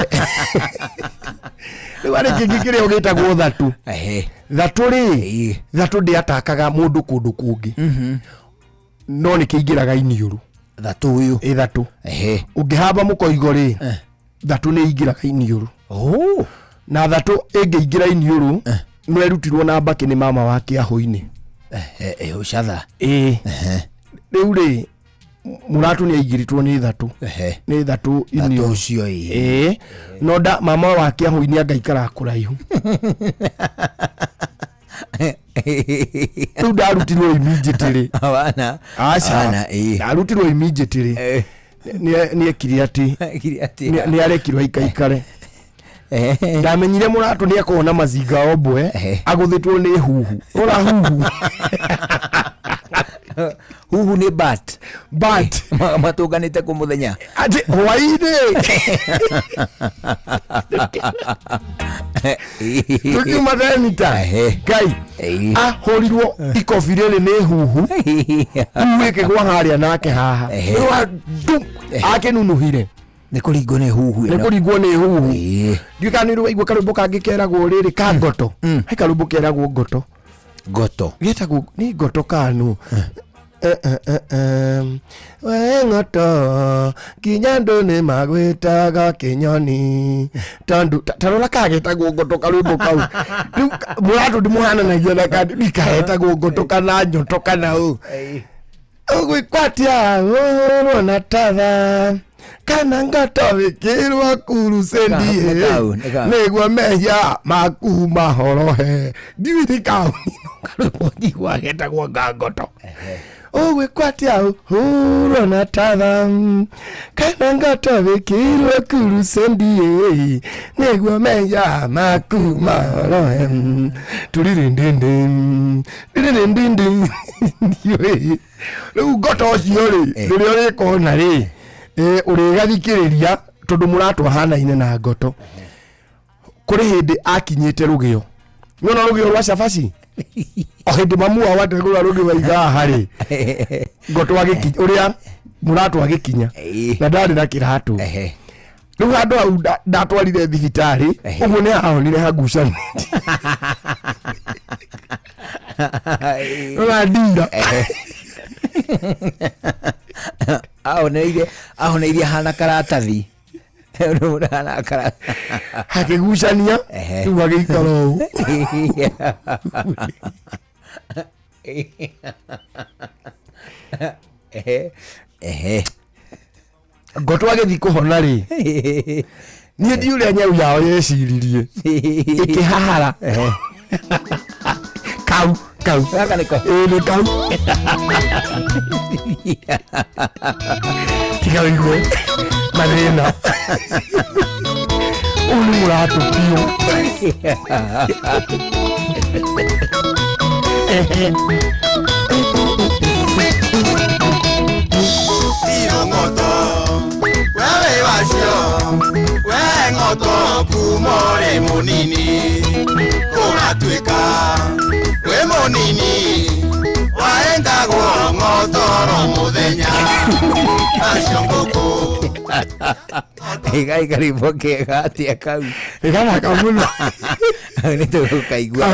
Rĩu harĩ kĩngĩ kĩrĩa gĩtagwo thatũ. Thatũ rĩ, thatũ ndĩatakaga mũndũ kũndũ kũngĩ. No nĩ kĩingĩraga iniũrũ. Thatũ ũyũ. Ĩ thatũ. Ũngĩhamba mũkoigo rĩ, thatũ nĩ ĩingĩraga iniũrũ. Na thatũ ĩngĩingĩra iniũrũ, no ĩrutirwo na mbakĩ nĩ mama wa kĩahũ-inĩ. Ũcatha. Ĩĩ. Rĩu rĩ, mũratũ nĩ aingĩrĩtwo nĩ thatũ. Nĩ thatũ iniũrũ. Ũcio ĩĩ. Ĩĩ. No nda mama wa kĩahũ-inĩ angaikara kũraihu. Rĩu ndarutirwo immediately. Wana. Aca. Wana, ĩĩ. Ndarutirwo immediately. Nĩ ekire atĩ nĩ arekirwo aikaikare. Ndamenyire mũratũ nĩ akorwo na mazinga ombwe agũthĩtwo nĩ huhu. Ũra huhu. Huhu nĩ bat. Bat. Matũnganĩte kũ mũthenya. Atĩ hwaĩ-inĩ. Tũkiuma thenita. Ngai ahũrirwo ikobi rĩrĩ nĩ huhu. Huhu ĩkĩgwa harĩa nake haha. Rĩu ndu akĩnunuhire. Nĩ kũringwo nĩ huhu Nĩ ĩno. kũringwo nĩ huhu. Ndiũĩ kana nĩ waigua karwĩmbo kangĩ keragwo rĩrĩ ka ngoto. He karwĩmbo keragwo ngoto. Ngoto. Getagwo nĩ ngoto kanu. We ngoto nginya andũ nĩ magwĩtaga kĩnyoni tondũ ta rora kagetagwo ngoto karwĩmbo kau rĩu mũratũ ndĩmũhananagia na kandi ndikahetagwo ngoto kana nyoto kana ũ ũgwĩkwatia ũrwo na tatha kana ngoto wĩkĩrwo kurucendi Kau, nĩ kau. nĩguo mehia maku mahorohe ndiũĩ nĩ kau karwĩmbo njiguaga getagwo ngangoto ũgwĩkwatia ũhũrwo na tatha kana ngoto wĩkĩrwo kurucendi nĩguo mehia maku mahorohe turirindindi ririndindi ndiũĩ rĩu ngoto ũcio rĩ rĩrĩa ũrĩkona rĩ ũrĩgathikĩrĩria tondũ mũratũ ahanaine na ngoto kũrĩ hĩndĩ akinyĩte rũgĩo nĩwona rũgĩo rwa cabaci o hĩndĩ mamu wao ategũra rũgĩo aiga haha rĩ ngoto agĩkinya ũrĩa mũratũ agĩkinya na ndarĩ na kĩratũ rĩu handũ hau ndatwarire thibitarĩ ũguo nĩ ahonire hagucanĩtie Ũra ndira. Ahoneire hana karatathi. Hana karatathi. Hakĩgucania rĩu agĩikara ũũ. Ngoto agĩthiĩ kũhona rĩ niĩ ndiũ ũrĩa nyau yao yeciririe ĩkĩhahara kau kau ĩĩ nĩ kau tiga wĩigue mathĩna ũyũ nĩ mũratũ biũ. Tiro ngoto, wewe wacio, we ngoto kuma ũrĩ mũnini, ũgatuĩka wĩ mũnini, waengagwo ng'otoro mũthenya, acio ngũkũ. Gai karwĩmbo kega atĩa kau. Gathaka mũno. Hau nĩ tũgũkaigua.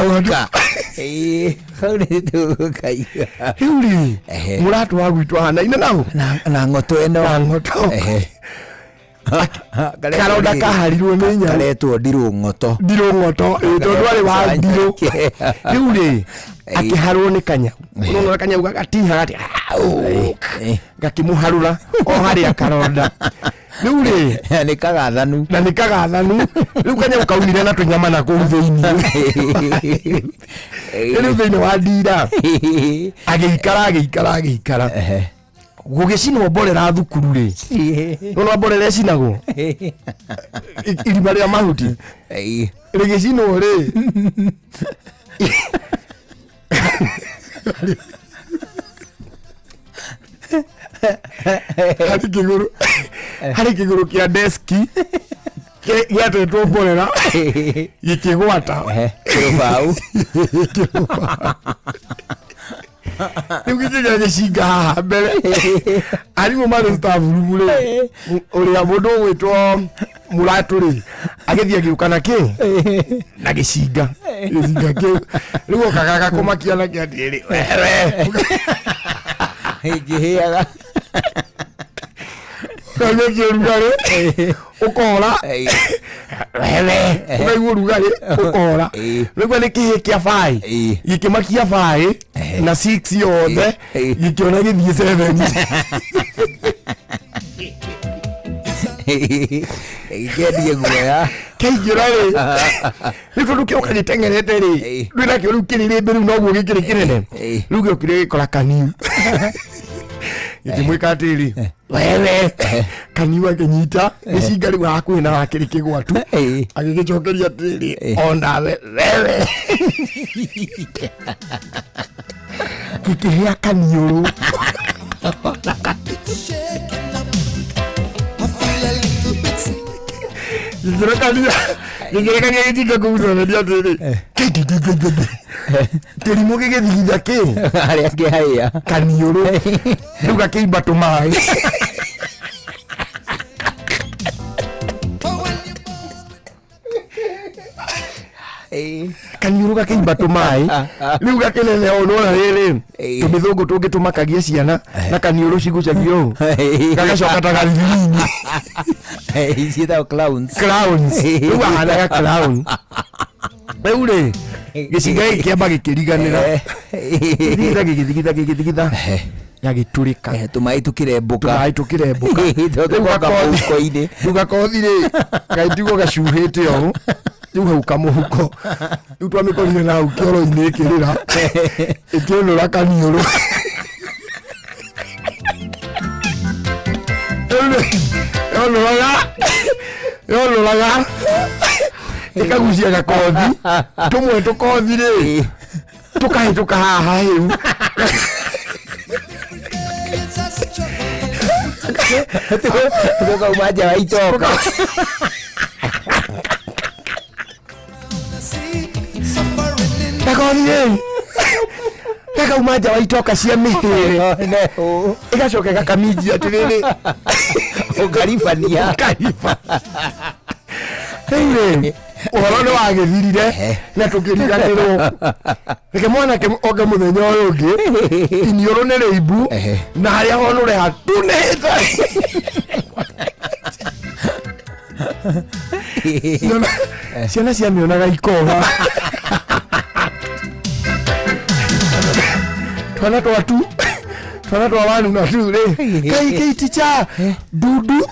Ĩĩ, hau nĩ tũgũkaigua. Rĩu rĩ mũratũ wa gwitũ ahanaine nao na ngoto ĩno na ngoto Karonda kaharirwo nĩ nyau. Karetwo ndirũng'oto. Ndirũng'oto, ĩ, tondũ arĩ wa ndirũ. Rĩu rĩ, akĩharwo nĩ kanyau. Ũrona kanyau gagatiha gati gakĩmũharũra o harĩa karonda. Rĩu rĩ, nĩ kagathanu. Na nĩ kagathanu. Rĩu kanyau kaumire na tũnyama na kũu thĩinĩ. Rĩu thĩinĩ wa ndira agĩikara agĩikara agĩikara. Gũgĩcinwo mborera thukuru rĩ, nĩwona mborera ĩcinagwo irima rĩa mahuti rĩgĩcinwo rĩ, harĩ kĩgũrũ, harĩ kĩgũrũ kĩa deski gĩatetwo mborera gĩkĩgwata kĩrũbaũ. Rĩu gĩkĩgĩa gĩcinga haha mbere, arimũ marĩ staff room rĩ, ũrĩa mũndũ ũgwĩtwo mũratũ rĩ, agĩthiĩ agĩũka na kĩ na gĩcinga, gĩcinga kĩu rĩu okaga gakũmakia nakĩo atĩrĩrĩ, wewe ingĩhĩaga ũkaigua ũrugarĩ ũkora, wewe ũkaigua ũrugarĩ ũkora. Rĩu nĩ kĩhĩ kĩa baĩ gĩkĩmakia baĩ na 6 yothe, gĩkĩona gĩthiĩ 7. Gĩkĩendie guoya. Kĩaingĩra rĩ, rĩu tondũ kĩoka gĩteng'erete rĩ, rĩu nakĩo rĩu kĩrĩrĩmbĩ rĩu noguo gĩkĩrĩ kĩnene, rĩu gĩokire gĩkora kaniu gĩkĩmwĩka atĩrĩ, wewe. Kaniu akĩnyita gĩcinga rĩu hakuhĩ na hakĩrĩ kĩgwatu, agĩgĩcokeria atĩrĩ, onawe wewe. Gĩkĩhĩa kaniũrũ. Gĩkĩrekania, gĩkĩrekania gĩcinga kũu ceberia atĩrĩ, kĩrimũ gĩgĩthigitha kĩ harĩa kĩhĩa kaniũrũ, rĩu gakĩimba tũmaĩ. Kaniũrũ gakĩimba tũmaĩ, rĩu gakĩnene ũũ. Nĩwona rĩrĩ tũmĩthũngũ tũngĩ tũmakagia ciana na kaniũrũ cigucagio ũũ, gagacoka ta gathirini. Ciĩtagwo clowns. Clowns. Rĩu ahanaga clown. Rĩu rĩ, gĩcinga gĩkĩ kĩamba gĩkĩriganĩra, gĩthigitha gĩgĩthigitha gĩgĩthigitha, gagĩtũrĩka. Tũmaĩ tũkĩrembũka. Tũmaĩ tũkĩrembũka. Tũkoka mũhuko-inĩ. Rĩu gakothi rĩ, gaitigwo gacuhĩte ũũ rĩu hau kamũhuko. Rĩu twamĩkorire na hau kĩoro-inĩ ĩkĩrĩra ĩkĩũnũra kaniũrũ. Rĩu rĩ, yonũraga yonũraga ĩkagucia gakothi tũmwe, tũkothi rĩ tũkahĩtũka haha hĩu. Tũkauma nja wa itoka. Gakothi rĩ gakauma nja wa itoka cia mĩhĩrĩ, ĩgacoka ĩgakaminjia atĩrĩrĩ, ũkaribania. Ũkariba. Rĩu rĩ, ũhoro nĩ wagĩthirire na tũkĩriganĩrwo. Reke mwanake oke mũthenya ũyũ ũngĩ, iniũrũ nĩ rĩimbu na harĩa honũre hatunĩte. Ciana ciamĩonaga ikoha. Twana twa tu, twana twa wanu na tu rĩ, kai kai ticha dudu.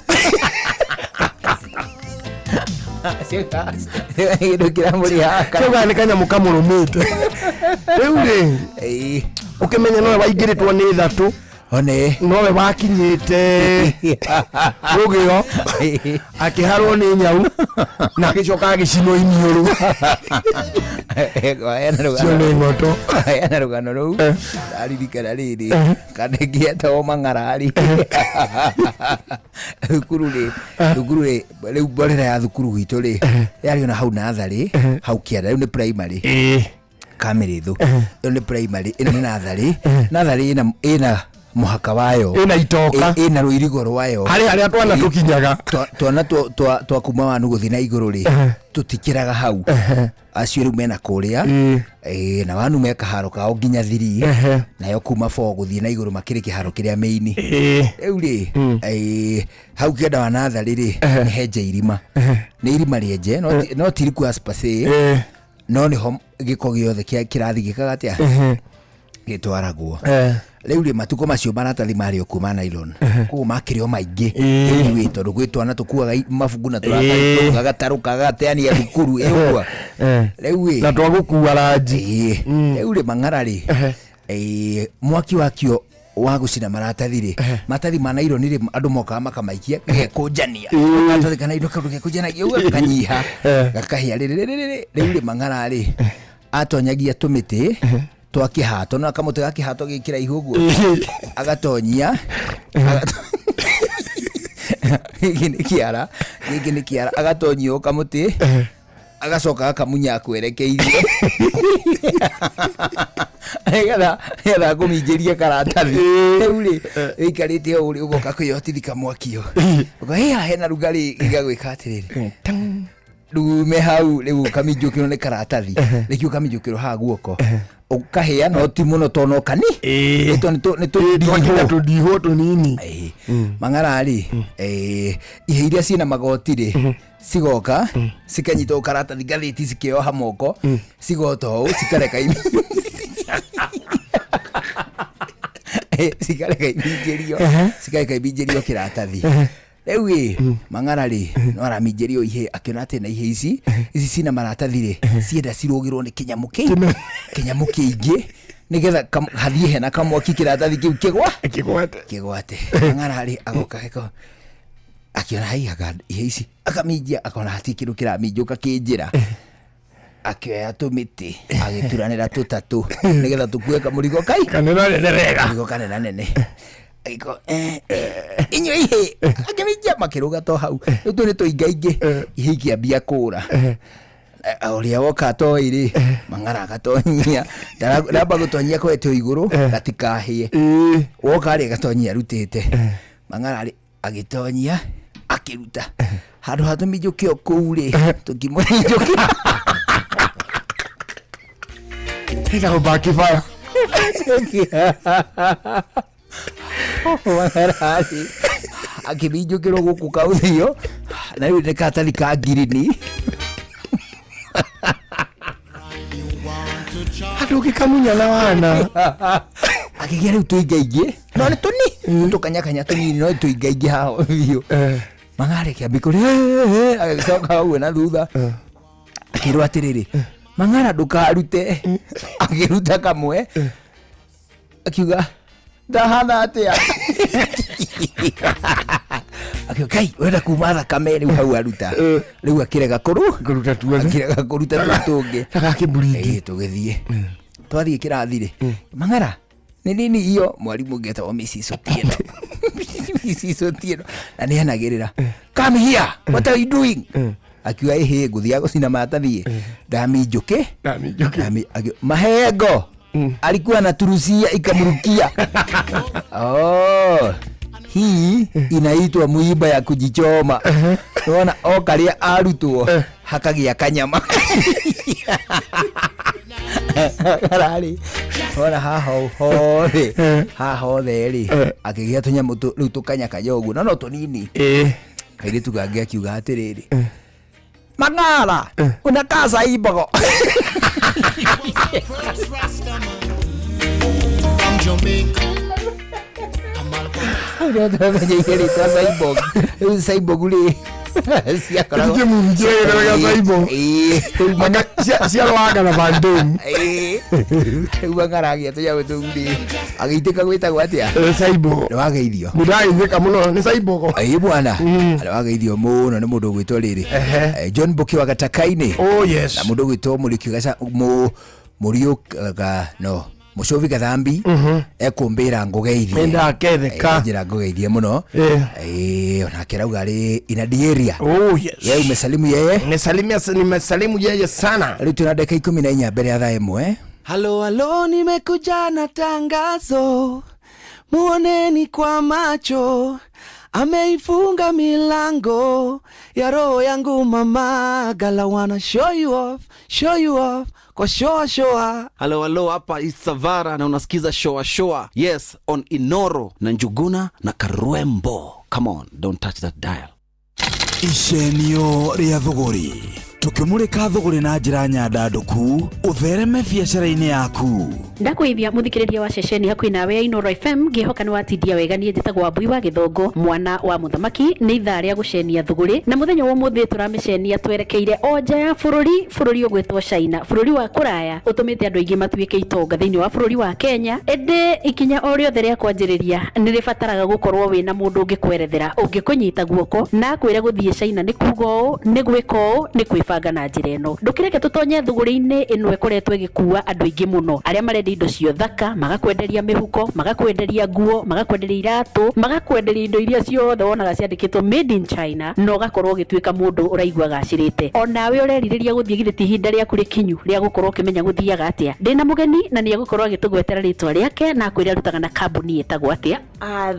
Kĩndũ kĩramũrĩhaga. Kĩugaga nĩ kanyamũ kamũrũmĩte. Rĩu rĩ, ũkĩmenye nowe waingĩrĩtwo nĩ ithatũ, one nowe wakinyĩte rũgĩo, akĩharwo nĩ nyau na agĩcoka agĩcinwo iniũrũ. Cio nĩ ng'oto. Ena rũgano rũu ndaririkana rĩrĩ, kana ĩngĩ mang'arari thukuru rĩ, thukuru rĩ, rĩu mborera ya thukuru gwitũ rĩ, yarĩ ona hau natharĩ hau kĩanda. Rĩu nĩ primary Kamĩrĩthũ, ĩyo nĩ primary, ĩno nĩ natharĩ. Natharĩ ĩna Mũhaka wayo. Ĩna itoka. Ĩna rũirigo rwayo. Harĩ harĩa twana tũkinyaga. Twana twa kuma wanu gũthiĩ na igũrũ rĩ, tũtikĩraga hau. Acio rĩu mena kũrĩa. Na wanu me kaharo kao nginya 3. Nayo kuma 4 gũthiĩ na igũrũ makĩrĩ kĩharo kĩrĩa main. Rĩu rĩ, hau kĩanda wa natharĩ rĩ, nĩ henje irima. Nĩ irima rĩenje, no ti riku as per se. No nĩho gĩko gĩothe kĩrathi gĩkaga atĩa? Gĩtwaragwo. Rĩu rĩ, matukũ macio maratathi marĩ o kuo ma nylon. Koguo makĩrĩ o maingĩ. Anyway, tondũ gwĩ twana tũkuaga mabuku na tũratathi tũgagatarũka gagateania thukuru, ĩ ũguo. Rĩu ĩ. Na twagũkua ranji. Rĩu rĩ, mang'ara rĩ, mwaki wakio wa gũcina maratathi rĩ, maratathi ma nylon rĩ, andũ mokaga makamaikia, gagekũnjania. Maratathi ka nylon kaũndũ gekũnjanagia ũguo, gakanyiha, gakahĩa rĩ, rĩ, rĩ, rĩ, rĩ. Rĩu rĩ, mang'ara rĩ, atonyagia tũmĩtĩ twa kĩhato, no kamũtĩ ga kĩhato gĩkĩraihu ũguo. Agatonyia, gĩkĩ nĩ kĩara, gĩkĩ nĩ kĩara, agatonyia o kamũtĩ, agacoka gakamunya akwerekeirie. Nĩgetha akũminjĩrie karatathi. Rĩu rĩ, wĩikarĩte ũũ rĩ, ũgoka kwĩyotithika mwaki ũyũ. Ũkoiga, hĩ, haha hena rugarĩ, gĩgagwĩka atĩrĩrĩ. Rĩu hau, rĩu ũkaminjũkĩrwo nĩ karatathi. Rĩngĩ ũkaminjũkĩrwo haha guoko. Ũkahĩa no ti mũno tondũ no kani. Nĩ nĩ Twakinya tũndihũ tũnini. Mang'ara rĩ, ihe iria ciĩna magoti rĩ, cigoka, cikanyitwo karatathi ngathĩti cikĩoha moko, cigota ũũ, cikareka cikareka iminjĩrio, cikareka iminjĩrio kĩratathi. Rĩu ĩ, mang'ara rĩ, no araminjĩrio ihe, akĩona atĩ na ihe ici, ici cina maratathi rĩ, cienda cirũgĩrwo nĩ kĩnyamũ kĩ, kĩnyamũ kĩingĩ, nĩgetha hathiĩ hena kamwaki kĩratathi kĩu kĩgwa? Kĩgwate. Kĩgwate. Mang'ara rĩ, agoka geko, akĩona hai anga ihe ici, akaminjia, akona hatirĩ kĩndũ kĩraminjũka kĩnjĩra. Akĩoya tũmĩtĩ, agĩturanĩra tũtatũ, nĩgetha tũkue kamũrigo kai. Kanene nene wega. Kamũrigo kanene nene. Agĩkorwo, inyuĩ ihe, akĩminjia makĩrũga to hau. Rĩu tũ nĩ tũingaingĩ, ihe ikĩambia kũra. Ũrĩa woka atoĩ rĩ, mang'ara agatonyia. Ndamba gũtonyia kwete igũrũ, gatikahĩe. Woka rĩ, agatonyia arutĩte. Mang'ara rĩ, agĩtonyia, akĩruta. Handũ ha tũminjũkio kũu rĩ, tũkĩmũminjũkĩra. Ĩna gũbakibara. Mang'ara rĩ, akĩminjũkĩrwo gũkũ kaũthio, na rĩu nĩ karatathi ka ngirini. Andũ ũngĩkamunya na wana. Akĩgĩa rĩu tũingaingĩ, no nĩ tũni, tũkanyakanya tũnini, no nĩ tũingaingĩ haha ũthiũ. Mang'ara kĩambi kũrĩ, agĩcoka ũguo na thutha. Akĩrwo atĩrĩrĩ, Mang'ara ndũkarute. Akĩruta kamwe, akiuga, ndahana atĩa? Akiuga, Kai, ũrenda kuma thakame rĩu hau aruta. Rĩu akĩrega Kũruta tuothe. Akĩrega kũruta tũu tũngĩ. Agakĩmburingi. Tũgĩthiĩ. Twathiĩ kĩrathi rĩ, Mang'ara, nĩ nini iyo mwarimũ ũngĩ etagwo Mrs. Otieno. Mrs. Otieno. Na nĩ anagĩrĩra, Come here, what are you doing? Akiuga, ĩhĩ, ngũthiaga gũcina maratathi. Ndaminjũkĩ. Ndaminjũkĩ. Mahengo. Alikuwa anaturusia ikamrukia. Oh, hii inaitwa muiba ya kujichoma. Unaona, o karia arutwo hakagia kanyama. Karari. Ona haha hothe. Haha hothe ri. Akigia tunyamu riu tukanyakanya uguo. No, no tunini. Kairitu gangĩ akiuga atĩrĩrĩ, Mang'ara, unakaa saimbogo. Ũrĩa rĩtwa cyborg. Rĩu cyborg rĩ, ciakoragwo- Ningĩ movie ciagĩrĩra gĩa cyborg. Rĩu Anga ciarũaga na Van Damme. Rĩu Mang'ara agĩa tũnyamũ tũu rĩ, agĩitĩka gwĩtagwo atĩa? Cyborg. Nĩwageithio. Nĩndageithĩka mũno, nĩ cyborg. Ĩĩ bwana. Nĩwageithio mũno nĩ mũndũ ũgwĩtwo rĩrĩ. John Mbuki wa Gatakainĩ. Oh, yes. Na mũndũ ũgwĩtwo Mũriũki Gaca-, Mũriũka, no, Mũcũbi Gathambi, ekũmbĩra ngũgeithie. Nĩndaketheka. Njĩra ngũgeithie mũno. Onake arauga arĩ in the area. Oh, yes. Yeye umesalimu yeye? Nimesalimu yeye sana. Rĩu twĩna ndagĩka ikũmi na inya mbere ya thaa ĩmwe. Halo, halo, nimekuja na tangazo. Muoneni kwa macho, ameifunga milango ya roho yangu mama. Gala wanna show you off, show you off kwa shoa shoa. Halo halo, hapa Isavara na unasikiza shoa shoa. Yes, on Inoro na Njuguna na Karwembo. Come on, don't touch that dial. Icenio rĩa thũgũrĩ tũkĩmũrĩka thũgũrĩ na njĩra nyandandũku ũthereme biacara-inĩ yaku. Ndakwĩithia mũthikĩrĩria wa ceceni hakuhĩ nawe ya Inoro FM, ngĩhoka nĩ watindia wega. Niĩ njĩtagwo Wambui wa Gĩthongo, mwana wa mũthamaki. Nĩ ithaa rĩa gũcenia thũgũrĩ, na mũthenya wa ũmũthĩ tũramĩcenia twerekeire o nja ya bũrũri, bũrũri ũgwĩtwo China, bũrũri wa kũraya ũtũmĩte andũ aingĩ matuĩke itonga thĩinĩ wa bũrũri wa Kenya. Ĩndĩ ikinya o rĩothe rĩa kwanjĩrĩria nĩ rĩbataraga gũkorwo wĩna mũndũ ũngĩkwerethera, ũngĩkũnyita guoko na akwĩre gũthiĩ China nĩ kuga ũũ, nĩ gwĩka ũũ, nĩ kwĩbanga na njĩra ĩno. Ndũkĩreke tũtonye thũgũrĩ-inĩ ĩno ĩkoretwo ĩgĩkua andũ aingĩ mũno, arĩa marendia indo cia ũthaka, magakwenderia mĩhuko, magakwenderia nguo, magakwenderia iratũ, magakwenderia indo iria ciothe wonaga ciandĩkĩtwo made in China, na ũgakorwo ũgĩtuĩka mũndũ ũraigua agacĩrĩte. Onawe ũrerirĩria gũthiĩ, githĩ ti ihinda rĩaku rĩkinyu rĩa gũkorwo ũkĩmenya gũthiaga atĩa? Ndĩna mũgeni na nĩ egũkorwo agĩtũgwetera rĩtwa rĩake na akwĩre arutaga na kambuni ĩtagwo atĩa.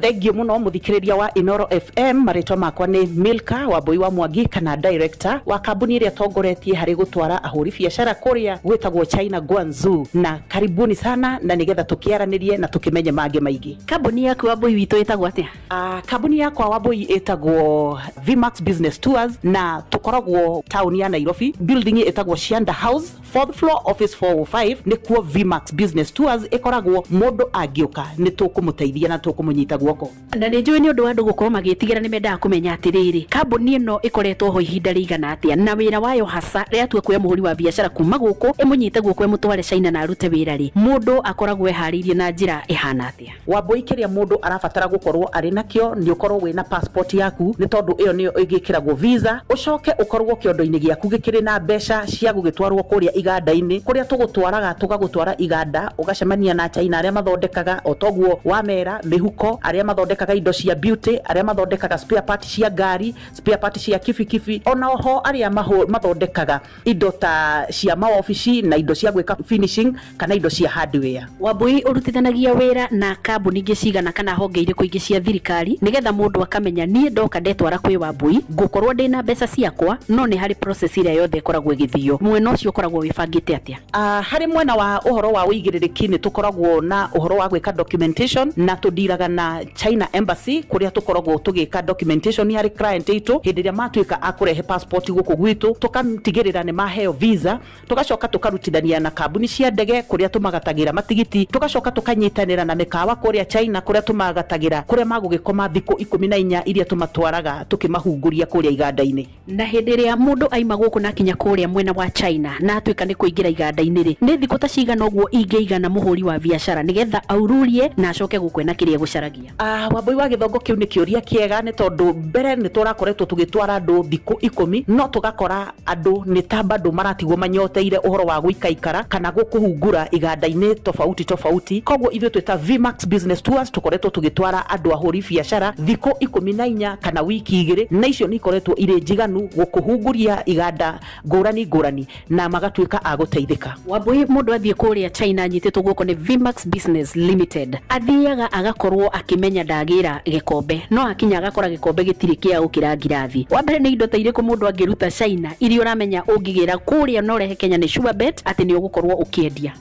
Thank you muno muthikiriria wa Inoro FM. Marĩtwa makwa nĩ Milka Wambui wa Mwangi, kana director wa kambuni ĩrĩa tongoretie harĩ gũtwara ahũri biacara kũrĩa gwĩtagwo China, Guangzhou, na karibuni sana na nĩgetha tũkĩaranĩrie na tũkĩmenye mangĩ maingĩ. Kambuni yaku Wambui witũ ĩtagwo atĩa? Kambuni yakwa Wambui ĩtagwo Vmax Business Tours, na tũkoragwo taũni ya Nairobi, building ĩtagwo Shianda House, fourth floor, office 405. Nĩkuo Vmax Business Tours ĩkoragwo. Mũndũ angĩũka nĩ tũkũmũteithia na tũkũmũnyita guoko. Na nĩ njũĩ nĩ ũndũ wa andũ gũkorwo magĩtigĩra, nĩ mendaga kũmenya atĩrĩrĩ, kambuni ĩno ĩkoretwo ho ihinda rĩigana atĩa, na wĩra wayo hasa rĩatua kuoya mũhũri wa biacara kuma gũkũ ĩmũnyite guoko ĩmũtware China na arute wĩra rĩ, mũndũ akoragwo eharĩirie na njĩra ĩhana atĩa? Wambui, kĩrĩa mũndũ arabatara gũkorwo arĩ nakĩo nĩ ũkorwo wĩna passport yaku, nĩ tondũ ĩyo nĩyo ĩgĩkĩragwo visa. Ũcoke ũkorwo kĩondo-inĩ gĩaku gĩkĩrĩ na mbeca cia gũgĩtwarwo kũrĩa iganda-inĩ, kũrĩa tũgũtwaraga, tũgagũtwara iganda, ũgacemania na China arĩa mathondekaga o toguo wamera mĩhuko, arĩa mathondekaga indo cia beauty, arĩa mathondekaga spare part cia ngari, spare part cia kibikibi, ona oho arĩa mathondekaga indo ta cia maobici na indo cia gwĩka finishing kana indo cia hardware. Wambui, ũrutithanagia wĩra na kambuni ingĩ cigana kana honge irĩkũ ingĩ cia thirikari, nĩgetha mũndũ akamenya niĩ ndoka ndetwara kwĩ Wambui ngũkorwo ndĩna mbeca ciakwa, no nĩ harĩ process ĩrĩa yothe ĩkoragwo ĩgĩthio, mwena ũcio ũkoragwo wĩbangĩte atĩa? Harĩ mwena wa ũhoro wa ũigĩrĩrĩki, nĩ tũkoragwo na ũhoro wa gwĩka documentation, na tũndiraga na China Embassy, kũrĩa tũkoragwo tũgĩka documentation harĩ client itũ hĩndĩ ĩrĩa matuĩka a kũrehe passport gũkũ gwitũ, tũkatigĩrĩra nĩ maheo visa. Tũgacoka tũkarutithania na kambuni cia ndege, kũrĩa tũmagatagĩra matigiti. Tũgacoka tũkanyitanĩra na mĩkawa kũrĩa China, kũrĩa tũmagatagĩra kũrĩa magũgĩkoma thikũ 14 iria tũmatwaraga tũkĩmahungũria kũrĩa iganda-inĩ. Na hĩndĩ ĩrĩa mũndũ aima gũkũ na akinya kũrĩa mwena wa China na atuĩka nĩ kũingĩra iganda-inĩ rĩ, nĩ thikũ ta cigana ũguo ingĩigana mũhũri wa biacara nĩgetha aururie na acoke gũkũ na kĩrĩa gũcaragia? Wambui wa Gĩthongo, kĩu nĩ kĩũria kĩega, nĩ tondũ mbere nĩ tũrakoretwo tũgĩtwara andũ thikũ 10, no tũgakora andũ nĩ ta bado maratigwo manyoteire ũhoro wa gũikaikara kana gũkũhungura iganda-inĩ tofauti tofauti. Koguo ithuĩ twĩta Vmax Business Tours tũkoretwo tũgĩtwara andũ ahũri biacara thikũ 14 kana wiki 2, na icio nĩ ikoretwo irĩ njiganu gũkũhunguria iganda ngũrani ngũrani na magatuĩka a gũteithĩka. Wambui, mũndũ athiĩ kũrĩa China anyitĩtwo guoko nĩ Vmax Business Limited, athiaga agakorwo akĩmenya ndagĩra gĩkombe, no akinya agakora gĩkombe gĩtirĩ kĩa gũkĩra ngirathi. Wa mbere, nĩ indo ta irĩkũ mũndũ angĩruta China iria ũramenya ũngĩgĩra kũrĩa na ũrehe Kenya nĩ sure bet atĩ nĩ ũgũkorwo ũkĩendia?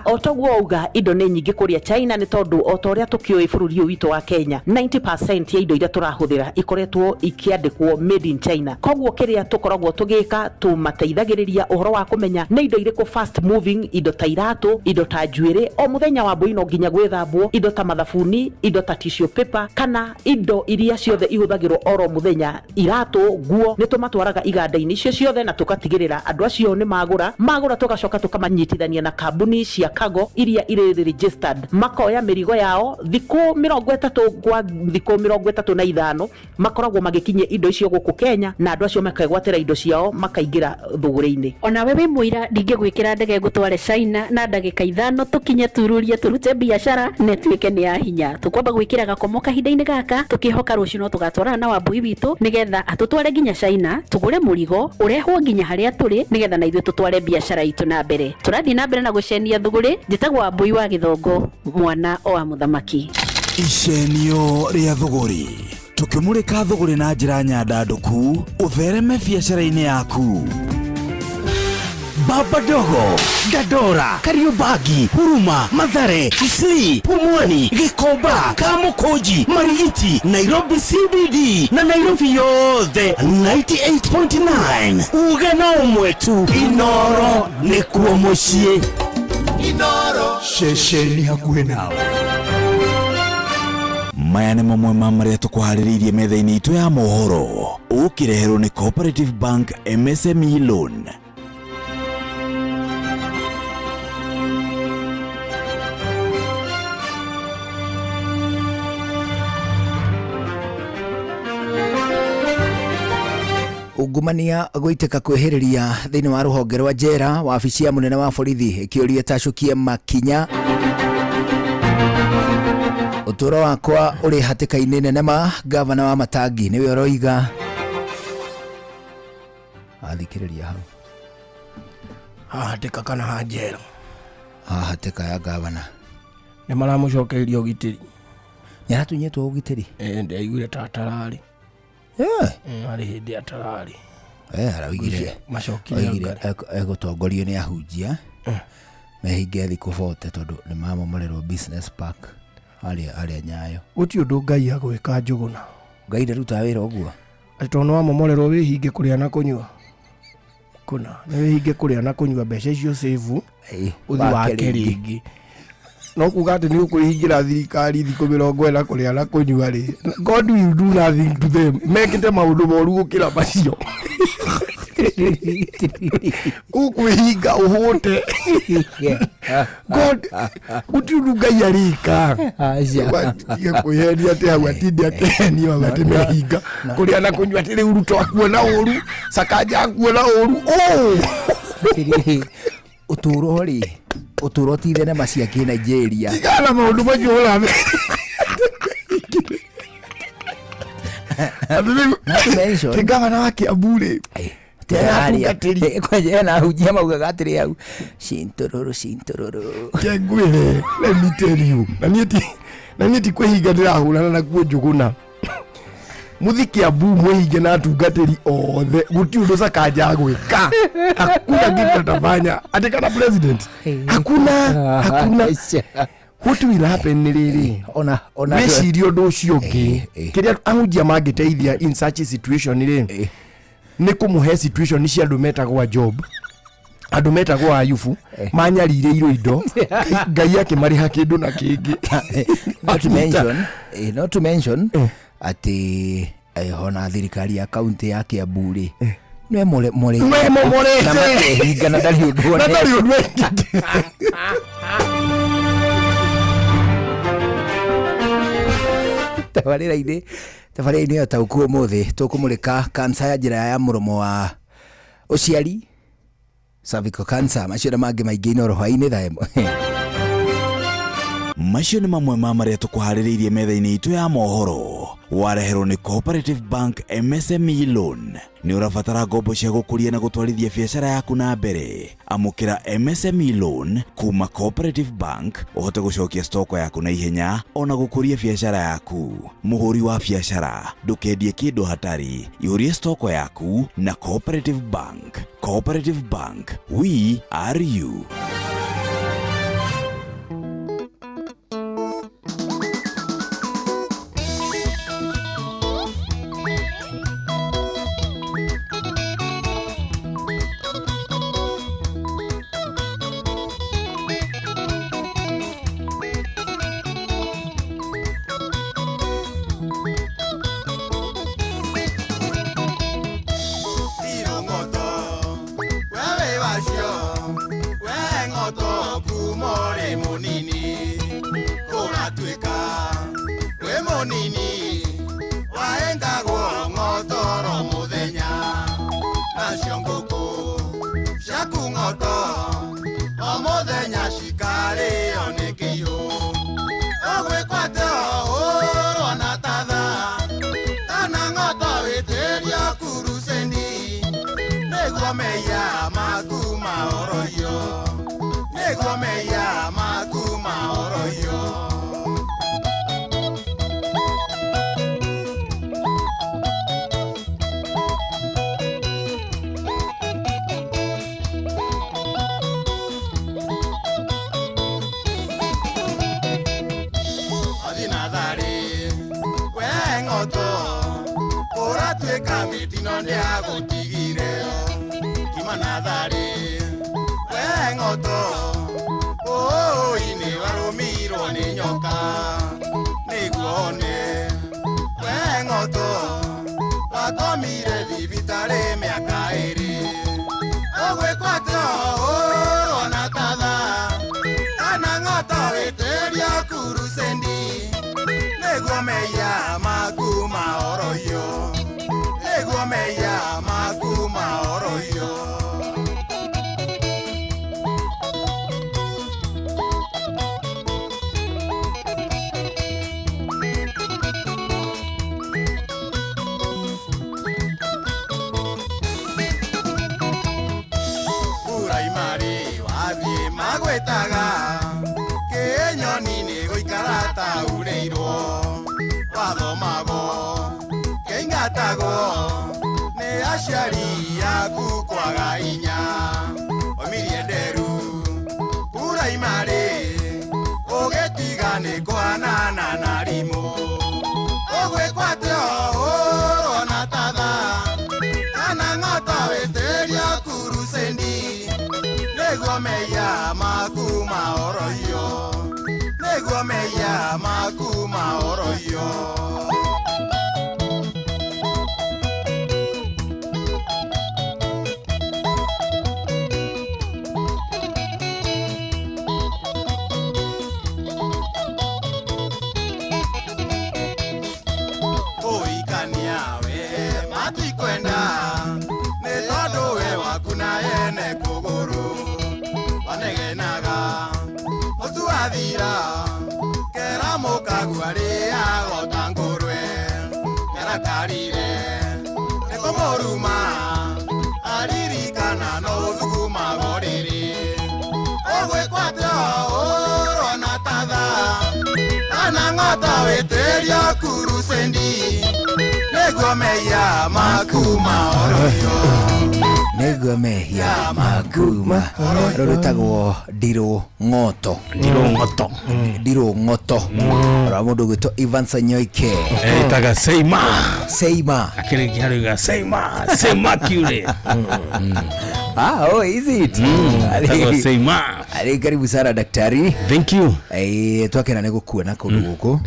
O toguo auga, indo nĩ nyingĩ kũrĩa China, nĩ tondũ o ta ũrĩa tũkĩũĩ, bũrũri ũyũ witũ wa Kenya, 90% ya indo iria tũrahũthĩra ikoretwo ikĩandĩkwo made in China. Koguo kĩrĩa tũkoragwo tũgĩka, tũmateithagĩrĩria ũhoro wa kũmenya nĩ indo irĩkũ fast moving, indo ta iratũ, indo ta njuĩrĩ, o mũthenya wa mbui no nginya gwĩthambwo, indo ta mathabuni, indo ta tissue paper, kana indo iria ciothe ihũthagĩrwo oro mũthenya, iratũ, nguo. Nĩ tũmatwaraga iganda-inĩ icio ciothe na tũgatigĩrĩra andũ acio nĩ magũra. Magũra, tũgacoka tũkamanyitithania na kambuni cia cargo iria irĩ registered, makoya mĩrigo yao thikũ 30 gwa thikũ 35, makoragwo magĩkinyia indo icio gũkũ Kenya, na andũ acio makegwatĩra indo ciao makaingĩra thũgũrĩ-inĩ. Onawe wĩ mũira, ndingĩgwĩkĩra ndege ngũtware China na ndagĩka 5, tũkinye tururie tũrute biacara na ĩtuĩke nĩ ya hinya. Tũkwamba gwĩkĩra gakomo kahinda-inĩ gaka, tũkĩhoka rũciũ no tũgatwarana na Wambui witũ nĩgetha atũtware nginya China, tũgũre mũrigo ũrehwo nginya harĩa tũrĩ, nĩgetha na ithuĩ tũtware biacara itũ na mbere. Tũrathiĩ na mbere na gũcenia thũgũrĩ. Njĩtagwo Wambui wa Gĩthongo, mwana wa mũthamaki. Icenio rĩa thũgũrĩ tũkĩmũrĩka thũgũrĩ na njĩra nyandandũku ũthereme biacara-inĩ yaku. Baba Dogo, Dandora, Kariobangi, Huruma, Mathare, Kisii, Pumwani, Gikomba, Kamukunji, Marigiti, Nairobi CBD na Nairobi yothe 98.9. Uge na ũmwe tu, Inoro nĩkuo mũciĩ. Inoro ceceni hakuhĩ nawe. Maya nĩ mamwe ma marĩa tũkũharĩrĩirie metha-inĩ itũ ya mohoro ũkĩreherwo nĩ Cooperative Bank MSME Loan. Ungumania gũitĩka kwĩhĩrĩria thĩinĩ wa rũhonge rwa njera wabici ya mũnene wa borithi ĩkĩũria tacũkie makinya. Ũtũũro wakwa ũrĩ hatĩka-inĩ nene ma gavana wa Matangi nĩwe ũroiga. Athikĩrĩria hau hahatĩka kana ha njera hahatĩka ya gavana nĩ maramũcokeirie ũgitĩri. Nĩaratunyĩtwo ũgitĩri? Ndĩaiguire ta atararĩ. Arĩ hĩndĩ atararĩ. Araugire macokire egũtongorio nĩ ahunjia mehinge thikũ 40 tondũ nĩ mamomorerwo business park harĩa Nyayo. Gũtirĩ ũndũ Ngai agwĩka Njũgũna. Ngai ndarutaga wĩra ũguo atĩ tondũ nĩwamomorerwo wĩhinge kũrĩa na kũnyua kũna nĩ wĩhinge kũrĩa na kũnyua mbeca icio save ũthiĩ wake rĩngĩ. No kuga atĩ nĩ ũkwĩhingĩra thirikari thikũ 40 kũrĩa na kũnyua rĩ, God will do nothing to them. Mekĩte maũndũ moru gũkĩra macio. Ũkwĩhinga ũhũte. God gũtirĩ ũndũ Ngai arĩka. Tige kwĩhenia atĩ hau atinde akĩhenio hau atĩ mehinga kũrĩa na kũnyua atĩ rĩu Ruto akuona ũru, Sakaja akuona ũru. Ũtũũro rĩ, ũtũũro ti thenema cia kĩ Nigeria. Tigana maũndũ macio ũrame. Atĩ gavana wa Kiambu rĩ ena ahunjia maugaga atĩrĩ hau cintororo cintororo. Kengwĩre, let me tell you, na niĩ ti kwĩhinga ndĩrahũrana nakuo Njũgũna. Mũthi Kiambu mwĩhinge na atungatĩri othe gũtirĩ ũndũ Sakaja agwĩka. Hakuna kitu atafanya atĩ kana president hakuna hakuna. What will happen nĩ rĩrĩ ona mecirie ũndũ ũcio ũngĩ kĩrĩa ahunjia mangĩteithia in such a situation rĩ nĩ kũmũhe situation cia andũ metagwo job andũ metagwo Ayubu manyarirĩirwo indo Ngai akĩmarĩha kĩndũ na kĩngĩ. Not to mention atĩ hona thirikari ya kaunti ya Kiambu rĩ nĩwe momorete na makehinga na ndarĩ ũndũ na ndarĩ ũndũ ekĩte. Tabarĩra-inĩ ya taũku ũmũthĩ tũkũmũrĩka kansa ya njĩra ya mũromo wa ũciari cervical cancer macio na mangĩ maingĩ Inoro hwaĩ-inĩ thaa ĩmwe. Macio nĩ mamwe ma marĩa tũkũharĩrĩirie metha-inĩ itũ ya mohoro wareherwo nĩ Cooperative Bank MSME Loan. Nĩ ũrabatara ngombo cia gũkũria na gũtwarithia biacara yaku na mbere. Amũkĩra MSME Loan kuma Cooperative Bank ũhote gũcokia stoko yaku na ihenya ona gũkũria biacara yaku. Mũhũri wa biacara ndũkendie kĩndũ hatari, ihũrie stoko yaku na Cooperative Bank. Cooperative Bank, we are you. Mũtino nĩagũtigire Kima natharĩ We ng'oto Ũũi-nĩ warũmirwo nĩ nyoka Nĩguo one We ng'oto Wakomire thibitarĩ mĩaka ĩrĩ Ũgwĩkwo atĩa ũrona ta thaa Kana ng'oto wĩtĩria kurusendi Nĩguo mehia maku mahorohio Nĩguo mehia maku mahorohio Buraimari wathiĩ magwĩtaga Kĩnyoni nĩ gũikara taurĩirwo Wathomagwo kĩingatagwo Nĩ aciari aku kwaga hinya Oimirie nderu Buraimari ũgĩtiga nĩ kũhanana na rimũ Ũgwĩkwo atĩa ũrona ta thaa Kana ng'oto wĩtĩria kurusendi Nĩguo mehia maku mahorohio Nĩguo mehia maku mahorohio Ũikania we matikwenda Nĩ tondũ we waku na ene kũgũrũ Wanegenaga mũtu wathira Kera mũkagua rĩago ta ngũrwe Nĩarakarire nĩ kũmũruma Aririkana no ũthugumago rĩrĩ Ũgwĩkwo atĩa ũrona ta thaa Kana ng'oto wĩtĩria kurusendi Nĩguo mehia maku mahorohio Nĩguo mehia maku mahorohio Rũrũ rwĩtagwo ndirũ ng'oto Ndirũ ng'oto ndirũ ng'oto rwa mũndũ ũgwĩtwo Ivan Sanyoike ĩtaga Seima Seima akĩrĩkia harĩa Seima Seima kiure Ah, oh, is it? Ĩtagwo Seima. Ari karibu sana daktari. Thank you. Eh, twakena nĩ gũkuona kũndũ gũkũ.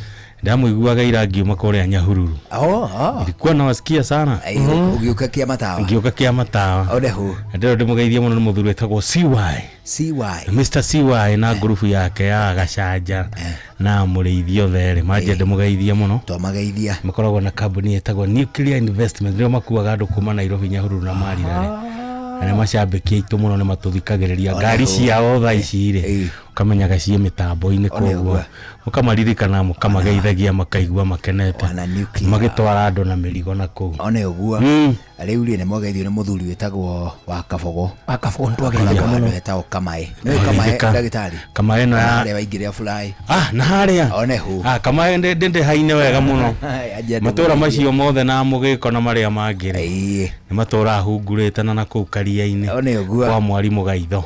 Ndamũiguaga ira ngiuma kũrĩa Nyahururu. Oh, oh. Nilikuwa nawasikia sana. Ũgĩũka kĩa matawa. Ngĩũka kĩa matawa. Onehu. Na ndĩrenda ndĩmũgeithie mũno nĩ mũthuri wĩtagwo CY. CY. Mr. CY na ngurubu yake ya gacanja na mũrĩithi othe rĩ manjia ndĩmũgeithie mũno. Twamageithia. Makoragwo na kambuni ĩtagwo Nuclear Investment nĩo makuaga andũ kuma Nairobi Nyahururu na Marira rĩ. Na nĩ macambĩki aitũ mũno nĩ matũthikagĩrĩria ngari ciao thaa ici rĩ ũkamenyaga ciĩ mĩtambo-inĩ koguo mũkamaririkana mũkamageithagia makaigua makenete magĩtwara andũ na mĩrigo na kũu One ũguo. Rĩu rĩ nĩ mwageithio nĩ mũthuri wĩtagwo wa Kabogo. Wa Kabogo nĩtwageithĩka mũno. Handũ hetagwo Kamaĩ. Nĩũĩ Kamaĩ ndagĩtarĩ? Kamaĩ ĩno ya Harĩa waingĩrĩra fly. Ah, na harĩa Onehu. Ah, Kamaĩ ndĩ haine wega mũno Anjia matũra ndĩmũgeithie. macio mothe na mũgĩko na marĩa mangĩ rĩ nĩ matũra hungurĩte na nakũu karia-inĩ One ũguo. kwa mwarimũ Gaitho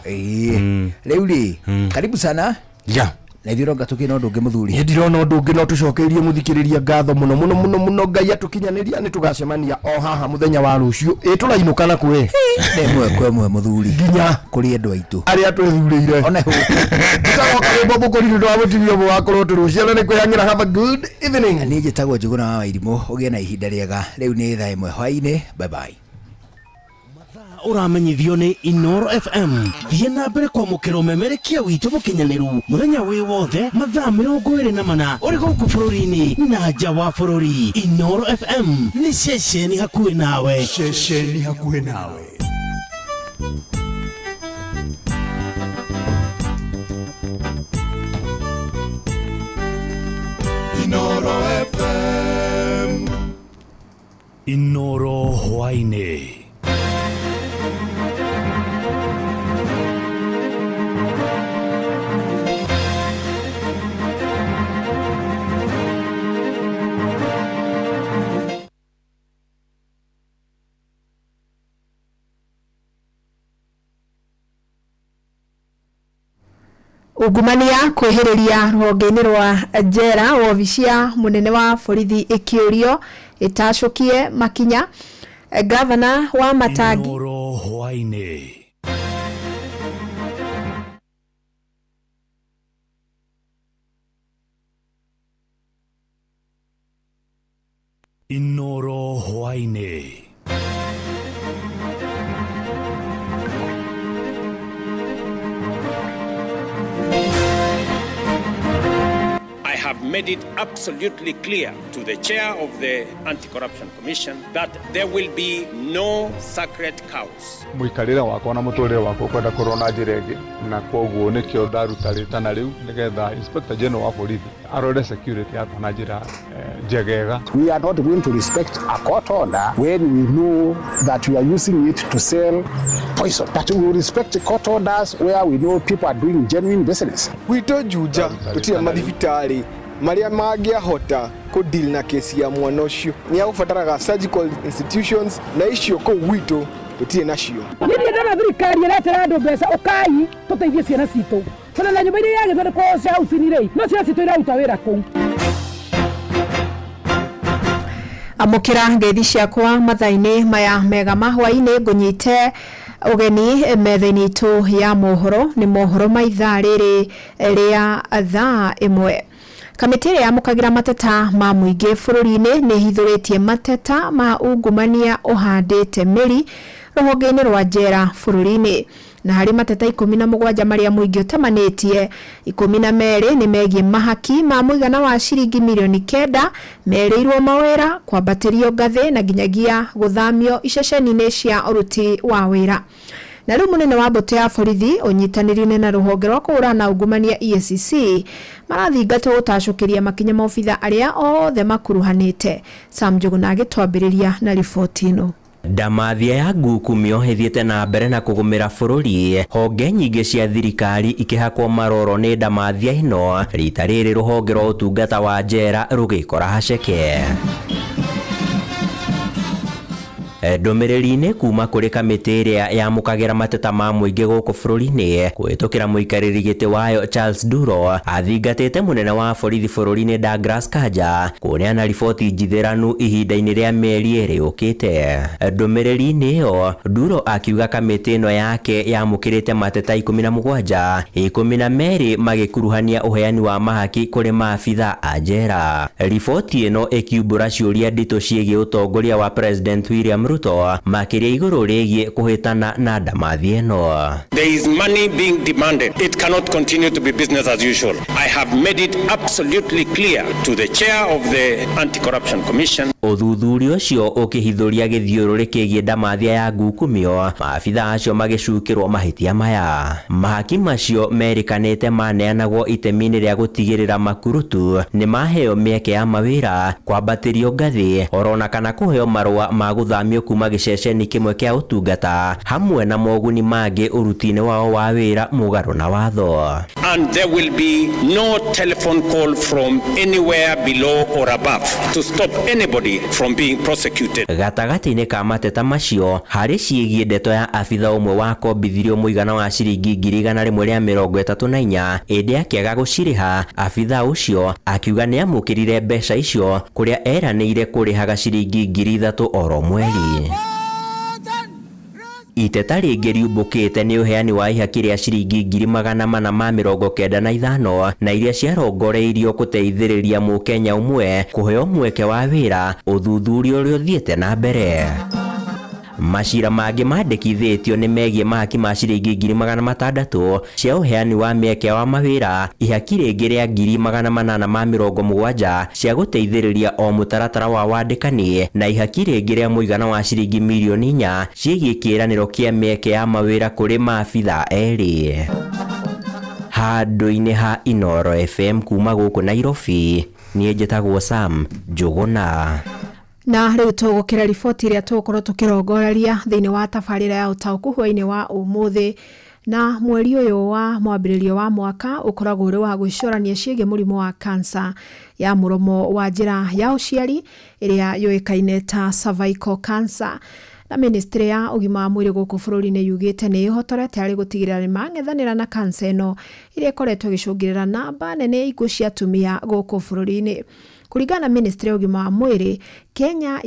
Rĩu rĩ karibu sana. Ja. Na ithuĩ ronga tũkĩna ũndũ ũngĩ mũthuri. Niĩ ndirona ũndũ ũngĩ no tũcokeirie mũthikĩrĩria ngatho mũno mũno mũno mũno Ngai atũkinyanĩria nĩ tũgacemania o haha mũthenya wa rũciũ ĩ tũrainũka na kwĩ Nĩ ĩmwe kwa ĩmwe mũthuri nginya kũrĩ andũ aitũ arĩa twĩthurĩire Onehu. Njĩtagwo Karĩmbo Mũkũri nĩ ndwamũtigio mũgakorwo tũ rũciũ na nĩ kwĩhang'ĩra have a good evening. Niĩ njĩtagwo Njũgũna wa Wairimũ ũgĩe na ihinda rĩega rĩu nĩ thaa ĩmwe hwaĩ-inĩ bye bye. Ũramenyithio nĩ Inoro FM thiĩ na mbere kwamũkĩra ũmemerekia witũ mũkinyanĩru mũthenya wĩ wothe mathaa 24 ũrĩ gũkũ bũrũri-inĩ na nja wa bũrũri. Inoro FM nĩ ceceni hakuhĩ nawe. Ceceni hakuhĩ nawe. Inoro FM. Inoro hwaĩ-inĩ. Ungumania kwĩhĩrĩria rũhonge-inĩ rwa njera wobici ya mũnene wa borithi ĩkĩũrio ĩtacũkie makinya Gavana wa Matangi Inoro hwaĩ-inĩ. Inoro hwaĩ-inĩ. I have made it absolutely clear to the chair of the Anti-Corruption Commission that there will be no sacred cows. Mũikarĩre wakwa na mũtũrĩre wakwa kwenda kũrwo na njĩra ĩngĩ, na kwoguo nĩkĩo ndaruta rĩtana rĩu nĩgetha Inspector General wa borithi arore security yakwa na njĩra njegega. We are not going to respect a court order when we know that we are using it to sell poison. But we will respect court orders where we know people are doing genuine business. Gwitũ Juja tũtirĩ mathibitarĩ marĩa mangĩahota kũ deal na kesi ya mwana ũcio. Nĩ agũbataraga surgical institutions na icio kũu gwitũ tũtirĩ nacio. Niĩ ndona thirikari ĩretera andũ mbeca, ũkai tũteithie ciana citũ. Tondũ na nyũmba iria iragĩthondekwo cia housing rĩ, no ciana citũ iraruta wĩra kũu. Amũkĩra ngeithi ciakwa mathaa-inĩ maya mega ma hwaĩ-inĩ, ngũnyite ũgeni metha-inĩ itũ ya mohoro. Nĩ mohoro ma ithaa rĩrĩ rĩa thaa 1. Kamĩtĩ ĩrĩa yamũkagĩra mateta ma mũingĩ bũrũri-inĩ nĩ ĩhithũrĩtie mateta ma ungumania ũhandĩte mĩri rũhonge-inĩ rwa njera bũrũri-inĩ. Na harĩ mateta 17 marĩa mũingĩ ũtemanĩtie, 12 nĩ megiĩ mahaki ma mũigana wa ciringi mirioni 9 merĩirwo mawĩra, kwambatĩrio ngathĩ na nginyagia gũthamio iceceni-inĩ cia ũruti wa wĩra. Na rĩu mũnene wa mbũtũ ya borithi ũnyitanĩri-inĩ na rũhonge rwa kũhũrana na ungumania EACC marathingatwo gũtacũkĩria makinya maobitha arĩa othe makuruhanĩte. Sam Njuguna agĩtwambĩrĩria na riboti ĩno. Ndamathia ya ngukumio ĩthiĩte na mbere na kũgũmĩra bũrũri, honge nyingĩ cia thirikari ikĩhakwo maroro nĩ ndamathia ĩno, rita rĩrĩ rũhonge rwa ũtungata wa njera rũgĩkora haceke. Ndũmĩrĩri-inĩ kuma kũrĩ kamĩtĩ ĩrĩa yamũkagĩra mateta ma mũingĩ gũkũ bũrũri-inĩ kũhĩtũkĩra mũikarĩri gĩtĩ wayo Charles Duro, athingatĩte mũnene wa borithi bũrũri-inĩ Douglas Kanja kũneana riboti njithĩranu ihinda-inĩ rĩa mĩeri ĩrĩ yũkĩte. Ndũmĩrĩri-inĩ ĩyo Duro akiuga kamĩtĩ ĩno yake yamũkĩrĩte mateta 17, 12 magĩkuruhania ũheani wa mahaki kũrĩ maabitha a njera. Riboti ĩno ĩkiumbũra ciũria nditũ ciĩgiĩ ũtongoria wa President William Ruto makĩria igũrũ rĩgiĩ kũhĩtana na ndamathi ĩno. There is money being demanded. It cannot continue to be business as usual. I have made it absolutely clear to the chair of the Anti-Corruption Commission. Ũthuthuria ũcio ũkĩhithũria gĩthiũrũrĩ kĩgiĩ ndamathia ya ngukumio, maabitha acio magĩcukĩrwo mahĩtia maya. Mahaki macio merĩkanĩte maneanagwo itemi-inĩ rĩa gũtigĩrĩra makurutu nĩ maheo mĩeke ya mawĩra, kwambatĩrio ngathĩ, orona kana kũheo marũa ma gũthamio kuma gĩceceni kĩmwe kĩa ũtungata, hamwe na moguni mangĩ ũruti-inĩ wao wa wĩra mũgarũ na watho. And there will be no telephone call from anywhere below or above to stop anybody from being prosecuted. Gatagatĩ-inĩ ka mateta macio harĩ ciĩgiĩ ndeto ya abitha ũmwe wakombithirio mũigana wa ciringi 134,000 ĩndĩ akĩaga gũcirĩha. Abitha ũcio akiuga nĩamũkĩrire mbeca icio kũrĩa eranĩire kũrĩhaga ciringi 3,000 oro mweri. Iteta rĩngĩ riumbũkĩte nĩ ũheani wa ihaki rĩa ciringi 495 na iria ciarongoreirio gũteithĩrĩria mũkenya ũmwe kũheo mweke wa wĩra, ũthuthuria ũrĩa ũthiĩte na mbere. Macira mangĩ mandĩkithĩtio nĩ megiĩ mahaki ma ciringi 600,000 cia ũheani wa mĩeke wa mawĩra, ihaki rĩngĩ rĩa 870 cia gũteithĩrĩria o mũtaratara wa wandĩkani, na ihaki rĩngĩ rĩa mũigana wa ciringi mirioni 4 ciĩgiĩ kĩĩranĩro kĩa mĩeke ya mawĩra kũrĩ maabitha erĩ. Handũ-inĩ ha Inoro FM kuma gũkũ Nairobi, niĩ njĩtagwo Sam Njuguna. Na rĩu tũgũkĩra riboti ĩrĩa tũgũkorwo tũkĩrongoreria thĩinĩ wa tabarĩra ya ũtaũku hwaĩ-inĩ wa ũmũthĩ. Na mweri ũyũ wa mwambĩrĩrio wa mwaka ũkoragwo ũrĩ wa gwĩcũrania ciĩgiĩ mũrimũ wa kansa ya mũromo wa njĩra ya ũciari ĩrĩa yũĩkaine ta cervical cancer. Na ministry ya ũgima wa mwĩrĩ gũkũ bũrũri-inĩ yugĩte nĩ ĩhotorete harĩ gũtigĩrĩra nĩ mang'ethanĩra na kansa ĩno ĩrĩa ĩkoretwo ĩgĩcũngĩrĩra namba nene ya ikuũ cia atumia gũkũ bũrũri-inĩ. Kũringana na ministry ya ũgima wa mwĩrĩ, Kenya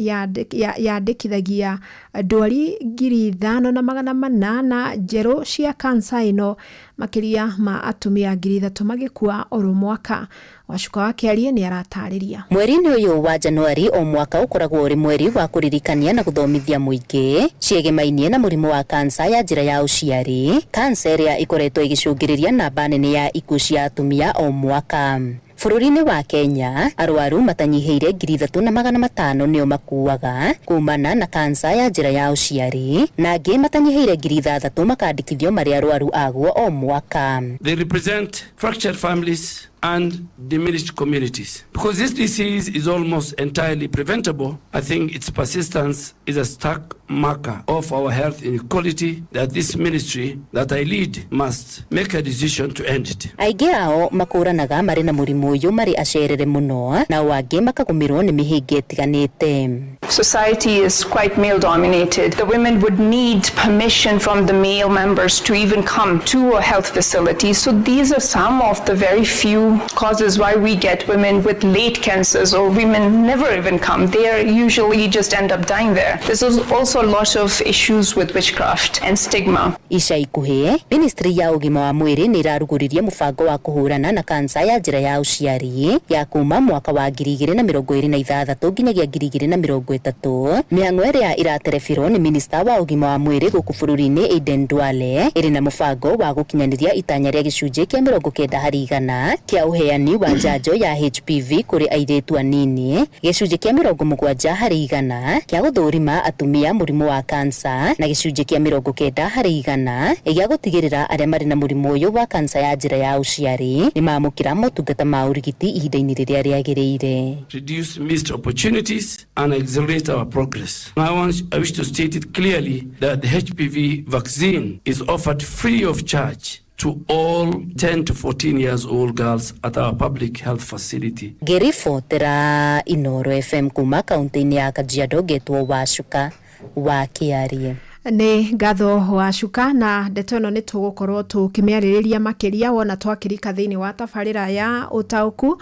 yandĩkithagia ndwari 5800 njerũ cia kansa ĩno, makĩria ma atumia 3000 magĩkua oro mwaka. Wacuka wa Kĩarie nĩ aratarĩria. Mweri-inĩ ũyũ wa Januari o mwaka ũkoragwo ũrĩ mweri wa kũririkania na gũthomithia mũingĩ ciĩgemainie na mũrimũ wa kansa ya njĩra ya ũciari, kansa ĩrĩa ĩkoretwo ĩgĩcũngĩrĩria namba nene ya ikuũ cia atumia o mwaka. Bũrũri-inĩ wa Kenya, arwaru matanyihĩire 3500 nĩo makuaga kumana na kansa ya njĩra ya ũciari, na angĩ matanyihĩire 6000 makandĩkithio marĩ arwaru aguo o mwaka. They represent fractured families and diminished communities. Because this disease is almost entirely preventable, I think its persistence is a stark marker of our health inequality that this ministry that I lead must make a decision to end it. Aingĩ ao makũranaga marĩ na mũrimũ ũyũ marĩ acerere mũno, nao angĩ makagũmĩrwo nĩ mĩhĩnga ĩtiganĩte. Society is quite male dominated. The women would need permission from the male members to even come to a health facility. So these are some of the very few causes why we get women with late cancers, or women never even come. They are usually just end up dying there. There's also a lot of issues with witchcraft and stigma. Ica ikuhĩ, Ministry ya ũgima wa mwĩrĩ nĩ ĩrarugũririe mũbango wa kũhũrana na kansa ya njĩra ya ũciari ya kuma mwaka wa 2026 nginyagia 2030. Mĩhang'o ĩrĩa ĩraterebirwo nĩ minista wa ũgima wa mwĩrĩ gũkũ bũrũri-inĩ Aden Duale ĩrĩ na mũbango wa gũkinyanĩria itanya rĩa gĩcunjĩ kĩa 90% kĩa ũheani wa njanjo ya HPV kũrĩ airĩtu anini, gĩcunjĩ kĩa 70% kĩa gũthũrima atumia mũrimũ wa kansa, na gĩcunjĩ kĩa 90% gĩa gũtigĩrĩra arĩa marĩ na mũrimũ ũyũ wa kansa ya njĩra ya ũciari nĩ mamũkĩra motungata ma ũrigiti ihinda-inĩ rĩrĩa rĩagĩrĩire. Reduce missed opportunities and accelerate our progress. I wish to state it clearly that the HPV vaccine is offered free of charge to all 10 to 14 years old girls at our public health facility. Ngĩribotera Inoro FM kuma kaunti-inĩ ya Kajiado, ngetwo Wacuka wa Kĩarie. Nĩ ngatho Wacuka, na ndeto ĩno nĩ tũgũkorwo tũkĩmĩarĩrĩria makĩria wona twakĩrika thĩinĩ wa tabarĩra ya ũtaũku.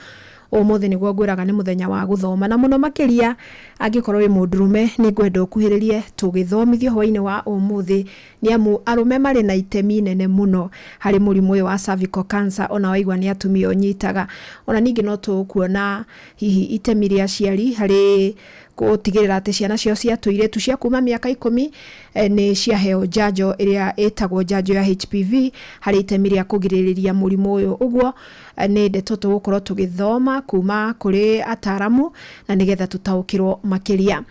Ũmũthĩ nĩguo ngwĩraga nĩ mũthenya wa gũthoma, na mũno makĩria angĩkorwo wĩ mũndũrũme nĩ ngwenda ũkuhĩrĩrie tũgĩthomithio hwainĩ wa ũmũthĩ, nĩ amu arũme marĩ na itemi nene mũno harĩ mũrimũ ũyũ wa cervical cancer, ona waigua nĩ atumia ũnyitaga. Ona ningĩ no tũkuona hihi itemi rĩa aciari harĩ gũtigĩrĩra atĩ ciana ciao cia tũirĩtu cia kuma mĩaka 10 nĩ ciaheo njanjo ĩrĩa ĩtagwo njanjo ya HPV harĩ itemi rĩa kũgirĩrĩria mũrimũ ũyũ. Ũguo nĩ ndeto tũgũkorwo tũgĩthoma kuma kũrĩ ataramu na nĩgetha tũtaũkĩrwo makĩria.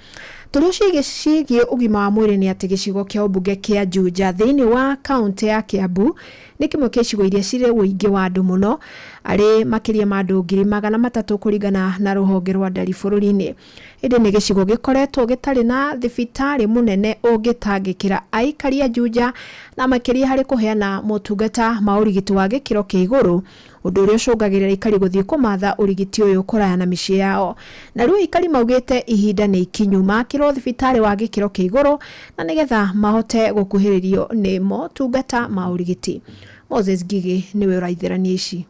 Tũrĩ ciĩgiĩ ũgima wa mwĩrĩ nĩ atĩ gĩcigo kĩa ũmbunge kĩa Juja thĩinĩ wa kaunti ya Kiambu nĩ kĩmwe kĩa icigo iria cirĩ ũingĩ wa andũ mũno, arĩ makĩria ma andũ 300,000 kũringana na rũhonge rwa ndari bũrũri-inĩ. Ĩndĩ nĩ gĩcigo gĩkoretwo gĩtarĩ na thibitarĩ mũnene ũngĩtangĩkĩra aikari a Juja, na makĩria harĩ kũheana motungata ma ũrigiti wa gĩkĩro kĩa igũrũ, ũndũ ũrĩa ũcũngagĩrĩria aikari gũthiĩ kũmatha ũrigiti ũyũ kũraya na mĩciĩ yao. Na rĩu aikari maugĩte ihinda nĩ ikinyu makĩrwo thibitarĩ wa gĩkĩro kĩa igũrũ na nĩgetha mahote gũkuhĩrĩrio nĩ motungata ma ũrigiti. Moses Ngigĩ nĩwe ũraithĩrania ici.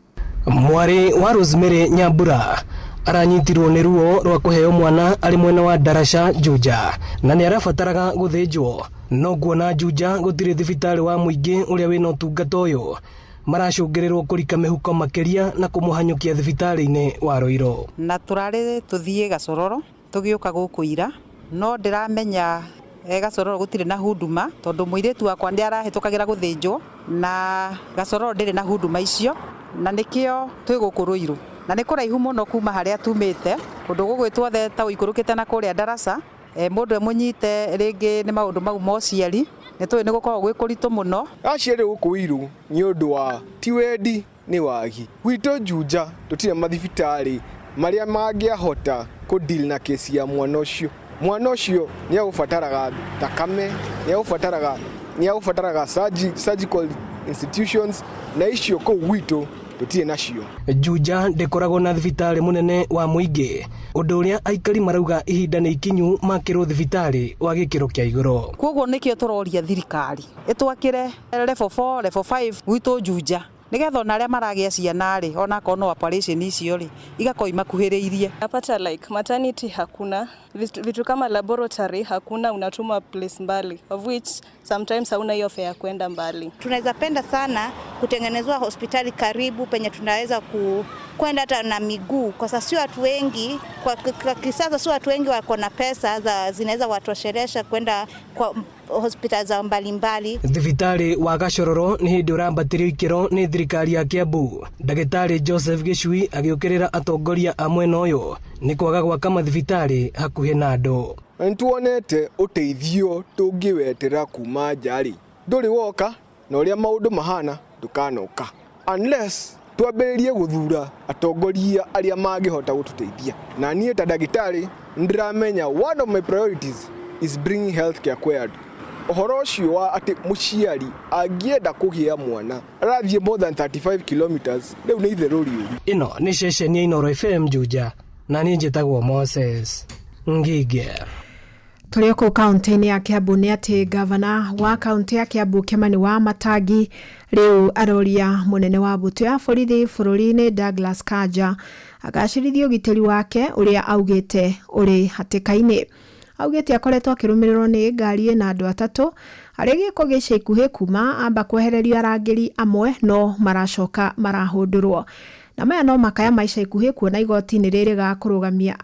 Mwarĩ wa Rosemary Nyambura aranyitirwo nĩ ruo rwa kũheo mwana arĩ mwena wa Darasha Juja, na nĩ arabataraga gũthĩnjwo. No kuona Juja gũtirĩ thibitarĩ wa mũingĩ ũrĩa wĩna ũtungata ũyũ, maracũngĩrĩrwo kũrika mĩhuko makĩria na kũmũhanyũkia thibitarĩ-inĩ wa Ruiru. Na tũrarĩ tũthiĩ Gacororo tũgĩũka gũkũ ira, no ndĩramenya Gacororo gũtirĩ na huduma tondũ mũirĩtu wakwa nĩ arahĩtũkagĩra gũthĩnjwo, na Gacororo ndĩrĩ na huduma icio, na nĩkĩo twĩ gũkũ Ruiru. Na nĩ kũraihu mũno kuma harĩa tumĩte, kũndũ gũgwĩtwo Theta ũikũrũkĩte na kũrĩa Darasa, mũndũ emũnyite rĩngĩ nĩ maũndũ mau ma ũciari, nĩ tũĩ nĩ gũkoragwo gwĩ kũritũ mũno. Aciari gũkũ Ruiru nĩ ũndũ wa ti wendi nĩ wagi. Gwitũ Juja tũtirĩ mathibitarĩ marĩa mangĩahota kũ deal na kesi ya mwana ũcio. Mwana ũcio nĩ agũbataraga thakame, nĩ agũbataraga surgical institutions, na icio kũu gwitũ tũtirĩ nacio. Juja ndĩkoragwo na thibitarĩ mũnene wa mũingĩ, ũndũ ũrĩa aikari marauga ihinda nĩ ikinyu makĩrwo thibitarĩ wa gĩkĩro kĩa igũrũ. Koguo nĩkĩo tũroria thirikari ĩtwakĩre level 4, level 5 gwitũ Juja, Nĩgetha ona arĩa maragĩa ciana rĩ, onakorwo no operation icio rĩ, igakorwo imakuhĩrĩirie. Napata like maternity hakuna vitu kama laboratory hakuna, unatuma place mbali, of which sometimes hauna hiyo fare ya kwenda mbali. Tunaweza penda sana kutengenezwa hospitali karibu penye tunaweza kwenda hata na miguu, kwa sababu sio watu wengi kwa kisasa, sio watu wengi wako na pesa za zinaweza watoshelesha kwenda kwa hospitali za mbalimbali. Thibitarĩ wa Gachororo nĩ hĩndĩ ũrambatĩrio ikĩro nĩ thirikari ya Kiambu. Ndagĩtarĩ Joseph Gĩcui agĩũkĩrĩra atongoria a mwena ũyũ nĩ kwaga gwaka mathibitarĩ hakuhĩ na andũ. Na nĩtuonete ũteithio tũngĩwetera kuma nja rĩ, ndũrĩ woka na ũrĩa maũndũ mahana ndũkanoka unless twambĩrĩrie gũthura atongoria arĩa mangĩhota gũtũteithia. Na niĩ ta ndagĩtarĩ nĩndĩramenya one of my priorities is bringing healthcare kwĩ andũ. Ũhoro ũcio wa atĩ mũciari angĩenda kũgĩa mwana arathiĩ more than 35 kilometers rĩu nĩ itherũ rĩũru. Ĩno nĩ ceceni ya Inooro FM Juja, na niĩ njĩtagwo Moses Ngige. Tũrĩ o kũu kaũntĩ-inĩ ya Kiambu nĩ atĩ gavana wa kaũntĩ ya Kiambu Kimani wa Matangi rĩu aroria mũnene wa mbũtũ ya borithi bũrũri-inĩ Douglas Kanja agacĩrithie ũgitĩri wake ũrĩa augĩte ũrĩ hatĩka-inĩ. Augĩte akoretwo akĩrũmĩrĩrwo nĩ ngari ĩna andũ atatũ harĩ gĩko gĩa ica ikuhĩ kuma amba kwehererio arangĩri amwe no maracoka marahũndũrwo. Na maya no makaya ma ica ikuhĩ kuona igoti nĩ rĩrĩga kũrũgamia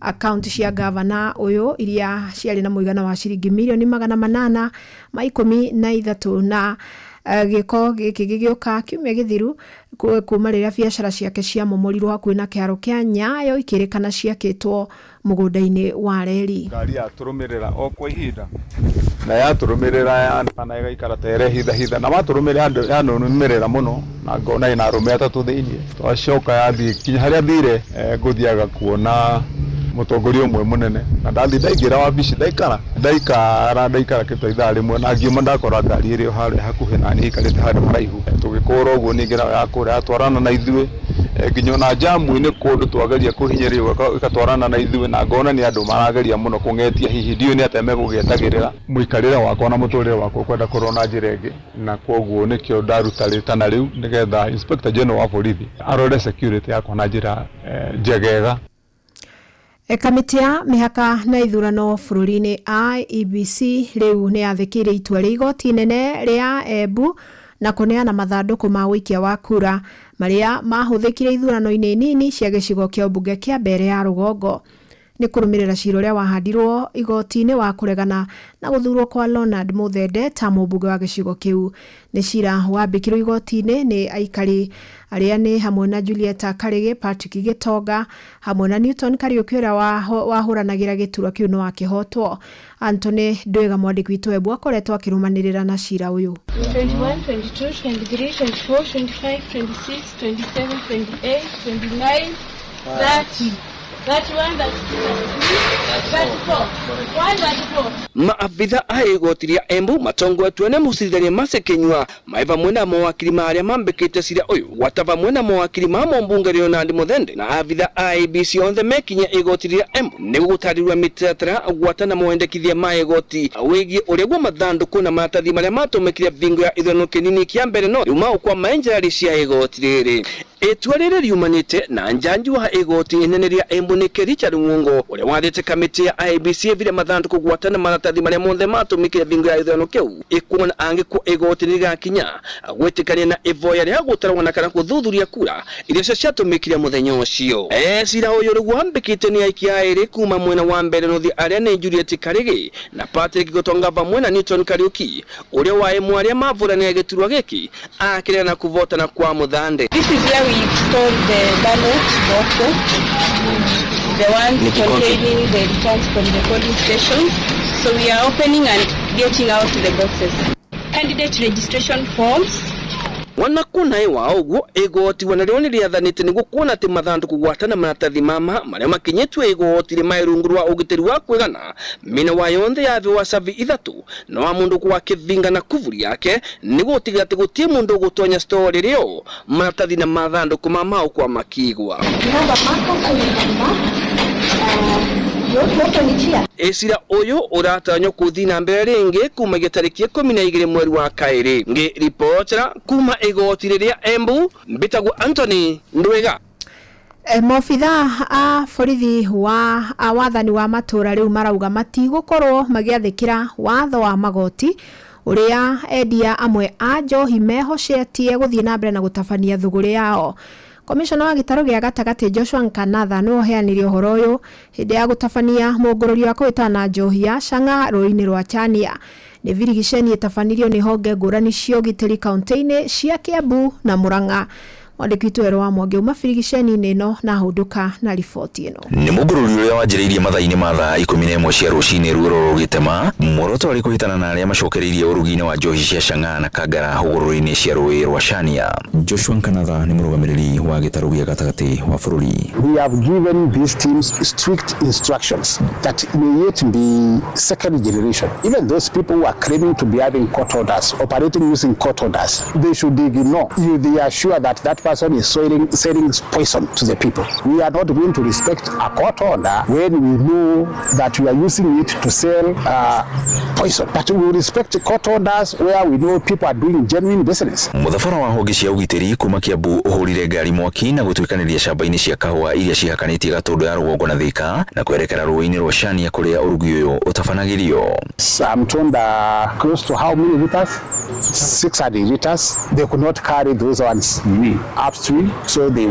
akaunti cia gavana ũyũ iria ciarĩ na mũigana wa ciringi mirioni 813 na gĩko gĩkĩ gĩgĩũka kiumia gĩthiru kuma rĩrĩa biacara ciake ciamomorirwo hakuhĩ na kĩharo kĩa Nyayo ikĩrĩkana ciakĩtwo mũgũnda-inĩ wa reri. Ngari yatũrũmĩrĩra o kwa ihinda na yatũrũmĩrĩra na ĩgaikara ta ĩrehithahitha na matũrũmĩrĩra yanũmĩrĩra mũno na ngona ĩna arũme atatũ thĩiniĩ. Twacoka yathiĩ kinya harĩa thire, ngũthiaga kuona mũtongoria ũmwe mũnene na ndathiĩ ndaingĩra wabici ndaikara kĩndũ ithaa rĩmwe na ngiuma ndakora ngari ĩrĩ o harĩa hakuhĩ na niĩ ikarĩte handũ haraihu. Tũgĩkũra ũguo ningĩ nayo yakũra yatwarana na ithuĩ, nginya ona jamu-inĩ kũndũ twageria kũhinyĩrĩrio ĩgatwarana na ithuĩ na ngona nĩ andũ marageria mũno kũng'etia, hihi ndiũĩ nĩ atĩa megũgĩetagĩrĩra. Mũikarĩre wakwa na mũtũrĩre wakwa kwenda kũrora na njĩra ĩngĩ, na kwoguo nĩkĩo ndaruta rĩtana rĩu nĩgetha Inspector General wa borithi arore security yakwa na njĩra njegega. Kamĩtĩ ya mĩhaka na ithurano bũrũri-inĩ IEBC rĩu nĩ yathĩkĩire itua rĩa igoti inene rĩa Embu na kũneana mathandũkũ ma ũikia wa kura marĩa mahũthĩkire ithurano-inĩ nini cia gĩcigo kĩa ũmbunge kĩa mbere ya rũgongo. Nĩ kũrũmĩrĩra cira ũrĩa wahandirwo igoti-inĩ wa kũregana na gũthurwo kwa Leonard Muthende ta mũmbunge wa gĩcigo kĩu. Nĩ cira wambĩkirwo igoti-inĩ nĩ aikari arĩa nĩ hamwe na Julieta Karĩgĩ, Patrick Gĩtonga hamwe na Newton Kariũki ũrĩa wahũranagĩra gĩturwa kĩu no akĩhotwo. Anthony Ndwĩga mwandĩki witũ Embu akoretwo akĩrũmanĩrĩra na cira ũyũ. 21, 22, 23, 24, 25, 26, 27, 28, 29, 30. 31, 32, 34, 134. Maabitha a igoti rĩa Embu matongoretwo nĩ mũcirithania Mercy Kinyua maĩ vamwe na mawakiri ma arĩa mambĩkĩte cira ũyũ gwata vamwe na mawakiri ma mũmbunge Leonard Muthende na abitha a IEBC onthe mekinyia igoti rĩa Embu nĩguo gũtarĩrio mĩtaratara gwata na mawendekithia ma igoti wĩgiĩ ũrĩa guo mathandũkũ na maratathi marĩa matũmĩkire thingo ya ithurano kĩnini kĩa mbere no riuma kwa maenjerari cia igoti rĩrĩ. Itua rĩrĩ riumanĩte na njanji wa igoti inene rĩa Embu nĩke Richard Mwongo ũrĩa wathĩte kamĩtĩ ya IEBC ĩvire mathandũkũ gwata na maratathi marĩa mothe matũmĩkire thingo ya ithurano kĩu ĩkuona angĩkorwo igoti nĩrĩgakinya gwĩtĩkania na ivoya rĩa gũtarwo na kana gũthuthuria kura iria cio ciatũmĩkire mũthenya ũcio. Cira ũyũ rĩu wambĩkĩte nĩ aikia erĩ kuma mwena wa mbere nũthi arĩa nĩ Juliet Karĩgĩ na Patrick Gĩtonga vamwe na Newton Kariũki ũrĩa wa ĩmwe arĩa mavũranĩra gĩturwa gĩkĩ akĩregana na kũvotana kwa Muthande. This is where we store the ballot boxes, the ones containing the returns from the polling stations. So we are opening and getting out the boxes. Candidate registration forms. Wana kuna wa ũguo igoti wanarĩo nĩ rĩathanĩte nĩguo kuona atĩ mathandũkũ gwata na maratathi mama marĩa makinyĩtwo igoti rĩ mai rungu rwa ũgitĩri wa kwĩgana mĩena wa yonthe ya thĩ wa cabi ithatũ na wa mũndũ kwa kĩthinga na kuvuri yake nĩguo gũtigĩrĩra atĩ gũtirĩ mũndũ ũgũtonya store rĩo maratathi na mathandũkũ ma mao kwa makigwa. Cira ũyũ ũratanywo kũthiĩ na mbere rĩngĩ kumagia tarĩki 12 mweri wa kaĩrĩ. Ngĩribotera kuma igoti rĩrĩa Embu, mbĩtagwo Anthony Ndwega. Maobitha a borithi wa a wathani wa matũra rĩu marauga matigũkorwo magĩathĩkĩra watho wa magoti ũrĩa endia amwe a njohi mehocetie gũthiĩ na mbere na gũtabania thũgũrĩ yao. Komishona wa gĩtarũ gĩa gatagatĩ Joshua Nkanatha nĩwe ũheanire ũhoro ũyũ hĩndĩ ya gũtabania mũngũrũrio wa kũhĩtana na njohi ya Chang'aa rũĩ-inĩ rwa Chania. Nĩ birigiceni ĩtabanirio nĩ honge ngũrani cia ũgitĩri kaunti-inĩ cia Kiambu na Murang'a. Mwandĩki witũ Werũ wa Mwangi uma birigiceni-inĩ ĩno na ahũndũka na riboti ĩno. Nĩ mũngũrũri ũrĩa wanjĩrĩirie mathaa-inĩ ma thaa 11 cia rũcinĩ ruoro rũgĩtema, muoroto warĩ kũhĩtana na arĩa macokereirie ũrugi-inĩ wa njohi cia Chang'aa na Kangara hũgũrũrũ-inĩ cia rũĩ rwa Chania. Joshua Nkanatha nĩ mũrũgamĩrĩri wa gĩtarũ gĩa gatagatĩ wa bũrũri. We have given these teams strict instructions that may it be second generation. Even those people who are claiming to be having court orders, operating using court orders, they should ignore if they are sure that that person is selling poison to the people. We are not going to respect a court order when we know that we are using it to sell poison. But we will respect court orders where we know people are doing genuine business. Mũthabara wa honge cia ũgitĩri kuma Kiambu ũhũrire ngari mwaki na gũtuĩkanĩria camba-inĩ cia kahũa iria cihakanĩtie Gatũndũ ya rũgongo na Thika na kwerekera rũĩ-inĩ rwa Chania kũrĩa ũrugi ũyũ ũtabanagĩrio. I'm told close to how many liters? 600 liters. They could not carry those ones upstream, so they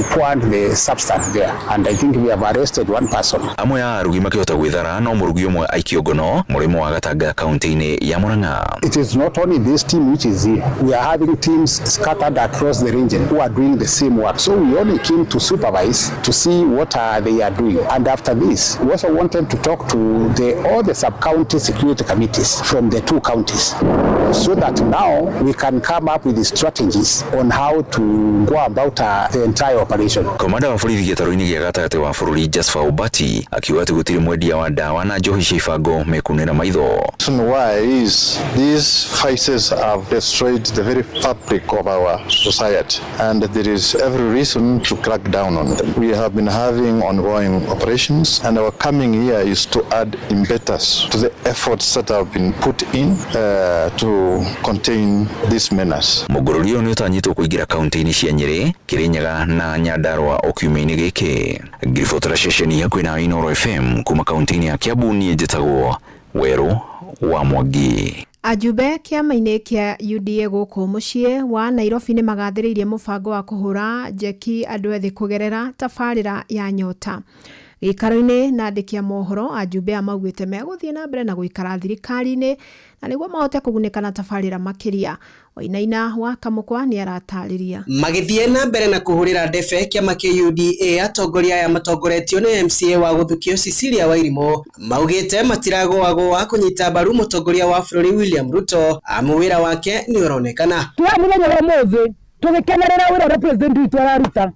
poured the substance there. And I think we have arrested one person. Amwe a arugi makĩhota gwĩthara no mũrugi ũmwe aikio ngono mũrĩmo wa Gatanga kaunti-inĩ ya Murang'a. It is not only this team which is here. We are having teams scattered across the region who are doing the same work. So we only came to supervise to see what they are doing. And after this, we also wanted to talk to all the sub-county security committees from the two counties, so that now we can come up with the strategies on how to go about the entire operation. Komanda wa borithi gĩtarũ-inĩ gĩa gatagatĩ wa bũrũri Jasper Obati akiuga atĩ gũtirĩ mwendia wa ndawa na njohi cia ibango mekunĩra maitho. Reason why is these vices have destroyed the very fabric of our society, and there is every reason to crack down on them. We have been having ongoing operations, and our coming here is to add impetus to the efforts that have been put in to contain this menace. Mũngũrũri ũyũ nĩ ũtanyĩtwo kũingĩra kaunti-inĩ cia Nyĩrĩ, Kĩrĩnyaga na Nyandarua o kiumia-inĩ gĩkĩ. Ngĩribotera ceceni hakuhĩ na Inooro FM kuma kaunti-inĩ ya Kiambu, niĩ njĩtagwo Werũ wa Mwangi. Ajumbe kĩama-inĩ kĩa UDA gũkũ mũciĩ wa Nairobi nĩ magathĩrĩirie mũbango wa kũhũra njeki andũ ethĩ kũgerera tabarĩra ya Nyota. Gĩikaro-inĩ na andĩki a mohoro, ajumbe aya maugĩte megũthiĩ na mbere na gũikara thirikari-inĩ na nĩguo mahote kũgunĩka na tabarĩra makĩria. Wainaina wa Kamũkwa nĩ aratarĩria. Magĩthiĩ na mbere na kũhũrĩra ndebe kĩama kĩa UDA, atongoria aya matongoretio nĩ MCA wa gũthukio Cecilia Wairimu maugĩte matiragũagũa kũnyita mbaru mũtongoria wa bũrũri William Ruto amu wĩra wake nĩ ũronekana. Tuoya mũthenya wa ũmũthĩ tũgĩkenerera wĩra ũrĩa president witũ araruta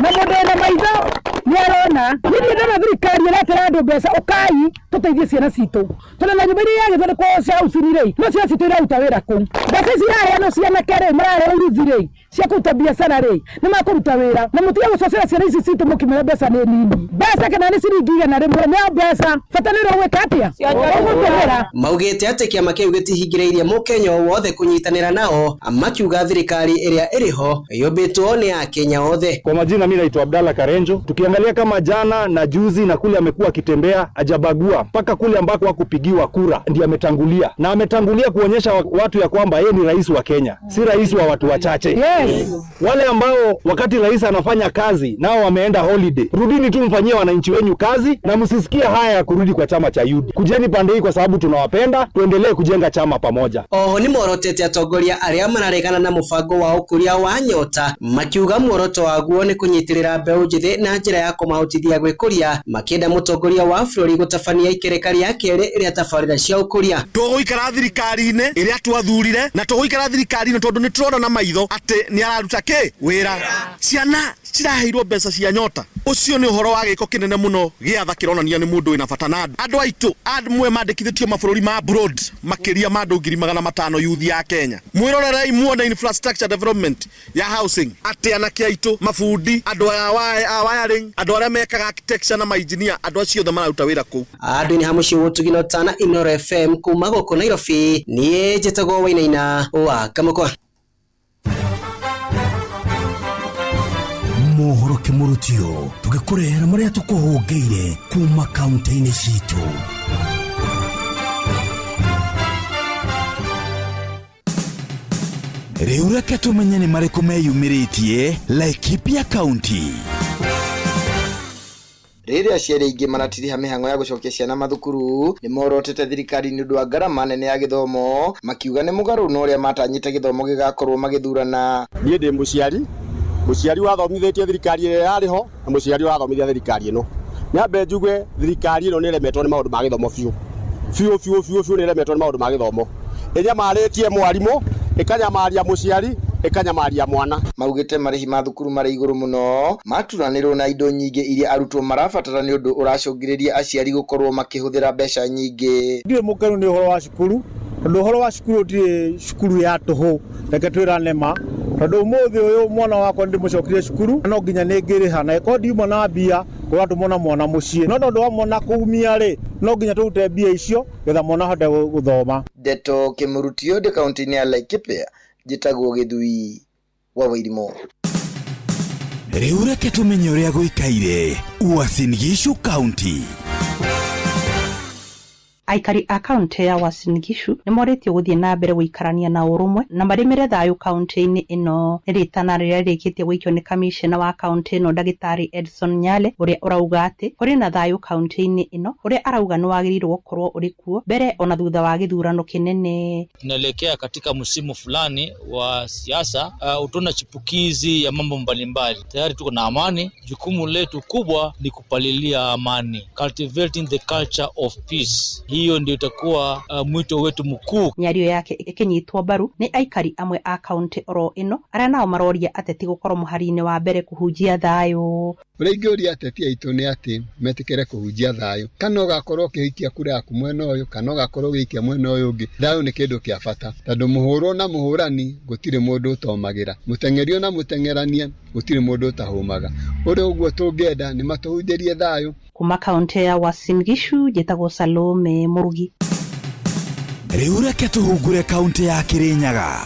na mũndũ wĩna maitho nĩ arona. Niĩ ndona thirikari ĩretera andũ mbeca, ũkai tũteithie ciana citũ, tondũ na nyũmba iria iragĩthondekwo cia housing rĩ, no ciana citũ iraruta wĩra kũu. Mbeca ici iraheanwo cianake rĩ, maraheo iruthi rĩ, cia kũruta biacara rĩ, nĩ makũruta wĩra na mũtige gũcocera ciana ici citũ mũkĩmera mbeca nĩ nini. Mbeca kana nĩ ciringi 100 nĩ mbeca, bata nĩ ũrĩa ũgwĩka atĩa, ũgũtũmĩra. Maugĩte atĩ kĩama kĩu gĩtihingĩrĩirie mũkenya o wothe kũnyitanĩra nao, makiuga thirikari ĩrĩa ĩrĩho yũmbĩtwo nĩ akenya othe. Kwa majina mimi naitwa Abdalla Karenjo. Tukiangalia kama jana na juzi na kule amekuwa akitembea, hajabagua mpaka kule ambako hakupigiwa kura ndiye ametangulia, na ametangulia kuonyesha watu ya kwamba yeye ni rais wa Kenya, si rais wa watu wachache. Yes. Wale ambao wakati rais anafanya kazi nao wameenda holiday, rudini tu mfanyie wananchi wenyu kazi na msisikie haya ya kurudi kwa chama cha UDA. Kujeni pande hii kwa sababu tunawapenda, tuendelee kujenga chama pamoja. Oho nĩ morotete atongoria arĩa mararegana na mũbango wa ũkũria wa Nyota, makiuga muoroto waguo nĩ kũnyitĩrĩra mbeũ njĩthĩ na njĩra ya kũmahotithia gwĩkũria, makĩenda mũtongoria wa bũrũri gũtabania ikereka rĩa kerĩ rĩa tabarĩra cia ũkũria. Tũgũikara thirikari-inĩ ĩrĩa twathurire na tũgũikara thirikari-inĩ tondũ nĩ tũrona na maitho atĩ Nĩ araruta kĩ wĩra? Ciana ciraheirwo mbeca cia nyota. Ũcio nĩ ũhoro wa gĩko kĩnene mũno gĩa tha kĩronania nĩ mũndũ wĩna bata na andũ. Andũ aitũ amwe mandĩkithĩtio mabũrũri ma abroad makĩria ma andũ 500,000 youth ya Kenya. Mwĩrorerei muone infrastructure development ya housing, atĩ anake aitũ, mabundi, andũ a wiring, andũ arĩa mekaga architecture na mainjinia, andũ acio othe mararuta wĩra kũu. Andũ-inĩ ha mũciĩ wa Tana Inooro FM kuma gũkũ Nairobi, niĩ njĩtagwo Wainaina wa Kamũkwa. Mohoro kĩmũrutio tũgĩkũrehera marĩa tũkũhũngĩire kuma kaunti-inĩ citũ. Rĩu reke tũmenye nĩ marĩkũ meyumĩrĩtie Laikipia County. Rĩrĩa aciari aingĩ maratiriha mĩhang'o ya gũcokia ciana mathukuru, nĩ morotete thirikari nĩ ũndũ wa ngarama nene ya gĩthomo, makiuga nĩ mũgarũ na ũrĩa matanyĩte gĩthomo gĩgakorwo magĩthurana. Niĩ ndĩ mũciari, mũciari wathomithĩtie thirikari ĩrĩa yarĩ ho na mũciari ũrathomithia thirikari ĩno. Nyambe njuge thirikari ĩno nĩ ĩremetwo nĩ maũndũ ma gĩthomo biũ. Biũ biũ biũ biũ nĩ ĩremetwo nĩ maũndũ ma gĩthomo. Ĩnyamarĩtie mwarimũ, ĩkanyamaria mũciari, ĩkanyamaria mwana. Maugĩte marĩhi ma thukuru marĩ igũrũ mũno, maturanĩrwo na indo nyingĩ iria arutwo marabatara nĩ ũndũ ũracũngĩrĩria aciari gũkorwo makĩhũthĩra mbeca nyingĩ. Ndirĩ mũkenu nĩ ũhoro wa cukuru, tondũ ũhoro wa cukuru ũtirĩ cukuru ya tũhũ, reke twĩrane ma, tondũ ũmũthĩ ũyũ mwana wakwa nĩndĩmũcokirie cukuru, no nginya nĩngĩrĩha, na ĩkorwo ndiuma na mbia kũratũmwo na mwana mũciĩ, no tondũ wa mwana kũumia rĩ, no nginya tũrute mbia icio getha mwana ahote gũthoma. Ndeto Kĩmũrutio ndĩ kaunti-inĩ ya Laikipia, njĩtagwo Gĩthui wa Wairimu. Rĩu reke tũmenye ũrĩa gũikaire Uasin Gishu County. Aikari a kaunti ya Uasin Gishu nĩ morĩtio gũthiĩ na mbere gũikarania na ũrũmwe na marĩmĩre thayũ kaunti-inĩ ĩno. Nĩ rĩtana rĩrĩa rĩrĩkĩtie gũikio nĩ kamishna wa kaunti ĩno ndagĩtarĩ Edson Nyale, ũrĩa ũrauga atĩ kũrĩ na thayũ kaunti-inĩ ĩno, ũrĩa arauga nĩ wagĩrĩirwo gũkorwo ũrĩ kuo mbere ona thutha wa gĩthurano kĩnene. Tunaelekea katika msimu fulani wa siasa, utaona chipukizi ya mambo mbalimbali. Tayari tuko na amani, jukumu letu kubwa ni kupalilia amani, cultivating the culture of peace. Hiyo ndio itakuwa mwito wetu mkuu. Mĩario yake ĩkĩnyitwo mbaru nĩ aikari amwe a kaunti oro ĩno arĩa nao maroria ateti gũkorwo mũhari-inĩ wa mbere kũhunjia thayũ. Ũrĩa ingĩũria ateti aitũ nĩ atĩ metĩkĩre kũhunjia thayũ, kana ũgakorwo ũkĩhikia kura yaku mwena ũyũ kana ũgakorwo ũgĩikia mwena ũyũ ũngĩ, thayũ nĩ kĩndũ kĩa bata, tondũ mũhũrwo na mũhũrani gũtirĩ mũndũ ũtomagĩra, mũteng'erio na mũteng'erania gũtirĩ mũndũ ũtahũmaga. Ũrĩa ũguo tũngĩenda nĩ matũhunjĩrie thayũ. Kuma kaunti ya Uasin Gishu njĩtagwo Salome Mũrugi. Rĩu reke tũhungure kaunti ya Kirinyaga.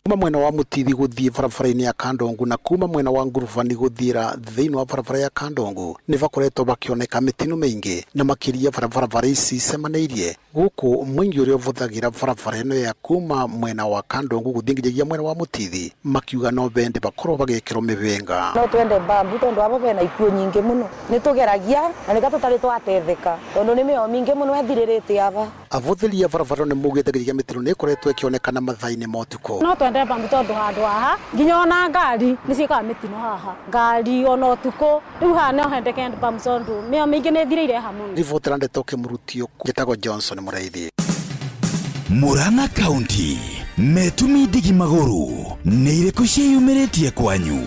Kuma mwena wa Mutithi guthie barabara-inĩ ya Kandongu na kuma mwena wa Ngurubani guthiira thiini wa barabara ya Kandongu ni bakoretwo bakioneka mitino mingi na makiria barabara ici icemanĩirie guku mwingi uria ũvũthagĩra barabara ĩno ya kuma mwena wa Kandongu guthie nginyagia mwena wa Mutithi makiuga no bende bakorwo bagĩkĩrwo mĩhĩnga. No twende mbambu tondu abo bena ikuũ nyingĩ mũno nĩtũgeragia na nĩka tũtarĩ twatetheka tondu nĩ mĩoyo mĩingĩ mũno ethirĩrĩte aba. Avũthĩri a barabara nĩ maugĩte nginyagia mĩtino nĩ ĩkoretwo ĩkĩonekana mathaa-inĩ ma ũtukũ. No twende mbambu tondu handũ haha nginya ona ngari nĩ ciĩkaga mĩtino haha, ngari ona ũtukũ rĩu haha no hendeke mbambu tondu mĩoyo mĩingĩ nĩ ĩthirĩire haha mũno. Ribotera ndeto kĩmũrutio njĩtagwo Johnson Mũraithi. Murang'a County metumi ndigi magũrũ nĩ irĩkũ ciĩyumĩrĩtie kwanyu?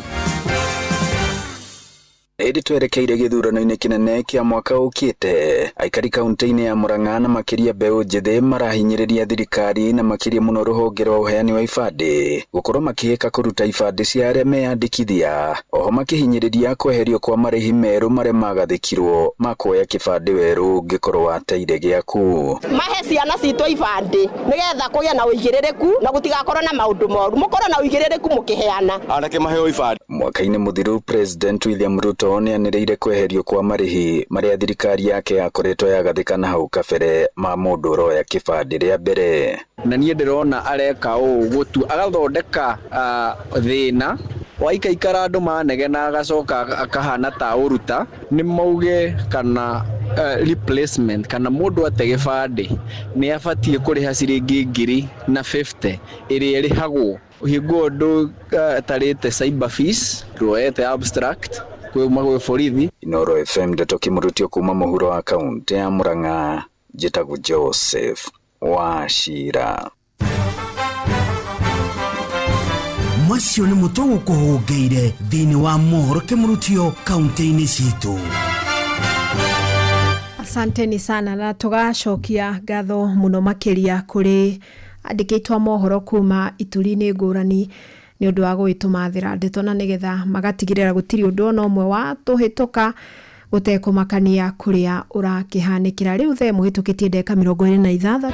Ĩndĩ twerekeire gĩthurano-inĩ kĩnene kĩa mwaka ũkĩte, aikari kaunti-inĩ ya Murang'a na makĩria mbeũ njĩthĩ marahinyĩrĩria thirikari na makĩria mũno rũhonge rwa ũheani wa ibandĩ gũkorwo makĩhĩka kũruta ibandĩ cia arĩa meyandĩkithia, oho makĩhinyĩrĩria kweherio kwa marĩhi merũ marĩa magathĩkirwo ma kuoya kĩbandĩ werũ ũngĩkorwo wateire gĩaku. Mahe ciana citũ ibandĩ nĩgetha kũgĩe na ũigĩrĩrĩku na gũtigakorwo na maũndũ moru, mũkorwo na ũigĩrĩrĩku mũkĩheana. Anake maheo ibandĩ. Mwaka-inĩ mũthiru President William Ruto nĩanĩrĩire kweherio kwa marĩhi marĩa thirikari yake yakoretwo yagathĩkana hau kabere ma mũndũ ũroya kĩbandĩ rĩa mbere. Na niĩ ndĩrona areka ũũ gũtua agathondeka thĩna waikaikara andũ manegena agacoka akahana ta ũruta nĩ mauge kana replacement kana mũndũ ate gĩbandĩ nĩ abatiĩ kũrĩha ciringi 1,050 ĩrĩa ĩrĩhagwo hingo ũndũ tarĩte cyber fees ruoete abstract kuma gwĩ borithi. Inooro FM ndeto kĩmũrutio kuma mũhuro wa kaunti ya Murang'a, njĩtagwo Joseph Wachira. Macio nĩ mũtũgũkũhũngĩire thĩinĩ wa mohoro kĩmũrutio kaunti-inĩ citũ. Asanteni sana na tũgacokia ngatho mũno makĩria kũrĩ andĩkĩtwo mohoro kuma ituri-inĩ ngũrani nĩ ũndũ wa gũgĩtũmathĩra ndeto na nĩgetha magatigĩrĩra gũtirĩ ũndũ ona ũmwe wa tũhĩtũka gũtekũmakania kũrĩa ũrakĩhanĩkĩra. Rĩu the mũhĩtũkĩtie ndagĩka 26.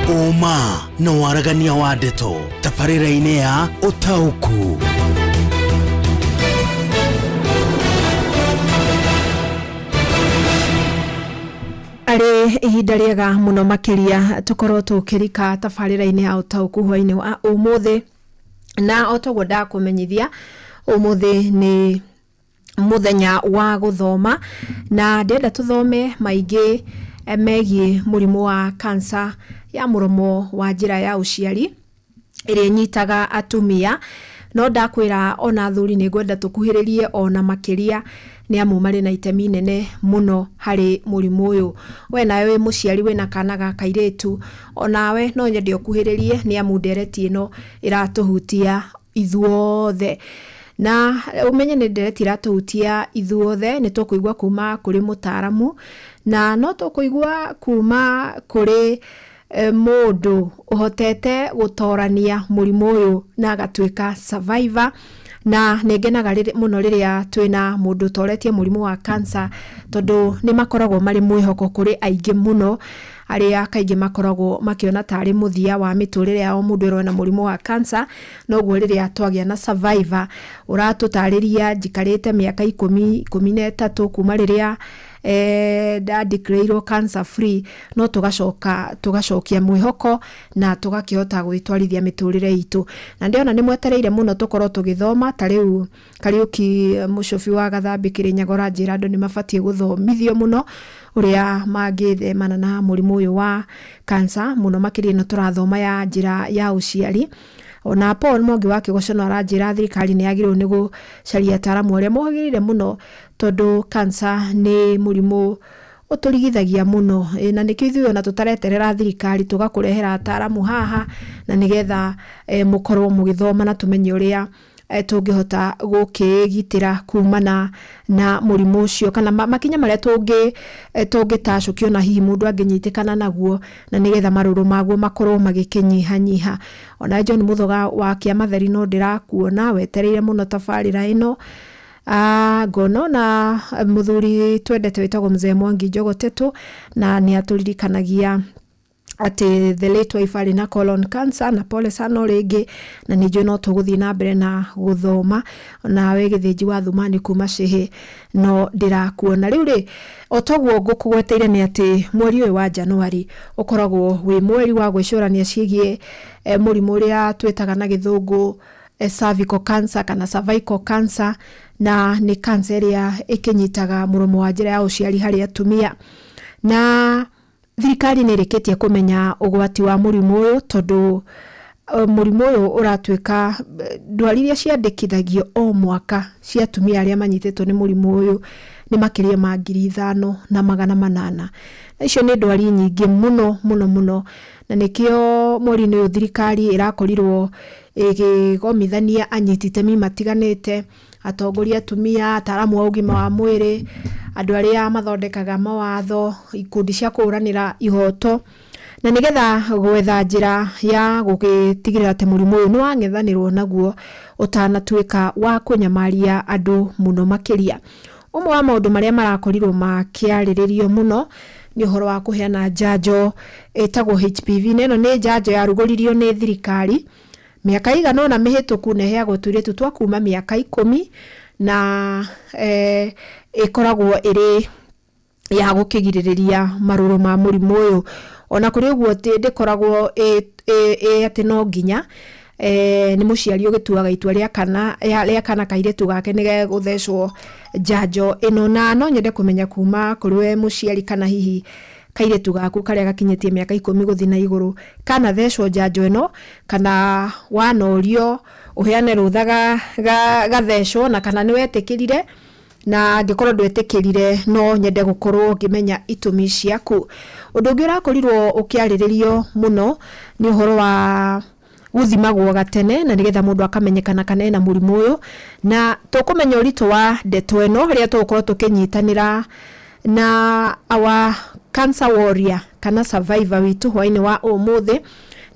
Ũma na waragania wa ndeto tabarĩra-inĩ ya ũtaũku. Arĩ ihinda rĩega mũno makĩria tũkorwo tũkĩrika tabarĩra-inĩ ya ũtaũku hwainĩ wa ũmũthĩ, na o toguo ndakũmenyithia ũmũthĩ nĩ mũthenya wa gũthoma na ndĩrenda tũthome maingĩ megiĩ mũrimũ wa kansa ya mũromo wa njĩra ya ũciari ĩrĩa ĩnyitaga atumia. No ndakwĩra ona athuri nĩ ngwenda tũkuhĩrĩrie ona makĩria nĩ amu marĩ na itemi nene mũno harĩ mũrimũ ũyũ. We nawe wĩ mũciari wĩna kana ga kairĩtu, onawe no nyende ũkuhĩrĩrie nĩ amu ndereti ĩno ĩratũhutia ithuothe. Na ũmenye nĩ ndereti iratũhutia ithuothe, nĩ tũkũigua kuma kũrĩ mũtaaramu na no tũkũigua kuma kũrĩ mũndũ ũhotete gũtorania mũrimũ ũyũ na agatuĩka survivor. Na nĩ ngenaga mũno rĩrĩa twĩna mũndũ ũtoretie mũrimũ wa cancer, tondũ nĩ makoragwo marĩ mwĩhoko kũrĩ aingĩ mũno arĩa kaingĩ makoragwo makĩona tarĩ mũthia wa mĩtũrĩre yao mũndũ ĩrwo na mũrimũ wa cancer. Noguo rĩrĩa twagĩa na survivor ũratũtarĩria njikarĩte mĩaka 13 kuma rĩrĩa ndadeclareirwo cancer free, no tũgacoka tũgacokia mwĩhoko na tũgakĩhota gwĩtwarithia mĩtũrĩre itũ. Na ndĩrona nĩ mwetereire mũno tũkorwo tũgĩthoma. Ta rĩu Kariũki Mũcũbi wa Gathambĩ Kĩrĩnyaga ũranjĩra andũ nĩ mabatiĩ gũthomithio mũno ũrĩa mangĩthemana na mũrimũ ũyũ wa cancer, mũno makĩria ĩno tũrathoma ya njĩra ya ũciari. Ona Paul Mwangi wa Kĩgoco no aranjĩra thirikari nĩ yagĩrĩirwo nĩ gũcaria ataaramu arĩa mohĩgĩrĩire mũno, tondũ cancer nĩ mũrimũ ũtũrigithagia mũno. Na nĩkĩo ithuĩ ona tũtareterera thirikari tũgakũrehera ataaramu haha na nĩgetha mũkorwo mũgĩthoma na tũmenye ũrĩa tũngĩhota gũkĩgitĩra kumana na mũrimũ ũcio, kana makinya marĩa tũngĩtacũkio na hihi mũndũ angĩnyitĩkana naguo, na nĩgetha marũrũ maguo makorwo magĩkĩnyihanyiha. Ona John Mũthoga wa Kĩamatheri no ndĩrakuona wetereire mũno tabarĩra ĩno. Ngona ona mũthuri twendete wĩtagwo Mzee Mwangi Njogotetũ, na nĩ atũririkanagia atĩ the late wife arĩ na colon cancer, na pole sana o rĩngĩ, na nĩ njũĩ no tũgũthiĩ na mbere na gũthoma. Nawe Gĩthĩnji wa Thumani kuma Cĩhĩ no ndĩrakuona. Rĩu rĩ, o toguo ngũkũgweteire nĩ atĩ mweri ũyũ wa Januari ũkoragwo wĩ mweri wa gwĩcũrania ciĩgiĩ mũrimũ ũrĩa twĩtaga na gĩthũngũ cervical cancer kana cervical cancer, na nĩ cancer ĩrĩa ĩkĩnyitaga mũromo wa njĩra ya ũciari harĩ atumia. Na thirikari nĩ ĩrĩkĩtie kũmenya ũgwati wa mũrimũ ũyũ, tondũ mũrimũ ũyũ ũratuĩka ndwari iria ciandĩkithagio o mwaka cia atumia arĩa manyitĩtwo nĩ mũrimũ ũyũ nĩ makĩria ma 5800. Na icio nĩ ndwari nyingĩ mũno mũno mũno, na nĩkĩo mweri-inĩ ũyũ thirikari ĩrakorirwo ĩgĩgomithania anyiti itemi matiganĩte, atongoria atumia, ataaramu a ũgima wa mwĩrĩ, andũ arĩa mathondekaga mawatho, ikundi cia kũhũranĩra ihoto, na nĩgetha gwetha njĩra ya gũgĩtigĩrĩra atĩ mũrimũ ũyũ nĩ wang'ethanĩrwo naguo ũtanatuĩka wa kũnyamaria andũ mũno makĩria. Ũmwe wa maũndũ marĩa marakorirwo makĩarĩrĩrio mũno nĩ ũhoro wa kũheana njanjo ĩtagwo HPV, na ĩno nĩ njanjo yarugũririo nĩ thirikari mĩaka ĩigana ũna mĩhĩtũku, na ĩheagwo tũirĩtu twa kuma mĩaka 10, na ĩkoragwo ĩrĩ ya gũkĩgirĩrĩria marũrũ ma mũrimũ ũyũ. Ona kũrĩ ũguo ndĩkoragwo ĩ atĩ no nginya nĩ mũciari ũgĩtuaga itua rĩa kana kairĩtu gake nĩ gegũthecwo njanjo ĩno. Na no nyende kũmenya kuma kũrĩ we mũciari kana hihi kairĩtu gaku karĩa gakinyĩtie mĩaka 10 gũthiĩ na igũrũ kana thecwo njanjo ĩno, kana wanorio ũheane rũtha gathecwo, na kana nĩ wetĩkĩrire, na angĩkorwo ndwetĩkĩrire no nyende gũkorwo ngĩmenya itũmi ciaku. Ũndũ ũngĩ ũrakorirwo ũkĩarĩrĩrio mũno nĩ ũhoro wa Gũthimagwo gatene na nĩgetha mũndũ akamenyekana kana ena mũrimũ ũyũ, na tũkũmenya ũritũ wa ndeto ĩno rĩrĩa tũgũkorwo tũkĩnyitanĩra na our cancer warrior kana survivor witũ hwainĩ wa ũmũthĩ.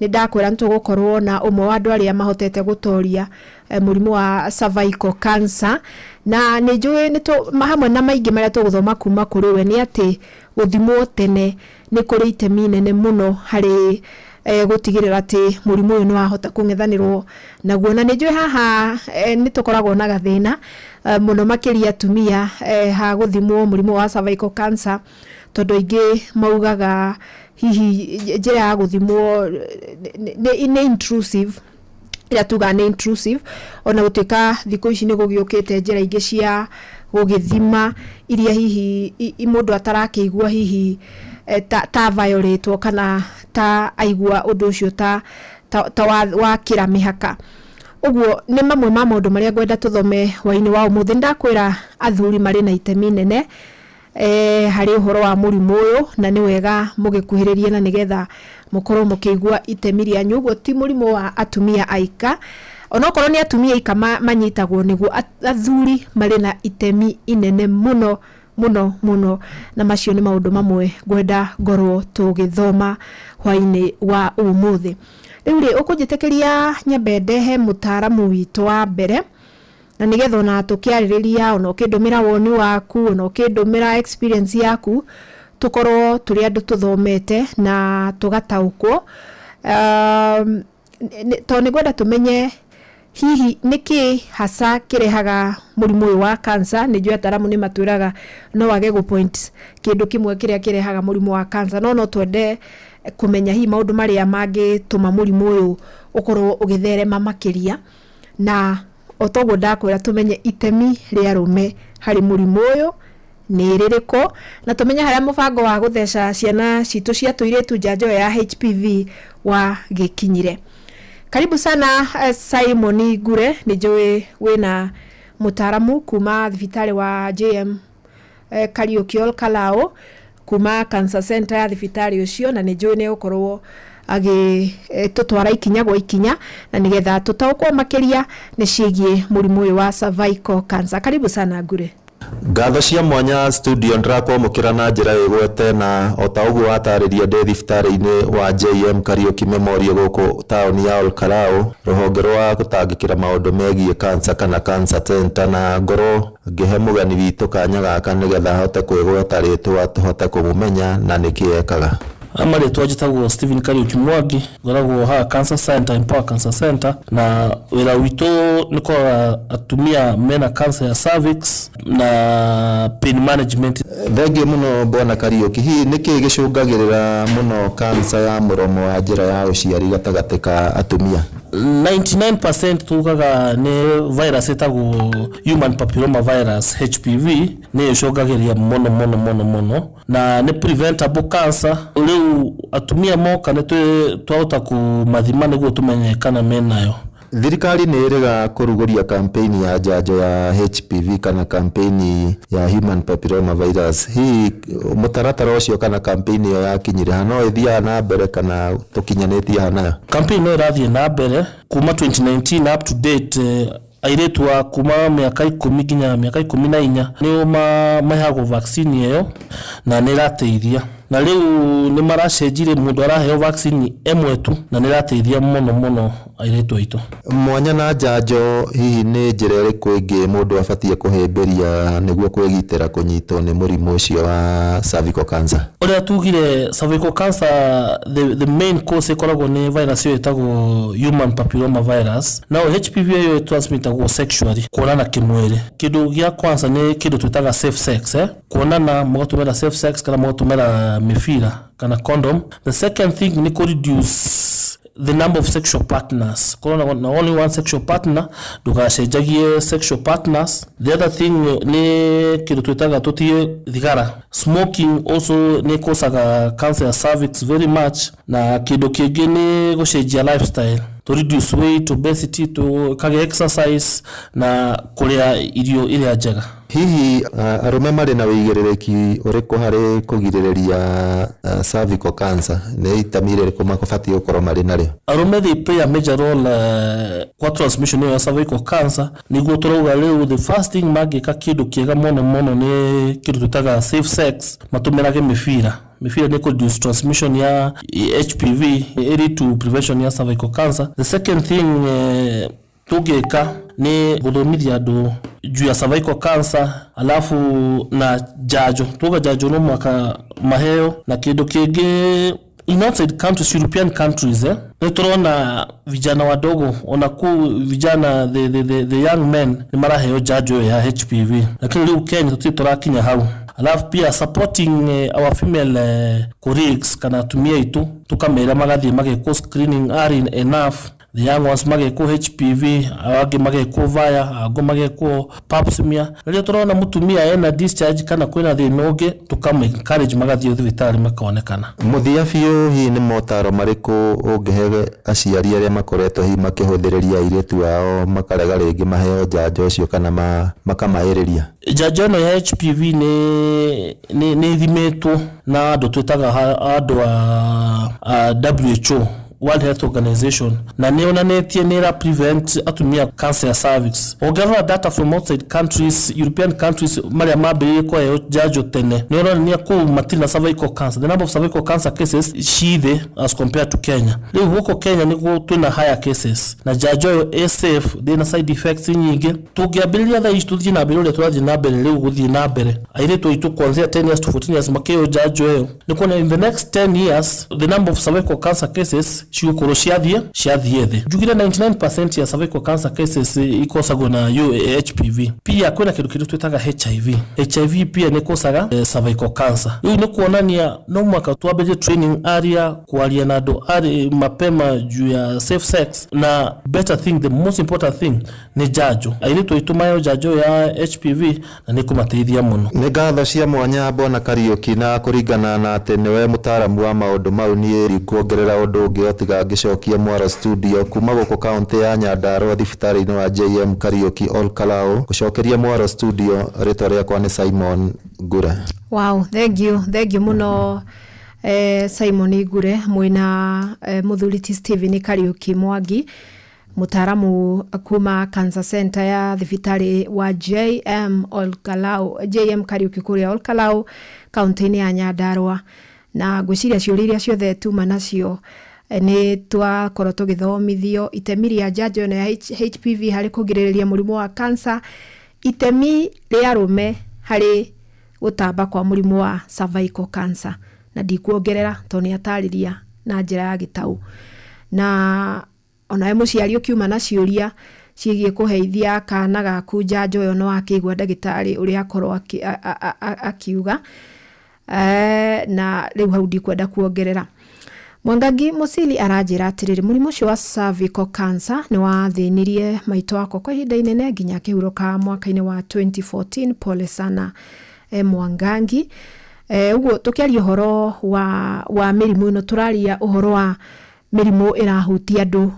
Nĩ ndakwĩra nĩ tũgũkorwo na ũmwe wa andũ arĩa mahotete gũtoria mũrimũ wa cervical cancer, na nĩ njũĩ hamwe na maingĩ marĩa tũgũthoma kuma kũrĩ we nĩ atĩ gũthimwo tene nĩ kũrĩ itemi inene mũno harĩ gũtigĩrĩra atĩ mũrimũ ũyũ nĩ wahota kũng'ethanĩrwo naguo. Na nĩ njũĩ haha nĩ tũkoragwo na gathĩna mũno makĩria atumia ha gũthimwo mũrimũ wa cervical cancer, tondũ aingĩ maugaga hihi njĩra ya gũthimwo nĩ intrusive, ĩrĩa tugaga nĩ intrusive, ona gũtuĩka thikũ ici nĩ gũgĩũkĩte njĩra ingĩ cia gũgĩthima iria hihi mũndũ atarakĩigua hihi ta violatwo kana ta aigua ũndũ ũcio ta wakĩra mĩhaka. Ũguo nĩ mamwe ma maũndũ marĩa ngwenda tũthome hwainĩ wa ũmũthĩ. Ndakwĩra athuri marĩ na itemi inene harĩ ũhoro wa mũrimũ ũyũ, na nĩ wega mũgĩkuhĩrĩrie na nĩgetha mũkorwo mũkĩigua itemi rĩanyu. Ũguo ti mũrimũ wa atumia aika, onokorwo nĩ atumia aika manyitagwo nĩguo, athuri marĩ na itemi inene mũno mũno mũno, na macio nĩ maũndũ mamwe ngwenda ngorwo tũgĩthoma hwainĩ wa ũmũthĩ. Rĩu rĩ, ũkũnjĩtĩkĩria nyambe ndehe mũtaaramu witũ wa mbere, na nĩgetha ona tũkĩarĩrĩria, ona ũkĩndũmĩra woni waku, ona ũkĩndũmĩra experience yaku, tũkorwo tũrĩ andũ tũthomete na tũgataũkwo. Tondũ nĩ ngwenda tũmenye hihi nĩkĩ hasa kĩrehaga mũrimũ ũyũ wa cancer. Nĩ njũĩ ataramu nĩ matwĩraga no wage gũ point kĩndũ kĩmwe kĩrĩa kĩrehaga mũrimũ wa cancer, no twende kũmenya hihi maũndũ marĩa mangĩtũma mũrimũ ũyũ ũkorwo ũgĩtherema makĩria, na o toguo ndakwĩra tũmenye itemi rĩa arũme harĩ mũrimũ ũyũ nĩ rĩrĩkũ, na tũmenye harĩa mũbango wa gũtheca ciana citũ cia tũirĩtu njanjo ya HPV wa gĩkinyire. Karibu sana Simon Ngure, nĩ njũĩ wĩna mũtaaramu kuma thibitarĩ wa JM Kariuki Ol Kalou, kuma Cancer Center ya thibitarĩ ũcio, na nĩ njũĩ nĩ egũkorwo agĩtũtwara ikinya gwa ikinya na nĩgetha tũtaũkwo makĩria nĩ ciĩgiĩ mũrimũ ũyũ wa cervical cancer. Karibu sana Ngure. Ngatho cia mwanya studio, ndĩrakwamũkĩra na njĩra ĩgwete, na o ta ũguo watarĩria ndĩ thibitarĩ-inĩ wa JM Kariuki Memorial gũkũ taũni ya Ol Kalou, rũhonge rwa gũtangĩkĩra maũndũ megiĩ cancer kana cancer center, na ngorwo ngĩhe mũgeni witũ kanya gaka nĩgetha ahote kwĩgweta rĩtwa tũhote kũmũmenya na nĩkĩ ekaga. Marĩtwa njĩtagwo Stephen Kariuki Mwangi, ngoragwo haha Cancer Center, Empower Cancer Center, na wĩra witũ nĩ kũrora atumia mena cancer ya cervix na pain management. Thengiũ mũno bwana Kariuki, hihi nĩkĩ gĩcũngagĩrĩra mũno cancer ya mũromo wa njĩra ya ũciari gatagatĩ ka atumia? 99% tugaga nĩ virus ĩtagwo human papilloma virus, HPV, nĩ ĩcũngagĩrĩria mũno mũno mũno mũno, na nĩ preventable cancer. Rĩu atumia moka nĩ twahota kũmathima nĩguo tũmenye kana menayo. Thirikari nĩ ĩrĩga kũrugũria kampeni ya njanjo ya HPV kana kampeni ya human papilloma virus. Hihi mũtaratara ũcio kana kampeni ĩyo yakinyire ha? No ĩthiaga na mbere kana tũkinyanĩtie ha nayo? Campaign no ĩrathiĩ na mbere kuma 2019 up to date. Airĩtu a kuma mĩaka 10 nginya mĩaka 14 nĩo maheagwo vaccine ĩyo, na nĩ ĩrateithia, na rĩu nĩ maracenjirie, mũndũ araheo vaccine ĩmwe tu, na nĩ ĩrateithia mũno mũno airĩtu aitũ. Mwanya na njanjo, hihi nĩ njĩra ĩrĩkũ ĩngĩ mũndũ abatiĩ kũhĩmbĩria nĩguo kwĩgitĩra kũnyitwo nĩ mũrimũ ũcio wa cervical cancer? Ũrĩa tugire, cervical cancer the main cause ĩkoragwo nĩ virus ĩyo ĩtagwo human papilloma virus. Now HPV ĩyo ĩtransmitagwo sexually, kuonana kĩmwĩrĩ. Kĩndũ gĩa kwanza nĩ kĩndũ twĩtaga safe sex, eh? Kuonana mũgatũmĩra safe sex kana mũgatũmĩra mĩbira kana condom. The second thing nĩ kũ reduce the number of sexual partners, korwo na only one sexual partner, ndũgacenjagie sexual partners. The other thing nĩ kĩndũ twĩtaga tũtige thigara. Smoking also nĩ causaga cancer ya cervix very much. Na kĩndũ kĩngĩ nĩ gũcenjia lifestyle, to reduce weight, obesity, tũkage exercise na kũrĩa irio iria njega. Hihi arũme marĩ na wĩigĩrĩrĩki ũrĩkũ harĩ kũgirĩrĩria cervical cancer? Nĩ itemi rĩrĩkũ mabatiĩ gũkorwo marĩ narĩo? Arũme, they play a major role kwa transmission ĩyo ya cervical cancer. Niguo tũrauga rĩu the first thing mangĩka, kĩndũ kĩega mũno mũno, nĩ kĩndũ twĩtaga safe sex, matũmĩrage mĩbira. Mĩbira nĩ reduce transmission ya HPV, ĩrĩ to prevention ya cervical cancer. The second thing tũngĩka nĩ gũthomithia andũ juu ya cervical cancer, alafu na njanjo. Tuga njanjo no mwaka maheo. Na kĩndũ kĩngĩ, in outside countries, European countries, nĩ tũrona vijana wadogo, ona ku vijana, the young men nĩ maraheo njanjo ĩyo ya HPV, lakini rĩu Kenya tũtirĩ tũrakinya hau. Alafu pia supporting our female colleagues kana atumia aitũ, tũkamera magathiĩ magekwo screening early enough, the young ones magekwo HPV, angĩ magekwo vaya, angĩ magekwo pap smear. Rĩrĩa tũrona mũtumia ena discharge kana kwĩna thĩna ũngĩ, tũkama encourage magathiĩ thibitarĩ makonekana. Mũthia biũ, hihi nĩ motaro marĩkũ ũngĩhe aciari arĩa makoretwo hihi makĩhũthĩrĩria airĩtu ao makarega rĩngĩ maheo njanjo ũcio kana makamaĩrĩria? Njanjo ĩno ya HPV nĩ ithimĩtwo na andũ twĩtaga andũ a WHO, World Health Organization, na nĩ yonanĩtie nĩ ĩra prevent atumia cancer ya cervix. Ũngĩrora data from outside countries, European countries, marĩa mambĩrĩirie kũheo njanjo tene, nĩ ũronania kũu matirĩ na cervical cancer, the number of cervical cancer cases ci thĩ as compared to Kenya. Rĩu gũkũ Kenya nĩguo twĩna higher cases, na njanjo ĩyo ĩ safe, ndĩna side effects nyingĩ. Tũngĩambĩrĩria thaa ici, tũthiĩ na mbere ũrĩa tũrathiĩ na mbere rĩu, gũthiĩ na mbere airĩtu aitũ kuanzia 10 years to 14 years makĩheo njanjo ĩyo, nĩ kuona in the next 10 years the number of cervical cancer cases cigũkorwo ciathiĩ thĩ. Njugire 99% ya cervical cancer cases ikosagwo na HPV. Pia kwĩna kĩndũ kĩrĩa twĩtaga HIV. HIV pia nĩ ĩkosaga cervical cancer. Rĩu nĩ kuonania no mwaka twambĩrĩrie training area, kwaria na andũ arĩ mapema juu ya safe sex, na better thing, the most important thing, nĩ njanjo. Airĩtu aitũ maheo njanjo ya HPV na nĩ kũmateithia mũno. Nĩ ngatho cia mwanya, Bwana Kariũki, na kũringana na atĩ nĩwe mũtaaramu wa maũndũ mau, niĩ kuongerera ũndũ ũngĩ o tiga ngĩcokia mwaro studio kuma gũkũ kaũntĩ ya Nyandarua, thibitarĩ-inĩ wa JM Kariũki Ol Kalou. Gũcokeria mwaro studio, rĩtwa rĩakwa nĩ Simon Ngure. Wow, thank you, thank you muno, Simon Ngure mwina muthuri ti Stephen Kariuki Mwangi, mutaaramu kuma Cancer Center ya thibitarĩ wa JM Olkalau, JM Kariuki kũrĩa Olkalau, kaunti-inĩ ya Nyandarua. Na ngwĩciria ciũria iria ciothe tuma nacio, nĩ twakorwo tũgĩthomithio itemi rĩa njanjo ĩno ya HPV harĩ kũgirĩrĩria mũrimũ wa cancer, itemi rĩa arũme harĩ gũtamba kwa mũrimũ wa cervical cancer, na ndikuongerera tondũ nĩ atarĩria na njĩra ya gĩtaũ. Na onawe mũciari ũkiuma na ciũria ciĩgiĩ kũheithia kana gaku njanjo ĩyo, no akĩigua ndagĩtarĩ ũrĩa akorwo akiuga. Na rĩu hau ndikwenda kuongerera. Mwangangi Musili aranjĩra atĩrĩrĩ, mũrimũ ũcio wa cervical cancer nĩ wathĩnirie maitũ wakwa kwa ihinda inene nginya akĩhurũka mwaka-inĩ wa 2014. Pole sana, Mwangangi. Ũguo tũkĩaria ũhoro wa mĩrimũ ĩno, tũraria ũhoro wa mĩrimũ ĩrahutia andũ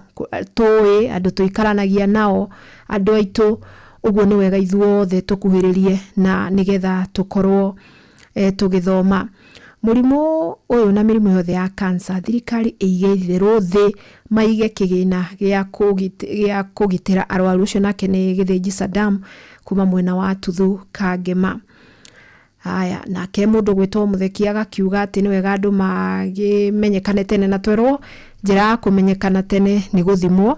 tũĩ, andũ tũikaranagia nao, andũ aitũ. Ũguo nĩ wega ithuothe tũkuhĩrĩrie na nĩgetha tũkorwo tũgĩthoma mũrimũ ũyũ na mĩrimũ yothe ya cancer. Thirikari ĩige itherũ thĩ, maige kĩgĩna gĩa kũgitĩra arwaru. Ũcio nake nĩ Gĩthĩnji Saddam kuma mwena wa Tuthu Kangema. Haya, nake mũndũ gwĩtwo Mũtheki agakiuga atĩ nĩ wega andũ magĩmenyekane tene, na twerwo njĩra ya kũmenyekana tene nĩ gũthimwo.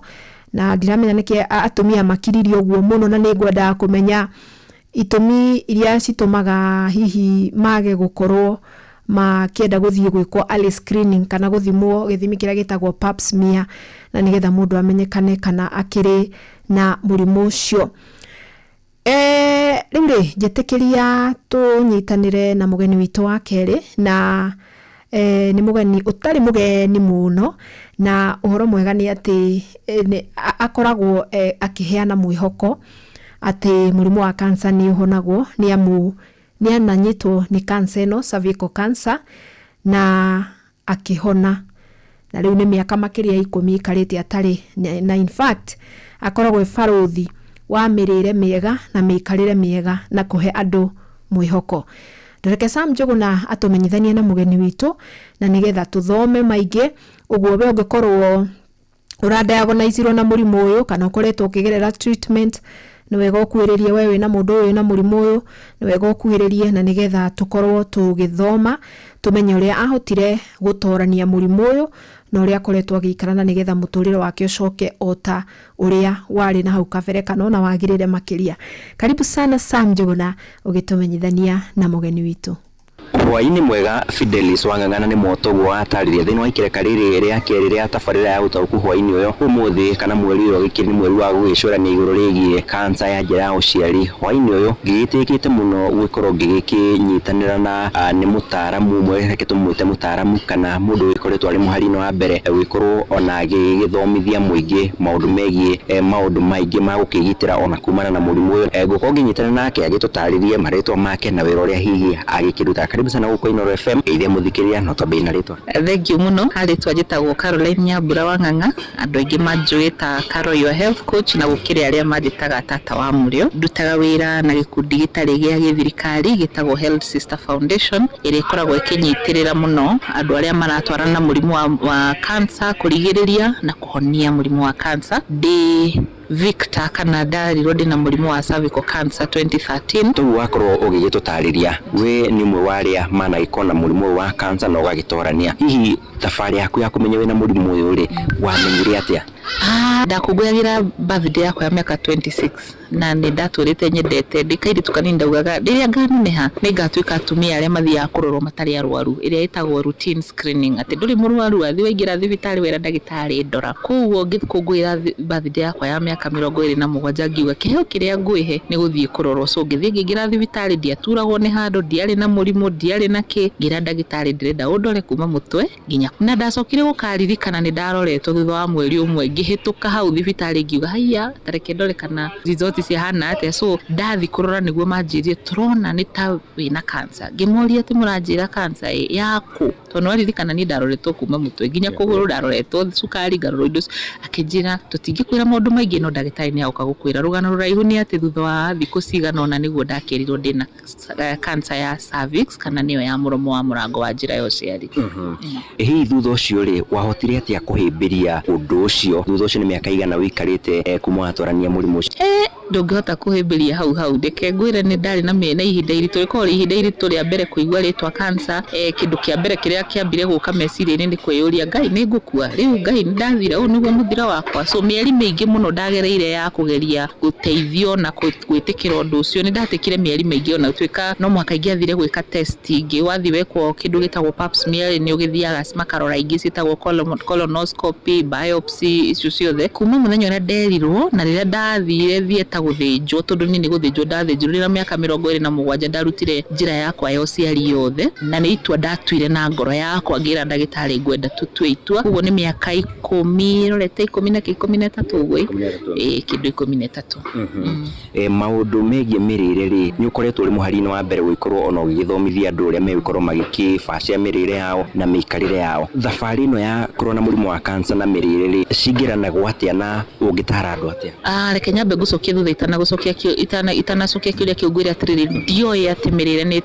Na ndiramenya nĩkĩ atumia makiririe ũguo mũno, na nĩ ngwendaga kũmenya itũmi iria citũmaga hihi mage gũkorwo makĩenda gũthiĩ gwĩkwo early screening kana gũthimwo gĩthimi kĩrĩa gĩtagwo pap smear, na nĩgetha mũndũ amenyekane kana akĩrĩ na mũrimũ ũcio. Rĩu rĩ, njĩtĩkĩria tũnyitanĩre na mũgeni witũ wa kerĩ, na nĩ mũgeni ũtarĩ mũgeni mũno, na ũhoro mwega nĩ atĩ akoragwo akĩheana mwĩhoko atĩ mũrimũ wa cancer nĩ ũhonagwo, nĩ amu nĩ ananyitwo nĩ cancer ĩno, cervical cancer, na akĩhona, na rĩu nĩ mĩaka makĩria ya 10 ikarĩte atarĩ na in fact akoragwo e barũthi wa mĩrĩre mĩega na mĩikarĩre mĩega na kũhe andũ mwĩhoko. Reke Sam Njũgũna atũmenyithanie na mũgeni witũ na nĩgetha tũthome maingĩ ũguo we ũngĩkorwo ũradiagnoseirwo na mũrimũ ũyũ kana ũkoretwo ũkĩgerera treatment, nĩ wega ũkuhĩrĩrie. We wĩna mũndũ ũyũ wĩna mũrimũ ũyũ, nĩ wega ũkuhĩrĩrie na nĩgetha tũkorwo tũgĩthoma tũmenye ũrĩa ahotire gũtorania mũrimũ ũyũ na ũrĩa akoretwo agĩikara na nĩgetha mũtũrĩre wake ũcoke o ta ũrĩa warĩ na hau kabere kana ona wagĩrĩre makĩria. Karibu sana Sam Njũgũna ũgĩtũmenyithania na mũgeni witũ. Hwaĩ-inĩ mwega Fidelis Wang'ang'ana nĩ motoguo watarĩria thĩinĩ wa ikereka rĩrĩ rĩa kerĩ rĩa tabarĩra ya ũtaũku hwaĩ-inĩ ũyũ. Ũmũthĩ kana mweri ũyũ gĩkĩrĩ nĩ mweri wa gũgĩcũrania igũrũ rĩgiĩ kansa ya njĩra ya ũciari. Hwaĩ-inĩ ũyũ ngĩgĩtĩkĩte mũno gũgĩkorwo ngĩgĩkĩnyitanĩra na nĩ mũtaaramu ũmwe, reke tũmwĩte mũtaaramu kana mũndũ ũgĩkoretwo arĩ mũhari-inĩ wa mbere gũgĩkorwo ona agĩgĩthomithia mũingĩ maũndũ megiĩ maũndũ maingĩ ma gũkĩgitĩra ona kumana na mũrimũ ũyũ. Ngũkorwo ngĩnyitana nake agĩtũtarĩrie marĩtwa make na wĩra ũrĩa hihi agĩkĩrutaga. Karibu sana gũkũ Inooro FM. Geithia mũthikĩrĩria no twambĩrĩrie na rĩtwa. Thank you mũno. Harĩtwa njĩtagwo Caroline Nyambura wa Ng'ang'a. Andũ aingĩ manjũĩ ta Carol your health coach, na gũkĩrĩ arĩa manjĩtaga tata wa mũrĩo. Ndutaga wĩra na gĩkundi gĩtarĩ gĩa gĩthirikari gĩtagwo Health Sister Foundation, ĩrĩa ĩkoragwo ĩkĩnyitĩrĩra mũno andũ arĩa maratwarana na mũrimũ wa cancer, kũrigĩrĩria na kũhonia mũrimũ wa cancer. Ndĩ Victor kana ndarirwo ndĩna mũrimũ wa cervical cancer 2013. Tũu wakorwo ũgĩgĩtũtarĩria we nĩ ũmwe wa arĩa managĩkorwo na mũrimũ ũyũ wa cancer na ũgagĩtorania. Hihi thabarĩ yaku ya kũmenya wĩna mũrimũ ũyũ rĩ, wamenyire atĩa? Ndakũngũyagĩra birthday yakwa ya mĩaka 26 na nĩ ndatũrĩte nyendete ndĩ kairĩtu kanini, ndaugaga rĩrĩa nganeneha nĩ ngatuĩka atumia arĩa mathiaga kũrorwo matarĩ arwaru, ĩrĩa ĩtagwo routine screening, atĩ ndũrĩ mũrwaru, wathiĩ waingĩra thibitarĩ wera ndagĩtarĩ ndora. Koguo ngĩkũngũĩra birthday yakwa ya mĩaka 27, ngiuga kĩheo kĩrĩa ngwĩhe nĩ gũthiĩ kũrorwo. So ngĩthiĩ ngĩingĩra thibitarĩ, ndiaturagwo nĩ handũ, ndiarĩ na mũrimũ, ndiarĩ na kĩ. Ngĩra ndagĩtarĩ ndĩrenda ũndore kuma mũtwe nginya, na ndacokire gũkaririkana nĩ ndaroretwo thutha wa mweri ũmwe. Ngĩhĩtũka hau thibitarĩ ngiuga haiya, tareke ndore kana result ciahana atĩa. So ndathi kũrora nĩguo manjĩrire tũrona nĩ ta wĩna cancer. Ngĩmoria atĩ mũranjĩra cancer ĩ yakũ, tondũ waririkana niĩ ndaroretwo kuma mũtwe nginya kũgũrũ, ndaroretwo cukari, ngarorwo indo. Akĩnjĩra tũtingĩkwĩra maũndũ maingĩ, no ndagĩtarĩ nĩ agoka gũkwĩra. Rũgano rũraihu nĩ atĩ thutha wa thikũ cigana ũna nĩguo ndakĩrirwo ndĩna cancer ya cervix, kana nĩyo ya mũromo wa mũrango wa njĩra ya ũciari. Hihi thutha ũcio rĩ, wahotire atĩa kũhĩmbĩria ũndũ ũcio? Thutha ũcio nĩ mĩaka igana ũikarĩte kuma watwarania mũrimũ ũcio? Ndũngĩhota kũhĩmbĩria hau hau. Ndeke ngwĩre nĩ ndarĩ na ihinda iritũ, rĩkoragwo rĩ ihinda iritũ rĩa mbere kũigua rĩtwa cancer. Kĩndũ kĩa mbere kĩrĩa kĩambire gũka meciria-inĩ nĩ kwĩyũria, Ngai, nĩ ngũkua rĩu? Ngai, nĩ ndathira? Ũyũ nĩguo mũthira wakwa? So mĩeri mĩingĩ mũno ndagereire ya kũgeria gũteithio na gwĩtĩkĩra ũndũ ũcio. Nĩ ndatĩkire mĩeri mĩingĩ, ona gũtuĩka no mũhaka ingĩathire gwĩka test ingĩ. Wathiĩ wekwo kĩndũ gĩtagwo pap smear, nĩ ũgĩthiaga makarora ingĩ ciĩtagwo colonoscopy, biopsy, icio ciothe. Kuma mũthenya ũrĩa nderirwo na rĩrĩa ndathire thieta gũthĩnjwo, tondũ niĩ nĩ gũthĩnjwo ndathĩnjirwo ndĩna mĩaka 27, ndarutire njĩra yakwa ya ũciari yothe, na nĩ itua ndatuire na ngoro yakwa. Ngĩra ndagĩtarĩ ngwenda tũtue itua. Koguo nĩ mĩaka 10 rorete 10 na 13 ũguo, ĩ kĩndũ 13. Maũndũ megiĩ mĩrĩre rĩ, nĩ ũkoretwo ũrĩ mũhari-inĩ wa mbere gũgĩkorwo ona ũgĩgĩthomithia andũ ũrĩa megũkorwo magĩkĩbacia mĩrĩre yao na mĩikarĩre yao. Thabarĩ ĩno ya kũrũa na mũrimũ wa cancer na mĩrĩre rĩ, cingĩranagwo atĩa na ũngĩtara andũ atĩa? Reke nyambe ngũcokie thutha itanacokia kĩũria kĩu, ngwĩre atĩrĩrĩ, ndioĩ atĩ mĩrĩre nĩ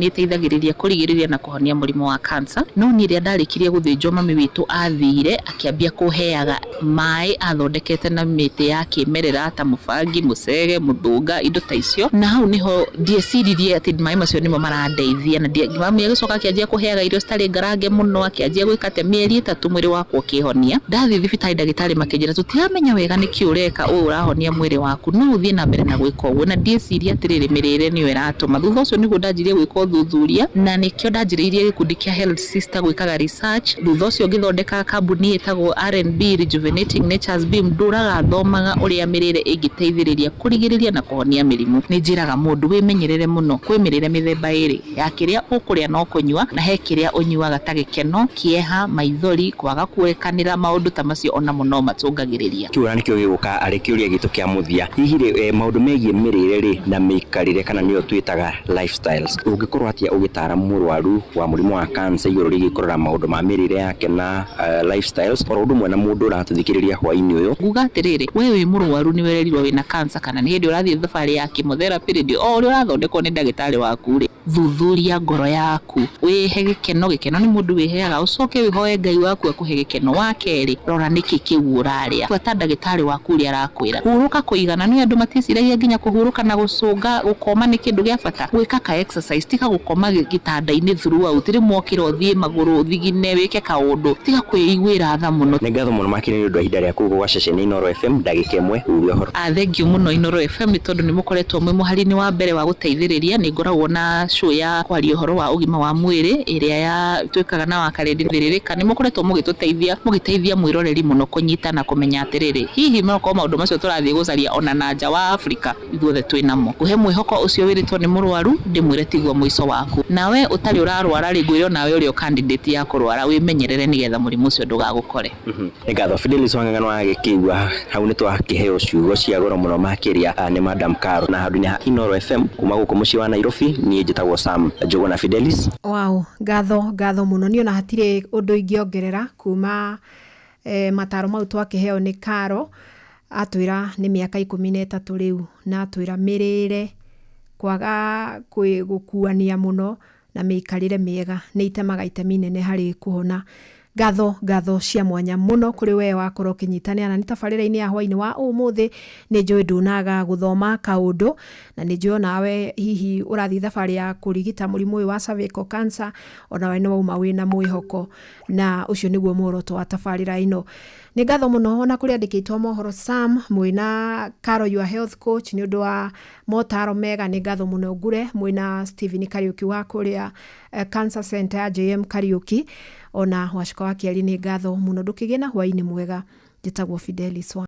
ĩteithagĩrĩria kũrigĩrĩria na kũhonia mũrimũ wa cancer. No niĩ rĩrĩa ndarĩkirie gũthĩnjwo, mami witũ athire akĩambia kũheaga maĩ athondekete na mĩtĩ ya kĩmerera ta mũbangi, mũcege, mũthũnga, indo ta icio, na hau niho ndieciririe atĩ maĩ macio nĩmo marandeithia. Na mami agĩcoka akĩanjia kũheaga irio citarĩ ngarange mũno, akĩanjia gwĩka atĩa. Mĩeri 3 mwĩrĩ wakwa ũkĩhonia. Ndathiĩ thibitarĩ, ndagĩtarĩ makĩnjĩra tũtiramenya wega nĩkĩ ũreka ũũ ũrahonia mwĩrĩ waku, no ũthiĩ na mbere na gwĩka ũguo. Na ndieciria atĩrĩrĩ, mĩrĩre nĩyo ĩratũma. Thutha ũcio nĩguo ndanjirie gwĩka ũthuthuria, na nĩkĩo ndanjĩrĩirie gĩkundi kĩa Health Sister gwĩkaga research. Thutha ũcio ngĩthondeka kambuni ĩtagwo R&B Rejuvenating Nature's Beam. Ndũraga thomaga ũrĩa mĩrĩre ĩngĩteithĩrĩria kũrigĩrĩria na kũhonia mĩrimũ. Nĩ njĩraga mũndũ wĩmenyerere mũno. Kwĩ mĩrĩre mĩthemba ĩrĩ ya kĩrĩa ũkũrĩa na ũkũnyua, na he kĩrĩa ũnyuaga ta gĩkeno, kĩeha, maithori, kwaga kũrekanĩra, maũndũ ta macio. onamo no macũngagĩrĩria. Kĩu nĩkĩo gĩgũka arĩ kĩũria gitũ kĩa mũthia. Hihi rĩ, maũndũ megiĩ mĩrĩre rĩ na mĩikarĩre kana nĩyo twĩtaga lifestyles, ũngĩkorwo atĩa ũgĩtara mũrwaru wa mũrimũ wa cancer igũrũ rĩgiĩ kũrora maũndũ ma mĩrĩre yake na lifestyles, oro ũndũ ũmwe na mũndũ ũratũthikĩrĩria hwaĩ-inĩ ũyũ? Nguga atĩrĩrĩ, we wĩ mũrwaru nĩ wererirwo wĩna cancer kana nĩ hĩndĩ ũrathiĩ thabarĩ ya chemotherapy rĩ, o ũrĩa ũrathondekwo nĩ ndagĩtarĩ waku rĩ, thuthuria ngoro yaku, wĩhe gĩkeno. Gĩkeno nĩ mũndũ wĩheaga, ũcoke wĩhoe Ngai waku akũhe gĩkeno. Wa kerĩ, rora nĩkĩ kĩu ũrarĩa, buata ndagĩtarĩ waku ũrĩa arakwĩra. Hurũka kũigana, nĩ andũ maticiragia nginya kũhurũka na gũcũnga gũkoma nĩ kĩndũ gĩa bata. Gwĩka ka exercise, tiga gũkoma gĩtanda-inĩ throughout, rĩmwe ũkĩra ũthiĩ magũrũ, ũthigine, wĩke kaũndũ, tiga kwĩiguĩra tha mũno. Nĩ ngatho mũno makĩria nĩ ũndũ wa ihinda rĩaku gwa ceceni Inooro FM. Ndagĩka ĩmwe uge ũhoro. Thank you mũno Inooro FM, nĩ tondũ nĩ mũkoretwo mwĩ mũhari-inĩ wa mbere wa gũteithĩrĩria. Nĩ ngoragwo na show ya kwaria ũhoro wa ũgima wa mwĩrĩ ĩrĩa ya twĩkaga na wakarĩndi thĩrĩrĩka. Nĩ mũkoretwo mũgĩtũteithia, mũgĩteithia mwĩroreri mũno kũnyita na kũmenya atĩrĩrĩ, hihi nokorwo maũndũ macio tũrathiĩ gũcaria ona na nja wa Afrika ithuothe twĩ namo. Ngũhe mwĩhoko ũcio wĩrĩtwo nĩ mũrwaru, ndĩmwĩre tiguo mũico waku. Nawe ũtarĩ ũrarwara rĩ, ngwĩre onawe ũrĩ o candidate ya kũrwara, wĩmenyerere nĩgetha mũrimũ ũcio ndũgagũkore. Nĩ ngatho Fidelis Wang'ang'a wagĩkĩigua hau nĩ twakĩheo ciugo cia goro mũno makĩria nĩ Madam Caro na handũ-inĩ ha Inooro FM kuma gũkũ mũciĩ wa Nairobi. Niĩ njĩtagwo Sam Njũgũna Fidelis. Wow, ngatho ngatho mũno. Niĩ ona hatirĩ ũndũ ingĩongerera kuma mataro mau twakĩheo nĩ Karo. Atwĩra nĩ mĩaka 13 rĩu, na atwĩra mĩrĩre, kwaga gũkuania mũno na mĩikarĩre mĩega nĩ itemaga itemi inene harĩ kũhona. Ngatho ngatho cia mwanya mũno kũrĩ we wakorwo ũkĩnyitanĩra na nĩ tabarĩra-inĩ ya hwaĩ-inĩ wa ũmũthĩ. Nĩ njũĩ ndunaga gũthoma kaũndũ, na nĩ njũĩ onawe hihi ũrathiĩ thabarĩ ya kũrigita mũrimũ ũyũ wa cervical cancer, onawe nĩ wauma wĩna mwĩhoko, na ũcio nĩguo muoroto wa tabarĩra ĩno. Nĩ ngatho mũno ona kũrĩ andĩkĩtwo mohoro Sam mwĩna Caro your health coach nĩ ũndũ wa motaro mega. Nĩ ngatho mũno Ngure mwĩna Stephen Kariuki wa kũrĩa Cancer Center ya JM Kariuki, ona Wacika wa Kĩari. Nĩ ngatho mũno, ndũkĩgĩe na hwaĩ-inĩ mwega. Njĩtagwo Fidelis wa